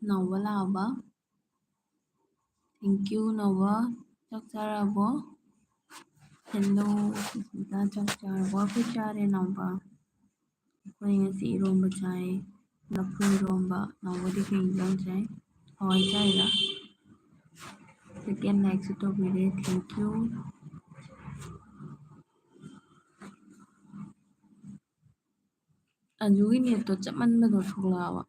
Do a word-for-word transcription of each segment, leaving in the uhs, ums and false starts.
ꯅꯧꯕ ꯂꯥꯛꯑꯕ? Thank you, ꯅꯧꯕ꯫ ꯆꯥꯛ ꯆꯥꯔꯕꯣ? Hello, ꯁꯨꯁꯃꯤꯇꯥ, ꯆꯥꯛ ꯆꯥꯔꯕꯣ? ꯑꯩꯈꯣꯏ ꯆꯥꯔꯦ, ꯅꯧꯕ꯫ ꯑꯩꯈꯣꯏ ꯉꯁꯤ ꯏꯔꯣꯝꯕ ꯆꯥꯏ, ꯂꯐꯨ ꯏꯔꯣꯝꯕ꯫ ꯅꯧꯕꯗꯤ ꯀꯩ ꯏꯟꯖꯥꯡ ꯆꯥꯏ? ꯍꯋꯥꯏ ꯆꯥꯏꯔ? Second like ꯁꯨ ꯇꯧꯕꯤꯔꯦ, thank you꯫ ꯑꯟꯖꯨꯒꯤ net ꯇꯣ ꯆꯞꯃꯟꯕꯗꯣ ꯊꯣꯛꯂꯛꯑꯕ꯫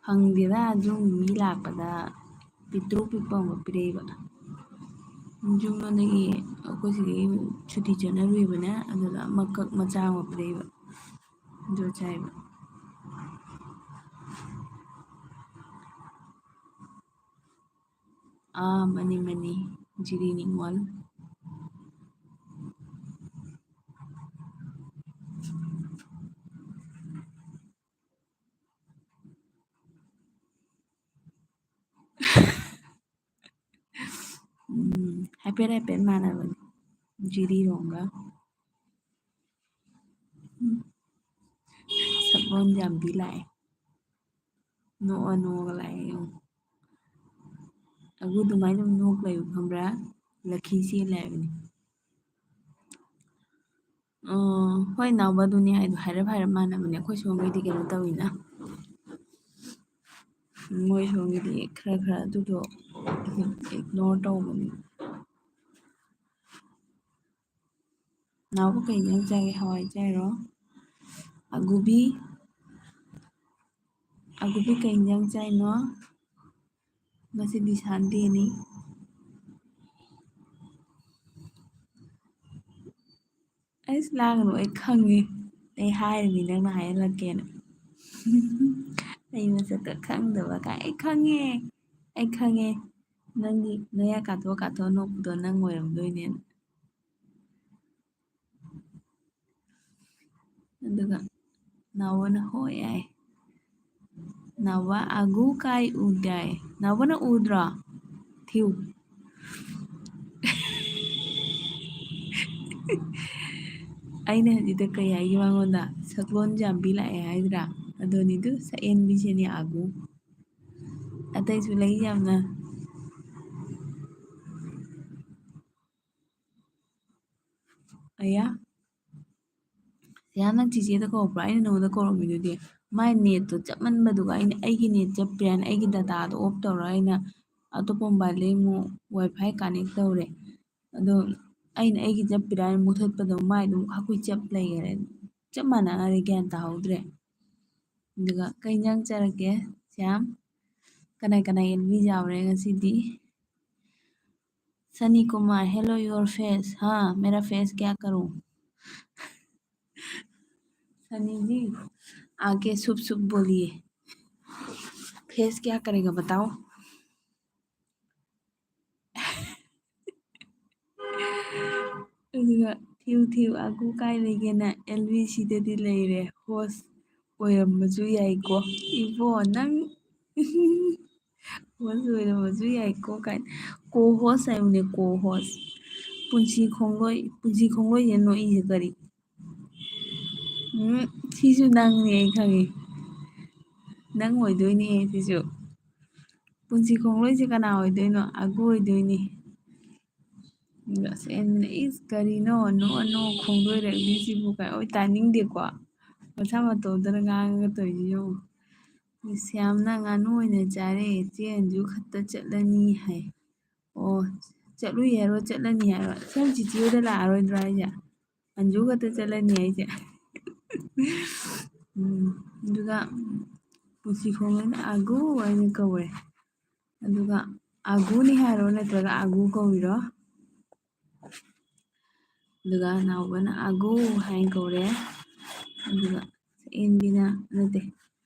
ꯐꯪꯗꯦꯗ, ꯑꯗꯨꯝ ꯃꯤ ꯂꯥꯛꯄꯗ ꯄꯤꯛꯇ꯭ꯔꯨ ꯄꯤꯛꯄ ꯑꯃ ꯄꯤꯔꯛꯏꯕ꯫ ꯌꯨꯝꯂꯣꯝꯗꯒꯤ ꯑꯩꯈꯣꯏ ꯁꯤꯗꯒꯤ ꯁꯨꯇꯤ ꯆꯠꯅꯔꯨꯏꯕꯅꯦ, ꯑꯗꯨꯗ ꯃꯀꯛ ꯃꯆꯥ ꯑꯃ ꯄꯤꯔꯛꯏꯕ꯫ ꯑꯗꯨ ꯆꯥꯏꯕ꯫ ꯑꯥ, ꯃꯥꯅꯤ, ꯃꯥꯅꯤ, ꯖꯤꯔꯤ ꯅꯤꯉꯣꯜ꯫ ꯎꯝ, ꯍꯥꯏꯐꯦꯠ ꯍꯥꯏꯐꯦꯠ ꯃꯥꯟꯅꯕꯅꯤ, ꯖꯤꯔꯤꯔꯣꯝꯒ꯫ ꯎꯝ꯫ ꯁꯛꯂꯣꯟ ꯌꯥꯝꯕꯤ ꯂꯥꯛꯑꯦ꯫ ꯅꯣꯛꯑ ꯅꯣꯛꯑꯒ ꯂꯥꯛꯑꯦ ꯌꯦꯡꯉꯨ꯫ ꯑꯒꯨ ꯑꯗꯨꯃꯥꯏꯅ ꯑꯗꯨꯝ ꯅꯣꯛ ꯂꯩꯌꯨ, ꯈꯪꯕ꯭ꯔꯥ? ꯂꯛꯈꯤ ꯆꯦꯜꯂꯦ ꯍꯥꯏꯕꯅꯤ꯫ ꯑꯣ, ꯍꯣꯏ, ꯅꯥꯎꯕꯗꯨꯅꯤ ꯍꯥꯏꯗꯣ ꯍꯥꯏꯔꯞ ꯍꯥꯏꯔꯞ ꯃꯥꯟꯅꯕꯅꯦ꯫ ꯑꯩꯈꯣꯏ ꯁꯣꯝꯒꯤꯗꯤ ꯀꯩꯅꯣ ꯇꯧꯋꯤꯅ꯫ ꯃꯣꯏ ꯁꯣꯝꯒꯤꯗꯤ ꯈꯔ ꯈꯔ ꯑꯗꯨꯗꯣ ignore ꯇꯧꯕꯅꯤ꯫ ꯅꯥꯎꯕ ꯀꯩ ꯏꯟꯖꯥꯡ ꯆꯥꯒꯦ? ꯍꯋꯥꯏ ꯆꯥꯏꯔꯣ? ꯑꯒꯨꯕꯤ? ꯑꯒꯨꯕꯤ ꯀꯩ ꯏꯟꯖꯥꯡ ꯆꯥꯏꯅꯣ? ꯉꯁꯤꯗꯤ Sunday ꯅꯤ꯫ ꯑꯩꯁ, ꯂꯥꯡꯒꯅꯨ, ꯑꯩ ꯈꯪꯉꯦ꯫ ꯑꯩ ꯍꯥꯏꯔꯤꯅꯤ ꯅꯪꯅ ꯍꯥꯏꯍꯜꯂꯛꯀꯦꯅ꯫ ꯑꯩ ꯃꯁꯛꯀ ꯈꯪꯗꯕ ꯀꯥꯏ, ꯑꯩ ꯈꯪꯉꯦ, ꯑꯩ ꯈꯪꯉꯦ꯫ ꯅꯪꯒꯤ ꯅꯌꯥ ꯀꯥꯊꯣꯛ ꯀꯥꯊꯣꯛ ꯅꯣꯛꯄꯗꯣ ꯅꯪ ꯑꯣꯏꯔꯝꯗꯣꯏꯅꯦꯅ꯫ ꯑꯗꯨꯒ ꯅꯥꯎꯕꯅ ꯍꯣꯏ ꯍꯥꯏ꯫ ꯅꯥꯎꯕ ꯑꯒꯨ ꯀꯥꯏ ꯎꯗꯦ ꯍꯥꯏ꯫ ꯅꯥꯎꯕꯅ ꯎꯗ꯭ꯔꯣ? ꯊꯤꯌꯨ꯫ ꯑꯩꯅ ꯍꯧꯖꯤꯛꯇ ꯀꯩ ꯍꯥꯏꯒꯦ ꯃꯉꯣꯟꯗ? ꯁꯛꯂꯣꯟ ꯌꯥꯝꯕꯤ ꯂꯥꯛꯑꯦ ꯍꯥꯏꯗ꯭ꯔꯥ? ꯑꯗꯨꯅꯤꯗꯨ ꯁꯛꯍꯦꯟꯕꯤꯁꯤꯅꯤ ꯑꯥꯒꯨ꯫ ꯑꯇꯩꯁꯨ ꯂꯩ ꯌꯥꯝꯅ꯫ ꯑꯌꯥ꯫ ꯁꯤꯌꯥ, ꯅꯪ ꯆꯤꯆꯦꯗ ꯀꯧꯔꯛꯄ꯭ꯔꯥ? ꯑꯩꯅ ꯅꯉꯣꯟꯗ ꯀꯧꯔꯝꯃꯤꯗꯨꯗꯤ꯫ ꯃꯥꯏ ꯅꯦꯠꯇꯣ ꯆꯞꯃꯟꯕꯗꯨꯒ ꯑꯩꯅ ꯑꯩꯒꯤ ꯅꯦꯠ ꯆꯞꯄꯤꯔꯥꯅ ꯑꯩꯒꯤ ꯗꯇꯥꯗꯣ ꯑꯣꯐ ꯇꯧꯔ ꯑꯩꯅ ꯑꯇꯣꯞꯄ ꯃꯣꯕꯥꯏꯜꯗꯩ ꯑꯃꯨꯛ ꯋꯥꯏ ꯐꯥꯏ ꯀꯅꯦꯛ ꯇꯧꯔꯦ꯫ ꯑꯗꯣ ꯑꯩꯅ ꯑꯩꯒꯤ ꯆꯞꯄꯤꯔꯥꯅ ꯃꯨꯊꯠꯄꯗꯣ ꯃꯥꯏ ꯑꯗꯨꯝ ꯍꯥꯀꯨꯏ ꯆꯞ ꯂꯩꯈꯔꯦ꯫ ꯆꯞ ꯃꯥꯟꯅꯔꯦ, ꯒ꯭ꯌꯥꯟ ꯇꯥꯍꯧꯗ꯭ꯔꯦ꯫ ꯑꯗꯨꯒ ꯀꯩ ꯏꯟꯖꯥꯡ ꯆꯥꯔꯛꯀꯦ, ꯁ꯭ꯌꯥꯝ? ꯀꯅꯥ ꯀꯅꯥ ꯑꯦꯜꯕꯤ ꯌꯥꯎꯔꯦ ꯉꯁꯤꯗꯤ? ꯁꯅꯤ ꯀꯨꯃꯥꯔ, hello your face, हाँ, मेरा face क्या करूँ? सनी जी, आके शुभ शुभ बोलिए। फेस क्या करेगा बताओ? ꯑꯗꯨꯒ ꯊꯤꯌꯨ ꯊꯤꯌꯨ, ꯑꯥꯒꯨ ꯀꯥꯏ ꯂꯩꯒꯦꯅ? ꯑꯦꯜꯕꯤ ꯁꯤꯗꯗꯤ ꯂꯩꯔꯦ, ꯍꯣꯁ ꯑꯣꯏꯔꯝꯕꯁꯨ ꯌꯥꯏꯀꯣ꯫ ꯏꯕꯣ, ꯅꯪ ꯍꯣꯁ ꯑꯣꯏꯔꯝꯕꯁꯨ ꯌꯥꯏꯀꯣ ꯀꯥꯏꯅ꯫ ꯀꯣ ꯍꯣꯁ ꯍꯥꯏꯕꯅꯦ, ꯀꯣ ꯍꯣꯁ꯫ ꯄꯨꯟꯁꯤ ꯈꯣꯡꯂꯣꯏ, ꯄꯨꯟꯁꯤ ꯈꯣꯡꯂꯣꯏꯁꯦ ꯅꯣꯛꯏꯁꯦ ꯀꯔꯤ? ꯎꯝ, ꯁꯤꯁꯨ ꯅꯪꯅꯦ, ꯑꯩ ꯈꯪꯉꯦ꯫ ꯅꯪ ꯑꯣꯏꯗꯣꯏꯅꯦ ꯁꯤꯁꯨ꯫ ꯄꯨꯟꯁꯤ ꯈꯣꯡꯂꯣꯏꯁꯦ ꯀꯅꯥ ꯑꯣꯏꯗꯣꯏꯅꯣ? ꯑꯥꯒꯨ ꯑꯣꯏꯗꯣꯏꯅꯦ꯫ ꯑꯗꯨꯒ ꯑꯁ, ꯑꯦꯟꯕꯤꯅ, "ꯏꯁ, ꯀꯔꯤꯅꯣ? ꯅꯣꯛꯑ ꯅꯣꯛꯑ ꯈꯣꯡꯗꯣꯏꯔꯛꯂꯤꯁꯤꯕꯨ?" ꯀꯥꯏ, "ꯑꯣꯏ, ꯇꯥꯅꯤꯡꯗꯦꯀꯣ꯫ ꯃꯁꯥ ꯃꯇꯣꯝꯇꯅ ꯉꯥꯡꯉꯒ ꯇꯧꯔꯤꯁꯤ ꯌꯦꯡꯉꯨ꯫ ꯁ꯭ꯌꯥꯝꯅ ꯉꯥꯅꯨ ꯑꯣꯏꯅ ꯆꯥꯔꯦ, ꯆꯦ ꯑꯟꯖꯨ ꯈꯛꯇ ꯆꯠꯂꯅꯤ ꯍꯥꯏ꯫ ꯑꯣ, ꯆꯠꯂꯨꯏ ꯍꯥꯏꯔꯣ, ꯆꯠꯂꯅꯤ ꯍꯥꯏꯔꯣ? ꯁ꯭ꯌꯥꯝ ꯆꯤꯆꯦ ꯍꯣꯏꯗ ꯂꯥꯛꯑꯔꯣꯏꯗ꯭ꯔꯣ ꯍꯥꯏꯁꯦ? ꯑꯟꯖꯨ ꯈꯛꯇ ꯆꯠꯂꯅꯤ ꯍꯥꯏꯁꯦ?" ꯎꯝ, ꯑꯗꯨꯒ ꯄꯨꯟꯁꯤ ꯈꯣꯡꯂꯣꯏꯅ "ꯑꯥꯒꯨ" ꯍꯥꯏꯅ ꯀꯧꯔꯦ꯫ ꯑꯗꯨꯒ "ꯑꯥꯒꯨꯅꯤ" ꯍꯥꯏꯔꯣ, ꯅꯠꯇ꯭ꯔꯒ "ꯑꯥꯒꯨ" ꯀꯧꯔꯤꯔꯣ? ꯑꯗꯨꯒ ꯅꯥꯎꯕꯅ "ꯑꯥꯒꯨ" ꯍꯥꯏꯅ ꯀꯧꯔꯦ꯫ ꯑꯗꯨꯒ ꯑꯦꯟꯕꯤꯅ, ꯅꯠꯇꯦ,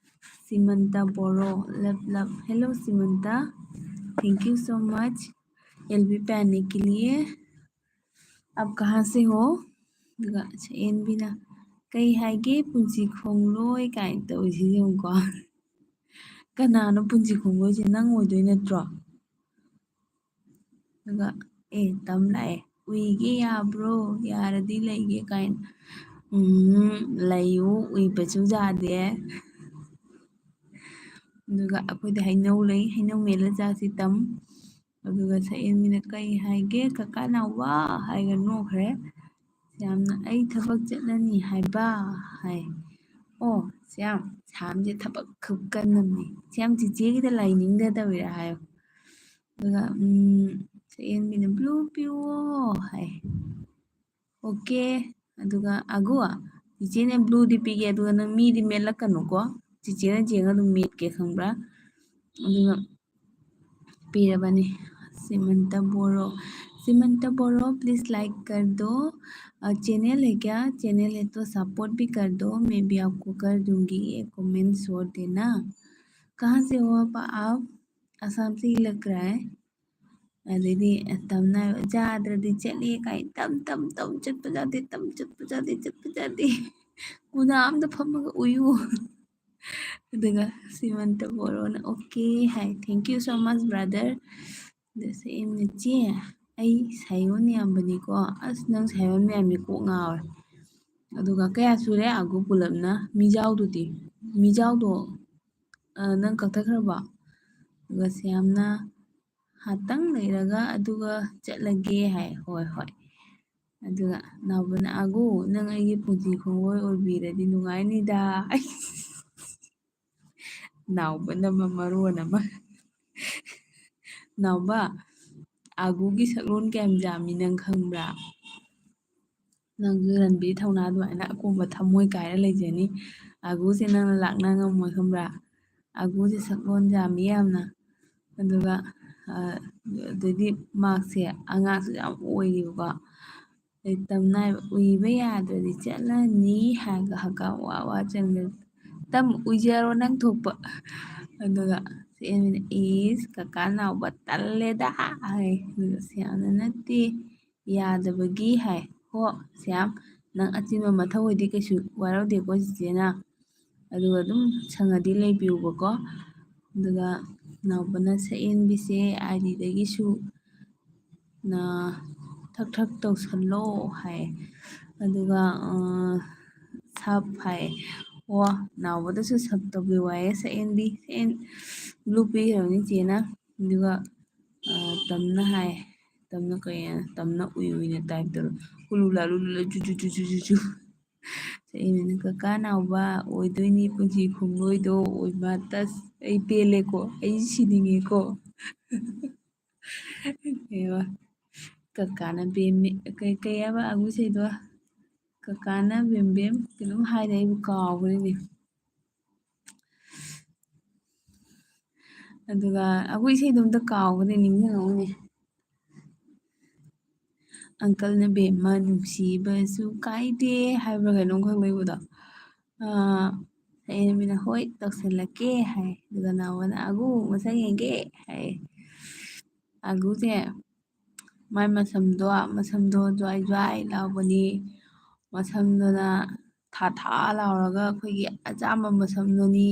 ꯁꯤꯃꯟꯇ ꯕꯣꯔꯣ, love, love, hello Simanta, thank you so much, L B आने के लिए, आप कहाँ से हो? ꯑꯗꯨꯒ ꯑꯦꯟꯕꯤꯅ "ꯀꯩ ꯍꯥꯏꯒꯦ ꯄꯨꯟꯁꯤ ꯈꯣꯡꯂꯣꯏ?" ꯀꯥꯏꯅ ꯇꯧꯔꯤꯁꯤ ꯌꯦꯡꯉꯨꯀꯣ꯫ ꯀꯅꯥꯅꯣ ꯄꯨꯟꯁꯤ ꯈꯣꯡꯂꯣꯏꯁꯦ? ꯅꯪ ꯑꯣꯏꯗꯣꯏ ꯅꯠꯇ꯭ꯔꯣ? ꯑꯗꯨꯒ "ꯑꯦ ꯇꯝ ꯂꯥꯛꯑꯦ, ꯎꯏꯒꯦ ꯌꯥꯕ꯭ꯔꯣ? ꯌꯥꯔꯗꯤ ꯂꯩꯒꯦ" ꯀꯥꯏꯅ꯫ "ꯎꯝ, ꯂꯩꯌꯨ, ꯎꯏꯕꯁꯨ ꯌꯥꯗꯦ"꯫ ꯑꯗꯨꯒ ꯑꯩꯈꯣꯏꯗꯤ ꯍꯩꯅꯧ ꯂꯩ, ꯍꯩꯅꯧ ꯃꯦꯠꯂ ꯆꯥꯁꯤ ꯇꯝ꯫ ꯑꯗꯨꯒ ꯁꯛꯍꯦꯟꯕꯤꯅ "ꯀꯩ ꯍꯥꯏꯒꯦ ꯀꯀꯥ ꯅꯥꯎꯕ?" ꯍꯥꯏꯔꯒ ꯅꯣꯛꯈ꯭ꯔꯦ꯫ ꯁ꯭ꯌꯥꯝꯅ "ꯑꯩ ꯊꯕꯛ ꯆꯠꯂꯅꯤ ꯍꯥꯏꯕ" ꯍꯥꯏ꯫ "ꯑꯣ ꯁ꯭ꯌꯥꯝ, ꯁ꯭ꯌꯥꯝꯁꯦ ꯊꯕꯛ ꯈꯨꯀꯟ ꯑꯃꯅꯤ꯫ ꯁ꯭ꯌꯥꯝ ꯆꯤꯆꯦꯒꯤꯗ ꯂꯩꯅꯤꯡꯗ ꯇꯧꯔꯤꯔꯥ?" ꯍꯥꯏꯌꯣ꯫ ꯑꯗꯨꯒ ꯎꯝ, ꯁꯛꯍꯦꯟꯕꯤꯅ "ꯕ꯭ꯂꯨ ꯄꯤꯌꯣ" ꯍꯥꯏ꯫ "ꯑꯣꯀꯦ"꯫ ꯑꯗꯨꯒ "ꯑꯒꯨ, ꯆꯤꯆꯦꯅ ꯕ꯭ꯂꯨꯗꯤ ꯄꯤꯒꯦ, ꯑꯗꯨꯒ ꯅꯪ ꯃꯤꯗꯤ ꯃꯦꯠꯂꯛꯀꯅꯨꯀꯣ, ꯆꯤꯆꯦꯅ ꯌꯦꯡꯉ ꯑꯗꯨꯝ ꯃꯦꯠꯀꯦ, ꯈꯪꯕ꯭ꯔꯥ?" ꯑꯗꯨꯒ ꯄꯤꯔꯕꯅꯤ꯫ ꯁꯤꯃꯟꯇ ꯕꯣꯔꯣ, ꯁꯤꯃꯟꯇ ꯕꯣꯔꯣ, please like कर दो। अ, चैनल है क्या? चैनल है तो सपोर्ट भी कर दो, मैं भी आपको कर दूंगी, एक कमेंट छोड़ देना। कहाँ से हो आप? आप आसाम से ही लग रहा है। ꯑꯗꯩꯗꯤ ꯇꯝꯅ ꯍꯥꯏꯕ, "ꯌꯥꯗ꯭ꯔꯗꯤ ꯆꯠꯂꯦ" ꯀꯥꯏ, "ꯇꯝ, ꯇꯝ, ꯇꯝ, ꯆꯠꯄ ꯌꯥꯗꯦ, ꯇꯝ, ꯆꯠꯄ ꯌꯥꯗꯦ, ꯆꯠꯄ ꯌꯥꯗꯦ꯫ ꯀꯣꯅꯥ ꯑꯝꯗ ꯐꯝꯃꯒ ꯎꯏꯌꯨ"꯫ ꯑꯗꯨꯒ ꯁꯤꯃꯟꯇ ꯕꯣꯔꯣꯅ "ꯑꯣꯀꯦ" ꯍꯥꯏ꯫ "Thank you so much, brother"꯫ ꯑꯗ ꯁꯛꯍꯦꯟꯕꯤꯅ "ꯆꯦ, ꯑꯩ ꯁꯥꯏꯌꯣꯟ ꯌꯥꯝꯕꯅꯤꯀꯣ"꯫ ꯑꯁ, ꯅꯪ ꯁꯥꯏꯌꯣꯟ ꯃꯌꯥꯝꯁꯦ ꯀꯣꯛ ꯉꯥꯎꯔꯦ꯫ ꯑꯗꯨꯒ "ꯀꯌꯥ ꯁꯨꯔꯦ ꯑꯒꯨ ꯄꯨꯂꯞꯅ?" ꯃꯤꯖꯥꯎꯗꯨꯗꯤ, ꯃꯤꯖꯥꯎꯗꯣ, ꯑ, ꯅꯪ ꯀꯛꯊꯠꯈ꯭ꯔꯕꯣ? ꯑꯗꯨꯒ ꯁ꯭ꯌꯥꯝꯅ "ꯉꯥꯏꯍꯥꯛꯇꯪ ꯂꯩꯔꯒ ꯑꯗꯨꯒ ꯆꯠꯂꯒꯦ" ꯍꯥꯏ꯫ "ꯍꯣꯏ, ꯍꯣꯏ"꯫ ꯑꯗꯨꯒ ꯅꯥꯎꯕꯅ "ꯑꯒꯨ, ꯅꯪ ꯑꯩꯒꯤ ꯄꯨꯟꯁꯤ ꯈꯣꯡꯂꯣꯏ ꯑꯣꯏꯕꯤꯔꯗꯤ ꯅꯨꯡꯉꯥꯏꯅꯤꯗ"꯫ ꯅꯥꯎꯕꯅ ꯃ-, ꯃꯔꯣꯟ ꯑꯃ꯫ ꯅꯥꯎꯕ, ꯑꯒꯨꯒꯤ ꯁꯛꯂꯣꯟ ꯀꯌꯥꯝ ꯌꯥꯝꯃꯤ ꯅꯪ ꯈꯪꯕ꯭ꯔꯥ? ꯅꯪꯁꯨ ꯔꯟꯕꯤ ꯊꯧꯅꯥ ꯑꯗꯨꯃꯥꯏꯅ ꯑꯀꯣꯝꯕ ꯊꯃꯣꯏ ꯀꯥꯏꯔ ꯂꯩꯖꯅꯤ꯫ ꯑꯒꯨꯁꯦ ꯅꯪꯅ ꯂꯥꯛꯅ ꯉꯝꯃꯣꯏ ꯈꯪꯕ꯭ꯔꯥ? ꯑꯒꯨꯁꯦ ꯁꯛꯂꯣꯟ ꯌꯥꯝꯃꯤ ꯌꯥꯝꯅ꯫ ꯑꯗꯨꯒ, ꯑ, ꯑꯗꯩꯗꯤ ꯃꯥꯁꯦ ꯑꯉꯥꯡꯁꯨ ꯌꯥꯝ ꯑꯣꯏꯔꯤꯕꯀꯣ꯫ ꯑꯗꯩ ꯇꯝꯅ ꯍꯥꯏꯕ, "ꯎꯏꯕ ꯌꯥꯗ꯭ꯔꯗꯤ ꯆꯠꯂꯅꯤ" ꯍꯥꯏꯔꯒ ꯍꯛꯀꯥꯝ ꯋꯥ ꯋꯥ ꯆꯟꯕ꯫ "ꯇꯝ, ꯎꯏꯖꯔꯣ ꯅꯪ ꯊꯣꯛꯄ"꯫ ꯑꯗꯨꯒ ꯁꯛꯍꯦꯟꯕꯤꯅ, "ꯏꯁ, ꯀꯀꯥ ꯅꯥꯎꯕ ꯇꯜꯂꯦꯗ" ꯍꯥꯏ꯫ ꯑꯗꯨꯒ ꯁ꯭ꯌꯥꯝꯅ, "ꯅꯠꯇꯦ, ꯌꯥꯗꯕꯒꯤ" ꯍꯥꯏ꯫ "ꯍꯣ ꯁ꯭ꯌꯥꯝ, ꯅꯪ ꯑꯆꯤꯟꯕ ꯃꯊꯧ ꯑꯣꯏꯗꯤ ꯀꯩꯁꯨ ꯋꯥꯔꯧꯗꯦꯀꯣ ꯆꯤꯆꯦꯅ꯫ ꯑꯗꯨꯒ ꯑꯗꯨꯝ ꯁꯪꯉꯗꯤ ꯂꯩꯕꯤꯌꯨꯕꯀꯣ"꯫ ꯑꯗꯨꯒ ꯅꯥꯎꯕꯅ ꯁꯛꯍꯦꯟꯕꯤꯁꯦ ꯑꯥꯏ ꯗꯤꯗꯒꯤꯁꯨ ꯅ ꯊꯛ ꯊꯛ ꯇꯧꯁꯜꯂꯣ ꯍꯥꯏ꯫ ꯑꯗꯨꯒ, ꯑ, ꯁꯞ ꯍꯥꯏ꯫ ꯑꯣ, ꯅꯥꯎꯕꯗꯁꯨ ꯁꯞ ꯇꯧꯕꯤꯌꯨ ꯍꯥꯏꯌꯦ, ꯁꯛꯍꯦꯟꯕꯤ꯫ ꯁꯛꯍꯦꯟ-, ꯕ꯭ꯂꯨ ꯄꯤꯈ꯭ꯔꯕꯅꯤ ꯆꯦꯅ꯫ ꯑꯗꯨꯒ, ꯑ, ꯇꯝꯅ ꯍꯥꯏ꯫ ꯇꯝꯅ ꯀꯩ ꯍꯥꯏꯅ? ꯇꯝꯅ ꯎꯏ ꯎꯏꯅ ꯇꯥꯏꯞ ꯇꯧꯔ, ꯎꯂꯨ ꯂꯥꯂꯨ ꯂꯨ ꯂꯨ ꯖꯨ ꯖꯨ ꯖꯨ ꯖꯨ ꯖꯨ꯫ ꯁꯛꯍꯦꯟꯕꯤꯅ, "ꯀꯀꯥ ꯅꯥꯎꯕ ꯑꯣꯏꯗꯣꯏꯅꯤ ꯄꯨꯟꯁꯤ ꯈꯣꯡꯂꯣꯏꯗꯣ ꯑꯣꯏꯃ ꯇꯁ꯫ ꯑꯩ ꯄꯦꯜꯂꯦꯀꯣ, ꯑꯩ ꯁꯤꯅꯤꯡꯉꯦꯀꯣ"꯫ ꯀꯩꯕ? ꯀꯀꯥꯅ ꯕꯦꯝ-, ꯀꯩ, ꯀꯩ ꯍꯥꯏꯕ ꯑꯒꯨ ꯏꯁꯩꯗꯣ? ꯀꯀꯥꯅ ꯕꯦꯝ ꯕꯦꯝ ꯀꯩꯅꯣꯝ ꯍꯥꯏꯗꯥꯏ, ꯑꯩꯕꯨ ꯀꯥꯎꯈ꯭ꯔꯦꯅꯦ꯫ ꯑꯗꯨꯒ ꯑꯒꯨ ꯏꯁꯩꯗꯣ ꯑꯝꯇ ꯀꯥꯎꯈ꯭ꯔꯦ, ꯅꯤꯡꯁꯤꯡꯉꯛꯎꯅꯦ꯫ ꯑꯪꯀꯜꯅ ꯕꯦꯝꯃ ꯅꯨꯡꯁꯤꯕꯁꯨ ꯀꯥꯏꯗꯦ ꯍꯥꯏꯕ꯭ꯔꯥ ꯀꯩꯅꯣꯝꯈꯛ ꯂꯩꯕꯗꯣ꯫ ꯑꯥ, ꯁꯛꯍꯦꯟꯕꯤꯅ "ꯍꯣꯏ, ꯇꯧꯁꯜꯂꯛꯀꯦ" ꯍꯥꯏ꯫ ꯑꯗꯨꯒ ꯅꯥꯎꯕꯅ "ꯑꯒꯨ, ꯃꯁꯛ ꯌꯦꯡꯒꯦ" ꯍꯥꯏ꯫ ꯑꯒꯨꯁꯦ ꯃꯥꯏ ꯃꯁꯝꯗꯣ, ꯃꯁꯝꯗꯣ ꯖ꯭ꯋꯥꯏ ꯖ꯭ꯋꯥꯏ ꯂꯥꯎꯕꯅꯤ꯫ ꯃꯁꯝꯗꯨꯅ ꯊꯥ ꯊꯥ ꯂꯥꯎꯔꯒ ꯑꯩꯈꯣꯏꯒꯤ ꯑꯆꯥꯝꯕ ꯃꯁꯝꯗꯨꯅꯤ꯫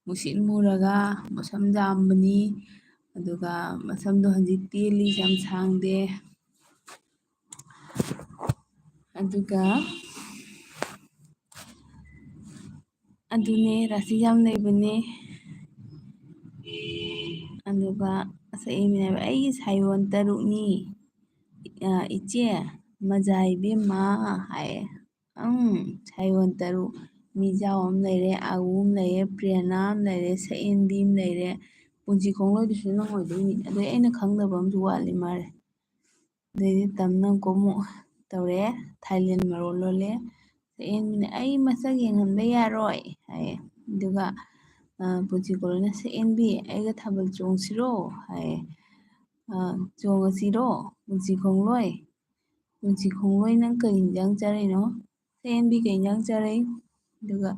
ꯃꯨꯁꯤꯟ ꯃꯨꯔꯒ ꯃꯁꯝ ꯌꯥꯝꯕꯅꯤ꯫ ꯑꯗꯨꯒ ꯃꯁꯝꯗꯣ ꯍꯧꯖꯤꯛ ꯇꯦꯜꯂꯤ, ꯌꯥꯝ ꯁꯥꯡꯗꯦ꯫ ꯑꯗꯨꯒ ꯑꯗꯨꯅꯦ, ꯔꯥꯁꯤ ꯌꯥꯝ ꯂꯩꯕꯅꯦ꯫ ꯑꯗꯨꯒ ꯁꯛꯍꯦꯟꯕꯤꯅ ꯍꯥꯏꯕ, "ꯑꯩꯒꯤ ꯁꯥꯌꯣꯟ ꯇꯔꯨꯛꯅꯤ, ꯑ, ꯏꯆꯦ, ꯃꯖꯥ ꯏꯕꯦꯝꯃ" ꯍꯥꯏꯌꯦ꯫ "ꯎꯝ, ꯁꯥꯌꯣꯟ ꯇꯔꯨꯛ, ꯃꯤꯖꯥꯎ ꯑꯃ ꯂꯩꯔꯦ, ꯑꯥꯒꯨ ꯑꯃ ꯂꯩꯔꯦ, ꯄ꯭ꯔꯦꯔꯅꯥ ꯑꯃ ꯂꯩꯔꯦ, ꯁꯛꯍꯦꯟꯕꯤ ꯑꯃ ꯂꯩꯔꯦ, ꯄꯨꯟꯁꯤ ꯈꯣꯡꯂꯣꯏꯗꯨꯁꯨ ꯅꯪ ꯑꯣꯏꯗꯣꯏꯅꯤ꯫ ꯑꯗꯣ ꯑꯩꯅ ꯈꯪꯗꯕ ꯑꯃꯁꯨ ꯋꯥꯠꯂꯤ ꯃꯥꯜꯂꯦ"꯫ ꯑꯗꯩꯗꯤ ꯇꯝꯅ ꯑꯃꯨꯛ ꯇꯧꯔꯛꯑꯦ, ꯊꯥꯏꯂꯦꯟ ꯃꯔꯣꯜ ꯂꯣꯜꯂꯦ꯫ ꯁꯛꯍꯦꯟꯕꯤꯅ, "ꯑꯩ ꯃꯁꯛ ꯌꯦꯡꯍꯟꯕ ꯌꯥꯔꯣꯏ" ꯍꯥꯏꯌꯦ꯫ ꯑꯗꯨꯒ, ꯑ, ꯄꯨꯟꯁꯤ ꯈꯣꯡꯂꯣꯏꯅ, "ꯁꯛꯍꯦꯟꯕꯤ, ꯑꯩꯒ ꯊꯥꯕꯜ ꯆꯣꯡꯁꯤꯔꯣ?" ꯍꯥꯏꯌꯦ꯫ "ꯑ, ꯆꯣꯡꯉꯁꯤꯔꯣ?" ꯄꯨꯟꯁꯤ ꯈꯣꯡꯂꯣꯏ, ꯄꯨꯟꯁꯤ ꯈꯣꯡꯂꯣꯏ, ꯅꯪ ꯀꯔꯤ ꯏꯟꯖꯥꯡ ꯆꯥꯔꯛꯏꯅꯣ? ꯁꯛꯍꯦꯟꯕꯤ ꯀꯩ ꯏꯟꯖꯥꯡ ꯆꯥꯔꯛꯏ? ꯑꯗꯨꯒ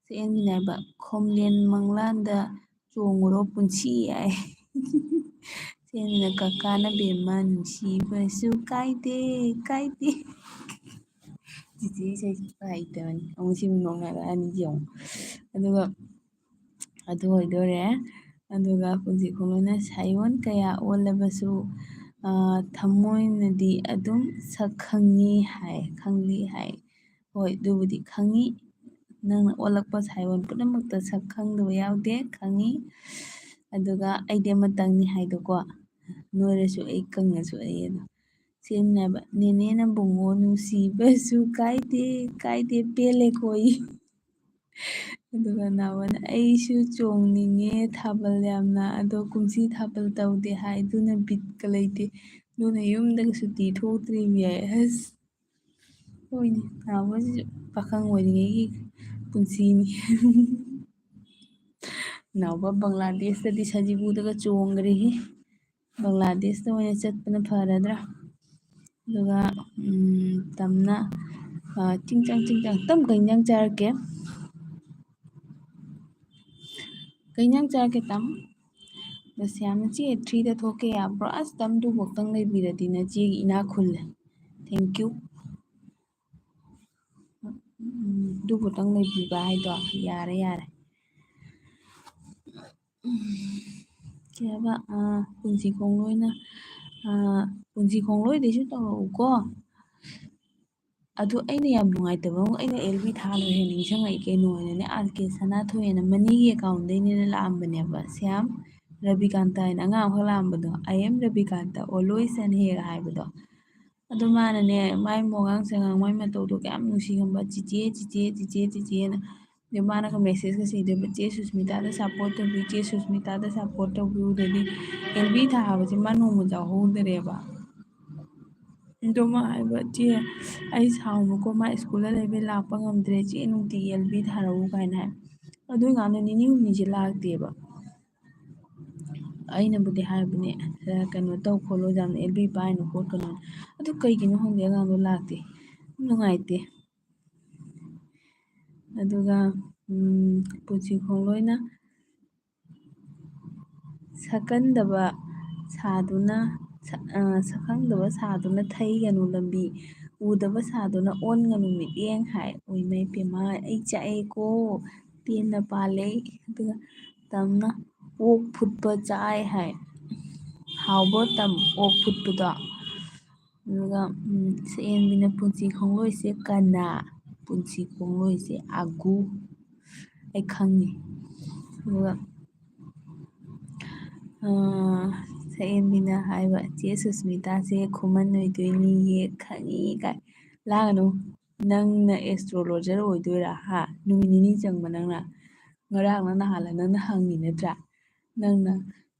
ꯁꯛꯍꯦꯟꯕꯤꯅ ꯍꯥꯏꯕ, "ꯈꯣꯝꯂꯦꯟ ꯃꯪꯂꯥꯟꯗ ꯆꯣꯡꯉꯨꯔꯣ ꯄꯨꯟꯁꯤ" ꯍꯥꯏ꯫ ꯁꯛꯍꯦꯟꯕꯤꯅ, "ꯀꯀꯥꯅ ꯕꯦꯝꯃ ꯅꯨꯡꯁꯤꯕꯁꯨ ꯀꯥꯏꯗꯦ, ꯀꯥꯏꯗꯦ"꯫ ꯆꯤꯆꯦ ꯏꯁꯩ ꯁꯛꯄ ꯍꯩꯇꯕꯅꯤ꯫ ꯑꯃꯨꯛ ꯁꯤ ꯅꯣꯛꯅꯔꯛꯑꯅꯤ ꯌꯦꯡꯉꯨ꯫ ꯑꯗꯨꯒ ꯑꯗꯨ ꯑꯣꯏꯗꯣꯔꯦ꯫ ꯑꯗꯨꯒ ꯄꯨꯟꯁꯤ ꯈꯣꯡꯂꯣꯏꯅ, "ꯁꯥꯌꯣꯟ ꯀꯌꯥ ꯑꯣꯜꯂꯕꯁꯨ ꯊꯃꯣꯏꯅꯗꯤ ꯑꯗꯨꯝ ꯁꯛ ꯈꯪꯉꯤ ꯍꯥꯏ, ꯈꯪꯂꯤ ꯍꯥꯏ꯫ ꯍꯣꯏ, ꯑꯗꯨꯕꯨꯗꯤ ꯈꯪꯉꯤ꯫ ꯅꯪꯅ ꯑꯣꯜꯂꯛꯄ ꯁꯥꯏꯑꯣꯟ ꯄꯨꯝꯅꯃꯛꯇ ꯁꯛ ꯈꯪꯗꯕ ꯌꯥꯎꯗꯦ, ꯈꯪꯉꯤ꯫ ꯑꯗꯨꯒ ꯑꯩꯗꯤ ꯑꯃꯇꯪꯅꯤ ꯍꯥꯏꯗꯣꯀꯣ, ꯅꯣꯏꯔꯁꯨ ꯑꯩ, ꯀꯪꯉꯁꯨ ꯑꯩ ꯑꯗꯣ꯫ ꯁꯦꯝꯅꯦꯕ, "ꯅꯦꯅꯦꯅ ꯕꯨꯡꯉꯣ ꯅꯨꯡꯁꯤꯕꯁꯨ ꯀꯥꯏꯗꯦ, ꯀꯥꯏꯗꯦ, ꯄꯦꯜꯂꯦ ꯈꯣꯏ"꯫ ꯑꯗꯨꯒ ꯅꯥꯎꯕꯅ, "ꯑꯩꯁꯨ ꯆꯣꯡꯅꯤꯡꯉꯦ ꯊꯥꯕꯜ ꯌꯥꯝꯅ, ꯑꯗꯣ ꯀꯨꯝꯁꯤ ꯊꯥꯕꯜ ꯇꯧꯗꯦ ꯍꯥꯏ, ꯑꯗꯨꯅ ꯕꯤꯠꯀ ꯂꯩꯇꯦ, ꯑꯗꯨꯅ ꯌꯨꯝꯗꯒ ꯁꯨꯇꯤ ꯊꯣꯛꯇ꯭ꯔꯤꯕ ꯌꯥꯏ"꯫ ꯑꯁ, ꯍꯣꯏꯅꯦ, ꯅꯥꯎꯕꯁꯤꯁꯨ ꯄꯥꯈꯪ ꯑꯣꯏꯔꯤꯉꯩꯒꯤ ꯄꯨꯟꯁꯤꯅꯤ꯫ ꯅꯥꯎꯕ ꯕꯪꯒ꯭ꯂꯥꯗꯦꯁꯇꯗꯤ ꯁꯖꯤꯕꯨꯗꯒ ꯆꯣꯡꯈ꯭ꯔꯦꯍꯦ꯫ ꯕꯪꯒ꯭ꯂꯥꯗꯦꯁꯇ ꯑꯣꯏꯅ ꯆꯠꯄꯅ ꯐꯔꯗ꯭ꯔꯥ? ꯑꯗꯨꯒ, ꯎꯝ, ꯇꯝꯅ, ꯑ, ꯆꯤꯡ ꯆꯥꯡ, ꯆꯤꯡ ꯆꯥꯡ꯫ ꯇꯝ, ꯀꯩ ꯏꯟꯖꯥꯡ ꯆꯥꯔꯛꯀꯦ? ꯀꯩ ꯏꯟꯖꯥꯡ ꯆꯥꯔꯛꯀꯦ, ꯇꯝ? ꯕꯁ ꯌꯥꯝꯅ ꯆꯦ, ꯊ꯭ꯔꯤꯗ ꯊꯣꯛꯀꯦ ꯌꯥꯕ꯭ꯔꯣ? ꯑꯁ, ꯇꯝ, ꯑꯗꯨꯕꯨꯛꯇꯪ ꯂꯩꯕꯤꯔꯗꯤ ꯅꯆꯦꯒꯤ ꯏꯅꯥꯛ ꯈꯨꯜꯂꯦ꯫ Thank you꯫ ꯎꯝ, ꯑꯗꯨꯕꯨꯛꯇꯪ ꯂꯩꯕꯤꯕ ꯍꯥꯏꯗꯣ꯫ ꯌꯥꯔꯦ, ꯌꯥꯔꯦ꯫ ꯎꯝ, ꯀꯩ ꯍꯥꯏꯕ? ꯑꯥ, ꯄꯨꯟꯁꯤ ꯈꯣꯡꯂꯣꯏꯅ, ꯑꯥ, ꯄꯨꯟꯁꯤ ꯈꯣꯡꯂꯣꯏꯗꯩꯁꯨ ꯇꯧꯔꯛꯎꯀꯣ꯫ ꯑꯗꯨ ꯑꯩꯅ ꯌꯥꯝ ꯅꯨꯡꯉꯥꯏꯇꯕ ꯑꯃ, ꯑꯩꯅ ꯑꯦꯜ ꯕꯤ ꯊꯥ ꯂꯣꯏꯔꯦ ꯅꯤꯡꯁꯤꯡꯉꯛꯏ ꯀꯩꯅꯣ ꯍꯥꯏꯅꯅꯦ, ꯑꯥꯔ ꯀꯦ ꯁꯅꯥꯊꯣꯏ ꯍꯥꯏꯅ ꯃꯅꯤꯒꯤ ꯑꯦꯀꯥꯎꯟꯗꯩꯅꯦꯅ ꯂꯥꯛꯑꯝꯕꯅꯦꯕ, ꯁ꯭ꯌꯥꯝ ꯔꯕꯤꯀꯥꯟꯇ ꯍꯥꯏꯅ ꯑꯉꯥꯡ ꯑꯃꯈꯛ ꯂꯥꯛꯑꯝꯕꯗꯣ, "I am Rabikanta, always and here" ꯍꯥꯏꯕꯗꯣ꯫ ꯑꯗꯣ ꯃꯥꯅꯅꯦ, ꯃꯥꯏ ꯋꯥꯉꯥꯡ ꯁꯉꯥꯡ, ꯃꯥꯏ ꯃꯇꯧꯗꯣ ꯀꯌꯥꯝ ꯅꯨꯡꯁꯤ ꯈꯪꯕ꯭ꯔꯥ? "ꯆꯤꯆꯦ, ꯆꯤꯆꯦ, ꯆꯤꯆꯦ, ꯆꯤꯆꯦꯅ"꯫ ꯑꯗꯩ ꯃꯥꯅꯒ ꯃꯦꯁꯦꯖꯀ ꯁꯤꯗꯣꯏꯕ, "ꯆꯦ ꯁꯨꯁꯃꯤꯇꯥꯗ ꯁꯞꯄꯣꯔꯠ ꯇꯧꯕꯤꯌꯨ, ꯆꯦ ꯁꯨꯁꯃꯤꯇꯥꯗ ꯁꯞꯄꯣꯔꯠ ꯇꯧꯕꯤꯌꯨ"꯫ ꯑꯗꯩꯗꯤ ꯑꯦꯜ ꯕꯤ ꯊꯥꯕꯁꯦ ꯃꯥ ꯅꯣꯡꯃ ꯌꯥꯎꯍꯧꯗꯔꯦꯕ꯫ ꯑꯗꯣ ꯃꯥ ꯍꯥꯏꯕ, "ꯆꯦ, ꯑꯩ ꯁꯥꯎꯅꯨꯀꯣ, ꯃꯥ ꯁ꯭ꯀꯨꯜꯗ ꯂꯩꯕꯩ ꯂꯥꯛꯄ ꯉꯝꯗ꯭ꯔꯦ, ꯆꯦ ꯅꯨꯡꯇꯤꯒꯤ ꯑꯦꯜ ꯕꯤ ꯊꯥꯔꯛꯎ" ꯀꯥꯏꯅ ꯍꯥꯏ꯫ ꯑꯗꯨ ꯑꯉꯥꯡꯗꯣ ꯅꯤꯅꯤ ꯍꯨꯝꯅꯤꯁꯦ ꯂꯥꯛꯇꯦꯕ꯫ ꯑꯩꯅꯕꯨꯗꯤ ꯍꯥꯏꯕꯅꯦ, "ꯀꯩꯅꯣ ꯇꯧ ꯈꯣꯠꯂꯣ, ꯌꯥꯝꯅ ꯑꯦꯜ ꯕꯤ ꯄꯥꯏꯅꯨ ꯈꯣꯠꯀꯅꯨ"꯫ ꯑꯗꯨ ꯀꯩꯒꯤꯅꯣ ꯈꯪꯗꯦ, ꯑꯉꯥꯡꯗꯣ ꯂꯥꯛꯇꯦ꯫ ꯅꯨꯡꯉꯥꯏꯇꯦ꯫ ꯑꯗꯨꯒ, ꯎꯝ, ꯄꯨꯟꯁꯤ ꯈꯣꯡꯂꯣꯏꯅ ꯁꯛꯀꯟꯗꯕ ꯁꯥꯗꯨꯅ, ꯁ-, ꯑ, ꯁꯛꯈꯪꯗꯕ ꯁꯥꯗꯨꯅ ꯊꯩꯒꯅꯨ ꯂꯝꯕꯤ, ꯎꯗꯕ ꯁꯥꯗꯨꯅ ꯑꯣꯟꯒꯅꯨ ꯃꯤꯠꯌꯦꯡ ꯍꯥꯏ꯫ ꯑꯣꯏꯃꯥ ꯄꯦꯝꯃ, ꯑꯩ ꯆꯥꯛꯑꯦꯀꯣ, ꯄꯦꯟꯅ ꯄꯥꯜꯂꯦ꯫ ꯑꯗꯨꯒ ꯇꯝꯅ ꯑꯣꯛ ꯐꯨꯠꯄ ꯆꯥꯏ ꯍꯥꯏ꯫ ꯍꯥꯎꯕ꯭ꯔꯣ ꯇꯝ ꯑꯣꯛ ꯐꯨꯠꯄꯗꯣ? ꯑꯗꯨꯒ ꯎꯝ, ꯁꯛꯍꯦꯟꯕꯤꯅ ꯄꯨꯟꯁꯤ ꯈꯣꯡꯂꯣꯏꯁꯦ ꯀꯅꯥ? ꯄꯨꯟꯁꯤ ꯈꯣꯡꯂꯣꯏꯁꯦ ꯑꯒꯨ꯫ ꯑꯩ ꯈꯪꯉꯤ꯫ ꯑꯗꯨꯒ ꯑꯥ, ꯁꯛꯍꯦꯟꯕꯤꯅ ꯍꯥꯏꯕ, "ꯆꯦ ꯁꯨꯁꯃꯤꯇꯥꯁꯦ ꯈꯨꯃꯟ ꯑꯣꯏꯗꯣꯏꯅꯤꯌꯦ, ꯈꯪꯉꯤ" ꯀꯥꯏ꯫ ꯂꯥꯡꯒꯅꯨ, ꯅꯪꯅ astrologer ꯑꯣꯏꯗꯣꯏꯔꯥ? ꯍꯥ? ꯅꯨꯃꯤꯠ ꯅꯤꯅꯤ ꯆꯪꯕ ꯅꯪꯅ? ꯉꯔꯥꯡꯂ ꯅꯍꯥꯟꯂ ꯅꯪꯅ ꯍꯪꯉꯤ ꯅꯠꯇ꯭ꯔꯥ? ꯅꯪꯅ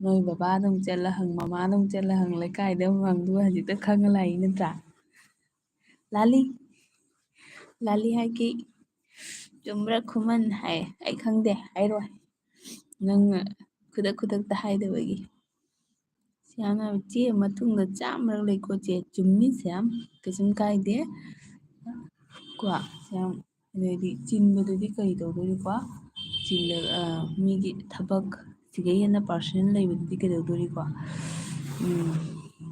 ꯅꯣꯏ ꯕꯕꯥꯗ ꯑꯃꯨꯛ ꯆꯠꯂ ꯍꯪ, ꯃꯃꯥꯗ ꯑꯃꯨꯛ ꯆꯠꯂ ꯍꯪ, ꯂꯩꯀꯥꯏꯗ ꯑꯃꯨꯛ ꯍꯪ, ꯑꯗꯨꯒ ꯍꯧꯖꯤꯛꯇ ꯈꯪꯉ ꯂꯥꯛꯏ ꯅꯠꯇ꯭ꯔꯥ? ꯂꯥꯂꯤ, ꯂꯥꯂꯤ ꯍꯥꯏꯒꯦ, ꯆꯨꯝꯕ꯭ꯔꯥ ꯈꯨꯃꯟ ꯍꯥꯏ? ꯑꯩ ꯈꯪꯗꯦ, ꯍꯥꯏꯔꯣꯏ꯫ ꯅꯪꯅ ꯈꯨꯗꯛ ꯈꯨꯗꯛꯇ ꯍꯥꯏꯗꯕꯒꯤ꯫ ꯁꯤꯌꯥꯝꯅ ꯍꯥꯏꯕ, "ꯆꯦ, ꯃꯇꯨꯡꯗ ꯆꯥꯝꯃꯔꯛ ꯂꯩꯀꯣ ꯆꯦ꯫" ꯆꯨꯝꯃꯤ ꯁꯤꯌꯥꯝ, ꯀꯩꯁꯨꯝ ꯀꯥꯏꯗꯦ꯫ ꯀꯣ, ꯁꯤꯌꯥꯝ, ꯑꯗꯩꯗꯤ ꯆꯤꯟꯕꯗꯨꯗꯤ ꯀꯔꯤ ꯇꯧꯗꯣꯔꯤꯀꯣ? ꯆꯤꯜꯂ-, ꯑ, ꯃꯤꯒꯤ ꯊꯕꯛ ꯁꯤꯗꯩ ꯍꯦꯟꯅ personal ꯂꯩꯕꯗꯨꯗꯤ ꯀꯩꯗꯧꯗꯣꯔꯤꯀꯣ? ꯎꯝ,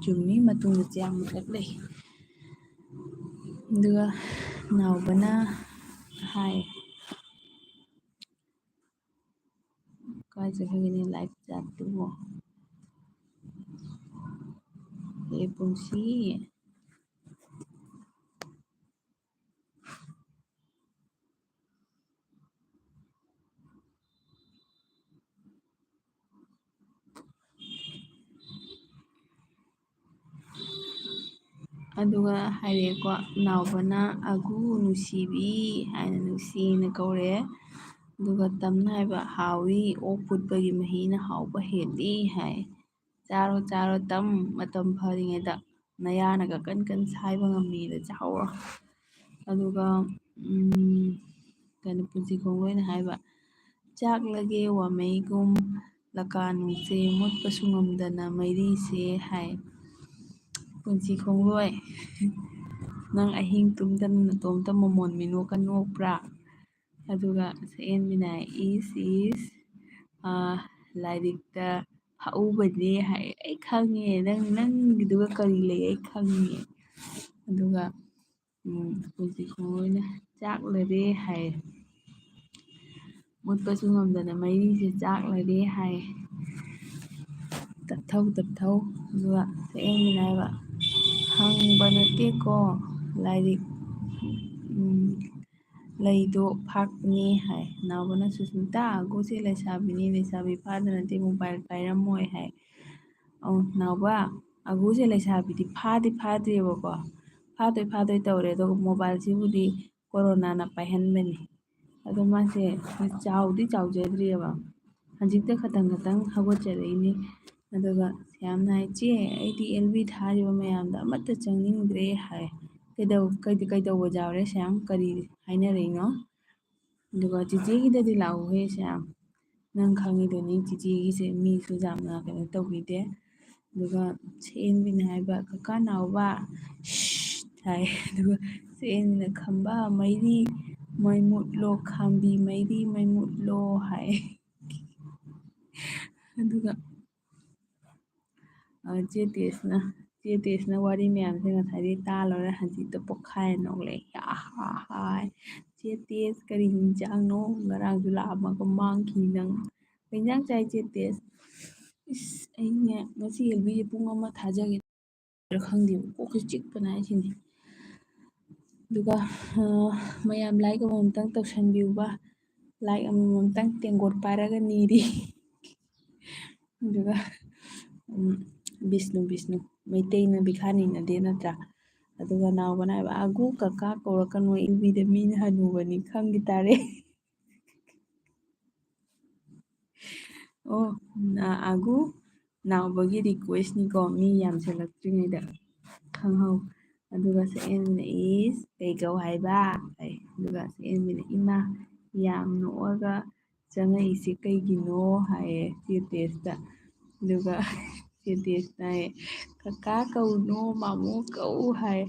ꯆꯨꯝꯃꯤ, ꯃꯇꯨꯡꯗ ꯆꯥꯝꯃꯔꯛ ꯂꯩ꯫ ꯑꯗꯨꯒ ꯅꯥꯎꯕꯅ ꯍꯥꯏ, ꯀꯥꯏ ꯆꯠꯈ꯭ꯔꯒꯦꯅꯦ live chatꯇꯨꯕꯣ? ꯑꯦ ꯄꯨꯟꯁꯤ꯫ ꯑꯗꯨꯒ ꯍꯥꯏꯔꯛꯑꯦꯀꯣ, ꯅꯥꯎꯕꯅ "ꯑꯒꯨ ꯅꯨꯡꯁꯤꯕꯤ" ꯍꯥꯏꯅ ꯅꯨꯡꯁꯤꯅ ꯀꯧꯔꯛꯑꯦ꯫ ꯑꯗꯨꯒ ꯇꯝꯅ ꯍꯥꯏꯕ, "ꯍꯥꯎꯏ, ꯑꯣꯛ ꯐꯨꯠꯄꯒꯤ ꯃꯍꯤꯅ ꯍꯥꯎꯕ ꯍꯦꯜꯂꯤ" ꯍꯥꯏ꯫ "ꯆꯥꯔꯣ, ꯆꯥꯔꯣ ꯇꯝ, ꯃꯇꯝ ꯐꯔꯤꯉꯩꯗ ꯅꯌꯥꯅꯒ ꯀꯟ ꯀꯟ ꯁꯥꯏꯕ ꯉꯝꯃꯤꯗ ꯆꯥꯍꯧꯔꯣ꯫" ꯑꯗꯨꯒ, ꯎꯝ, ꯀꯩꯅꯣ, ꯄꯨꯟꯁꯤ ꯈꯣꯡꯂꯣꯏꯅ ꯍꯥꯏꯕ, "ꯆꯥꯛꯂꯒꯦ ꯋꯥꯃꯩꯒꯨꯝ ꯂꯀꯥꯅꯨꯁꯦ, ꯃꯨꯠꯄꯁꯨ ꯉꯝꯗꯅ ꯃꯩꯔꯤꯁꯦ" ꯍꯥꯏ꯫ ꯄꯨꯟꯁꯤ ꯈꯣꯡꯂꯣꯏ, ꯅꯪ ꯑꯍꯤꯡ ꯇꯨꯝꯗꯅ ꯅꯇꯣꯝꯇ ꯃꯣꯃꯣꯟ ꯃꯤꯅꯣꯛꯀ ꯅꯣꯛꯄ꯭ꯔꯥ? ꯑꯗꯨꯒ ꯁꯛꯍꯦꯟꯕꯤꯅ ꯍꯥꯏ, "ꯏꯁ, ꯏꯁ, ꯑꯥ, ꯂꯥꯏꯔꯤꯛꯇ ꯍꯛꯎꯕꯅꯦ" ꯍꯥꯏ꯫ ꯑꯩ ꯈꯪꯉꯦ, ꯅꯪ, ꯅꯪꯒꯤꯗꯨꯒ ꯀꯔꯤ ꯂꯩ ꯑꯩ ꯈꯪꯉꯦ꯫ ꯑꯗꯨꯒ, ꯎꯝ, ꯄꯨꯟꯁꯤ ꯈꯣꯡꯂꯣꯏꯅ "ꯆꯥꯛꯂꯔꯦ" ꯍꯥꯏ꯫ "ꯃꯨꯠꯄꯁꯨ ꯉꯝꯗꯅ ꯃꯩꯔꯤꯁꯦ ꯆꯥꯛꯂꯔꯦ" ꯍꯥꯏ꯫ ꯇꯞꯊꯧ ꯇꯞꯊꯧ꯫ ꯑꯗꯨꯒ ꯁꯛꯍꯦꯟꯕꯤꯅ ꯍꯥꯏꯕ, "ꯍꯪꯕ ꯅꯠꯇꯦꯀꯣ, ꯂꯥꯏꯔꯤꯛ, ꯎꯝ, ꯂꯩꯗꯣ ꯐꯥꯛꯄꯅꯤ" ꯍꯥꯏ꯫ ꯅꯥꯎꯕꯅ, "ꯁꯨꯁꯃꯤꯇꯥ, ꯑꯒꯨꯁꯦ ꯂꯩꯁꯥꯕꯤꯅꯤ, ꯂꯩꯁꯥꯕꯤ ꯐꯥꯗ ꯅꯠꯇꯦ ꯃꯣꯕꯥꯏꯜ ꯄꯥꯏꯔꯝꯃꯣꯏ" ꯍꯥꯏ꯫ "ꯑꯧ ꯅꯥꯎꯕ, ꯑꯒꯨꯁꯦ ꯂꯩꯁꯥꯕꯤꯗꯤ ꯐꯥꯗꯤ ꯐꯥꯗ꯭ꯔꯤꯕꯀꯣ, ꯐꯥꯗꯣꯏ ꯐꯥꯗꯣꯏ ꯇꯧꯔꯦ, ꯑꯗꯨꯒ ꯃꯣꯕꯥꯏꯜꯁꯤꯕꯨꯗꯤ ꯀꯣꯔꯣꯅꯥꯅ ꯄꯥꯏꯍꯟꯕꯅꯤ꯫ ꯑꯗꯣ ꯃꯥꯁꯦ ꯆꯥꯎꯗꯤ ꯆꯥꯎꯖꯗ꯭ꯔꯤꯑꯕ, ꯍꯧꯖꯤꯛꯇ ꯈꯇꯪ ꯈꯇꯪ ꯍꯧꯒꯠꯆꯔꯛꯏꯅꯤ꯫ ꯑꯗꯨꯒ ꯁ꯭ꯌꯥꯝꯅ ꯍꯥꯏ, "ꯆꯦ, ꯑꯩꯗꯤ ꯑꯦꯜ ꯕꯤ ꯊꯥꯔꯤꯕ ꯃꯌꯥꯝꯗꯣ ꯑꯃꯠꯇ ꯆꯪꯅꯤꯡꯗ꯭ꯔꯦ" ꯍꯥꯏ꯫ "ꯀꯩꯗꯧ-, ꯀꯩꯗ-, ꯀꯩꯗꯧꯕ ꯌꯥꯎꯔꯦ ꯁ꯭ꯌꯥꯝ? ꯀꯔꯤ ꯍꯥꯏꯅꯔꯛꯏꯅꯣ?" ꯑꯗꯨꯒ "ꯆꯤꯆꯦꯒꯤꯗꯗꯤ ꯂꯥꯛꯎꯍꯦ ꯁ꯭ꯌꯥꯝ, ꯅꯪ ꯈꯪꯉꯤꯗꯨꯅꯤ ꯆꯤꯆꯦꯒꯤꯁꯦ ꯃꯤꯁꯨ ꯌꯥꯝꯅ ꯀꯩꯅꯣ ꯇꯧꯕꯤꯗꯦ"꯫ ꯑꯗꯨꯒ ꯁꯛꯍꯦꯟꯕꯤꯅ ꯍꯥꯏꯕ, "ꯀꯀꯥ ꯅꯥꯎꯕ, ꯁꯤꯠ" ꯍꯥꯏ꯫ ꯑꯗꯨꯒ ꯁꯛꯍꯦꯟꯕꯤꯅ, "ꯈꯝꯕ ꯃꯩꯔꯤ ꯃꯩ ꯃꯨꯠꯂꯣ, ꯈꯥꯝꯕꯤ ꯃꯩꯔꯤ ꯃꯩ ꯃꯨꯠꯂꯣ" ꯍꯥꯏ꯫ ꯑꯗꯨꯒ ꯑ, ꯆꯦ ꯇꯦꯁꯅ, ꯆꯦ ꯇꯦꯁꯅ ꯋꯥꯔꯤ ꯃꯌꯥꯝꯁꯦ ꯉꯁꯥꯏꯗꯩ ꯇꯥ ꯂꯣꯏꯔꯦ, ꯍꯧꯖꯤꯛꯇ ꯄꯣꯛꯈꯥꯏ ꯅꯣꯛꯂꯛꯑꯦ꯫ ꯍꯥ, ꯍꯥ, ꯍꯥꯏ꯫ "ꯆꯦ ꯇꯦꯁ, ꯀꯔꯤ ꯍꯤꯟꯖꯥꯡꯅꯣ? ꯉꯔꯥꯡꯁꯨ ꯂꯥꯛꯑꯝꯃꯒ ꯃꯥꯡꯈꯤ ꯅꯪ꯫ ꯀꯩ ꯍꯤꯟꯖꯥꯡ ꯆꯥꯏ ꯆꯦ ꯇꯦꯁ?" ꯏꯁ, ꯑꯩꯅꯦ ꯉꯁꯤ ꯑꯦꯜꯕꯤꯁꯦ ꯄꯨꯡ ꯑꯃ ꯊꯥꯖꯒꯦ ꯈꯪꯗꯦꯕ, ꯀꯣꯛꯁꯦ ꯆꯤꯛꯄꯅ ꯍꯥꯏꯁꯤꯅꯤ꯫ ꯑꯗꯨꯒ, ꯑ, ꯃꯌꯥꯝ ꯂꯥꯏꯛ ꯑꯃꯃꯝꯇꯪ ꯇꯧꯁꯟꯕꯤꯌꯨꯕ꯫ ꯂꯥꯏꯛ ꯑꯃꯃꯝꯇꯪ ꯇꯦꯡꯒꯣꯠ ꯄꯥꯏꯔꯒ ꯅꯤꯔꯤ꯫ ꯑꯗꯨꯒ, ꯎꯝ, ꯕꯤꯁꯅꯨ, ꯕꯤꯁꯅꯨ꯫ ꯃꯩꯇꯩꯅ ꯚꯤꯈꯥꯔꯤ ꯅꯠꯇꯦ ꯅꯠꯇ꯭ꯔꯥ? ꯑꯗꯨꯒ ꯅꯥꯎꯕꯅ ꯍꯥꯏꯕ, "ꯑꯒꯨ ꯀꯀꯥ ꯀꯧꯔꯛꯀꯅꯨ, ꯑꯦꯜꯕꯤꯗ ꯃꯤꯅ ꯍꯅꯨꯕꯅꯤ ꯈꯪꯈꯤ ꯇꯥꯔꯦ"꯫ ꯑꯣ, ꯅ-, ꯑꯒꯨ, ꯅꯥꯎꯕꯒꯤ ꯔꯤꯀ꯭ꯋꯦꯁꯅꯤꯀꯣ, ꯃꯤ ꯌꯥꯝꯁꯤꯜꯂꯛꯇ꯭ꯔꯤꯉꯩꯗ ꯈꯪꯍꯧ꯫ ꯑꯗꯨꯒ ꯁꯛꯍꯦꯟꯕꯤꯅ, "ꯏꯁ, ꯀꯩ ꯀꯧ ꯍꯥꯏꯕ?" ꯍꯥꯏ꯫ ꯑꯗꯨꯒ ꯁꯛꯍꯦꯟꯕꯤꯅ, "ꯏꯃꯥ, ꯌꯥꯝ ꯅꯣꯛꯑꯒ ꯆꯪꯉꯛꯏꯁꯦ ꯀꯩꯒꯤꯅꯣ?" ꯍꯥꯏꯌꯦ ꯆꯦ ꯇꯦꯁꯇ꯫ ꯑꯗꯨꯒ ꯆꯦ ꯇꯦꯁꯅ ꯍꯥꯏꯌꯦ, "ꯀꯀꯥ ꯀꯧꯅꯣ, ꯃꯥꯃꯣ ꯀꯧ" ꯍꯥꯏ꯫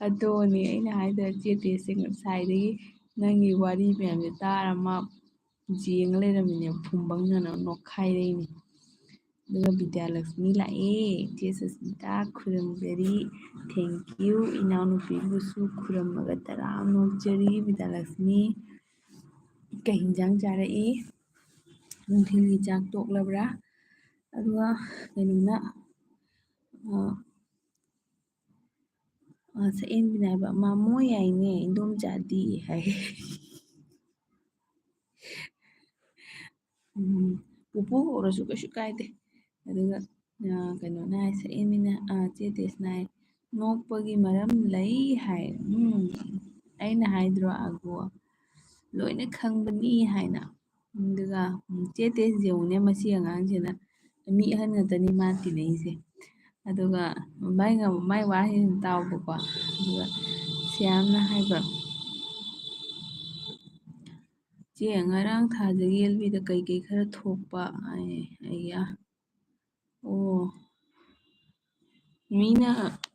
ꯑꯗꯨꯅꯦ ꯑꯩꯅ ꯍꯥꯏꯗ꯭ꯔꯥ, ꯆꯦ ꯇꯦꯁꯁꯦ ꯉꯁꯥꯏꯗꯒꯤ ꯅꯪꯒꯤ ꯋꯥꯔꯤ ꯃꯌꯥꯝꯁꯦ ꯇꯥꯔ ꯃꯥ ꯌꯦꯡꯉ ꯂꯩꯔꯝꯃꯤꯅꯦ, ꯐꯨꯝꯕꯪꯅꯅ ꯅꯣꯛꯈꯥꯏꯔꯛꯏꯅꯦ꯫ ꯑꯗꯨꯒ ꯕꯤꯗ꯭ꯌꯥꯂꯛꯁꯃꯤ ꯂꯥꯛꯑꯦ꯫ "ꯆꯦ ꯁꯨꯁꯃꯤꯇꯥ, ꯈꯨꯔꯨꯝꯖꯔꯤ꯫ Thank you꯫ ꯏꯅꯥꯎꯅꯨꯄꯤꯕꯨꯁꯨ ꯈꯨꯔꯨꯝꯃꯒ ꯇꯔꯥꯝꯅ ꯑꯣꯛꯆꯔꯤ ꯕꯤꯗ꯭ꯌꯥꯂꯛꯁꯃꯤ꯫ ꯀꯩ ꯍꯤꯟꯖꯥꯡ ꯆꯥꯔꯛꯏ? ꯅꯨꯡꯊꯤꯜꯒꯤ ꯆꯥꯛ ꯇꯣꯛꯂꯕ꯭ꯔꯥ?" ꯑꯗꯨꯒ ꯀꯩꯅꯣꯅ, ꯑ, ꯑ, ꯁꯛꯍꯦꯟꯕꯤꯅ ꯍꯥꯏꯕ, "ꯃꯥꯃꯣ ꯌꯥꯏꯅꯦ, ꯏꯟꯗꯣꯝꯆꯥꯗꯤ" ꯍꯥꯏ꯫ ꯎꯝ, ꯄꯨꯄꯨ ꯀꯧꯔꯁꯨ ꯀꯩꯁꯨ ꯀꯥꯏꯗꯦ꯫ ꯑꯗꯨꯒ, ꯑ, ꯀꯩꯅꯣꯅ ꯍꯥꯏ, ꯁꯛꯍꯦꯟꯕꯤꯅ, ꯑ, ꯆꯦ ꯇꯦꯁꯅ ꯍꯥꯏ, "ꯅꯣꯛꯄꯒꯤ ꯃꯔꯝ ꯂꯩ" ꯍꯥꯏ꯫ ꯎꯝ, ꯑꯩꯅ ꯍꯥꯏꯗ꯭ꯔꯣ, ꯑꯒꯣ? ꯂꯣꯏꯅ ꯈꯪꯕꯅꯤ ꯍꯥꯏꯅ꯫ ꯑꯗꯨꯒ, ꯎꯝ, ꯆꯦ ꯇꯦꯁ ꯌꯦꯡꯉꯨꯅꯦ, ꯃꯁꯤ ꯑꯉꯥꯡꯁꯤꯅ ꯃꯤ ꯑꯍꯟ ꯉꯥꯛꯇꯅꯤ ꯃꯥ ꯇꯤꯟꯅꯩꯁꯦ꯫ ꯑꯗꯨꯒ ꯃꯥꯏ ꯉꯝ-, ꯃꯥꯏ ꯋꯥꯍꯩꯁꯤꯅ ꯇꯥꯎꯕꯀꯣ꯫ ꯑꯗꯨꯒ ꯁ꯭ꯌꯥꯝꯅ ꯍꯥꯏꯕ, "ꯆꯦ, ꯉꯔꯥꯡ ꯊꯥꯖꯒꯤ ꯑꯦꯜ ꯕꯤꯗ ꯀꯩꯀꯩ ꯈꯔ ꯊꯣꯛꯄ?" ꯑꯩ, ꯑꯩꯌꯥ꯫ ꯑꯣ, ꯃꯤꯅ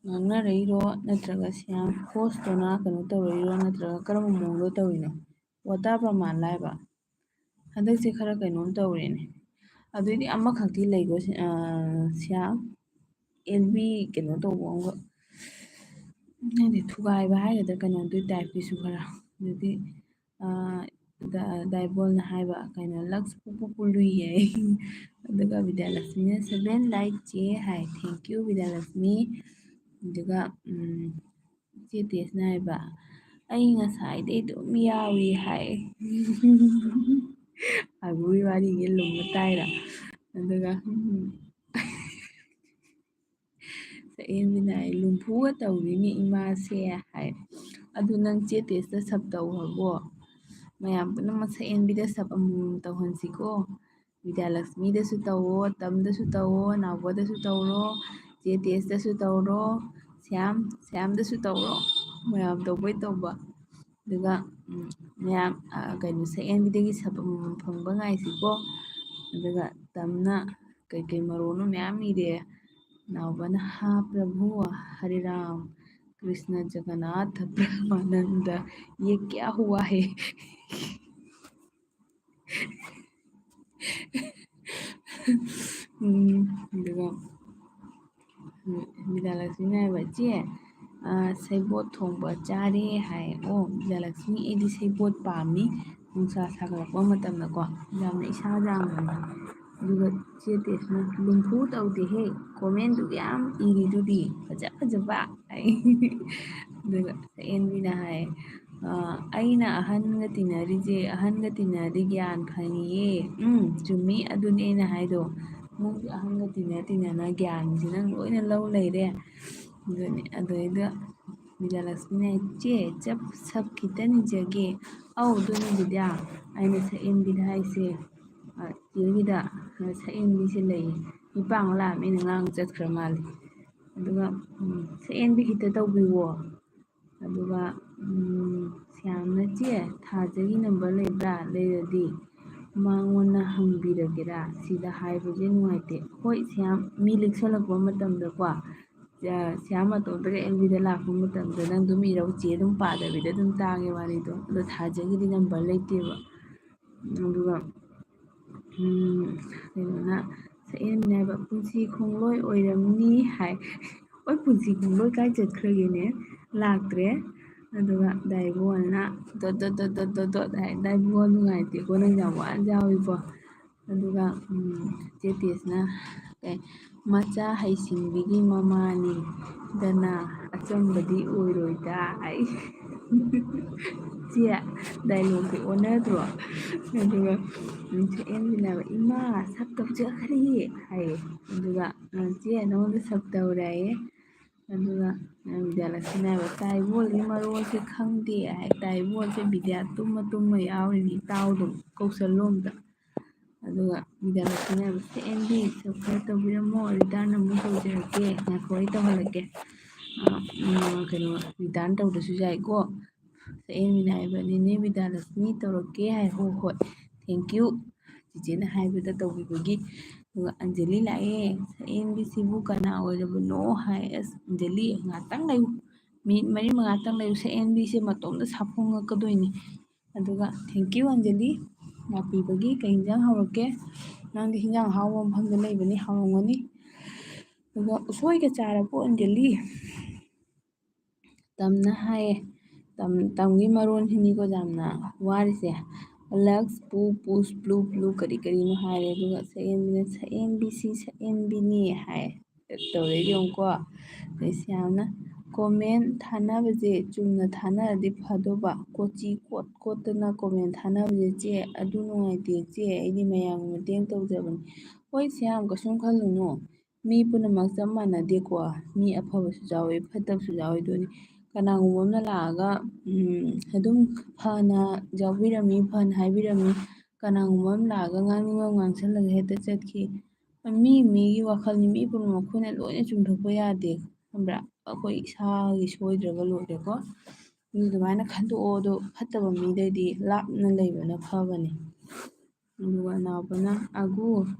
ꯉꯥꯡꯅꯔꯛꯏꯔꯣ, ꯅꯠꯇ꯭ꯔꯒ ꯁ꯭ꯌꯥꯝ ꯍꯣꯁꯇꯨꯅ ꯀꯩꯅꯣ ꯇꯧꯔꯛꯏꯔꯣ, ꯅꯠꯇ꯭ꯔꯒ ꯀꯔꯝꯕ ꯃꯑꯣꯡꯗ ꯇꯧꯔꯤꯅꯣ? ꯋꯥꯇꯥ ꯄ꯭ꯔꯃꯥꯟ ꯂꯥꯏꯕ꯫ ꯍꯟꯗꯛꯁꯦ ꯈꯔ ꯀꯩꯅꯣꯝ ꯇꯧꯔꯦꯅꯦ꯫ ꯑꯗꯨꯏꯗꯤ ꯑꯃꯈꯛꯇꯤ ꯂꯩꯀꯣ, ꯁꯤ-, ꯑ, ꯁ꯭ꯌꯥꯝ, ꯑꯦꯜ ꯕꯤ ꯀꯩꯅꯣ ꯇꯧꯕ ꯑꯃꯒ, ꯈꯪꯗꯦ, ꯊꯨꯒꯥꯏꯕ ꯍꯥꯏꯒꯗ꯭ꯔꯥ, ꯀꯩꯅꯣꯗꯨꯏ ꯇꯥꯏꯞꯀꯤꯁꯨ ꯈꯔ꯫ ꯑꯗꯨꯗꯤ, ꯑ, ꯗ-, ꯗꯥꯏꯕꯣꯜꯅ ꯍꯥꯏꯕ, ꯀꯩꯅꯣ, "ꯂꯛꯁ ꯄꯨꯄꯨ ꯄꯨꯂꯨꯏꯌꯦ"꯫ ꯑꯗꯨꯒ ꯕꯤꯗ꯭ꯌꯥꯂꯛꯁꯃꯤꯅ "ꯁꯚꯦꯟ ꯂꯥꯏꯛ ꯆꯦ" ꯍꯥꯏ꯫ Thank you, Bidyalakshmi. ꯑꯗꯨꯒ, ꯎꯝ, ꯆꯦ ꯇꯦꯁꯅ ꯍꯥꯏꯕ, "ꯑꯩ ꯉꯁꯥꯏꯗꯩ ꯑꯗꯨꯝ ꯌꯥꯎꯏ" ꯍꯥꯏ꯫ ꯑꯒꯨꯒꯤ ꯋꯥꯔꯤꯒꯤ ꯂꯨꯝꯕ ꯇꯥꯏꯔ? ꯑꯗꯨꯒ, ꯎꯝ, ꯁꯛꯍꯦꯟꯕꯤꯅ ꯍꯥꯏ, "ꯂꯨꯝꯐꯨꯒ ꯇꯧꯔꯤꯅꯦ ꯏꯃꯥꯁꯦ" ꯍꯥꯏ꯫ "ꯑꯗꯨ ꯅꯪ ꯆꯦ ꯇꯦꯁꯇ ꯁꯞ ꯇꯧꯈ꯭ꯔꯕꯣ? ꯃꯌꯥꯝ ꯄꯨꯝꯅꯃꯛ ꯁꯛꯍꯦꯟꯕꯤꯗ ꯁꯞ ꯑꯃꯃꯝ ꯇꯧꯍꯟꯁꯤꯀꯣ꯫ ꯕꯤꯗ꯭ꯌꯥꯂꯛꯁꯃꯤꯗꯁꯨ ꯇꯧꯋꯣ, ꯇꯝꯗꯁꯨ ꯇꯧꯋꯣ, ꯅꯥꯎꯕꯗꯁꯨ ꯇꯧꯔꯣ, ꯆꯦ ꯇꯦꯁꯇꯁꯨ ꯇꯧꯔꯣ, ꯁ꯭ꯌꯥꯝ, ꯁ꯭ꯌꯥꯝꯗꯁꯨ ꯇꯧꯔꯣ꯫ ꯃꯌꯥꯝ ꯇꯧꯕꯩ ꯇꯧꯕ꯫ ꯑꯗꯨꯒ, ꯎꯝ, ꯃꯌꯥꯝ, ꯑ, ꯀꯩꯅꯣ, ꯁꯛꯍꯦꯟꯕꯤꯗꯒꯤ ꯁꯞ ꯑꯃꯃꯝ ꯐꯪꯕ ꯉꯥꯏꯁꯤꯀꯣ꯫ ꯑꯗꯨꯒ ꯇꯝꯅ ꯀꯩꯀꯩ ꯃꯔꯣꯜꯅꯣ ꯃꯌꯥꯝ ꯏꯔꯦ꯫ ꯅꯥꯎꯕꯅ "ꯍꯥ ꯄ꯭ꯔꯚꯨ, ꯍꯔꯦ ꯔꯥꯝ, ꯀ꯭ꯔꯤꯁꯅ ꯖꯒꯟꯅꯥꯊ ꯄ꯭ꯔꯦꯃꯥꯅꯟꯗ, ꯌꯦ ꯀ꯭ꯌꯥ ꯍꯨꯋꯥ ꯍꯦ?" ꯎꯝ, ꯑꯗꯨꯒ, ꯎꯝ, ꯕꯤꯗ꯭ꯌꯥꯂꯛꯁꯃꯤꯅ ꯍꯥꯏꯕ, "ꯆꯦ, ꯑ, ꯁꯦꯕꯣꯠ ꯊꯣꯡꯕ ꯆꯥꯔꯦ" ꯍꯥꯏ꯫ ꯑꯣ, ꯕꯤꯗ꯭ꯌꯥꯂꯛꯁꯃꯤ, ꯑꯩꯗꯤ ꯁꯦꯕꯣꯠ ꯄꯥꯝꯃꯤ꯫ ꯅꯨꯡꯁꯥ ꯁꯥꯒꯠꯂꯛꯄ ꯃꯇꯝꯗꯀꯣ, ꯌꯥꯝꯅ ꯏꯁꯥꯗ ꯌꯥꯝꯅ ꯑꯗꯨꯒ ꯆꯦ ꯇꯦꯁꯅ, "ꯂꯨꯝꯐꯨ ꯇꯧꯗꯦꯍꯦ, comment ꯗꯨ ꯌꯥꯝ ꯏꯔꯤꯗꯨꯗꯤ, ꯐꯖ ꯐꯖꯕ" ꯍꯥꯏ꯫ ꯑꯗꯨꯒ ꯁꯛꯍꯦꯟꯕꯤꯅ ꯍꯥꯏ, "ꯑ, ꯑꯩꯅ ꯑꯍꯟꯒ ꯇꯤꯟꯅꯔꯤꯁꯦ, ꯑꯍꯟꯒ ꯇꯤꯟꯅꯔꯗꯤ ꯒ꯭ꯌꯥꯟ ꯐꯪꯉꯤꯌꯦ꯫ ꯎꯝ, ꯆꯨꯝꯃꯤ, ꯑꯗꯨꯅꯤ ꯑꯩꯅ ꯍꯥꯏꯗꯣ꯫ ꯅꯪꯗꯤ ꯑꯍꯟꯒ ꯇꯤꯟꯅ ꯇꯤꯟꯅꯅ ꯒ꯭ꯌꯥꯟꯁꯤ ꯅꯪ ꯂꯣꯏꯅ ꯂꯧ ꯂꯩꯔꯦ"꯫ ꯑꯗꯨꯅꯤ, ꯑꯗꯨꯗꯩꯗ ꯕꯤꯗ꯭ꯌꯥꯂꯛꯁꯃꯤꯅ, "ꯆꯦ, ꯆꯞ ꯁꯞ ꯈꯤꯇ ꯅꯤꯖꯒꯦ"꯫ "ꯑꯧ, ꯑꯗꯨꯅꯤ ꯕꯤꯗ꯭ꯌꯥ, ꯑꯩꯅ ꯁꯛꯍꯦꯟꯕꯤꯗ ꯍꯥꯏꯁꯦ, ꯑ, ꯆꯦꯒꯤꯗ, ꯑ, ꯁꯛꯍꯦꯟꯕꯤꯁꯦ ꯂꯩ, ꯃꯤ ꯄꯥꯡ ꯂꯥꯛꯑꯝꯃꯦ, ꯑꯩꯅ ꯉꯥꯡ ꯆꯠꯈ꯭ꯔ ꯃꯥꯜꯂꯦ꯫ ꯑꯗꯨꯒ, ꯎꯝ, ꯁꯛꯍꯦꯟꯕꯤ ꯈꯤꯇ ꯇꯧꯕꯤꯋꯣ"꯫ ꯑꯗꯨꯒ, ꯎꯝ, ꯁ꯭ꯌꯥꯝꯅ, "ꯆꯦ, ꯊꯥꯖꯒꯤ number ꯂꯩꯕ꯭ꯔꯥ? ꯂꯩꯔꯗꯤ ꯃꯉꯣꯟꯗ ꯍꯪꯕꯤꯔꯒꯦꯔꯥ? ꯁꯤꯗ ꯍꯥꯏꯕꯁꯦ ꯅꯨꯡꯉꯥꯏꯇꯦ"꯫ ꯍꯣꯏ, ꯁ꯭ꯌꯥꯝ, ꯃꯤ ꯂꯤꯛꯁꯜꯂꯛꯄ ꯃꯇꯝꯗꯀꯣ, ꯑ, ꯁ꯭ꯌꯥꯝ ꯃꯇꯣꯝꯇꯒ ꯑꯦꯝ ꯕꯤꯗ ꯂꯥꯛꯄ ꯃꯇꯝꯗ ꯅꯪ ꯑꯗꯨꯝ ꯏꯔꯧ, ꯆꯦ ꯑꯗꯨꯝ ꯄꯥꯗꯕꯤꯗ ꯑꯗꯨꯝ ꯇꯥꯒꯦ ꯋꯥꯔꯤꯗꯣ꯫ ꯑꯗꯣ ꯊꯥꯖꯒꯤꯗꯤ number ꯂꯩꯇꯦꯕ꯫ ꯑꯗꯨꯒ, ꯎꯝ, ꯀꯩꯅꯣꯅ, ꯁꯛꯍꯦꯟꯕꯤꯅ ꯍꯥꯏꯕ, "ꯄꯨꯟꯁꯤ ꯈꯣꯡꯂꯣꯏ ꯑꯣꯏꯔꯝꯅꯤ" ꯍꯥꯏ꯫ "ꯍꯣꯏ, ꯄꯨꯟꯁꯤ ꯈꯣꯡꯂꯣꯏ ꯀꯥꯏ ꯆꯠꯈ꯭ꯔꯒꯦꯅꯦ? ꯂꯥꯛꯇ꯭ꯔꯦ"꯫ ꯑꯗꯨꯒ ꯗꯥꯏꯕꯣꯟꯅ, "ꯗꯣꯠ ꯗꯣꯠ ꯗꯣꯠ ꯗꯣꯠ ꯗꯣꯠ ꯗꯣꯠ" ꯍꯥꯏ꯫ ꯗꯥꯏꯕꯣꯟ, ꯅꯨꯡꯉꯥꯏꯇꯦꯀꯣ, ꯅꯪ ꯌꯥꯝ ꯋꯥꯅ ꯌꯥꯎꯏꯀꯣ꯫ ꯑꯗꯨꯒ, ꯎꯝ, ꯆꯦ ꯇꯦꯁꯅ, ꯀꯩ, "ꯃꯆꯥ ꯍꯩꯁꯤꯡꯕꯤꯒꯤ ꯃꯃꯥꯅꯤ ꯗꯅ, ꯑꯆꯝꯕꯗꯤ ꯑꯣꯏꯔꯣꯏꯗ" ꯍꯥꯏ꯫ ꯆꯦ, dialogue ꯁꯦ ꯑꯣꯟꯅꯗ꯭ꯔꯣ? ꯑꯗꯨꯒ, ꯎꯝ, ꯁꯛꯍꯦꯟꯕꯤꯅ, "ꯏꯃꯥ, ꯁꯞ ꯇꯧꯖꯈ꯭ꯔꯦ" ꯍꯥꯏꯌꯦ꯫ ꯑꯗꯨꯒ, ꯑ, "ꯆꯦ, ꯅꯉꯣꯟꯗ ꯁꯞ ꯇꯧꯔꯦ" ꯍꯥꯏꯌꯦ꯫ ꯑꯗꯨꯒ, ꯑ, ꯕꯤꯗ꯭ꯌꯥꯂꯛꯁꯃꯤꯅ ꯍꯥꯏꯕ, "ꯇꯥꯏꯕꯣꯜꯒꯤ ꯃꯔꯣꯜꯁꯦ ꯈꯪꯗꯦ" ꯍꯥꯏ꯫ "ꯇꯥꯏꯕꯣꯜꯁꯦ ꯕꯤꯗ꯭ꯌꯥ ꯇꯨꯝꯃ ꯇꯨꯝꯃ ꯌꯥꯎꯔꯤꯅꯤ, ꯏꯇꯥꯎꯗꯣ ꯀꯧꯁꯜꯂꯣ ꯑꯝꯇ"꯫ ꯑꯗꯨꯒ ꯕꯤꯗ꯭ꯌꯥꯂꯛꯁꯃꯤꯅ ꯍꯥꯏꯕ, "ꯁꯛꯍꯦꯟꯕꯤ, subscribe ꯇꯧꯕꯤꯔꯝꯃꯣ, return ꯑꯃꯨꯛ ꯇꯧꯖꯔꯛꯀꯦ, ꯉꯥꯏꯈꯣ, ꯑꯩ ꯇꯧꯍꯜꯂꯛꯀꯦ"꯫ ꯑ, ꯎꯝ, ꯀꯩꯅꯣ, return ꯇꯧꯗ꯭ꯔꯁꯨ ꯌꯥꯏꯀꯣ꯫ ꯁꯛꯍꯦꯟꯕꯤꯅ ꯍꯥꯏꯕ, "ꯅꯦꯅꯦ ꯕꯤꯗ꯭ꯌꯥꯂꯛꯁꯃꯤ ꯇꯧꯔꯛꯀꯦ" ꯍꯥꯏ꯫ "ꯍꯣꯏ, ꯍꯣꯏ, thank you, ꯆꯤꯆꯦꯅ ꯍꯥꯏꯕꯗ ꯇꯧꯕꯤꯕꯒꯤ"꯫ ꯑꯗꯨꯒ ꯑꯟꯖꯂꯤ ꯂꯥꯛꯑꯦ꯫ "ꯁꯛꯍꯦꯟꯕꯤꯁꯤꯕꯨ ꯀꯅꯥ ꯑꯣꯏꯔꯕꯅꯣ?" ꯍꯥꯏ꯫ "ꯑꯁ, ꯑꯟꯖꯂꯤ, ꯉꯥꯛꯇꯪ ꯂꯩꯌꯨ, minute ꯃꯔꯤ ꯃꯉꯥꯇꯪ ꯂꯩꯌꯨ, ꯁꯛꯍꯦꯟꯕꯤꯁꯦ ꯃꯇꯣꯝꯇ ꯁꯥꯐꯣꯡꯉꯛꯀꯗꯣꯏꯅꯤ"꯫ ꯑꯗꯨꯒ, "Thank you, ꯑꯟꯖꯂꯤ, ꯂꯥꯛꯄꯤꯕꯒꯤ꯫ ꯀꯩ ꯏꯟꯖꯥꯡ ꯍꯧꯔꯛꯀꯦ? ꯅꯪꯗꯤ ꯍꯤꯟꯖꯥꯡ ꯑꯍꯥꯎꯕ ꯃꯐꯝꯗ ꯂꯩꯕꯅꯤ, ꯍꯥꯎꯔꯝꯒꯅꯤ"꯫ ꯑꯗꯨꯒ, "ꯎꯁꯣꯏꯒ ꯆꯥꯔꯕꯣ, ꯑꯟꯖꯂꯤ?" ꯇꯝꯅ ꯍꯥꯏꯌꯦ꯫ ꯇꯝ-, ꯇꯝꯒꯤ ꯃꯔꯣꯟꯁꯤꯅꯤꯀꯣ ꯌꯥꯝꯅ ꯋꯥꯔꯤꯁꯦ꯫ ꯂꯛꯁ ꯄꯨ ꯄꯨꯁ ꯕ꯭ꯂꯨ ꯕ꯭ꯂꯨ ꯀꯔꯤ ꯀꯔꯤꯅꯣ ꯍꯥꯏꯔꯦ꯫ ꯑꯗꯨꯒ ꯁꯛꯍꯦꯟꯕꯤꯅ "ꯁꯛꯍꯦꯟꯕꯤꯁꯤ ꯁꯛꯍꯦꯟꯕꯤꯅꯤ" ꯍꯥꯏ꯫ ꯇꯧꯔꯛꯏꯗꯣ ꯌꯦꯡꯉꯨꯀꯣ꯫ ꯑꯗꯩ ꯁ꯭ꯌꯥꯝꯅ "ꯀꯣꯃꯦꯟ ꯊꯥꯅꯕꯁꯦ ꯆꯨꯝꯅ ꯊꯥꯅꯔꯗꯤ ꯐꯗꯧꯕ, ꯀꯣꯆꯤ ꯀꯣꯠ ꯀꯣꯠꯇꯅ ꯀꯣꯃꯦꯟ ꯊꯥꯅꯕꯁꯦ ꯆꯦ, ꯑꯗꯨ ꯅꯨꯡꯉꯥꯏꯇꯦ ꯆꯦ, ꯑꯩꯗꯤ ꯃꯌꯥꯝꯒꯤ ꯃꯇꯦꯡ ꯇꯧꯖꯕꯅꯤ"꯫ ꯍꯣꯏ ꯁ꯭ꯌꯥꯝ, ꯀꯩꯁꯨꯝ ꯈꯜꯂꯨꯅꯨ, ꯃꯤ ꯄꯨꯝꯅꯃꯛ ꯆꯞ ꯃꯥꯟꯅꯗꯦꯀꯣ꯫ ꯃꯤ ꯑꯐꯕꯁꯨ ꯌꯥꯎꯋꯤ, ꯐꯠꯇꯕꯁꯨ ꯌꯥꯎꯋꯤ꯫ ꯑꯗꯨꯅꯤ ꯀꯅꯥꯒꯨꯝꯕ ꯑꯃꯅ ꯂꯥꯛꯑꯒ, ꯎꯝ, ꯑꯗꯨꯝ ꯐꯅ ꯌꯥꯎꯕꯤꯔꯝꯃꯤ, ꯐꯅ ꯍꯥꯏꯕꯤꯔꯝꯃꯤ, ꯀꯅꯥꯒꯨꯝꯕ ꯑꯃ ꯂꯥꯛꯑꯒ ꯉꯥꯡꯅꯤꯡꯕ ꯑꯃ ꯉꯥꯡꯁꯜꯂꯒ ꯍꯦꯛꯇ ꯆꯠꯈꯤ꯫ ꯃꯤ ꯃꯤꯒꯤ ꯋꯥꯈꯜꯅꯤ, ꯃꯤ ꯄꯨꯝꯅꯃꯛ ꯑꯩꯈꯣꯏꯅ ꯂꯣꯏꯅ ꯆꯨꯝꯊꯣꯛꯄ ꯌꯥꯗꯦ, ꯈꯪꯕ꯭ꯔꯥ? ꯑꯩꯈꯣꯏ ꯏꯁꯥꯒꯤ ꯁꯣꯏꯗ꯭ꯔꯒ ꯂꯣꯏꯔꯦꯀꯣ꯫ ꯑꯗꯨ ꯑꯗꯨꯃꯥꯏꯅ ꯈꯟꯗꯣꯛꯑꯣ꯫ ꯑꯗꯣ ꯐꯠꯇꯕ ꯃꯤꯗꯩꯗꯤ ꯂꯥꯞꯅ ꯂꯩꯕꯅ ꯐꯕꯅꯦ꯫ ꯑꯗꯨꯒ ꯅꯥꯎꯕꯅ, "ꯑꯒꯨ,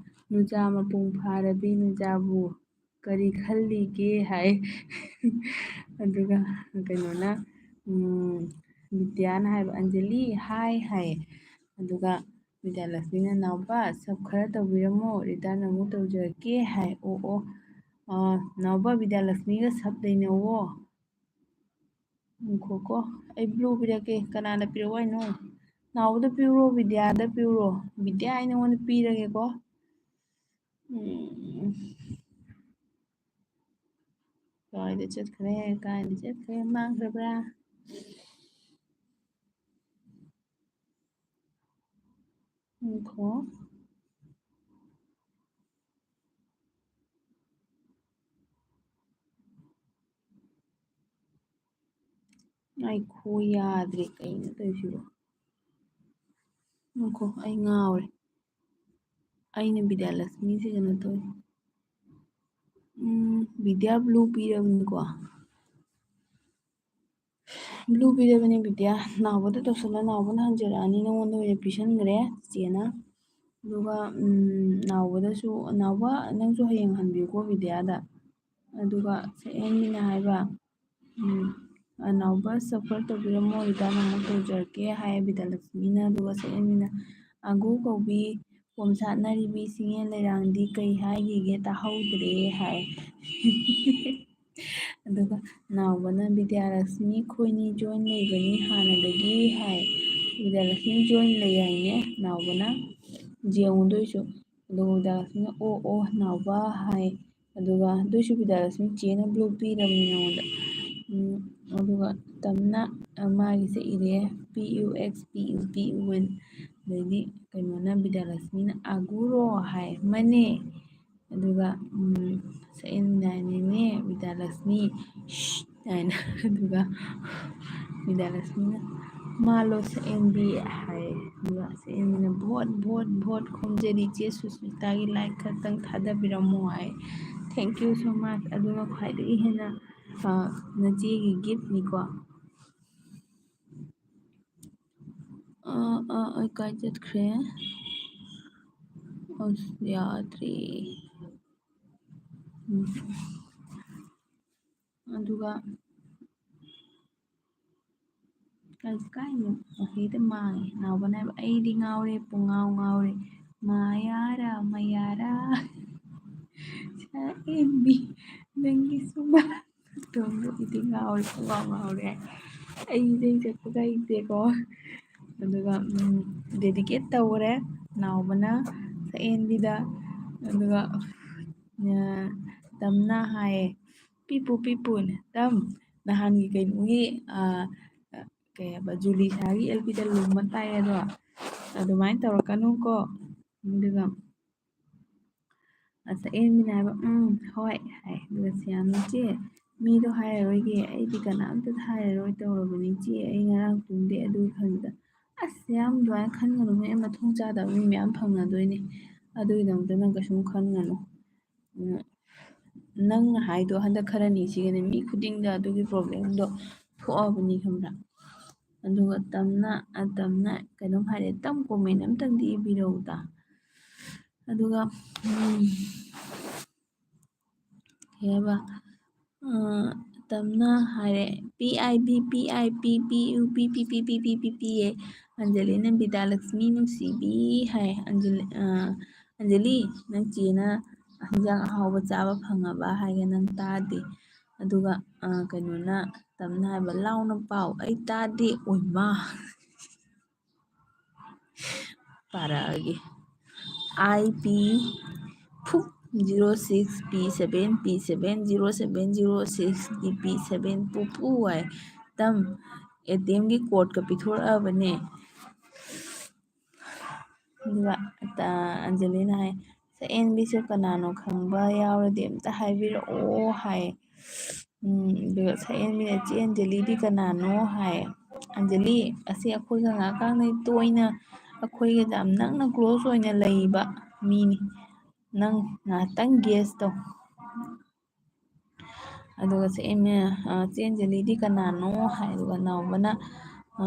ꯅꯨꯆꯥ ꯃꯄꯨꯡ ꯐꯥꯔꯕꯤ ꯅꯨꯆꯥꯕꯨ ꯀꯔꯤ ꯈꯜꯂꯤꯒꯦ?" ꯍꯥꯏ꯫ ꯑꯗꯨꯒ ꯀꯩꯅꯣꯅ, ꯎꯝ, ꯕꯤꯗ꯭ꯌꯥꯅ ꯍꯥꯏꯕ, "ꯑꯟꯖꯂꯤ, ꯍꯥꯏ" ꯍꯥꯏ꯫ ꯑꯗꯨꯒ ꯕꯤꯗ꯭ꯌꯥꯂꯛꯁꯃꯤꯅ, "ꯅꯥꯎꯕ, ꯁꯞ ꯈꯔ ꯇꯧꯕꯤꯔꯝꯃꯣ, ꯔꯤꯇꯟ ꯑꯃꯨꯛ ꯇꯧꯖꯔꯛꯀꯦ" ꯍꯥꯏ꯫ "ꯑꯣ, ꯑꯣ, ꯑ, ꯅꯥꯎꯕ, ꯕꯤꯗ꯭ꯌꯥꯂꯛꯁꯃꯤꯒ ꯁꯞ ꯂꯩꯅꯧꯋꯣ"꯫ ꯉꯥꯏꯈꯣꯀꯣ, ꯑꯩ ꯕ꯭ꯂꯨ ꯄꯤꯔꯛꯀꯦ꯫ ꯀꯅꯥꯗ ꯄꯤꯔꯛꯑꯣ ꯍꯥꯏꯅꯣ? ꯅꯥꯎꯕꯗ ꯄꯤꯔꯨꯔꯣ, ꯕꯤꯗ꯭ꯌꯥꯗ ꯄꯤꯔꯨꯔꯣ? ꯕꯤꯗ꯭ꯌꯥ, ꯑꯩ ꯅꯉꯣꯟꯗ ꯄꯤꯔꯒꯦꯀꯣ꯫ ꯎꯝ꯫ ꯀꯥꯏꯗ ꯆꯠꯈ꯭ꯔꯦ? ꯀꯥꯏꯗ ꯆꯠꯈ꯭ꯔꯦ? ꯃꯥꯡꯈ꯭ꯔꯕ꯭ꯔꯥ? ꯉꯥꯏꯈꯣ꯫ ꯉꯥꯏꯈꯣ, ꯌꯥꯗ꯭ꯔꯦ꯫ ꯀꯩꯅꯣ ꯇꯧꯔꯤꯁꯤꯕꯣ? ꯉꯥꯏꯈꯣ, ꯑꯩ ꯉꯥꯎꯔꯦ꯫ ꯑꯩꯅ ꯕꯤꯗ꯭ꯌꯥꯂꯛꯁꯃꯤꯁꯦ ꯀꯩꯅꯣ ꯇꯧꯋꯤ꯫ ꯎꯝ, ꯕꯤꯗ꯭ꯌꯥ ꯕ꯭ꯂꯨ ꯄꯤꯔꯕꯅꯤꯀꯣ꯫ ꯕ꯭ꯂꯨ ꯄꯤꯔꯕꯅꯤ ꯕꯤꯗ꯭ꯌꯥ꯫ ꯅꯥꯎꯕꯗ ꯇꯧꯁꯜꯂꯣ, ꯅꯥꯎꯕꯅ ꯍꯟꯖꯔꯛꯑꯅꯤ, ꯅꯉꯣꯟꯗ ꯑꯣꯏꯅ ꯄꯤꯁꯟꯈ꯭ꯔꯦ ꯆꯦꯅ꯫ ꯑꯗꯨꯒ, ꯎꯝ, ꯅꯥꯎꯕꯗꯁꯨ, "ꯅꯥꯎꯕ, ꯅꯪꯁꯨ ꯍꯌꯦꯡ ꯍꯟꯕꯤꯌꯨꯀꯣ ꯕꯤꯗ꯭ꯌꯥꯗ"꯫ ꯑꯗꯨꯒ ꯁꯛꯍꯦꯟꯕꯤꯅ ꯍꯥꯏꯕ, ꯎꯝ, "ꯅꯥꯎꯕ, ꯁꯞ ꯈꯔ ꯇꯧꯕꯤꯔꯝꯃꯣ, ꯔꯤꯇꯟ ꯑꯃꯨꯛ ꯇꯧꯖꯔꯛꯀꯦ" ꯍꯥꯏ ꯕꯤꯗ꯭ꯌꯥꯂꯛꯁꯃꯤꯅ꯫ ꯑꯗꯨꯒ ꯁꯛꯍꯦꯟꯕꯤꯅ, "ꯑꯒꯨ ꯀꯧꯕꯤ, ꯄꯣꯝꯁꯥꯠꯅꯔꯤꯕꯤ ꯁꯤꯡꯍꯦꯟ ꯂꯩꯔꯥꯡꯗꯤ ꯀꯩ ꯍꯥꯏꯈꯤꯒꯦ ꯇꯥꯍꯧꯗ꯭ꯔꯦ" ꯍꯥꯏ꯫ ꯑꯗꯨꯒ ꯅꯥꯎꯕꯅ, "ꯕꯤꯗ꯭ꯌꯥꯂꯛꯁꯃꯤ, ꯈꯣꯏꯅꯤ ꯖꯣꯏꯟ ꯂꯩꯕꯅꯤ ꯍꯥꯟꯅꯗꯒꯤ" ꯍꯥꯏ꯫ ꯕꯤꯗ꯭ꯌꯥꯂꯛꯁꯃꯤ ꯖꯣꯏꯟ ꯂꯩ ꯍꯥꯏꯅꯦ ꯅꯥꯎꯕꯅ꯫ ꯌꯦꯡꯉꯨꯗꯣꯏꯁꯨ꯫ ꯑꯗꯨꯒ ꯕꯤꯗ꯭ꯌꯥꯂꯛꯁꯃꯤꯅ "ꯑꯣ, ꯑꯣ, ꯅꯥꯎꯕ" ꯍꯥꯏ꯫ ꯑꯗꯨꯒ ꯑꯗꯨꯏꯁꯨ ꯕꯤꯗ꯭ꯌꯥꯂꯛꯁꯃꯤ ꯆꯦꯅ ꯕ꯭ꯂꯣꯛ ꯄꯤꯔꯕꯅꯤ ꯅꯉꯣꯟꯗ꯫ ꯎꯝ, ꯑꯗꯨꯒ ꯇꯝꯅ, ꯑ, ꯃꯥꯒꯤꯁꯦ ꯏꯔꯦ, "P U X P U P U N"꯫ ꯑꯗꯩꯗꯤ ꯀꯩꯅꯣꯅ, ꯕꯤꯗ꯭ꯌꯥꯂꯛꯁꯃꯤꯅ "ꯑꯒꯨꯔꯣ" ꯍꯥꯏ, "ꯃꯅꯦ"꯫ ꯑꯗꯨꯒ, ꯎꯝ, ꯁꯛꯍꯦꯟꯕꯤꯅ ꯍꯥꯏꯅꯤꯅꯦ, "ꯕꯤꯗ꯭ꯌꯥꯂꯛꯁꯃꯤ, ꯁ꯭ꯁ" ꯍꯥꯏꯅ꯫ ꯑꯗꯨꯒ ꯕꯤꯗ꯭ꯌꯥꯂꯛꯁꯃꯤꯅ, "ꯃꯥꯂꯣ ꯁꯛꯍꯦꯟꯕꯤ" ꯍꯥꯏ꯫ ꯑꯗꯨꯒ ꯁꯛꯍꯦꯟꯕꯤꯅ, "ꯚꯣꯠ, ꯚꯣꯠ, ꯚꯣꯠ ꯈꯣꯝꯖꯔꯤ, ꯆꯦ ꯁꯨꯁꯃꯤꯇꯥꯒꯤ ꯂꯥꯏꯛ ꯈꯛꯇꯪ ꯊꯥꯗꯕꯤꯔꯝꯃꯣ" ꯍꯥꯏ꯫ Thank you so much꯫ ꯑꯗꯨꯅ ꯈ꯭ꯋꯥꯏꯗꯒꯤ ꯍꯦꯟꯅ, ꯑ, ꯅꯆꯦꯒꯤ ꯒꯤꯐꯅꯤꯀꯣ꯫ ꯑ, ꯑ, ꯑꯩ ꯀꯥꯏ ꯆꯠꯈ꯭ꯔꯦ? ꯑꯁ, ꯌꯥꯗ꯭ꯔꯦ꯫ ꯎꯝ꯫ ꯑꯗꯨꯒ ꯀꯥꯏ, ꯀꯥꯏꯅꯣ ꯍꯦꯛꯇ ꯃꯥꯡꯉꯦ꯫ ꯅꯥꯎꯕꯅ ꯍꯥꯏꯕ, "ꯑꯩꯗꯤ ꯉꯥꯎꯔꯦ, ꯄꯨꯡꯉꯥꯎ ꯉꯥꯎꯔꯦ꯫ ꯃꯌꯥꯔꯥ, ꯃꯌꯥꯔꯥ꯫ ꯁꯛꯍꯦꯟꯕꯤ, ꯅꯪꯒꯤ ꯁꯨꯃꯥꯡ ꯃꯇꯣꯟꯗ ꯑꯩꯗꯤ ꯉꯥꯎꯔꯦ, ꯄꯨꯡꯉꯥꯎ ꯉꯥꯎꯔꯦ꯫ ꯑꯩ ꯏꯁꯩ ꯁꯛꯄꯒ ꯍꯩꯇꯦꯀꯣ"꯫ ꯑꯗꯨꯒ, ꯎꯝ, dedicate ꯇꯧꯈ꯭ꯔꯦ ꯅꯥꯎꯕꯅ ꯁꯛꯍꯦꯟꯕꯤꯗ꯫ ꯑꯗꯨꯒ, ꯑ, ꯇꯝꯅ ꯍꯥꯏꯌꯦ, "ꯄꯤꯄꯨ, ꯄꯤꯄꯨꯅꯦ꯫ ꯇꯝ, ꯅꯍꯥꯟꯒꯤ ꯀꯩꯅꯣꯒꯤ, ꯑ, ꯑ, ꯀꯩ ꯍꯥꯏꯕ, ꯖꯨꯂꯤꯁꯥꯒꯤ L P ꯗ ꯂꯨꯝꯃ ꯇꯥꯏ ꯑꯗꯣ꯫ ꯑꯗꯨꯃꯥꯏꯅ ꯇꯧꯔꯛꯀꯅꯨꯀꯣ"꯫ ꯑꯗꯨꯒ ꯑꯁ, ꯑꯦꯟꯕꯤꯅ ꯍꯥꯏꯕ, "ꯎꯝ, ꯍꯣꯏ" ꯍꯥꯏ꯫ ꯑꯗꯨꯒ ꯁꯤꯌꯥꯝꯅ, "ꯏꯆꯦ, ꯃꯤꯗꯣ ꯍꯥꯏꯔꯔꯣꯏꯒꯦ, ꯑꯩꯗꯤ ꯀꯅꯥꯝꯇꯗ ꯍꯥꯏꯔꯔꯣꯏ ꯇꯧꯔꯕꯅꯤ ꯏꯆꯦ, ꯑꯩ ꯉꯔꯥꯡ ꯇꯨꯝꯗꯦ ꯑꯗꯨꯒꯤ ꯈꯟꯕꯗ"꯫ ꯑꯁ, ꯌꯥꯝ ꯑꯗꯨꯃꯥꯏꯅ ꯈꯟꯒꯅꯨ, ꯃꯤ ꯃꯊꯣꯡ ꯆꯥꯗꯕ ꯃꯤ ꯃꯌꯥꯝ ꯐꯪꯅꯗꯣꯏꯅꯦ, ꯑꯗꯨꯒꯤꯗꯃꯛꯇ ꯅꯪ ꯀꯩꯁꯨꯝ ꯈꯟꯒꯅꯨ꯫ ꯎꯝ, ꯅꯪꯅ ꯍꯥꯏꯗꯣ ꯍꯟꯗꯛ ꯈꯔꯅꯤꯁꯤꯒꯅꯦ ꯃꯤ ꯈꯨꯗꯤꯡꯗ ꯑꯗꯨꯒꯤ problemꯗꯣ ꯊꯣꯛꯑꯕꯅꯤ, ꯈꯪꯕ꯭ꯔꯥ? ꯑꯗꯨꯒ ꯇꯝꯅ, ꯑ, ꯇꯝꯅ ꯀꯩꯅꯣꯝ ꯍꯥꯏꯔꯦ, "ꯇꯝ, comment ꯑꯝꯇꯪꯗꯤ ꯏꯕꯤꯔꯧꯗ"꯫ ꯑꯗꯨꯒ, ꯎꯝ, ꯀꯩ ꯍꯥꯏꯕ, ꯑ, ꯇꯝꯅ ꯍꯥꯏꯔꯦ, "P I B P I P P U P P P P P P P" ꯑꯦ꯫ ꯑꯟꯖꯂꯤꯅ, "ꯕꯤꯗ꯭ꯌꯥꯂꯛꯁꯃꯤ ꯅꯨꯡꯁꯤꯕꯤ" ꯍꯥꯏ꯫ ꯑꯟꯖꯂꯤ, ꯑ, "ꯑꯟꯖꯂꯤ, ꯅꯪ ꯆꯦꯅ ꯍꯤꯟꯖꯥꯡ ꯑꯍꯥꯎꯕ ꯆꯥꯕ ꯐꯪꯉꯕ ꯍꯥꯏꯒꯦ, ꯅꯪ ꯇꯥꯗꯦ"꯫ ꯑꯗꯨꯒ, ꯑ, ꯀꯩꯅꯣꯅ, ꯇꯝꯅ ꯍꯥꯏꯕ, "ꯂꯥꯎꯅ ꯄꯥꯎ, ꯑꯩ ꯇꯥꯗꯦ, ꯑꯣꯏꯃꯥ"꯫ ꯄꯥꯔꯛꯑꯒꯦ꯫ I P ꯐꯨꯞ zero six P seven P seven zero seven zero six D P seven ꯄꯨꯄꯨ ꯍꯥꯏ꯫ ꯇꯝ, A T M ꯒꯤ code ꯀ ꯄꯤꯊꯣꯔꯛꯑꯕꯅꯦ꯫ ꯑꯗꯨꯒ, ꯑ, ꯑꯟꯖꯂꯤꯅ ꯍꯥꯏ, "ꯁꯛꯍꯦꯟꯕꯤꯁꯦ ꯀꯅꯥꯅꯣ ꯈꯪꯕ ꯌꯥꯎꯔꯗꯤ ꯑꯝꯇ ꯍꯥꯏꯕꯤꯔꯛꯑꯣ" ꯍꯥꯏ꯫ ꯎꯝ, ꯑꯗꯨꯒ ꯁꯛꯍꯦꯟꯕꯤꯅ, "ꯆꯦ ꯑꯟꯖꯂꯤꯗꯤ ꯀꯅꯥꯅꯣ?" ꯍꯥꯏ꯫ "ꯑꯟꯖꯂꯤ ꯑꯁꯤ ꯑꯩꯈꯣꯏꯒ ꯉꯥꯏꯍꯥꯛꯀꯥꯡꯗꯩ ꯇꯣꯏꯅ ꯑꯩꯈꯣꯏꯒ ꯌꯥꯝ ꯅꯛꯅ close ꯑꯣꯏꯅ ꯂꯩꯕ ꯃꯤꯅꯤ꯫ ꯅꯪ ꯉꯥꯏꯍꯥꯛꯇꯪ guess ꯇꯧ꯫" ꯑꯗꯨꯒ ꯁꯛꯍꯦꯟꯕꯤꯅ, "ꯑ, ꯆꯦ ꯑꯟꯖꯂꯤꯗꯤ ꯀꯅꯥꯅꯣ?" ꯍꯥꯏ꯫ ꯑꯗꯨꯒ ꯅꯥꯎꯕꯅ, ꯑ,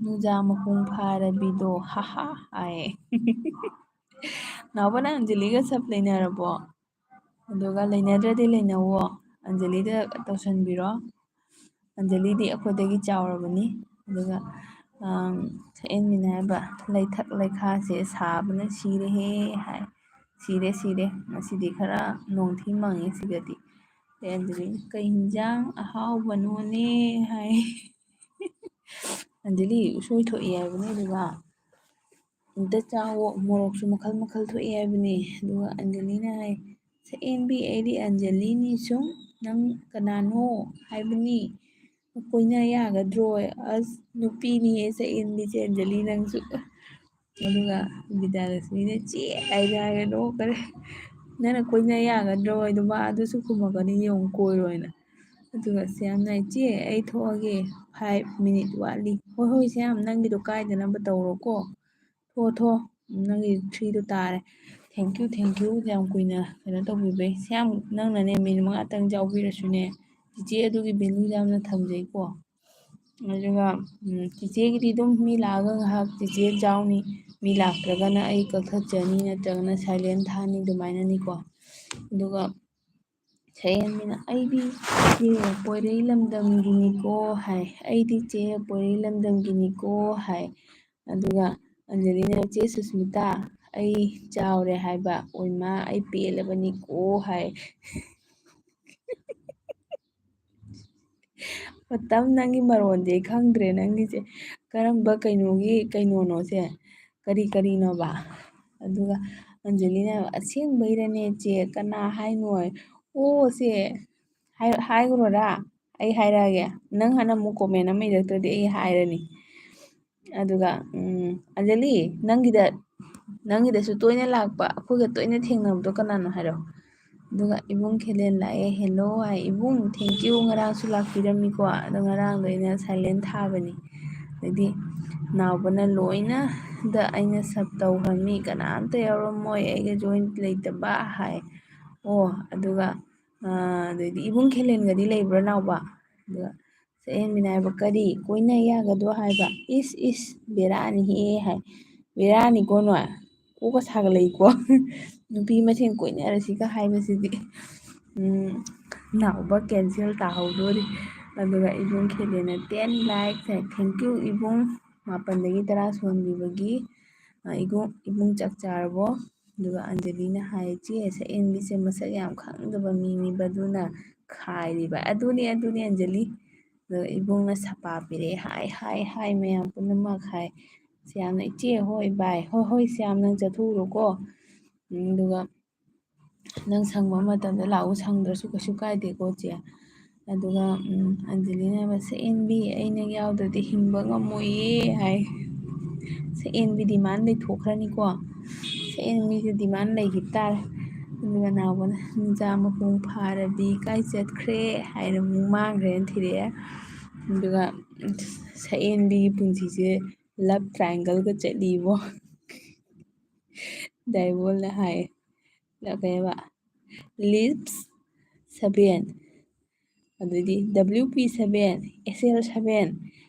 "ꯅꯨꯡꯖꯥ ꯃꯄꯨꯡ ꯐꯥꯔꯕꯤꯗꯣ, ꯍꯥ ꯍꯥ" ꯍꯥꯏ꯫ ꯅꯥꯎꯕ, ꯅꯪ ꯑꯟꯖꯂꯤꯒ ꯁꯞ ꯂꯩꯅꯔꯕꯣ? ꯑꯗꯨꯒ ꯂꯩꯅꯗ꯭ꯔꯗꯤ ꯂꯩꯅꯧꯋꯣ, ꯑꯟꯖꯂꯤꯗ ꯇꯧꯁꯟꯕꯤꯔꯣ꯫ ꯑꯟꯖꯂꯤꯗꯤ ꯑꯩꯈꯣꯏꯗꯒꯤ ꯆꯥꯎꯔꯕꯅꯤ꯫ ꯑꯗꯨꯒ, ꯑꯝ, ꯁꯛꯍꯦꯟꯕꯤꯅ ꯍꯥꯏꯕ, "ꯂꯩꯊꯛ ꯂꯩꯈꯥꯁꯦ ꯁꯥꯕꯅ ꯁꯤꯔꯦꯍꯦ" ꯍꯥꯏ꯫ "ꯁꯤꯔꯦ, ꯁꯤꯔꯦ꯫ ꯉꯁꯤꯗꯤ ꯈꯔ ꯅꯣꯡꯊꯤ ꯃꯪꯉꯦ ꯁꯤꯗꯗꯤ꯫" ꯑꯗꯩ ꯑꯟꯖꯂꯤꯅ, "ꯀꯩ ꯍꯤꯟꯖꯥꯡ ꯑꯍꯥꯎꯕꯅꯣꯅꯦ?" ꯍꯥꯏ꯫ ꯑꯟꯖꯂꯤ, "ꯎꯁꯣꯏ ꯊꯣꯛꯑꯦ ꯍꯥꯏꯕꯅꯦ ꯑꯗꯨꯒ꯫ ꯑꯝꯇ ꯆꯥꯎꯋꯣ, ꯃꯣꯔꯣꯛꯁꯨ ꯃꯈꯜ ꯃꯈꯜ ꯊꯣꯛꯑꯦ ꯍꯥꯏꯕꯅꯦ꯫" ꯑꯗꯨꯒ ꯑꯟꯖꯂꯤꯅ ꯍꯥꯏ, "ꯁꯛꯍꯦꯟꯕꯤ, ꯑꯩꯗꯤ ꯑꯟꯖꯂꯤꯅꯤ ꯁꯨꯝ, ꯅꯪ ꯀꯅꯥꯅꯣ ꯍꯥꯏꯕꯅꯤ, ꯀꯣꯏꯅ ꯌꯥꯒꯗ꯭ꯔꯣ?" ꯑꯁ, ꯅꯨꯄꯤꯅꯤꯍꯦ ꯁꯛꯍꯦꯟꯕꯤꯁꯦ, ꯑꯟꯖꯂꯤ ꯅꯪꯁꯨ꯫ ꯑꯗꯨꯒ ꯕꯤꯗ꯭ꯌꯥꯂꯛꯁꯃꯤꯅ "ꯆꯦ" ꯍꯥꯏꯔꯦ ꯍꯥꯏꯔꯦ ꯅꯣꯛꯈ꯭ꯔꯦ꯫ "ꯅꯪꯅ ꯀꯣꯏꯅ ꯌꯥꯒꯗ꯭ꯔꯣ?" ꯍꯥꯏꯗꯣ ꯃꯥ ꯑꯗꯨꯁꯨ ꯈꯨꯝꯃꯛꯀꯅꯤ ꯌꯦꯡꯉꯨ, ꯀꯣꯏꯔꯣꯏꯅ꯫ ꯑꯗꯨꯒ ꯁ꯭ꯌꯥꯝꯅ, "ꯏꯆꯦ, ꯑꯩ ꯊꯣꯛꯑꯒꯦ, five minute ꯋꯥꯠꯂꯤ꯫" "ꯍꯣꯏ, ꯍꯣꯏ, ꯁ꯭ꯌꯥꯝ, ꯅꯪꯒꯤꯗꯣ ꯀꯥꯏꯗꯅꯕ ꯇꯧꯔꯣꯀꯣ꯫ ꯊꯣꯛꯑꯣ, ꯊꯣꯛꯑꯣ, ꯅꯪꯒꯤ threeꯗꯣ ꯇꯥꯔꯦ꯫ Thank you, thank you, ꯌꯥꯝ ꯀꯨꯏꯅ ꯀꯩꯅꯣ ꯇꯧꯕꯤꯕꯩ꯫ ꯁ꯭ꯌꯥꯝ, ꯅꯪꯅꯅꯦ minute ꯃꯉꯥꯇꯪ ꯌꯥꯎꯕꯤꯔꯁꯨꯅꯦ, ꯆꯤꯆꯦ ꯑꯗꯨꯒꯤ value ꯌꯥꯝꯅ ꯊꯝꯖꯩꯀꯣ꯫" ꯑꯗꯨꯒ, ꯎꯝ, ꯆꯤꯆꯦꯒꯤꯗꯤ ꯑꯗꯨꯝ ꯃꯤ ꯂꯥꯛꯑꯒ ꯉꯥꯏꯍꯥꯛ ꯆꯤꯆꯦ ꯌꯥꯎꯅꯤ, ꯃꯤ ꯂꯥꯛꯇ꯭ꯔꯒꯅ ꯑꯩ ꯀꯛꯊꯠꯆꯅꯤ, ꯅꯠꯇ꯭ꯔꯒꯅ silent ꯊꯥꯅꯤ, ꯑꯗꯨꯃꯥꯏꯅꯅꯤꯀꯣ꯫ ꯑꯗꯨꯒ ꯁꯛꯍꯦꯟꯕꯤꯅ, "ꯑꯩꯗꯤ ꯆꯦ ꯄꯣꯏꯔꯩ ꯂꯝꯗꯝꯒꯤꯅꯤꯀꯣ" ꯍꯥꯏ, "ꯑꯩꯗꯤ ꯆꯦ ꯄꯣꯏꯔꯩ ꯂꯝꯗꯝꯒꯤꯅꯤꯀꯣ" ꯍꯥꯏ꯫ ꯑꯗꯨꯒ ꯑꯟꯖꯂꯤꯅ, "ꯆꯦ ꯁꯨꯁꯃꯤꯇꯥ, ꯑꯩ ꯆꯥꯎꯔꯦ ꯍꯥꯏꯕ, ꯑꯣꯏꯃꯥ, ꯑꯩ ꯄꯦꯜꯂꯕꯅꯤꯀꯣ" ꯍꯥꯏ꯫ ꯃꯇꯝ, ꯅꯪꯒꯤ ꯃꯔꯣꯟꯗꯤ ꯑꯩ ꯈꯪꯗ꯭ꯔꯦ, ꯅꯪꯒꯤꯁꯦ꯫ ꯀꯔꯝꯕ ꯀꯩꯅꯣꯒꯤ ꯀꯩꯅꯣꯅꯣ ꯁꯦ? ꯀꯔꯤ ꯀꯔꯤꯅꯣꯕ? ꯑꯗꯨꯒ ꯑꯟꯖꯂꯤꯅ, "ꯑꯁꯦꯡꯕꯩꯔꯅꯦ ꯆꯦ? ꯀꯅꯥ ꯍꯥꯏꯅꯣ?" "ꯑꯣ ꯆꯦ, ꯍꯥꯏ-, ꯍꯥꯏꯈ꯭ꯔꯣꯔꯥ? ꯑꯩ ꯍꯥꯏꯔꯛꯑꯒꯦ꯫ ꯅꯪ ꯍꯥꯟꯅ ꯑꯃꯨꯛ comment ꯑꯃ ꯏꯔꯛꯇ꯭ꯔꯗꯤ ꯑꯩ ꯍꯥꯏꯔꯅꯤ꯫" ꯑꯗꯨꯒ, ꯎꯝ, "ꯑꯟꯖꯂꯤ, ꯅꯪꯒꯤꯗ, ꯅꯪꯒꯤꯗꯁꯨ ꯇꯣꯏꯅ ꯂꯥꯛꯄ, ꯑꯩꯈꯣꯏꯒ ꯇꯣꯏꯅ ꯊꯦꯡꯅꯕꯗꯣ ꯀꯅꯥꯅꯣ ꯍꯥꯏꯔꯣ?" ꯑꯗꯨꯒ ꯏꯕꯨꯡ ꯈꯦꯂꯦꯟ ꯂꯥꯛꯑꯦ꯫ "Hello" ꯍꯥꯏ꯫ "ꯏꯕꯨꯡ, thank you, ꯉꯔꯥꯡꯁꯨ ꯂꯥꯛꯄꯤꯔꯝꯃꯤꯀꯣ?" ꯑꯗꯣ ꯉꯔꯥꯡꯗꯣ ꯑꯩꯅ silent ꯊꯥꯕꯅꯤ꯫ ꯑꯗꯩꯗꯤ ꯅꯥꯎꯕꯅ, "ꯂꯣꯏꯅꯗ ꯑꯩꯅ sub ꯇꯧꯈ꯭ꯔꯃꯤ, ꯀꯅꯥꯝꯇ ꯌꯥꯎꯔꯝꯃꯣꯏ ꯑꯩꯒ join ꯂꯩꯇꯕ" ꯍꯥꯏ꯫ ꯑꯣ, ꯑꯗꯨꯒ, ꯑꯥ, ꯑꯗꯩꯗꯤ, "ꯏꯕꯨꯡ ꯈꯦꯂꯦꯟꯒꯗꯤ ꯂꯩꯕ꯭ꯔꯥ ꯅꯥꯎꯕ?" ꯑꯗꯨꯒ ꯁꯛꯍꯦꯟꯕꯤꯅ ꯍꯥꯏꯕ, "ꯀꯔꯤ? ꯀꯣꯏꯅ ꯌꯥꯒꯗ꯭ꯔꯣ?" ꯍꯥꯏꯕ꯫ "ꯏꯁ, ꯏꯁ, ꯕꯦꯔꯥꯅꯤꯍꯦ" ꯍꯥꯏ꯫ "ꯕꯦꯔꯥꯅꯤꯀꯣ ꯅꯣꯏ? ꯀꯣꯛꯀ ꯁꯥꯒꯠꯂꯛꯏꯀꯣ꯫ ꯅꯨꯄꯤ ꯃꯁꯦꯟ ꯀꯣꯏꯅꯔꯁꯤꯒ ꯍꯥꯏꯕꯁꯤꯗꯤ꯫ ꯎꯝ, ꯅꯥꯎꯕ cancel ꯇꯥꯍꯧꯗꯣꯔꯤ꯫ ꯑꯗꯨꯒ ꯏꯕꯨꯡ ꯈꯦꯂꯦꯟꯅ ten likes high. "Thank you ꯏꯕꯨꯡ, ꯃꯥꯄꯟꯗꯒꯤ ꯇꯔꯥ ꯁꯨꯍꯟꯕꯤꯕꯒꯤ꯫ ꯑ, ꯏꯕꯨꯡ, ꯏꯕꯨꯡ ꯆꯥꯛ ꯆꯥꯔꯕꯣ?" ꯑꯗꯨꯒ ꯑꯟꯖꯂꯤꯅ ꯍꯥꯏ, "ꯏꯆꯦ, ꯁꯛꯍꯦꯟꯕꯤꯁꯦ ꯃꯁꯛ ꯌꯥꯝ ꯈꯪꯗꯕ ꯃꯤꯅꯤꯕ, ꯑꯗꯨꯅ ꯈꯥꯏꯔꯤꯕ꯫" "ꯑꯗꯨꯅꯤ, ꯑꯗꯨꯅꯤ ꯑꯟꯖꯂꯤ꯫" ꯑꯗꯨꯒ ꯏꯕꯨꯡꯅ ꯁꯄꯥ ꯄꯤꯔꯛꯑꯦ꯫ "ꯍꯥꯏ, ꯍꯥꯏ, ꯍꯥꯏ ꯃꯌꯥꯝ ꯄꯨꯝꯅꯃꯛ" ꯍꯥꯏ꯫ ꯁ꯭ꯌꯥꯝꯅ, "ꯏꯆꯦ ꯍꯣꯏ, ꯕꯥꯏ꯫" "ꯍꯣꯏ, ꯍꯣꯏ ꯁ꯭ꯌꯥꯝ, ꯅꯪ ꯆꯠꯊꯣꯛꯎꯔꯣꯀꯣ꯫ ꯎꯝ, ꯑꯗꯨꯒ ꯅꯪ ꯁꯪꯕ ꯃꯇꯝꯗ ꯂꯥꯛꯎ, ꯁꯪꯗ꯭ꯔꯁꯨ ꯀꯩꯁꯨ ꯀꯥꯏꯗꯦꯀꯣ ꯆꯦ꯫" ꯑꯗꯨꯒ, ꯎꯝ, ꯑꯟꯖꯂꯤꯅ ꯍꯥꯏꯕ, "ꯁꯛꯍꯦꯟꯕꯤ, ꯑꯩ ꯅꯪ ꯌꯥꯎꯗ꯭ꯔꯗꯤ ꯍꯤꯡꯕ ꯉꯝꯃꯣꯏꯌꯦ" ꯍꯥꯏ꯫ ꯁꯛꯍꯦꯟꯕꯤ demand ꯂꯩꯊꯣꯛꯈ꯭ꯔꯅꯤꯀꯣ꯫ ꯁꯛꯍꯦꯟꯕꯤꯁꯦ demand ꯂꯩꯈꯤꯕ ꯇꯥꯔꯦ꯫ ꯑꯗꯨꯒ ꯅꯥꯎꯕꯅ, "ꯅꯤꯡꯖꯥ ꯃꯄꯨꯡ ꯐꯥꯔꯕꯤ ꯀꯥꯏ ꯆꯠꯈ꯭ꯔꯦ?" ꯍꯥꯏꯅ ꯑꯃꯨꯛ ꯃꯥꯡꯈ꯭ꯔꯦꯅ ꯊꯤꯔꯛꯑꯦ꯫ ꯑꯗꯨꯒ ꯁꯛꯍꯦꯟꯕꯤꯒꯤ ꯄꯨꯟꯁꯤꯁꯦ love triangleꯒ ꯆꯠꯂꯤꯕꯣ꯫ ꯗꯥꯏꯕꯣꯜꯅ ꯍꯥꯏ꯫ ꯀꯩ ꯍꯥꯏꯕ? Lips seven, ꯑꯗꯩꯗꯤ W P seven, S L seven꯫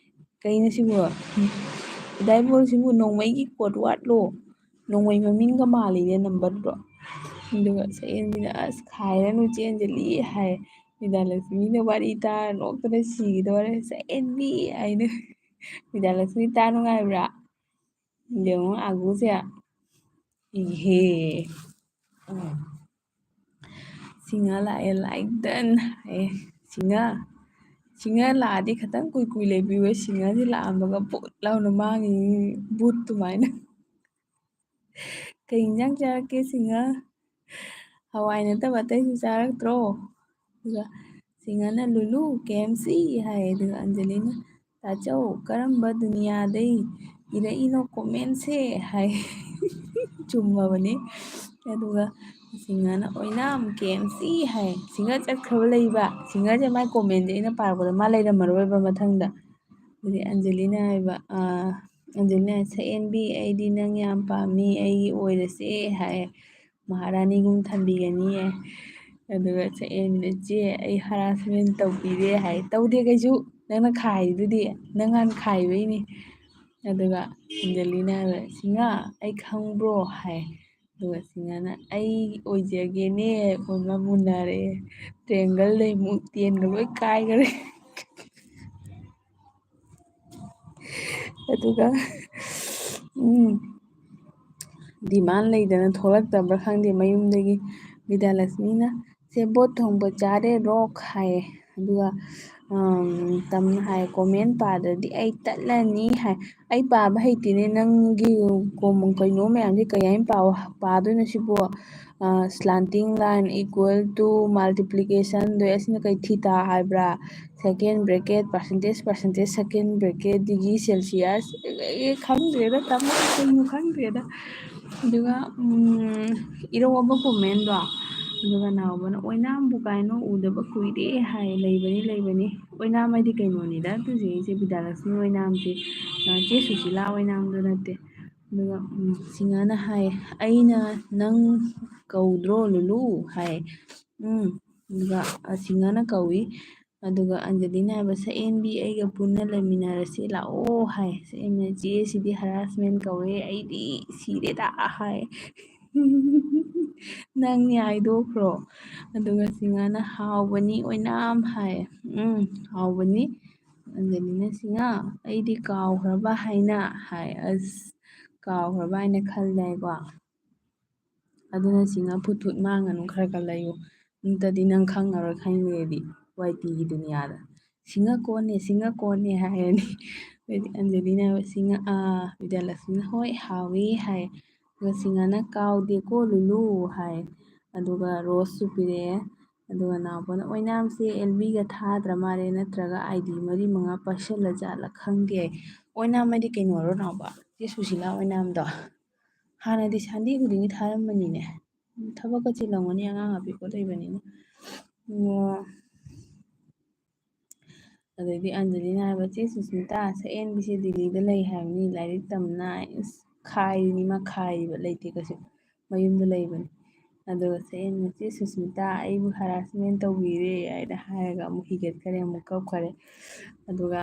ꯀꯩꯅꯣ ꯁꯤꯕꯨ? ꯗꯥꯏꯕꯣꯜꯁꯤꯕꯨ ꯅꯣꯡꯃꯩꯒꯤ code wordꯂꯣ? ꯅꯣꯡꯃꯩ ꯃꯃꯤꯡꯒ ꯃꯥꯜꯂꯤꯅꯦ numberꯗꯣ꯫ ꯑꯗꯨꯒ ꯁꯛꯍꯦꯟꯕꯤꯅ, "ꯑꯁ, ꯈꯥꯏꯔꯅꯨ ꯆꯦ ꯑꯟꯖꯂꯤ" ꯍꯥꯏ꯫ ꯕꯤꯗ꯭ꯌꯥꯂꯛꯁꯃꯤꯅ ꯋꯥꯔꯤ ꯇꯥꯔ ꯅꯣꯛꯇꯅ ꯁꯤꯒꯗꯧꯔꯦ꯫ "ꯁꯛꯍꯦꯟꯕꯤ" ꯍꯥꯏꯅ꯫ ꯕꯤꯗ꯭ꯌꯥꯂꯛꯁꯃꯤ, ꯇꯥ ꯅꯨꯡꯉꯥꯏꯕ꯭ꯔꯥ? ꯌꯦꯡꯉꯣ ꯑꯥꯒꯨꯁꯦ꯫ ꯏꯍꯦ꯫ ꯎꯝ꯫ ꯁꯤꯡꯍ ꯂꯥꯛꯑꯦ, like done ꯍꯥꯏꯌꯦ꯫ ꯁꯤꯡꯍ, ꯁꯤꯡꯍꯥꯔ ꯂꯥꯛꯑꯗꯤ ꯈꯤꯇꯪ ꯀꯨꯏ ꯀꯨꯏ ꯂꯩꯕꯤꯌꯨ꯫ ꯁꯤꯡꯍꯥꯔꯁꯤ ꯂꯥꯛꯑꯝꯃꯒ ꯄꯨꯠ ꯂꯥꯎꯅ ꯃꯥꯡꯉꯤ, ꯚꯨꯠ ꯑꯗꯨꯃꯥꯏꯅ꯫ "ꯀꯩ ꯏꯟꯖꯥꯡ ꯆꯥꯔꯛꯀꯦ ꯁꯤꯡꯍꯥꯔ?" "ꯍꯋꯥꯏ ꯅꯠꯇꯕ ꯑꯇꯩꯁꯨ ꯆꯥꯔꯛꯇ꯭ꯔꯣ?" ꯑꯗꯨꯒ ꯁꯤꯡꯍꯥꯔꯅ, "ꯂꯨꯂꯨ, ꯀꯦ ꯑꯦꯝ ꯁꯤ" ꯍꯥꯏ꯫ ꯑꯗꯨꯒ ꯑꯟꯖꯂꯤꯅ, "ꯇꯥꯆꯧ, ꯀꯔꯝꯕ ꯗꯨꯅꯤꯌꯥꯗꯩ ꯏꯔꯛꯏꯅꯣ ꯀꯣꯃꯦꯟꯁꯦ?" ꯍꯥꯏ꯫ ꯆꯨꯝꯃꯕꯅꯤ꯫ ꯑꯗꯨꯒ ꯁꯤꯡꯍꯥꯔꯅ, "ꯑꯣꯏꯅꯥꯝ, ꯀꯦ ꯑꯦꯝ ꯁꯤ" ꯍꯥꯏ꯫ ꯁꯤꯡꯍꯥꯔ ꯆꯠꯈ꯭ꯔꯕ ꯂꯩꯕ꯫ ꯁꯤꯡꯍꯥꯔꯁꯦ ꯃꯥꯏ ꯀꯣꯃꯦꯟꯁꯦ ꯑꯩꯅ ꯄꯥꯔꯛꯄꯗ ꯃꯥ ꯂꯩꯔꯝꯃꯔꯣꯏꯕ ꯃꯊꯪꯗ꯫ ꯑꯗꯨꯗꯤ ꯑꯟꯖꯂꯤꯅ ꯍꯥꯏꯕ, ꯑꯥ, ꯑꯟꯖꯂꯤꯅ ꯍꯥꯏ, "ꯁꯛꯍꯦꯟꯕꯤ, ꯑꯩꯗꯤ ꯅꯪ ꯌꯥꯝ ꯄꯥꯝꯃꯤ, ꯑꯩꯒꯤ ꯑꯣꯏꯔꯁꯦ" ꯍꯥꯏ꯫ "ꯃꯍꯥꯔꯥꯅꯤꯒꯨꯝ ꯊꯝꯕꯤꯒꯅꯤꯌꯦ"꯫ ꯑꯗꯨꯒ ꯁꯛꯍꯦꯟꯕꯤꯅ, "ꯆꯦ, ꯑꯩ ꯍꯔꯥꯁꯃꯦꯟ ꯇꯧꯕꯤꯔꯦ" ꯍꯥꯏ꯫ "ꯇꯧꯗꯦ ꯀꯩꯁꯨ, ꯅꯪꯅ ꯈꯥꯏꯔꯤꯗꯨꯗꯤ, ꯅꯪ ꯍꯥꯟꯅ ꯈꯥꯏꯕꯩꯅꯦ"꯫ ꯑꯗꯨꯒ ꯑꯟꯖꯂꯤꯅ ꯍꯥꯏꯕ, "ꯁꯤꯡꯍꯥ, ꯑꯩ ꯈꯪꯕ꯭ꯔꯣ?" ꯍꯥꯏ꯫ ꯑꯗꯨꯒ ꯁꯤꯡꯍꯥꯔꯅ, "ꯑꯩ ꯑꯣꯏꯖꯒꯦꯅꯦ" ꯑꯣꯟꯕ ꯃꯨꯟꯅꯔꯦ꯫ ꯇ꯭ꯔꯦꯡꯒꯜ ꯂꯩꯃꯨꯛ ꯇꯦꯟꯒ ꯂꯣꯏ ꯀꯥꯏꯈꯔꯦ꯫ ꯑꯗꯨꯒ, ꯎꯝ, demand ꯂꯩꯗꯅ ꯊꯣꯛꯂꯛꯇꯕ꯭ꯔꯥ ꯈꯪꯗꯦ ꯃꯌꯨꯝꯗꯒꯤ꯫ ꯕꯤꯗ꯭ꯌꯥꯂꯛꯁꯃꯤꯅ, "ꯁꯦꯕꯣꯠ ꯊꯣꯡꯕ ꯆꯥꯔꯦ ꯔꯣꯛ" ꯍꯥꯏꯌꯦ꯫ ꯑꯗꯨꯒ, ꯑꯝ, ꯇꯝꯅ ꯍꯥꯏ, "ꯀꯣꯃꯦꯟ ꯄꯥꯗ꯭ꯔꯗꯤ ꯑꯩ ꯇꯠꯂꯅꯤ" ꯍꯥꯏ꯫ "ꯑꯩ ꯄꯥꯕ ꯍꯩꯇꯦꯅꯦ, ꯅꯪꯒꯤ ꯀꯣꯝ-, ꯀꯩꯅꯣ ꯃꯌꯥꯝꯁꯦ ꯀꯩ ꯍꯥꯏꯅ ꯄꯥꯎ-, ꯄꯥꯗꯣꯏꯅꯣ ꯁꯤꯕꯣ?" ꯑ, slanting line equal to multiplication ꯗꯣ ꯑꯁꯤꯅ ꯀꯩ, theta ꯍꯥꯏꯕ꯭ꯔꯥ? Second bracket, percentage, percentage, second bracket, degree Celsius, ꯑꯦ, ꯈꯪꯗ꯭ꯔꯦꯗ, ꯇꯝꯃ ꯀꯩꯅꯣ ꯈꯪꯗ꯭ꯔꯦꯗ꯫ ꯑꯗꯨꯒ, ꯎꯝ, ꯏꯔꯣꯕ comment ꯗꯣ, ꯑꯗꯨꯒ ꯅꯥꯎꯕꯅ, "ꯑꯣꯏꯅꯥꯝꯕꯨ ꯀꯥꯏꯅ ꯎꯗꯕ ꯀꯨꯏꯔꯦ" ꯍꯥꯏ꯫ ꯂꯩꯕꯅꯤ, ꯂꯩꯕꯅꯤ꯫ ꯑꯣꯏꯅꯥꯝ ꯍꯥꯏꯗꯤ ꯀꯩꯅꯣꯅꯤꯗ, ꯑꯗꯨꯁꯦ ꯏꯆꯦ ꯕꯤꯗ꯭ꯌꯥꯂꯛꯁꯃꯤ ꯑꯣꯏꯅꯥꯝꯁꯦ, ꯑ, ꯆꯦ ꯁꯨꯁꯤꯂꯥ ꯑꯣꯏꯅꯥꯝꯗꯣ ꯅꯠꯇꯦ꯫ ꯑꯗꯨꯒ, ꯎꯝ, ꯁꯤꯡꯍꯥꯔꯅ ꯍꯥꯏ, "ꯑꯩꯅ ꯅꯪ ꯀꯧꯗ꯭ꯔꯣ ꯂꯨꯂꯨ?" ꯍꯥꯏ꯫ ꯎꯝ, ꯑꯗꯨꯒ, ꯑ, ꯁꯤꯡꯍꯥꯔꯅ ꯀꯧꯏ꯫ ꯑꯗꯨꯒ ꯑꯟꯖꯂꯤꯅ ꯍꯥꯏꯕ, "ꯁꯛꯍꯦꯟꯕꯤ, ꯑꯩꯒ ꯄꯨꯟꯅ ꯂꯩꯃꯤꯟꯅꯔꯁꯤ ꯂꯥꯛꯑꯣ" ꯍꯥꯏ꯫ ꯁꯛꯍꯦꯟꯕꯤꯅ, "ꯆꯦ, ꯁꯤꯗꯤ harassment ꯀꯧꯋꯦ, ꯑꯩꯗꯤ ꯁꯤꯔꯦꯗ" ꯍꯥꯏ꯫ "ꯅꯪ ꯌꯥꯏꯗꯣꯛꯈ꯭ꯔꯣ"꯫ ꯑꯗꯨꯒ ꯁꯤꯡꯍꯥꯔꯅ, "ꯍꯥꯎꯕꯅꯤ ꯑꯣꯏꯅꯥꯝ" ꯍꯥꯏ꯫ "ꯎꯝ, ꯍꯥꯎꯕꯅꯤ"꯫ ꯑꯟꯖꯂꯤꯅ, "ꯁꯤꯡꯍꯥ, ꯑꯩꯗꯤ ꯀꯥꯎꯈ꯭ꯔꯕ ꯍꯥꯏꯅ" ꯍꯥꯏ꯫ ꯑꯁ, ꯀꯥꯎꯈ꯭ꯔꯕ ꯍꯥꯏꯅ ꯈꯜꯂꯦꯀꯣ꯫ ꯑꯗꯨꯅ ꯁꯤꯡꯍꯥꯔ ꯐꯨꯠ ꯐꯨꯠ ꯃꯥꯡꯉꯅꯨ, ꯈꯔ ꯈꯔ ꯂꯩꯌꯨ꯫ ꯅꯠꯇ꯭ꯔꯗꯤ ꯅꯪ ꯈꯪꯉꯔꯣꯏ, ꯈꯪꯉꯦꯗꯤ ꯋꯥꯏ ꯇꯤꯒꯤ ꯗꯨꯅꯤꯌꯥꯗ꯫ "ꯁꯤꯡꯉ ꯀꯣꯟꯅꯦ, ꯁꯤꯡꯉ ꯀꯣꯟꯅꯦ" ꯍꯥꯏꯔꯅꯤ꯫ ꯑꯗꯩꯗꯤ ꯑꯟꯖꯂꯤꯅ ꯍꯥꯏꯕ, "ꯁꯤꯡꯉ-, ꯑꯥ", ꯕꯤꯗ꯭ꯌꯥꯂꯛꯁꯃꯤꯅ, "ꯍꯣꯏ, ꯍꯥꯎꯋꯤ" ꯍꯥꯏ꯫ ꯑꯗꯨꯒ ꯁꯤꯡꯉꯅ, "ꯀꯥꯎꯗꯦꯀꯣ ꯂꯨꯂꯨ" ꯍꯥꯏ꯫ ꯑꯗꯨꯒ ꯔꯣꯁꯁꯨ ꯄꯤꯔꯛꯑꯦ꯫ ꯑꯗꯨꯒ ꯅꯥꯎꯕꯅ, "ꯑꯣꯏꯅꯥꯝꯁꯦ ꯑꯦꯜ ꯕꯤꯒ ꯊꯥꯗ꯭ꯔ ꯃꯥꯜꯂꯦ, ꯅꯠꯇ꯭ꯔꯒ ꯑꯥꯏ ꯗꯤ ꯃꯔꯤ ꯃꯉꯥ ꯄꯥꯏꯁꯜꯂ ꯖꯥꯠꯂ ꯈꯪꯗꯦ" ꯍꯥꯏ꯫ ꯑꯣꯏꯅꯥꯝ ꯍꯥꯏꯗꯤ ꯀꯩꯅꯣꯔꯣ ꯅꯥꯎꯕ? ꯆꯦ ꯁꯨꯁꯤꯂꯥ ꯑꯣꯏꯅꯥꯝꯗꯣ? ꯍꯥꯟꯅꯗꯤ ꯁꯟꯗꯦ ꯈꯨꯗꯤꯡꯒꯤ ꯊꯥꯔꯝꯕꯅꯤꯅꯦ꯫ ꯊꯕꯛꯀ ꯆꯤꯜꯂꯝꯒꯅꯤ, ꯑꯉꯥꯡ ꯑꯄꯤꯛꯄ ꯂꯩꯕꯅꯤꯅ꯫ ꯑꯣ꯫ ꯑꯗꯩꯗꯤ ꯑꯟꯖꯂꯤꯅ ꯍꯥꯏꯕ, "ꯆꯦ ꯁꯨꯁꯃꯤꯇꯥ, ꯁꯛꯍꯦꯟꯕꯤꯁꯦ ꯗꯤꯜꯂꯤꯗ ꯂꯩ ꯍꯥꯏꯕꯅꯤ, ꯂꯥꯏꯔꯤꯛ ꯇꯝꯅ", ꯏꯁ, ꯈꯥꯏꯔꯤꯅꯤ ꯃꯥ, ꯈꯥꯏꯔꯤꯕ, ꯂꯩꯇꯦ ꯀꯩꯁꯨ, ꯃꯌꯨꯝꯗ ꯂꯩꯕꯅꯤ꯫ ꯑꯗꯨꯒ ꯁꯛꯍꯦꯟꯕꯤꯅ, "ꯆꯦ ꯁꯨꯁꯃꯤꯇꯥ, ꯑꯩꯕꯨ harassment ꯇꯧꯕꯤꯔꯦ" ꯍꯥꯏꯅ ꯍꯥꯏꯔꯒ ꯑꯃꯨꯛ ꯍꯤꯒꯠꯈꯔꯦ, ꯑꯃꯨꯛ ꯀꯞꯈꯔꯦ꯫ ꯑꯗꯨꯒ,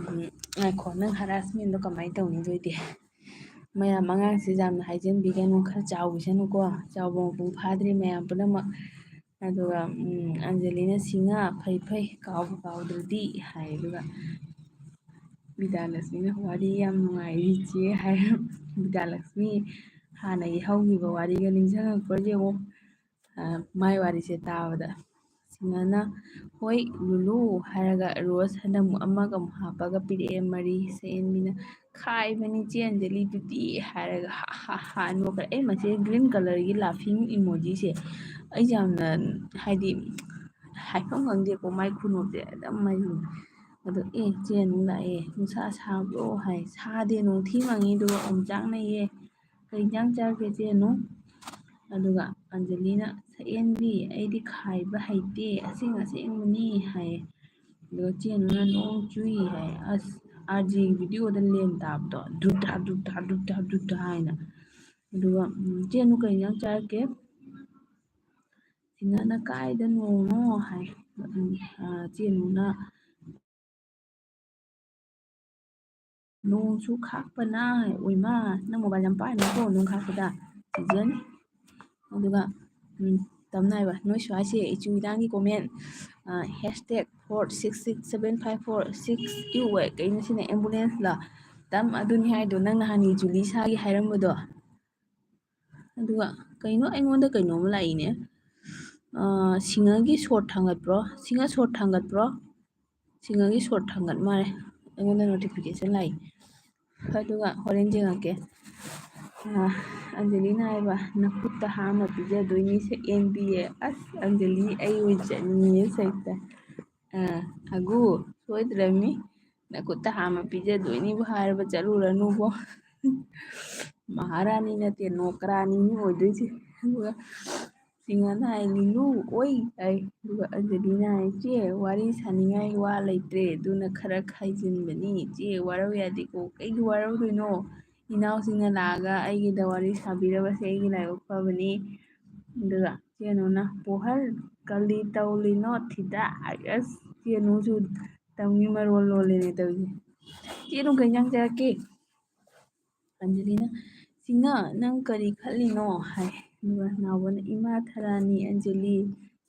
ꯎꯝ, ꯉꯥꯏꯈꯣ, ꯅꯪ harassmentꯗꯣ ꯀꯃꯥꯏꯅ ꯇꯧꯅꯤ ꯑꯗꯨ ꯑꯣꯏꯗꯤ? ꯃꯌꯥꯝ ꯑꯉꯥꯡꯁꯦ ꯌꯥꯝꯅ ꯍꯥꯏꯖꯤꯟꯕꯤꯒꯅꯨ, ꯈꯔ ꯆꯥꯎꯈꯤꯁꯅꯨꯀꯣ, ꯆꯥꯎꯕ ꯃꯄꯨꯡ ꯐꯥꯗ꯭ꯔꯤ ꯃꯌꯥꯝ ꯄꯨꯝꯅꯃꯛ꯫ ꯑꯗꯨꯒ, ꯎꯝ, ꯑꯟꯖꯂꯤꯅ, "ꯁꯤꯡꯉ, ꯐꯩ ꯐꯩ, ꯀꯥꯎꯕꯨ ꯀꯥꯎꯗ꯭ꯔꯗꯤ" ꯍꯥꯏ꯫ ꯑꯗꯨꯒ ꯕꯤꯗ꯭ꯌꯥꯂꯛꯁꯃꯤꯅ, "ꯋꯥꯔꯤ ꯌꯥꯝ ꯅꯨꯡꯉꯥꯏꯔꯤ ꯏꯆꯦ" ꯍꯥꯏ꯫ ꯕꯤꯗ꯭ꯌꯥꯂꯛꯁꯃꯤ ꯍꯥꯟꯅꯒꯤ ꯍꯧꯈꯤꯕ ꯋꯥꯔꯤꯒ ꯅꯤꯡꯁꯤꯡꯉꯛꯄ꯭ꯔꯥ ꯌꯦꯡꯉꯣ꯫ ꯑ, ꯃꯥꯏ ꯋꯥꯔꯤꯁꯦ ꯇꯥꯕꯗ꯫ ꯁꯤꯡꯉꯅ, "ꯍꯣꯏ, ꯂꯨꯂꯨ" ꯍꯥꯏꯔꯒ ꯔꯣꯁ ꯍꯟꯗꯛ ꯑꯃꯨꯛ ꯑꯃꯒ ꯑꯃꯨꯛ ꯍꯥꯞꯄꯒ ꯄꯤꯔꯛꯑꯦ ꯃꯔꯤ꯫ ꯁꯛꯍꯦꯟꯕꯤꯅ, "ꯈꯥꯏꯕꯅꯤ ꯆꯦ ꯑꯟꯖꯂꯤꯗꯨꯗꯤ" ꯍꯥꯏꯔꯒ ꯍꯥ ꯍꯥ ꯍꯥ ꯅꯣꯛꯈ꯭ꯔꯦ꯫ ꯑꯩ ꯃꯁꯤ green colourꯒꯤ laughing emojiꯁꯦ ꯑꯩꯁꯦ ꯌꯥꯝꯅ, ꯍꯥꯏꯗꯤ, ꯍꯥꯏꯐꯝ ꯈꯪꯗꯦꯀꯣ, ꯃꯥꯏ ꯈꯨꯅꯣꯛꯁꯦ ꯑꯗꯨꯝ ꯃꯥꯏ꯫ ꯑꯗꯣ, "ꯑꯦ, ꯆꯦ ꯑꯅꯨ ꯂꯥꯛꯑꯦ, ꯅꯨꯡꯁꯥ ꯁꯥꯕ꯭ꯔꯣ?" ꯍꯥꯏ꯫ "ꯁꯥꯗꯦ, ꯅꯣꯡꯊꯤ ꯃꯪꯉꯤ, ꯑꯗꯨꯒ ꯑꯣꯝꯆꯥꯛꯅꯩꯌꯦ꯫ ꯀꯩ ꯏꯟꯖꯥꯡ ꯆꯥꯔꯒꯦ ꯆꯦ ꯑꯅꯨ?" ꯑꯗꯨꯒ ꯑꯟꯖꯂꯤꯅ, "ꯁꯛꯍꯦꯟꯕꯤ, ꯑꯩꯗꯤ ꯈꯥꯏꯕ ꯍꯩꯇꯦ, ꯑꯁꯦꯡ ꯑꯁꯦꯡꯕꯅꯤ" ꯍꯥꯏꯌꯦ꯫ ꯑꯗꯨꯒ ꯆꯦ ꯑꯅꯨꯅ, "ꯅꯣꯡ ꯆꯨꯏ" ꯍꯥꯏ꯫ ꯑꯁ, ꯑꯥꯔ ꯖꯦꯒꯤ videoꯗ ꯂꯦꯟ ꯇꯥꯕꯗꯣ, ꯗꯨꯞ ꯗꯥ, ꯗꯨꯞ ꯗꯥ, ꯗꯨꯞ ꯗꯥ, ꯗꯨꯞ ꯗꯥ ꯍꯥꯏꯅ꯫ ꯑꯗꯨꯒ, ꯎꯝ, "ꯆꯦ ꯑꯅꯨ, ꯀꯩ ꯏꯟꯖꯥꯡ ꯆꯥꯔꯛꯀꯦ?" ꯁꯤꯡꯉꯅ, "ꯀꯥꯏꯗ ꯅꯣꯡꯅꯣ?" ꯍꯥꯏ꯫ ꯎꯝ, ꯑ, ꯆꯦ ꯑꯅꯨꯅ, "ꯅꯣꯡꯁꯨ ꯈꯥꯛꯄꯅ", ꯑꯣꯏꯃꯥ, ꯅꯪ mobile ꯌꯥꯝ ꯄꯥꯏꯅꯨꯀꯣ, ꯅꯣꯡ ꯈꯥꯛꯄꯗ ꯆꯤꯖꯅꯤ꯫ ꯑꯗꯨꯒ, ꯎꯝ, ꯇꯝꯅ ꯍꯥꯏꯕ, ꯅꯣꯏ ꯁ꯭ꯋꯥꯏꯁꯦ ꯏꯆꯨ ꯏꯗꯥꯡꯒꯤ comment, ꯑ, hashtag four six six seven five four six U ꯍꯥꯏ, ꯀꯩꯅꯣ ꯁꯤꯅ, ambulance ꯂ? ꯇꯝ, ꯑꯗꯨꯅꯤ ꯍꯥꯏꯗꯣ, ꯅꯪ ꯅꯍꯥꯟ ꯖꯨꯂꯤꯁꯥꯒꯤ ꯍꯥꯏꯔꯝꯕꯗꯣ꯫ ꯑꯗꯨꯒ ꯀꯩꯅꯣ, ꯑꯩꯉꯣꯟꯗ ꯀꯩꯅꯣꯝꯃ ꯂꯥꯛꯏꯅꯦ꯫ ꯑ, ꯁꯤꯡꯉꯒꯤ short ꯊꯥꯡꯒꯠꯄ꯭ꯔꯣ? ꯁꯤꯡꯉ short ꯊꯥꯡꯒꯠꯄ꯭ꯔꯣ? ꯁꯤꯡꯉꯒꯤ ꯁꯣꯔꯠ ꯊꯥꯡꯒꯠ ꯃꯥꯜꯂꯦ, ꯑꯩꯉꯣꯟꯗ ꯅꯣꯇꯤꯐꯤꯀꯦꯁꯟ ꯂꯥꯛꯏ꯫ ꯑꯗꯨꯒ ꯍꯣꯔꯦꯟ ꯌꯦꯡꯉꯛꯀꯦ꯫ ꯑ, ꯑꯟꯖꯂꯤꯅ ꯍꯥꯏꯕ, "ꯅꯈꯨꯠꯇ ꯍꯥꯝꯃ ꯄꯤꯖꯗꯣꯏꯅꯤ ꯁꯛ ꯑꯦꯟ ꯕꯤ ꯑꯦ꯫" ꯑꯁ, ꯑꯟꯖꯂꯤ, ꯑꯩ ꯑꯣꯏ ꯆꯠꯅꯤꯡꯉꯦ ꯁꯛꯇ꯫ ꯑ, "ꯑꯒꯨ, ꯁꯣꯏꯗ꯭ꯔꯕꯅꯤ, ꯅꯈꯨꯠꯇ ꯍꯥꯝꯃ ꯄꯤꯖꯗꯣꯏꯅꯤꯕꯨ ꯍꯥꯏꯔꯕ ꯆꯠꯂꯨꯔꯅꯨꯕꯣ꯫" ꯃꯍꯥꯔꯥꯅꯤ ꯅꯠꯇꯦ, ꯅꯣꯀꯔꯥꯅꯤꯅꯤ ꯑꯣꯏꯗꯣꯏꯁꯦ꯫ ꯑꯗꯨꯒ ꯁꯤꯡꯉꯅ ꯍꯥꯏ, "ꯂꯤꯂꯨ, ꯑꯣꯏ" ꯍꯥꯏ꯫ ꯑꯗꯨꯒ ꯑꯟꯖꯂꯤꯅ ꯍꯥꯏ, "ꯏꯆꯦ, ꯋꯥꯔꯤ ꯁꯥꯅꯤꯡꯉꯥꯏ ꯋꯥ ꯂꯩꯇ꯭ꯔꯦ, ꯑꯗꯨꯅ ꯈꯔ ꯈꯥꯏꯖꯤꯟꯕꯅꯤ꯫ ꯏꯆꯦ, ꯋꯥꯔꯧ ꯌꯥꯗꯦꯀꯣ꯫" "ꯀꯩꯒꯤ ꯋꯥꯔꯧꯗꯣꯏꯅꯣ? ꯏꯅꯥꯎꯁꯤꯡꯅ ꯂꯥꯛꯑꯒ ꯑꯩꯒꯤꯗ ꯋꯥꯔꯤ ꯁꯥꯕꯤꯔꯕꯁꯦ ꯑꯩꯒꯤ ꯂꯥꯏꯕꯛ ꯐꯕꯅꯤ꯫" ꯑꯗꯨꯒ ꯆꯦꯅꯨꯅ, "ꯄꯣꯍꯜ, ꯀꯂꯤ ꯇꯧꯂꯤꯅꯣ ꯊꯤꯗ?" ꯑꯁ, ꯆꯦꯅꯨꯁꯨ ꯇꯝꯒꯤ ꯃꯔꯣꯜ ꯂꯣꯜꯂꯦꯅꯦ ꯇꯧꯔꯤꯁꯦ꯫ "ꯆꯦꯅꯨ, ꯀꯩ ꯏꯟꯖꯥꯡ ꯆꯥꯔꯛꯀꯦ?" ꯑꯟꯖꯂꯤꯅ, "ꯁꯤꯡꯉ, ꯅꯪ ꯀꯔꯤ ꯈꯜꯂꯤꯅꯣ?" ꯍꯥꯏ꯫ ꯑꯗꯨꯒ ꯅꯥꯎꯕꯅ, "ꯏꯃꯥ ꯊꯔꯥꯅꯤ, ꯑꯟꯖꯂꯤ,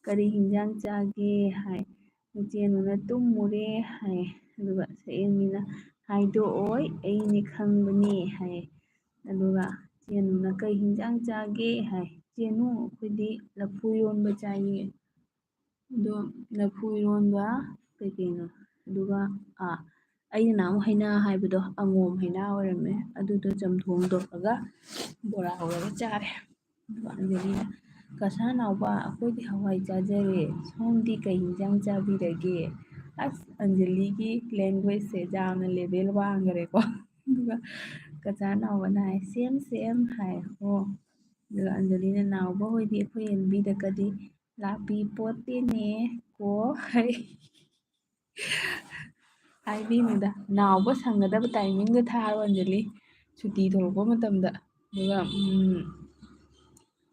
ꯀꯔꯤ ꯍꯤꯟꯖꯥꯡ ꯆꯥꯒꯦ?" ꯍꯥꯏ꯫ ꯆꯦꯅꯨꯅ, "ꯇꯨꯝꯃꯨꯔꯦ" ꯍꯥꯏ꯫ ꯑꯗꯨꯒ ꯁꯛꯍꯦꯟꯕꯤꯅ, "ꯍꯥꯏꯗꯣꯛꯑꯣꯏ, ꯑꯩꯅꯦ ꯈꯪꯕꯅꯦ" ꯍꯥꯏ꯫ ꯑꯗꯨꯒ ꯆꯦꯅꯨꯅ, "ꯀꯩ ꯍꯤꯟꯖꯥꯡ ꯆꯥꯒꯦ?" ꯍꯥꯏ꯫ "ꯆꯦꯅꯨ, ꯑꯩꯈꯣꯏꯗꯤ ꯂꯐꯨ ꯏꯔꯣꯟꯕ ꯆꯥꯏꯌꯦ꯫" ꯑꯗꯣ ꯂꯐꯨ ꯏꯔꯣꯟꯕ ꯀꯩꯀꯩꯅꯣ? ꯑꯗꯨꯒ, ꯑꯥ, ꯑꯩꯅ ꯅꯍꯥꯟꯃꯨꯛ ꯍꯩꯅꯥ ꯍꯥꯏꯕꯗꯣ, ꯑꯉꯣꯝ ꯍꯩꯅꯥ ꯑꯣꯏꯔꯝꯃꯦ꯫ ꯑꯗꯨꯗꯣ ꯆꯝꯊꯣꯡ ꯇꯧꯔꯒ ꯕꯣꯔꯥ ꯍꯧꯔꯒ ꯆꯥꯔꯦ꯫ ꯑꯗꯨꯒ ꯑꯟꯖꯂꯤꯅ, "ꯀꯁꯥ ꯅꯥꯎꯕ, ꯑꯩꯈꯣꯏꯗꯤ ꯍꯋꯥꯏ ꯆꯥꯖꯔꯦ꯫ ꯁꯣꯝꯗꯤ ꯀꯩ ꯍꯤꯟꯖꯥꯡ ꯆꯥꯕꯤꯔꯒꯦ?" ꯑꯁ, ꯑꯟꯖꯂꯤꯒꯤ languageꯁꯦ ꯌꯥꯝꯅ level ꯋꯥꯡꯈ꯭ꯔꯦꯀꯣ꯫ ꯑꯗꯨꯒ ꯀꯆꯥ ꯅꯥꯎꯕꯅ ꯍꯥꯏ, "Same, same" ꯍꯥꯏ꯫ ꯑꯣ, ꯑꯗꯨꯒ ꯑꯟꯖꯂꯤꯅ, "ꯅꯥꯎꯕ ꯍꯣꯏꯗꯤ ꯑꯩꯈꯣꯏ ꯑꯦꯜꯕꯤꯗꯀꯗꯤ ꯂꯥꯛꯄꯤ ꯄꯣꯠꯇꯦꯅꯦ ꯀꯣ" ꯍꯥꯏ꯫ ꯍꯥꯏꯕꯤꯅꯨꯗ, ꯅꯥꯎꯕ ꯁꯪꯒꯗꯕ timingꯗ ꯊꯥꯔꯣ ꯑꯟꯖꯂꯤ, ꯁꯨꯇꯤ ꯊꯣꯛꯂꯛꯄ ꯃꯇꯝꯗ꯫ ꯑꯗꯨꯒ, ꯎꯝ,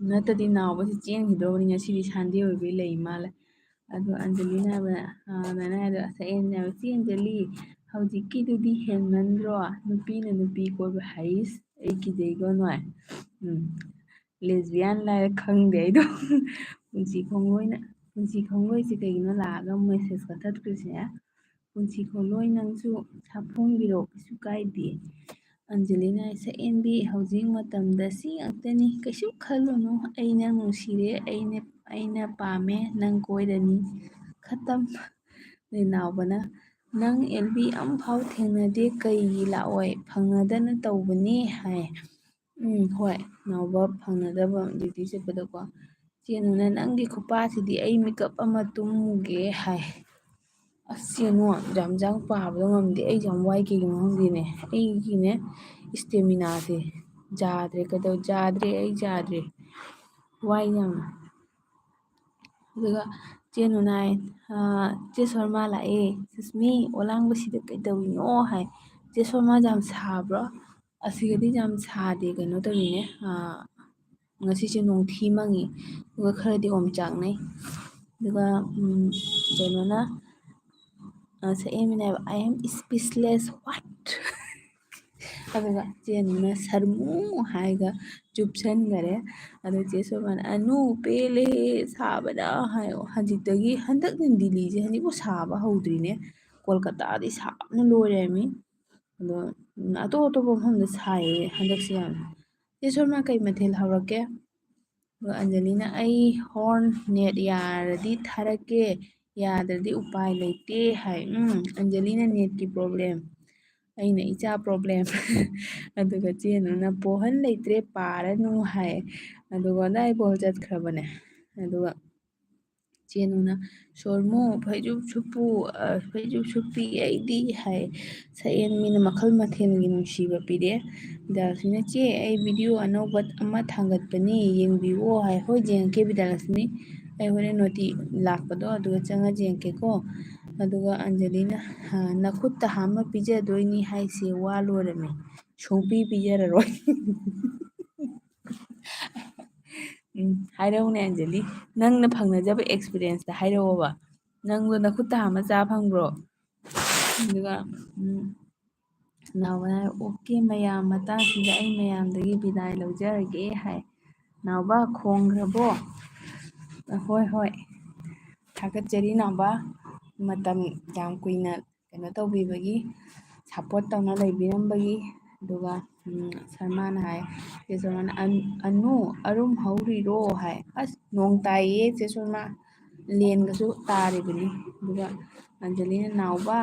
ꯅꯠꯇ꯭ꯔꯗꯤ ꯅꯥꯎꯕꯁꯤ ꯆꯦꯟꯈꯤꯗꯧꯕꯅꯤ, ꯉꯁꯤꯗꯤ Sunday ꯑꯣꯏꯕꯒꯤ ꯂꯩ ꯃꯥꯜꯂꯦ꯫ ꯑꯗꯣ ꯑꯟꯖꯂꯤꯅ ꯍꯥꯏꯕ, ꯑ, ꯑꯗꯨꯃꯥꯏꯅ ꯍꯥꯏꯗꯣ, ꯁꯛꯍꯦꯟꯕꯤꯅ ꯍꯥꯏꯕ, "ꯆꯦ ꯑꯟꯖꯂꯤ, ꯍꯧꯖꯤꯛꯀꯤꯗꯨꯗꯤ ꯍꯦꯟꯃꯟꯗ꯭ꯔꯣ? ꯅꯨꯄꯤꯅ ꯅꯨꯄꯤ ꯀꯣꯏꯕ ꯍꯩꯁ, ꯑꯩ ꯀꯤꯖꯩꯀꯣ ꯅꯣꯏ꯫ ꯎꯝ, lesbian ꯂꯥꯏꯔ ꯈꯪꯗꯦ ꯑꯩꯗꯣ꯫" ꯄꯨꯟꯁꯤ ꯈꯣꯡꯂꯣꯏꯅ, ꯄꯨꯟꯁꯤ ꯈꯣꯡꯂꯣꯏꯁꯦ ꯀꯩꯒꯤꯅꯣ ꯂꯥꯛꯑꯒ message ꯀꯛꯊꯠꯈ꯭ꯔꯤꯁꯦ? ꯄꯨꯟꯁꯤ ꯈꯣꯡꯂꯣꯏ ꯅꯪꯁꯨ ꯁꯥꯐꯣꯡꯕꯤꯔꯣ, ꯀꯩꯁꯨ ꯀꯥꯏꯗꯦ꯫ ꯑꯟꯖꯂꯤꯅ, "ꯁꯛꯍꯦꯟꯕꯤ, ꯍꯧꯖꯤꯛ ꯃꯇꯝꯗ ꯁꯤ ꯉꯥꯛꯇꯅꯤ, ꯀꯩꯁꯨ ꯈꯜꯂꯨꯅꯨ꯫ ꯑꯩ ꯅꯪ ꯅꯨꯡꯁꯤꯔꯦ, ꯑꯩꯅ, ꯑꯩꯅ ꯄꯥꯝꯃꯦ, ꯅꯪ ꯀꯣꯏꯔꯅꯤ꯫ ꯈꯇꯝ꯫" ꯑꯗꯩ ꯅꯥꯎꯕꯅ, "ꯅꯪ ꯑꯦꯜꯕꯤ ꯑꯃꯐꯥꯎ ꯊꯦꯡꯅꯗꯦ, ꯀꯩꯒꯤ ꯂꯥꯛꯑꯣꯏ? ꯐꯪꯅꯗꯅ ꯇꯧꯕꯅꯤ" ꯍꯥꯏ꯫ "ꯎꯝ, ꯍꯣꯏ, ꯅꯥꯎꯕ ꯐꯪꯅꯗꯕ duty ꯆꯠꯄꯗꯀꯣ"꯫ ꯆꯦꯅꯨꯅ, "ꯅꯪꯒꯤ ꯈꯨꯄꯥꯁꯤꯗꯤ ꯑꯩ ꯃꯤꯀꯞ ꯑꯃ ꯇꯨꯝꯃꯨꯒꯦ" ꯍꯥꯏ꯫ ꯑꯁ ꯆꯦꯅꯨ, ꯖꯥꯝ ꯖꯥꯝ ꯄꯥꯕꯗꯣ ꯉꯝꯗꯦ꯫ ꯑꯩꯁꯨ ꯌꯥꯝ ꯋꯥꯏ, ꯀꯩꯒꯤꯅꯣ ꯈꯪꯗꯦꯅꯦ꯫ ꯑꯩꯒꯤꯅꯦ staminaꯁꯦ ꯌꯥꯗ꯭ꯔꯦ, ꯀꯩꯗꯧ-, ꯌꯥꯗ꯭ꯔꯦ, ꯑꯩ ꯌꯥꯗ꯭ꯔꯦ꯫ ꯋꯥꯏ ꯌꯥꯝꯅ꯫ ꯑꯗꯨꯒ ꯆꯦꯅꯨꯅ ꯍꯥꯏ, ꯑ, "ꯆꯦ ꯁꯣꯔꯃꯥ ꯂꯥꯛꯑꯦ꯫ ꯁꯨꯁꯃꯤ, ꯑꯣꯂꯥꯡꯕꯁꯤꯗ ꯀꯩꯗꯧꯔꯤꯅꯣ?" ꯍꯥꯏ꯫ "ꯆꯦ ꯁꯣꯔꯃꯥ, ꯌꯥꯝ ꯁꯥꯕ꯭ꯔꯣ?" "ꯑꯁꯤꯗꯗꯤ ꯌꯥꯝ ꯁꯥꯗꯦ, ꯀꯩꯅꯣ ꯇꯧꯔꯤꯅꯦ, ꯑ, ꯉꯁꯤꯁꯦ ꯅꯣꯡꯊꯤ ꯃꯪꯉꯤ, ꯑꯗꯨꯒ ꯈꯔꯗꯤ ꯑꯣꯝꯆꯥꯛꯅꯩ"꯫ ꯑꯗꯨꯒ, ꯎꯝ, ꯀꯩꯅꯣꯅ, ꯑ, ꯁꯛꯍꯦꯟꯕꯤꯅ ꯍꯥꯏꯕ, "I am speechless, what?" ꯑꯗꯨꯒ ꯆꯦꯅꯨꯅ "ꯁꯔꯃꯨ" ꯍꯥꯏꯔꯒ ꯆꯨꯞꯁꯟꯈꯔꯦ꯫ ꯑꯗꯨ ꯆꯦ ꯁꯣꯔꯃꯥꯅ, "ꯑꯅꯨ, ꯄꯦꯜꯂꯦ ꯁꯥꯕꯅ" ꯍꯥꯏꯌꯣ꯫ ꯍꯧꯖꯤꯛꯇꯒꯤ, ꯍꯟꯗꯛꯅ ꯗꯤꯜꯂꯤꯁꯦ ꯍꯧꯖꯤꯛꯄꯨ ꯁꯥꯕ ꯍꯧꯗ꯭ꯔꯤꯅꯦ꯫ ꯀꯣꯜꯀꯇꯥꯗꯤ ꯁꯥꯕꯅ ꯂꯣꯏꯔꯦꯃꯤ꯫ ꯑꯗꯣ, ꯎꯝ, ꯑꯇꯣꯞ ꯑꯇꯣꯞꯄ ꯃꯐꯝꯗ ꯁꯥꯏꯌꯦ ꯍꯟꯗꯛꯁꯦ ꯌꯥꯝꯅ꯫ ꯆꯦ ꯁꯣꯔꯃꯥ, ꯀꯩ ꯃꯊꯦꯜ ꯍꯧꯔꯛꯀꯦ? ꯑꯗꯣ ꯑꯟꯖꯂꯤꯅ, "ꯑꯩ ꯍꯣꯔꯟ ꯅꯦꯠ ꯌꯥꯔꯗꯤ ꯊꯥꯔꯛꯀꯦ, ꯌꯥꯗ꯭ꯔꯗꯤ ꯎꯄꯥꯏ ꯂꯩꯇꯦ" ꯍꯥꯏ꯫ ꯎꯝ, ꯑꯟꯖꯂꯤꯅ ꯅꯦꯠꯀꯤ problem, ꯑꯩꯅ ꯏꯆꯥ problem꯫ ꯑꯗꯨꯒ ꯆꯦꯅꯨꯅ, "ꯄꯣꯍꯟ ꯂꯩꯇ꯭ꯔꯦ, ꯄꯥꯔꯅꯨ" ꯍꯥꯏ꯫ ꯑꯗꯨꯒ ꯑꯗꯥꯏ ꯕꯣꯜ ꯆꯠꯈ꯭ꯔꯕꯅꯦ꯫ ꯑꯗꯨꯒ ꯆꯦꯅꯨꯅ, "ꯁꯣꯔꯃꯨ, ꯐꯩꯖꯨꯞ ꯁꯨꯞꯄꯨ, ꯑ, ꯐꯩꯖꯨꯞ ꯁꯨꯞꯄꯤ ꯑꯩꯗꯤ" ꯍꯥꯏ꯫ ꯁꯛꯍꯦꯟꯕꯤꯅ ꯃꯈꯜ ꯃꯊꯦꯜꯒꯤ ꯅꯨꯡꯁꯤꯕ ꯄꯤꯔꯦ꯫ ꯕꯤꯗ꯭ꯌꯥꯂꯛꯁꯃꯤꯅ, "ꯆꯦ, ꯑꯩ video ꯑꯅꯧꯕ ꯑꯃ ꯊꯥꯡꯒꯠꯄꯅꯤ, ꯌꯦꯡꯕꯤꯌꯣ" ꯍꯥꯏ꯫ "ꯍꯣꯏ, ꯌꯦꯡꯉꯛꯀꯦ ꯕꯤꯗ꯭ꯌꯥꯂꯛꯁꯃꯤ, ꯑꯩ ꯍꯣꯔꯦꯟ ꯅꯣꯇꯤ ꯂꯥꯛꯄꯗꯣ ꯑꯗꯨꯒ ꯆꯪꯉ ꯌꯦꯡꯉꯛꯀꯦꯀꯣ"꯫ ꯑꯗꯨꯒ ꯑꯟꯖꯂꯤꯅ, "ꯑ, ꯅꯈꯨꯠꯇ ꯍꯥꯝꯃ ꯄꯤꯖꯗꯣꯏꯅꯤ ꯍꯥꯏꯁꯦ ꯋꯥ ꯂꯣꯏꯔꯝꯃꯦ, ꯁꯨꯡꯄꯤ ꯄꯤꯖꯔꯔꯣꯏ"꯫ ꯎꯝ, ꯍꯥꯏꯔꯛꯎꯅꯦ ꯑꯟꯖꯂꯤ, ꯅꯪꯅ ꯐꯪꯅꯖꯕ experienceꯇ ꯍꯥꯏꯔꯛꯑꯣꯕ꯫ ꯅꯪꯗꯣ ꯅꯈꯨꯠꯇ ꯍꯥꯝꯃ ꯆꯥ ꯐꯪꯕ꯭ꯔꯣ? ꯑꯗꯨꯒ, ꯎꯝ, ꯅꯥꯎꯕꯅ ꯍꯥꯏ, "OK ꯃꯌꯥꯝ, ꯃꯇꯥꯡꯁꯤꯗ ꯑꯩ ꯃꯌꯥꯝꯗꯒꯤ ꯕꯤꯗꯥꯏ ꯂꯧꯖꯔꯒꯦ" ꯍꯥꯏ꯫ ꯅꯥꯎꯕ, ꯈꯣꯡꯈ꯭ꯔꯕꯣ? "ꯍꯣꯏ, ꯍꯣꯏ꯫ ꯊꯥꯒꯠꯆꯔꯤ ꯅꯥꯎꯕ, ꯃꯇꯝ ꯌꯥꯝ ꯀꯨꯏꯅ ꯀꯩꯅꯣ ꯇꯧꯕꯤꯕꯒꯤ, support ꯇꯧꯅ ꯂꯩꯕꯤꯔꯝꯕꯒꯤ"꯫ ꯑꯗꯨꯒ, ꯎꯝ, ꯁꯔꯃꯥꯅ ꯍꯥꯏ, ꯆꯦ ꯁꯔꯃꯥꯅ, "ꯑꯟ-, ꯑꯅꯨ, ꯑꯔꯨꯝ ꯍꯧꯔꯤꯔꯣ?" ꯍꯥꯏ꯫ ꯑꯁ, ꯅꯣꯡ ꯇꯥꯏꯌꯦ ꯆꯦ ꯁꯔꯃꯥ, ꯂꯦꯟꯒꯁꯨ ꯇꯥꯔꯤꯕꯅꯤ꯫ ꯑꯗꯨꯒ ꯑꯟꯖꯂꯤꯅ, "ꯅꯥꯎꯕ,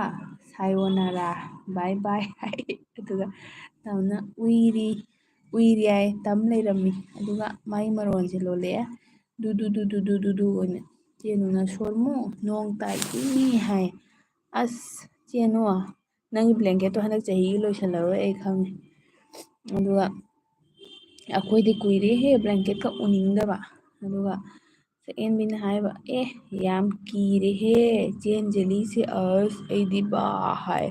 ꯁꯥꯌꯣꯅꯥꯔꯥ, bye bye" ꯍꯥꯏ꯫ ꯑꯗꯨꯒ ꯇꯝꯅ, "ꯎꯏꯔꯤ, ꯎꯏꯔꯤ" ꯍꯥꯏ꯫ ꯇꯝ ꯂꯩꯔꯝꯃꯤ꯫ ꯑꯗꯨꯒ ꯃꯥꯒꯤ ꯃꯔꯣꯟꯁꯦ ꯂꯣꯜꯂꯛꯑꯦ꯫ "ꯗꯨ ꯗꯨ ꯗꯨ ꯗꯨ ꯗꯨ ꯗꯨ ꯗꯨ" ꯑꯣꯏꯅ꯫ ꯆꯦꯅꯨꯅ, "ꯁꯣꯔꯃꯨ, ꯅꯣꯡ ꯇꯥꯏ ꯏꯪꯉꯤ" ꯍꯥꯏ꯫ "ꯑꯁ ꯆꯦꯅꯨ, ꯅꯪꯒꯤ blanketꯇꯣ ꯍꯟꯗꯛ ꯆꯍꯤꯒꯤ ꯂꯣꯏꯁꯜꯂꯔꯣꯏ ꯑꯩ ꯈꯪꯉꯦ"꯫ ꯑꯗꯨꯒ "ꯑꯩꯈꯣꯏꯗꯤ ꯀꯨꯏꯔꯦꯍꯦ blanketꯀ ꯎꯅꯤꯡꯗꯕ"꯫ ꯑꯗꯨꯒ ꯁꯛꯍꯦꯟꯕꯤꯅ ꯍꯥꯏꯕ, "ꯑꯦ, ꯌꯥꯝ ꯀꯤꯔꯦꯍꯦ, ꯆꯦ ꯑꯟꯖꯂꯤꯁꯦ, ꯑꯁ, ꯑꯩꯗꯤ ꯕꯥ" ꯍꯥꯏ꯫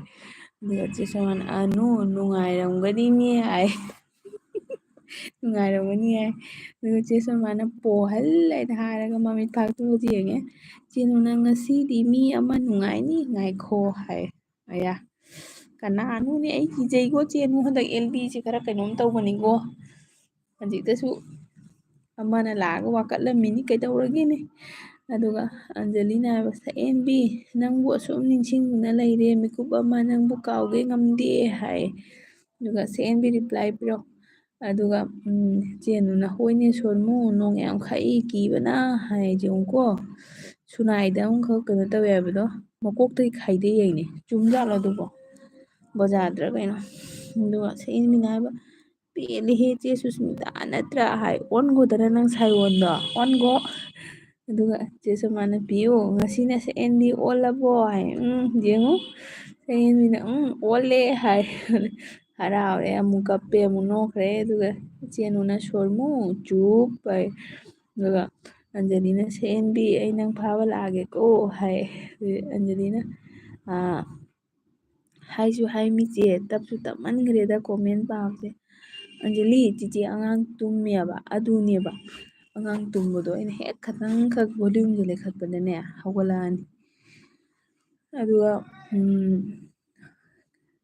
ꯑꯗꯨꯒ ꯆꯦ ꯁꯣꯃꯥꯅ, "ꯑꯅꯨ, ꯅꯨꯡꯉꯥꯏꯔꯝꯒꯅꯤꯅꯦ" ꯍꯥꯏ꯫ "ꯅꯨꯡꯉꯥꯏꯔꯝꯒꯅꯤ" ꯍꯥꯏ꯫ ꯑꯗꯨꯒ ꯆꯦ ꯁꯣꯃꯥꯅ, "ꯄꯣꯍꯜꯂꯦꯗ" ꯍꯥꯏꯔꯒ ꯃꯃꯤꯠ ꯐꯥꯛꯇꯣꯛꯑ ꯌꯦꯡꯉꯦ꯫ "ꯆꯦꯅꯨꯅ, ꯉꯁꯤꯗꯤ ꯃꯤ ꯑꯃ ꯅꯨꯡꯉꯥꯏꯅꯤ, ꯉꯥꯏꯈꯣ" ꯍꯥꯏ꯫ ꯑꯌꯥ, ꯀꯅꯥꯅꯣꯅꯦ? ꯑꯩ ꯀꯤꯖꯩꯀꯣ ꯆꯦꯅꯨ, ꯍꯟꯗꯛ LDꯁꯦ ꯈꯔ ꯀꯩꯅꯣꯝ ꯇꯧꯕꯅꯤꯀꯣ꯫ ꯍꯧꯖꯤꯛꯇꯁꯨ ꯑꯃꯅ ꯂꯥꯛꯑꯒ ꯋꯥꯀꯠꯂꯝꯃꯤꯅꯤ, ꯀꯩꯗꯧꯔꯒꯦꯅꯦ? ꯑꯗꯨꯒ ꯑꯟꯖꯂꯤꯅ ꯍꯥꯏꯕ, "ꯁꯛꯍꯦꯟꯕꯤ, ꯅꯪꯕꯨ ꯑꯁꯨꯝ ꯅꯤꯡꯁꯤꯡꯗꯨꯅ ꯂꯩꯔꯦ, ꯃꯤꯀꯨꯞ ꯑꯃ ꯅꯪꯕꯨ ꯀꯥꯎꯒꯦ ꯉꯝꯗꯦ" ꯍꯥꯏ꯫ ꯑꯗꯨꯒ ꯁꯛꯍꯦꯟꯕꯤ reply ꯄꯤꯔꯣ꯫ ꯑꯗꯨꯒ, ꯎꯝ, ꯆꯦꯅꯨꯅ, "ꯍꯣꯏꯅꯦ ꯁꯣꯔꯃꯨ, ꯅꯣꯡ ꯌꯥꯝ ꯈꯥꯛꯏ, ꯀꯤꯕꯅ" ꯍꯥꯏ꯫ ꯌꯦꯡꯉꯨꯀꯣ, ꯁꯨꯅꯥꯏꯗ ꯑꯃꯈꯛ ꯀꯩꯅꯣ ꯇꯧꯋꯦ ꯍꯥꯏꯕꯗꯣ, ꯃꯀꯣꯛꯇꯒꯤ ꯈꯥꯏꯗꯩ ꯍꯥꯏꯅꯦ꯫ ꯆꯨꯝꯖꯥꯠꯂꯣ ꯑꯗꯨꯕꯣ? ꯕꯖꯥꯔꯗꯔ ꯀꯩꯅꯣ? ꯑꯗꯨꯒ ꯁꯛꯍꯦꯟꯕꯤꯅ ꯍꯥꯏꯕ, "ꯄꯦꯜꯂꯦꯍꯦ ꯆꯦ ꯁꯨꯁꯃꯤꯇꯥ, ꯅꯠꯇ꯭ꯔꯥ?" ꯍꯥꯏ꯫ "ꯑꯣꯟꯒꯣꯗꯅ ꯅꯪ ꯁꯥꯏꯑꯣꯟꯗꯣ, ꯑꯣꯟꯒꯣ"꯫ ꯑꯗꯨꯒ ꯆꯦ ꯁꯣꯃꯥꯅ, "ꯄꯤꯌꯨ, ꯉꯁꯤꯅ ꯁꯛꯍꯦꯟꯕꯤ ꯑꯣꯜꯂꯕꯣ?" ꯍꯥꯏ꯫ "ꯎꯝ, ꯌꯦꯡꯉꯨ"꯫ ꯁꯛꯍꯦꯟꯕꯤꯅ, "ꯎꯝ, ꯑꯣꯜꯂꯦ" ꯍꯥꯏ꯫ ꯍꯔꯥꯎꯔꯦ, ꯑꯃꯨꯛ ꯀꯞꯄꯦ, ꯑꯃꯨꯛ ꯅꯣꯛꯈ꯭ꯔꯦ꯫ ꯑꯗꯨꯒ ꯆꯦꯅꯨꯅ, "ꯁꯣꯔꯃꯨ, ꯆꯨꯞ" ꯍꯥꯏ꯫ ꯑꯗꯨꯒ ꯑꯟꯖꯂꯤꯅ, "ꯁꯛꯍꯦꯟꯕꯤ, ꯑꯩ ꯅꯪ ꯐꯥꯕ ꯂꯥꯛꯑꯒꯦꯀꯣ" ꯍꯥꯏ꯫ ꯑꯗꯨ ꯑꯟꯖꯂꯤꯅ, ꯑꯥ, "ꯍꯥꯏꯁꯨ ꯍꯥꯏ ꯃꯤꯆꯦ, ꯇꯞꯁꯨ ꯇꯞꯃꯟꯈ꯭ꯔꯦꯗ comment ꯄꯥꯕꯁꯦ"꯫ ꯑꯟꯖꯂꯤ, ꯆꯤꯆꯦ ꯑꯉꯥꯡ ꯇꯨꯝꯃꯦꯕ, ꯑꯗꯨꯅꯦꯕ꯫ ꯑꯉꯥꯡ ꯇꯨꯝꯕꯗꯣ ꯑꯩꯅ ꯍꯦꯛ ꯈꯇꯪꯈꯛ volumeꯁꯦ ꯂꯩꯈꯠꯄꯗꯅꯦ, ꯍꯧꯒꯠꯂꯛꯑꯅꯤ꯫ ꯑꯗꯨꯒ, ꯎꯝ,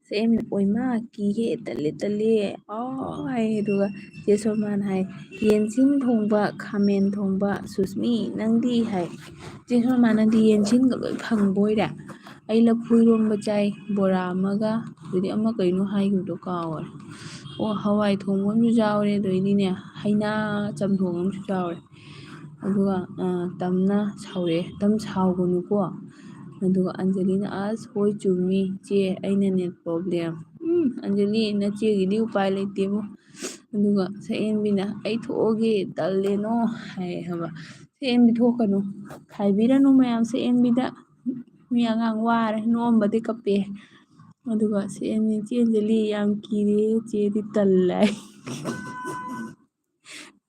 ꯁꯛꯍꯦꯟꯕꯤꯅ, "ꯑꯣꯏꯃꯥ, ꯀꯤꯍꯦ, ꯇꯜꯂꯦ, ꯇꯜꯂꯦ, ꯑꯥ" ꯍꯥꯏ꯫ ꯑꯗꯨꯒ ꯆꯦ ꯁꯣꯃꯥꯅ ꯍꯥꯏ, "ꯌꯦꯟꯁꯤꯟ ꯊꯣꯡꯕ, ꯈꯥꯃꯦꯟ ꯊꯣꯡꯕ, ꯁꯨꯁꯃꯤ, ꯅꯪꯗꯤ?" ꯍꯥꯏ꯫ ꯆꯦ ꯁꯣꯃꯥꯅꯗꯤ, "ꯌꯦꯟꯁꯤꯟꯒ ꯂꯣꯏ ꯐꯪꯕ ꯑꯣꯏꯔꯦ꯫ ꯑꯩ ꯂꯐꯨ ꯏꯔꯣꯝꯕ ꯆꯥꯏ, ꯕꯣꯔꯥ ꯑꯃꯒ, ꯑꯗꯨꯗꯤ ꯑꯃ ꯀꯩꯅꯣ ꯍꯥꯏꯈꯤꯕꯗꯣ ꯀꯥꯎꯈꯔꯦ꯫ ꯑꯣ, ꯍꯋꯥꯏ ꯊꯣꯡꯕ ꯑꯃꯁꯨ ꯌꯥꯎꯔꯦ, ꯑꯗꯩꯗꯤꯅꯦ, ꯍꯩꯅꯥ ꯆꯝꯊꯣꯡ ꯑꯃꯁꯨ ꯌꯥꯎꯔꯦ"꯫ ꯑꯗꯨꯒ, ꯑ, ꯇꯝꯅ ꯁꯥꯎꯔꯛꯑꯦ, "ꯇꯝ, ꯁꯥꯎꯒꯅꯨꯀꯣ, ꯑꯗꯨꯒ ꯑꯟꯖꯂꯤꯅ, "ꯑꯁ, ꯍꯣꯏ ꯆꯨꯝꯃꯤ ꯆꯦ, ꯑꯩꯅ net problem꯫ ꯎꯝ, ꯑꯟꯖꯂꯤ, ꯅꯆꯦꯒꯤꯗꯤ ꯎꯄꯥꯏ ꯂꯩꯇꯦꯕꯣ꯫" ꯑꯗꯨꯒ ꯁꯛꯍꯦꯟꯕꯤꯅ, "ꯑꯩ ꯊꯣꯛꯑꯒꯦ, ꯇꯜꯂꯦꯅꯣ" ꯍꯥꯏ ꯍꯥꯏꯕ꯫ "ꯁꯛꯍꯦꯟꯕꯤ ꯊꯣꯛꯀꯅꯨ, ꯈꯥꯏꯕꯤꯔꯅꯨ ꯃꯌꯥꯝ ꯁꯛꯍꯦꯟꯕꯤꯗ, ꯃꯤ ꯑꯉꯥꯡ ꯋꯥꯔꯦ, ꯅꯣꯛꯑꯝꯕꯗꯤ ꯀꯞꯄꯦ꯫" ꯑꯗꯨꯒ ꯁꯛꯍꯦꯟꯕꯤ, "ꯆꯦ ꯑꯟꯖꯂꯤ, ꯌꯥꯝ ꯀꯤꯔꯦ, ꯆꯦꯗꯤ ꯇꯜꯂꯦ" ꯍꯥꯏ꯫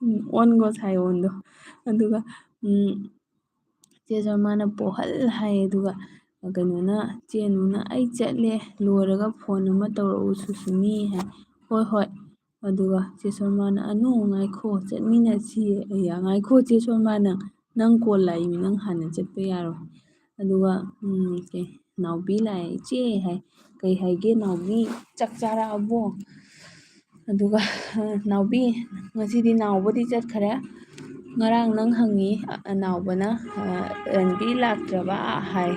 ꯎꯝ, ꯑꯣꯟꯒꯣ ꯁꯥꯏ ꯑꯣꯟꯗꯣ꯫ ꯑꯗꯨꯒ, ꯎꯝ, ꯆꯦ ꯁꯣꯃꯥꯅ, "ꯄꯣꯍꯜ" ꯍꯥꯏ꯫ ꯑꯗꯨꯒ ꯀꯩꯅꯣꯅ, ꯆꯦ ꯑꯅꯨꯅ, "ꯑꯩ ꯆꯠꯂꯦ, ꯂꯣꯏꯔꯒ phone ꯑꯃ ꯇꯧꯔꯛꯎ ꯁꯨꯁꯃꯤ" ꯍꯥꯏ꯫ "ꯍꯣꯏ, ꯍꯣꯏ꯫" ꯑꯗꯨꯒ ꯆꯦ ꯁꯣꯃꯥꯅ, "ꯑꯅꯨ, ꯉꯥꯏꯈꯣ, ꯆꯠꯃꯤꯟꯅꯁꯤꯌꯦ꯫" "ꯑꯌꯥ, ꯉꯥꯏꯈꯣ ꯆꯦ ꯁꯣꯃꯥ, ꯅꯪ, ꯅꯪ call ꯂꯥꯛꯏꯃꯤ, ꯅꯪ ꯍꯥꯟꯅ ꯆꯠꯄ ꯌꯥꯔꯣꯏ꯫" ꯑꯗꯨꯒ, ꯎꯝ, ꯀꯩ, ꯅꯥꯎꯕꯤ ꯂꯥꯛꯑꯦ, "ꯏꯆꯦ" ꯍꯥꯏ꯫ "ꯀꯩ ꯍꯥꯏꯒꯦ ꯅꯥꯎꯕꯤ, ꯆꯥꯛ ꯆꯥꯔꯛꯑꯕꯣ?" ꯑꯗꯨꯒ, "ꯅꯥꯎꯕꯤ, ꯉꯁꯤꯗꯤ ꯅꯥꯎꯕꯗꯤ ꯆꯠꯈ꯭ꯔꯦ꯫ ꯉꯔꯥꯡ ꯅꯪ ꯍꯪꯉꯤ, ꯑ, ꯅꯥꯎꯕꯅ, ꯑ, ꯔꯟꯕꯤꯔ ꯂꯥꯛꯇ꯭ꯔꯕ ꯍꯥꯏ꯫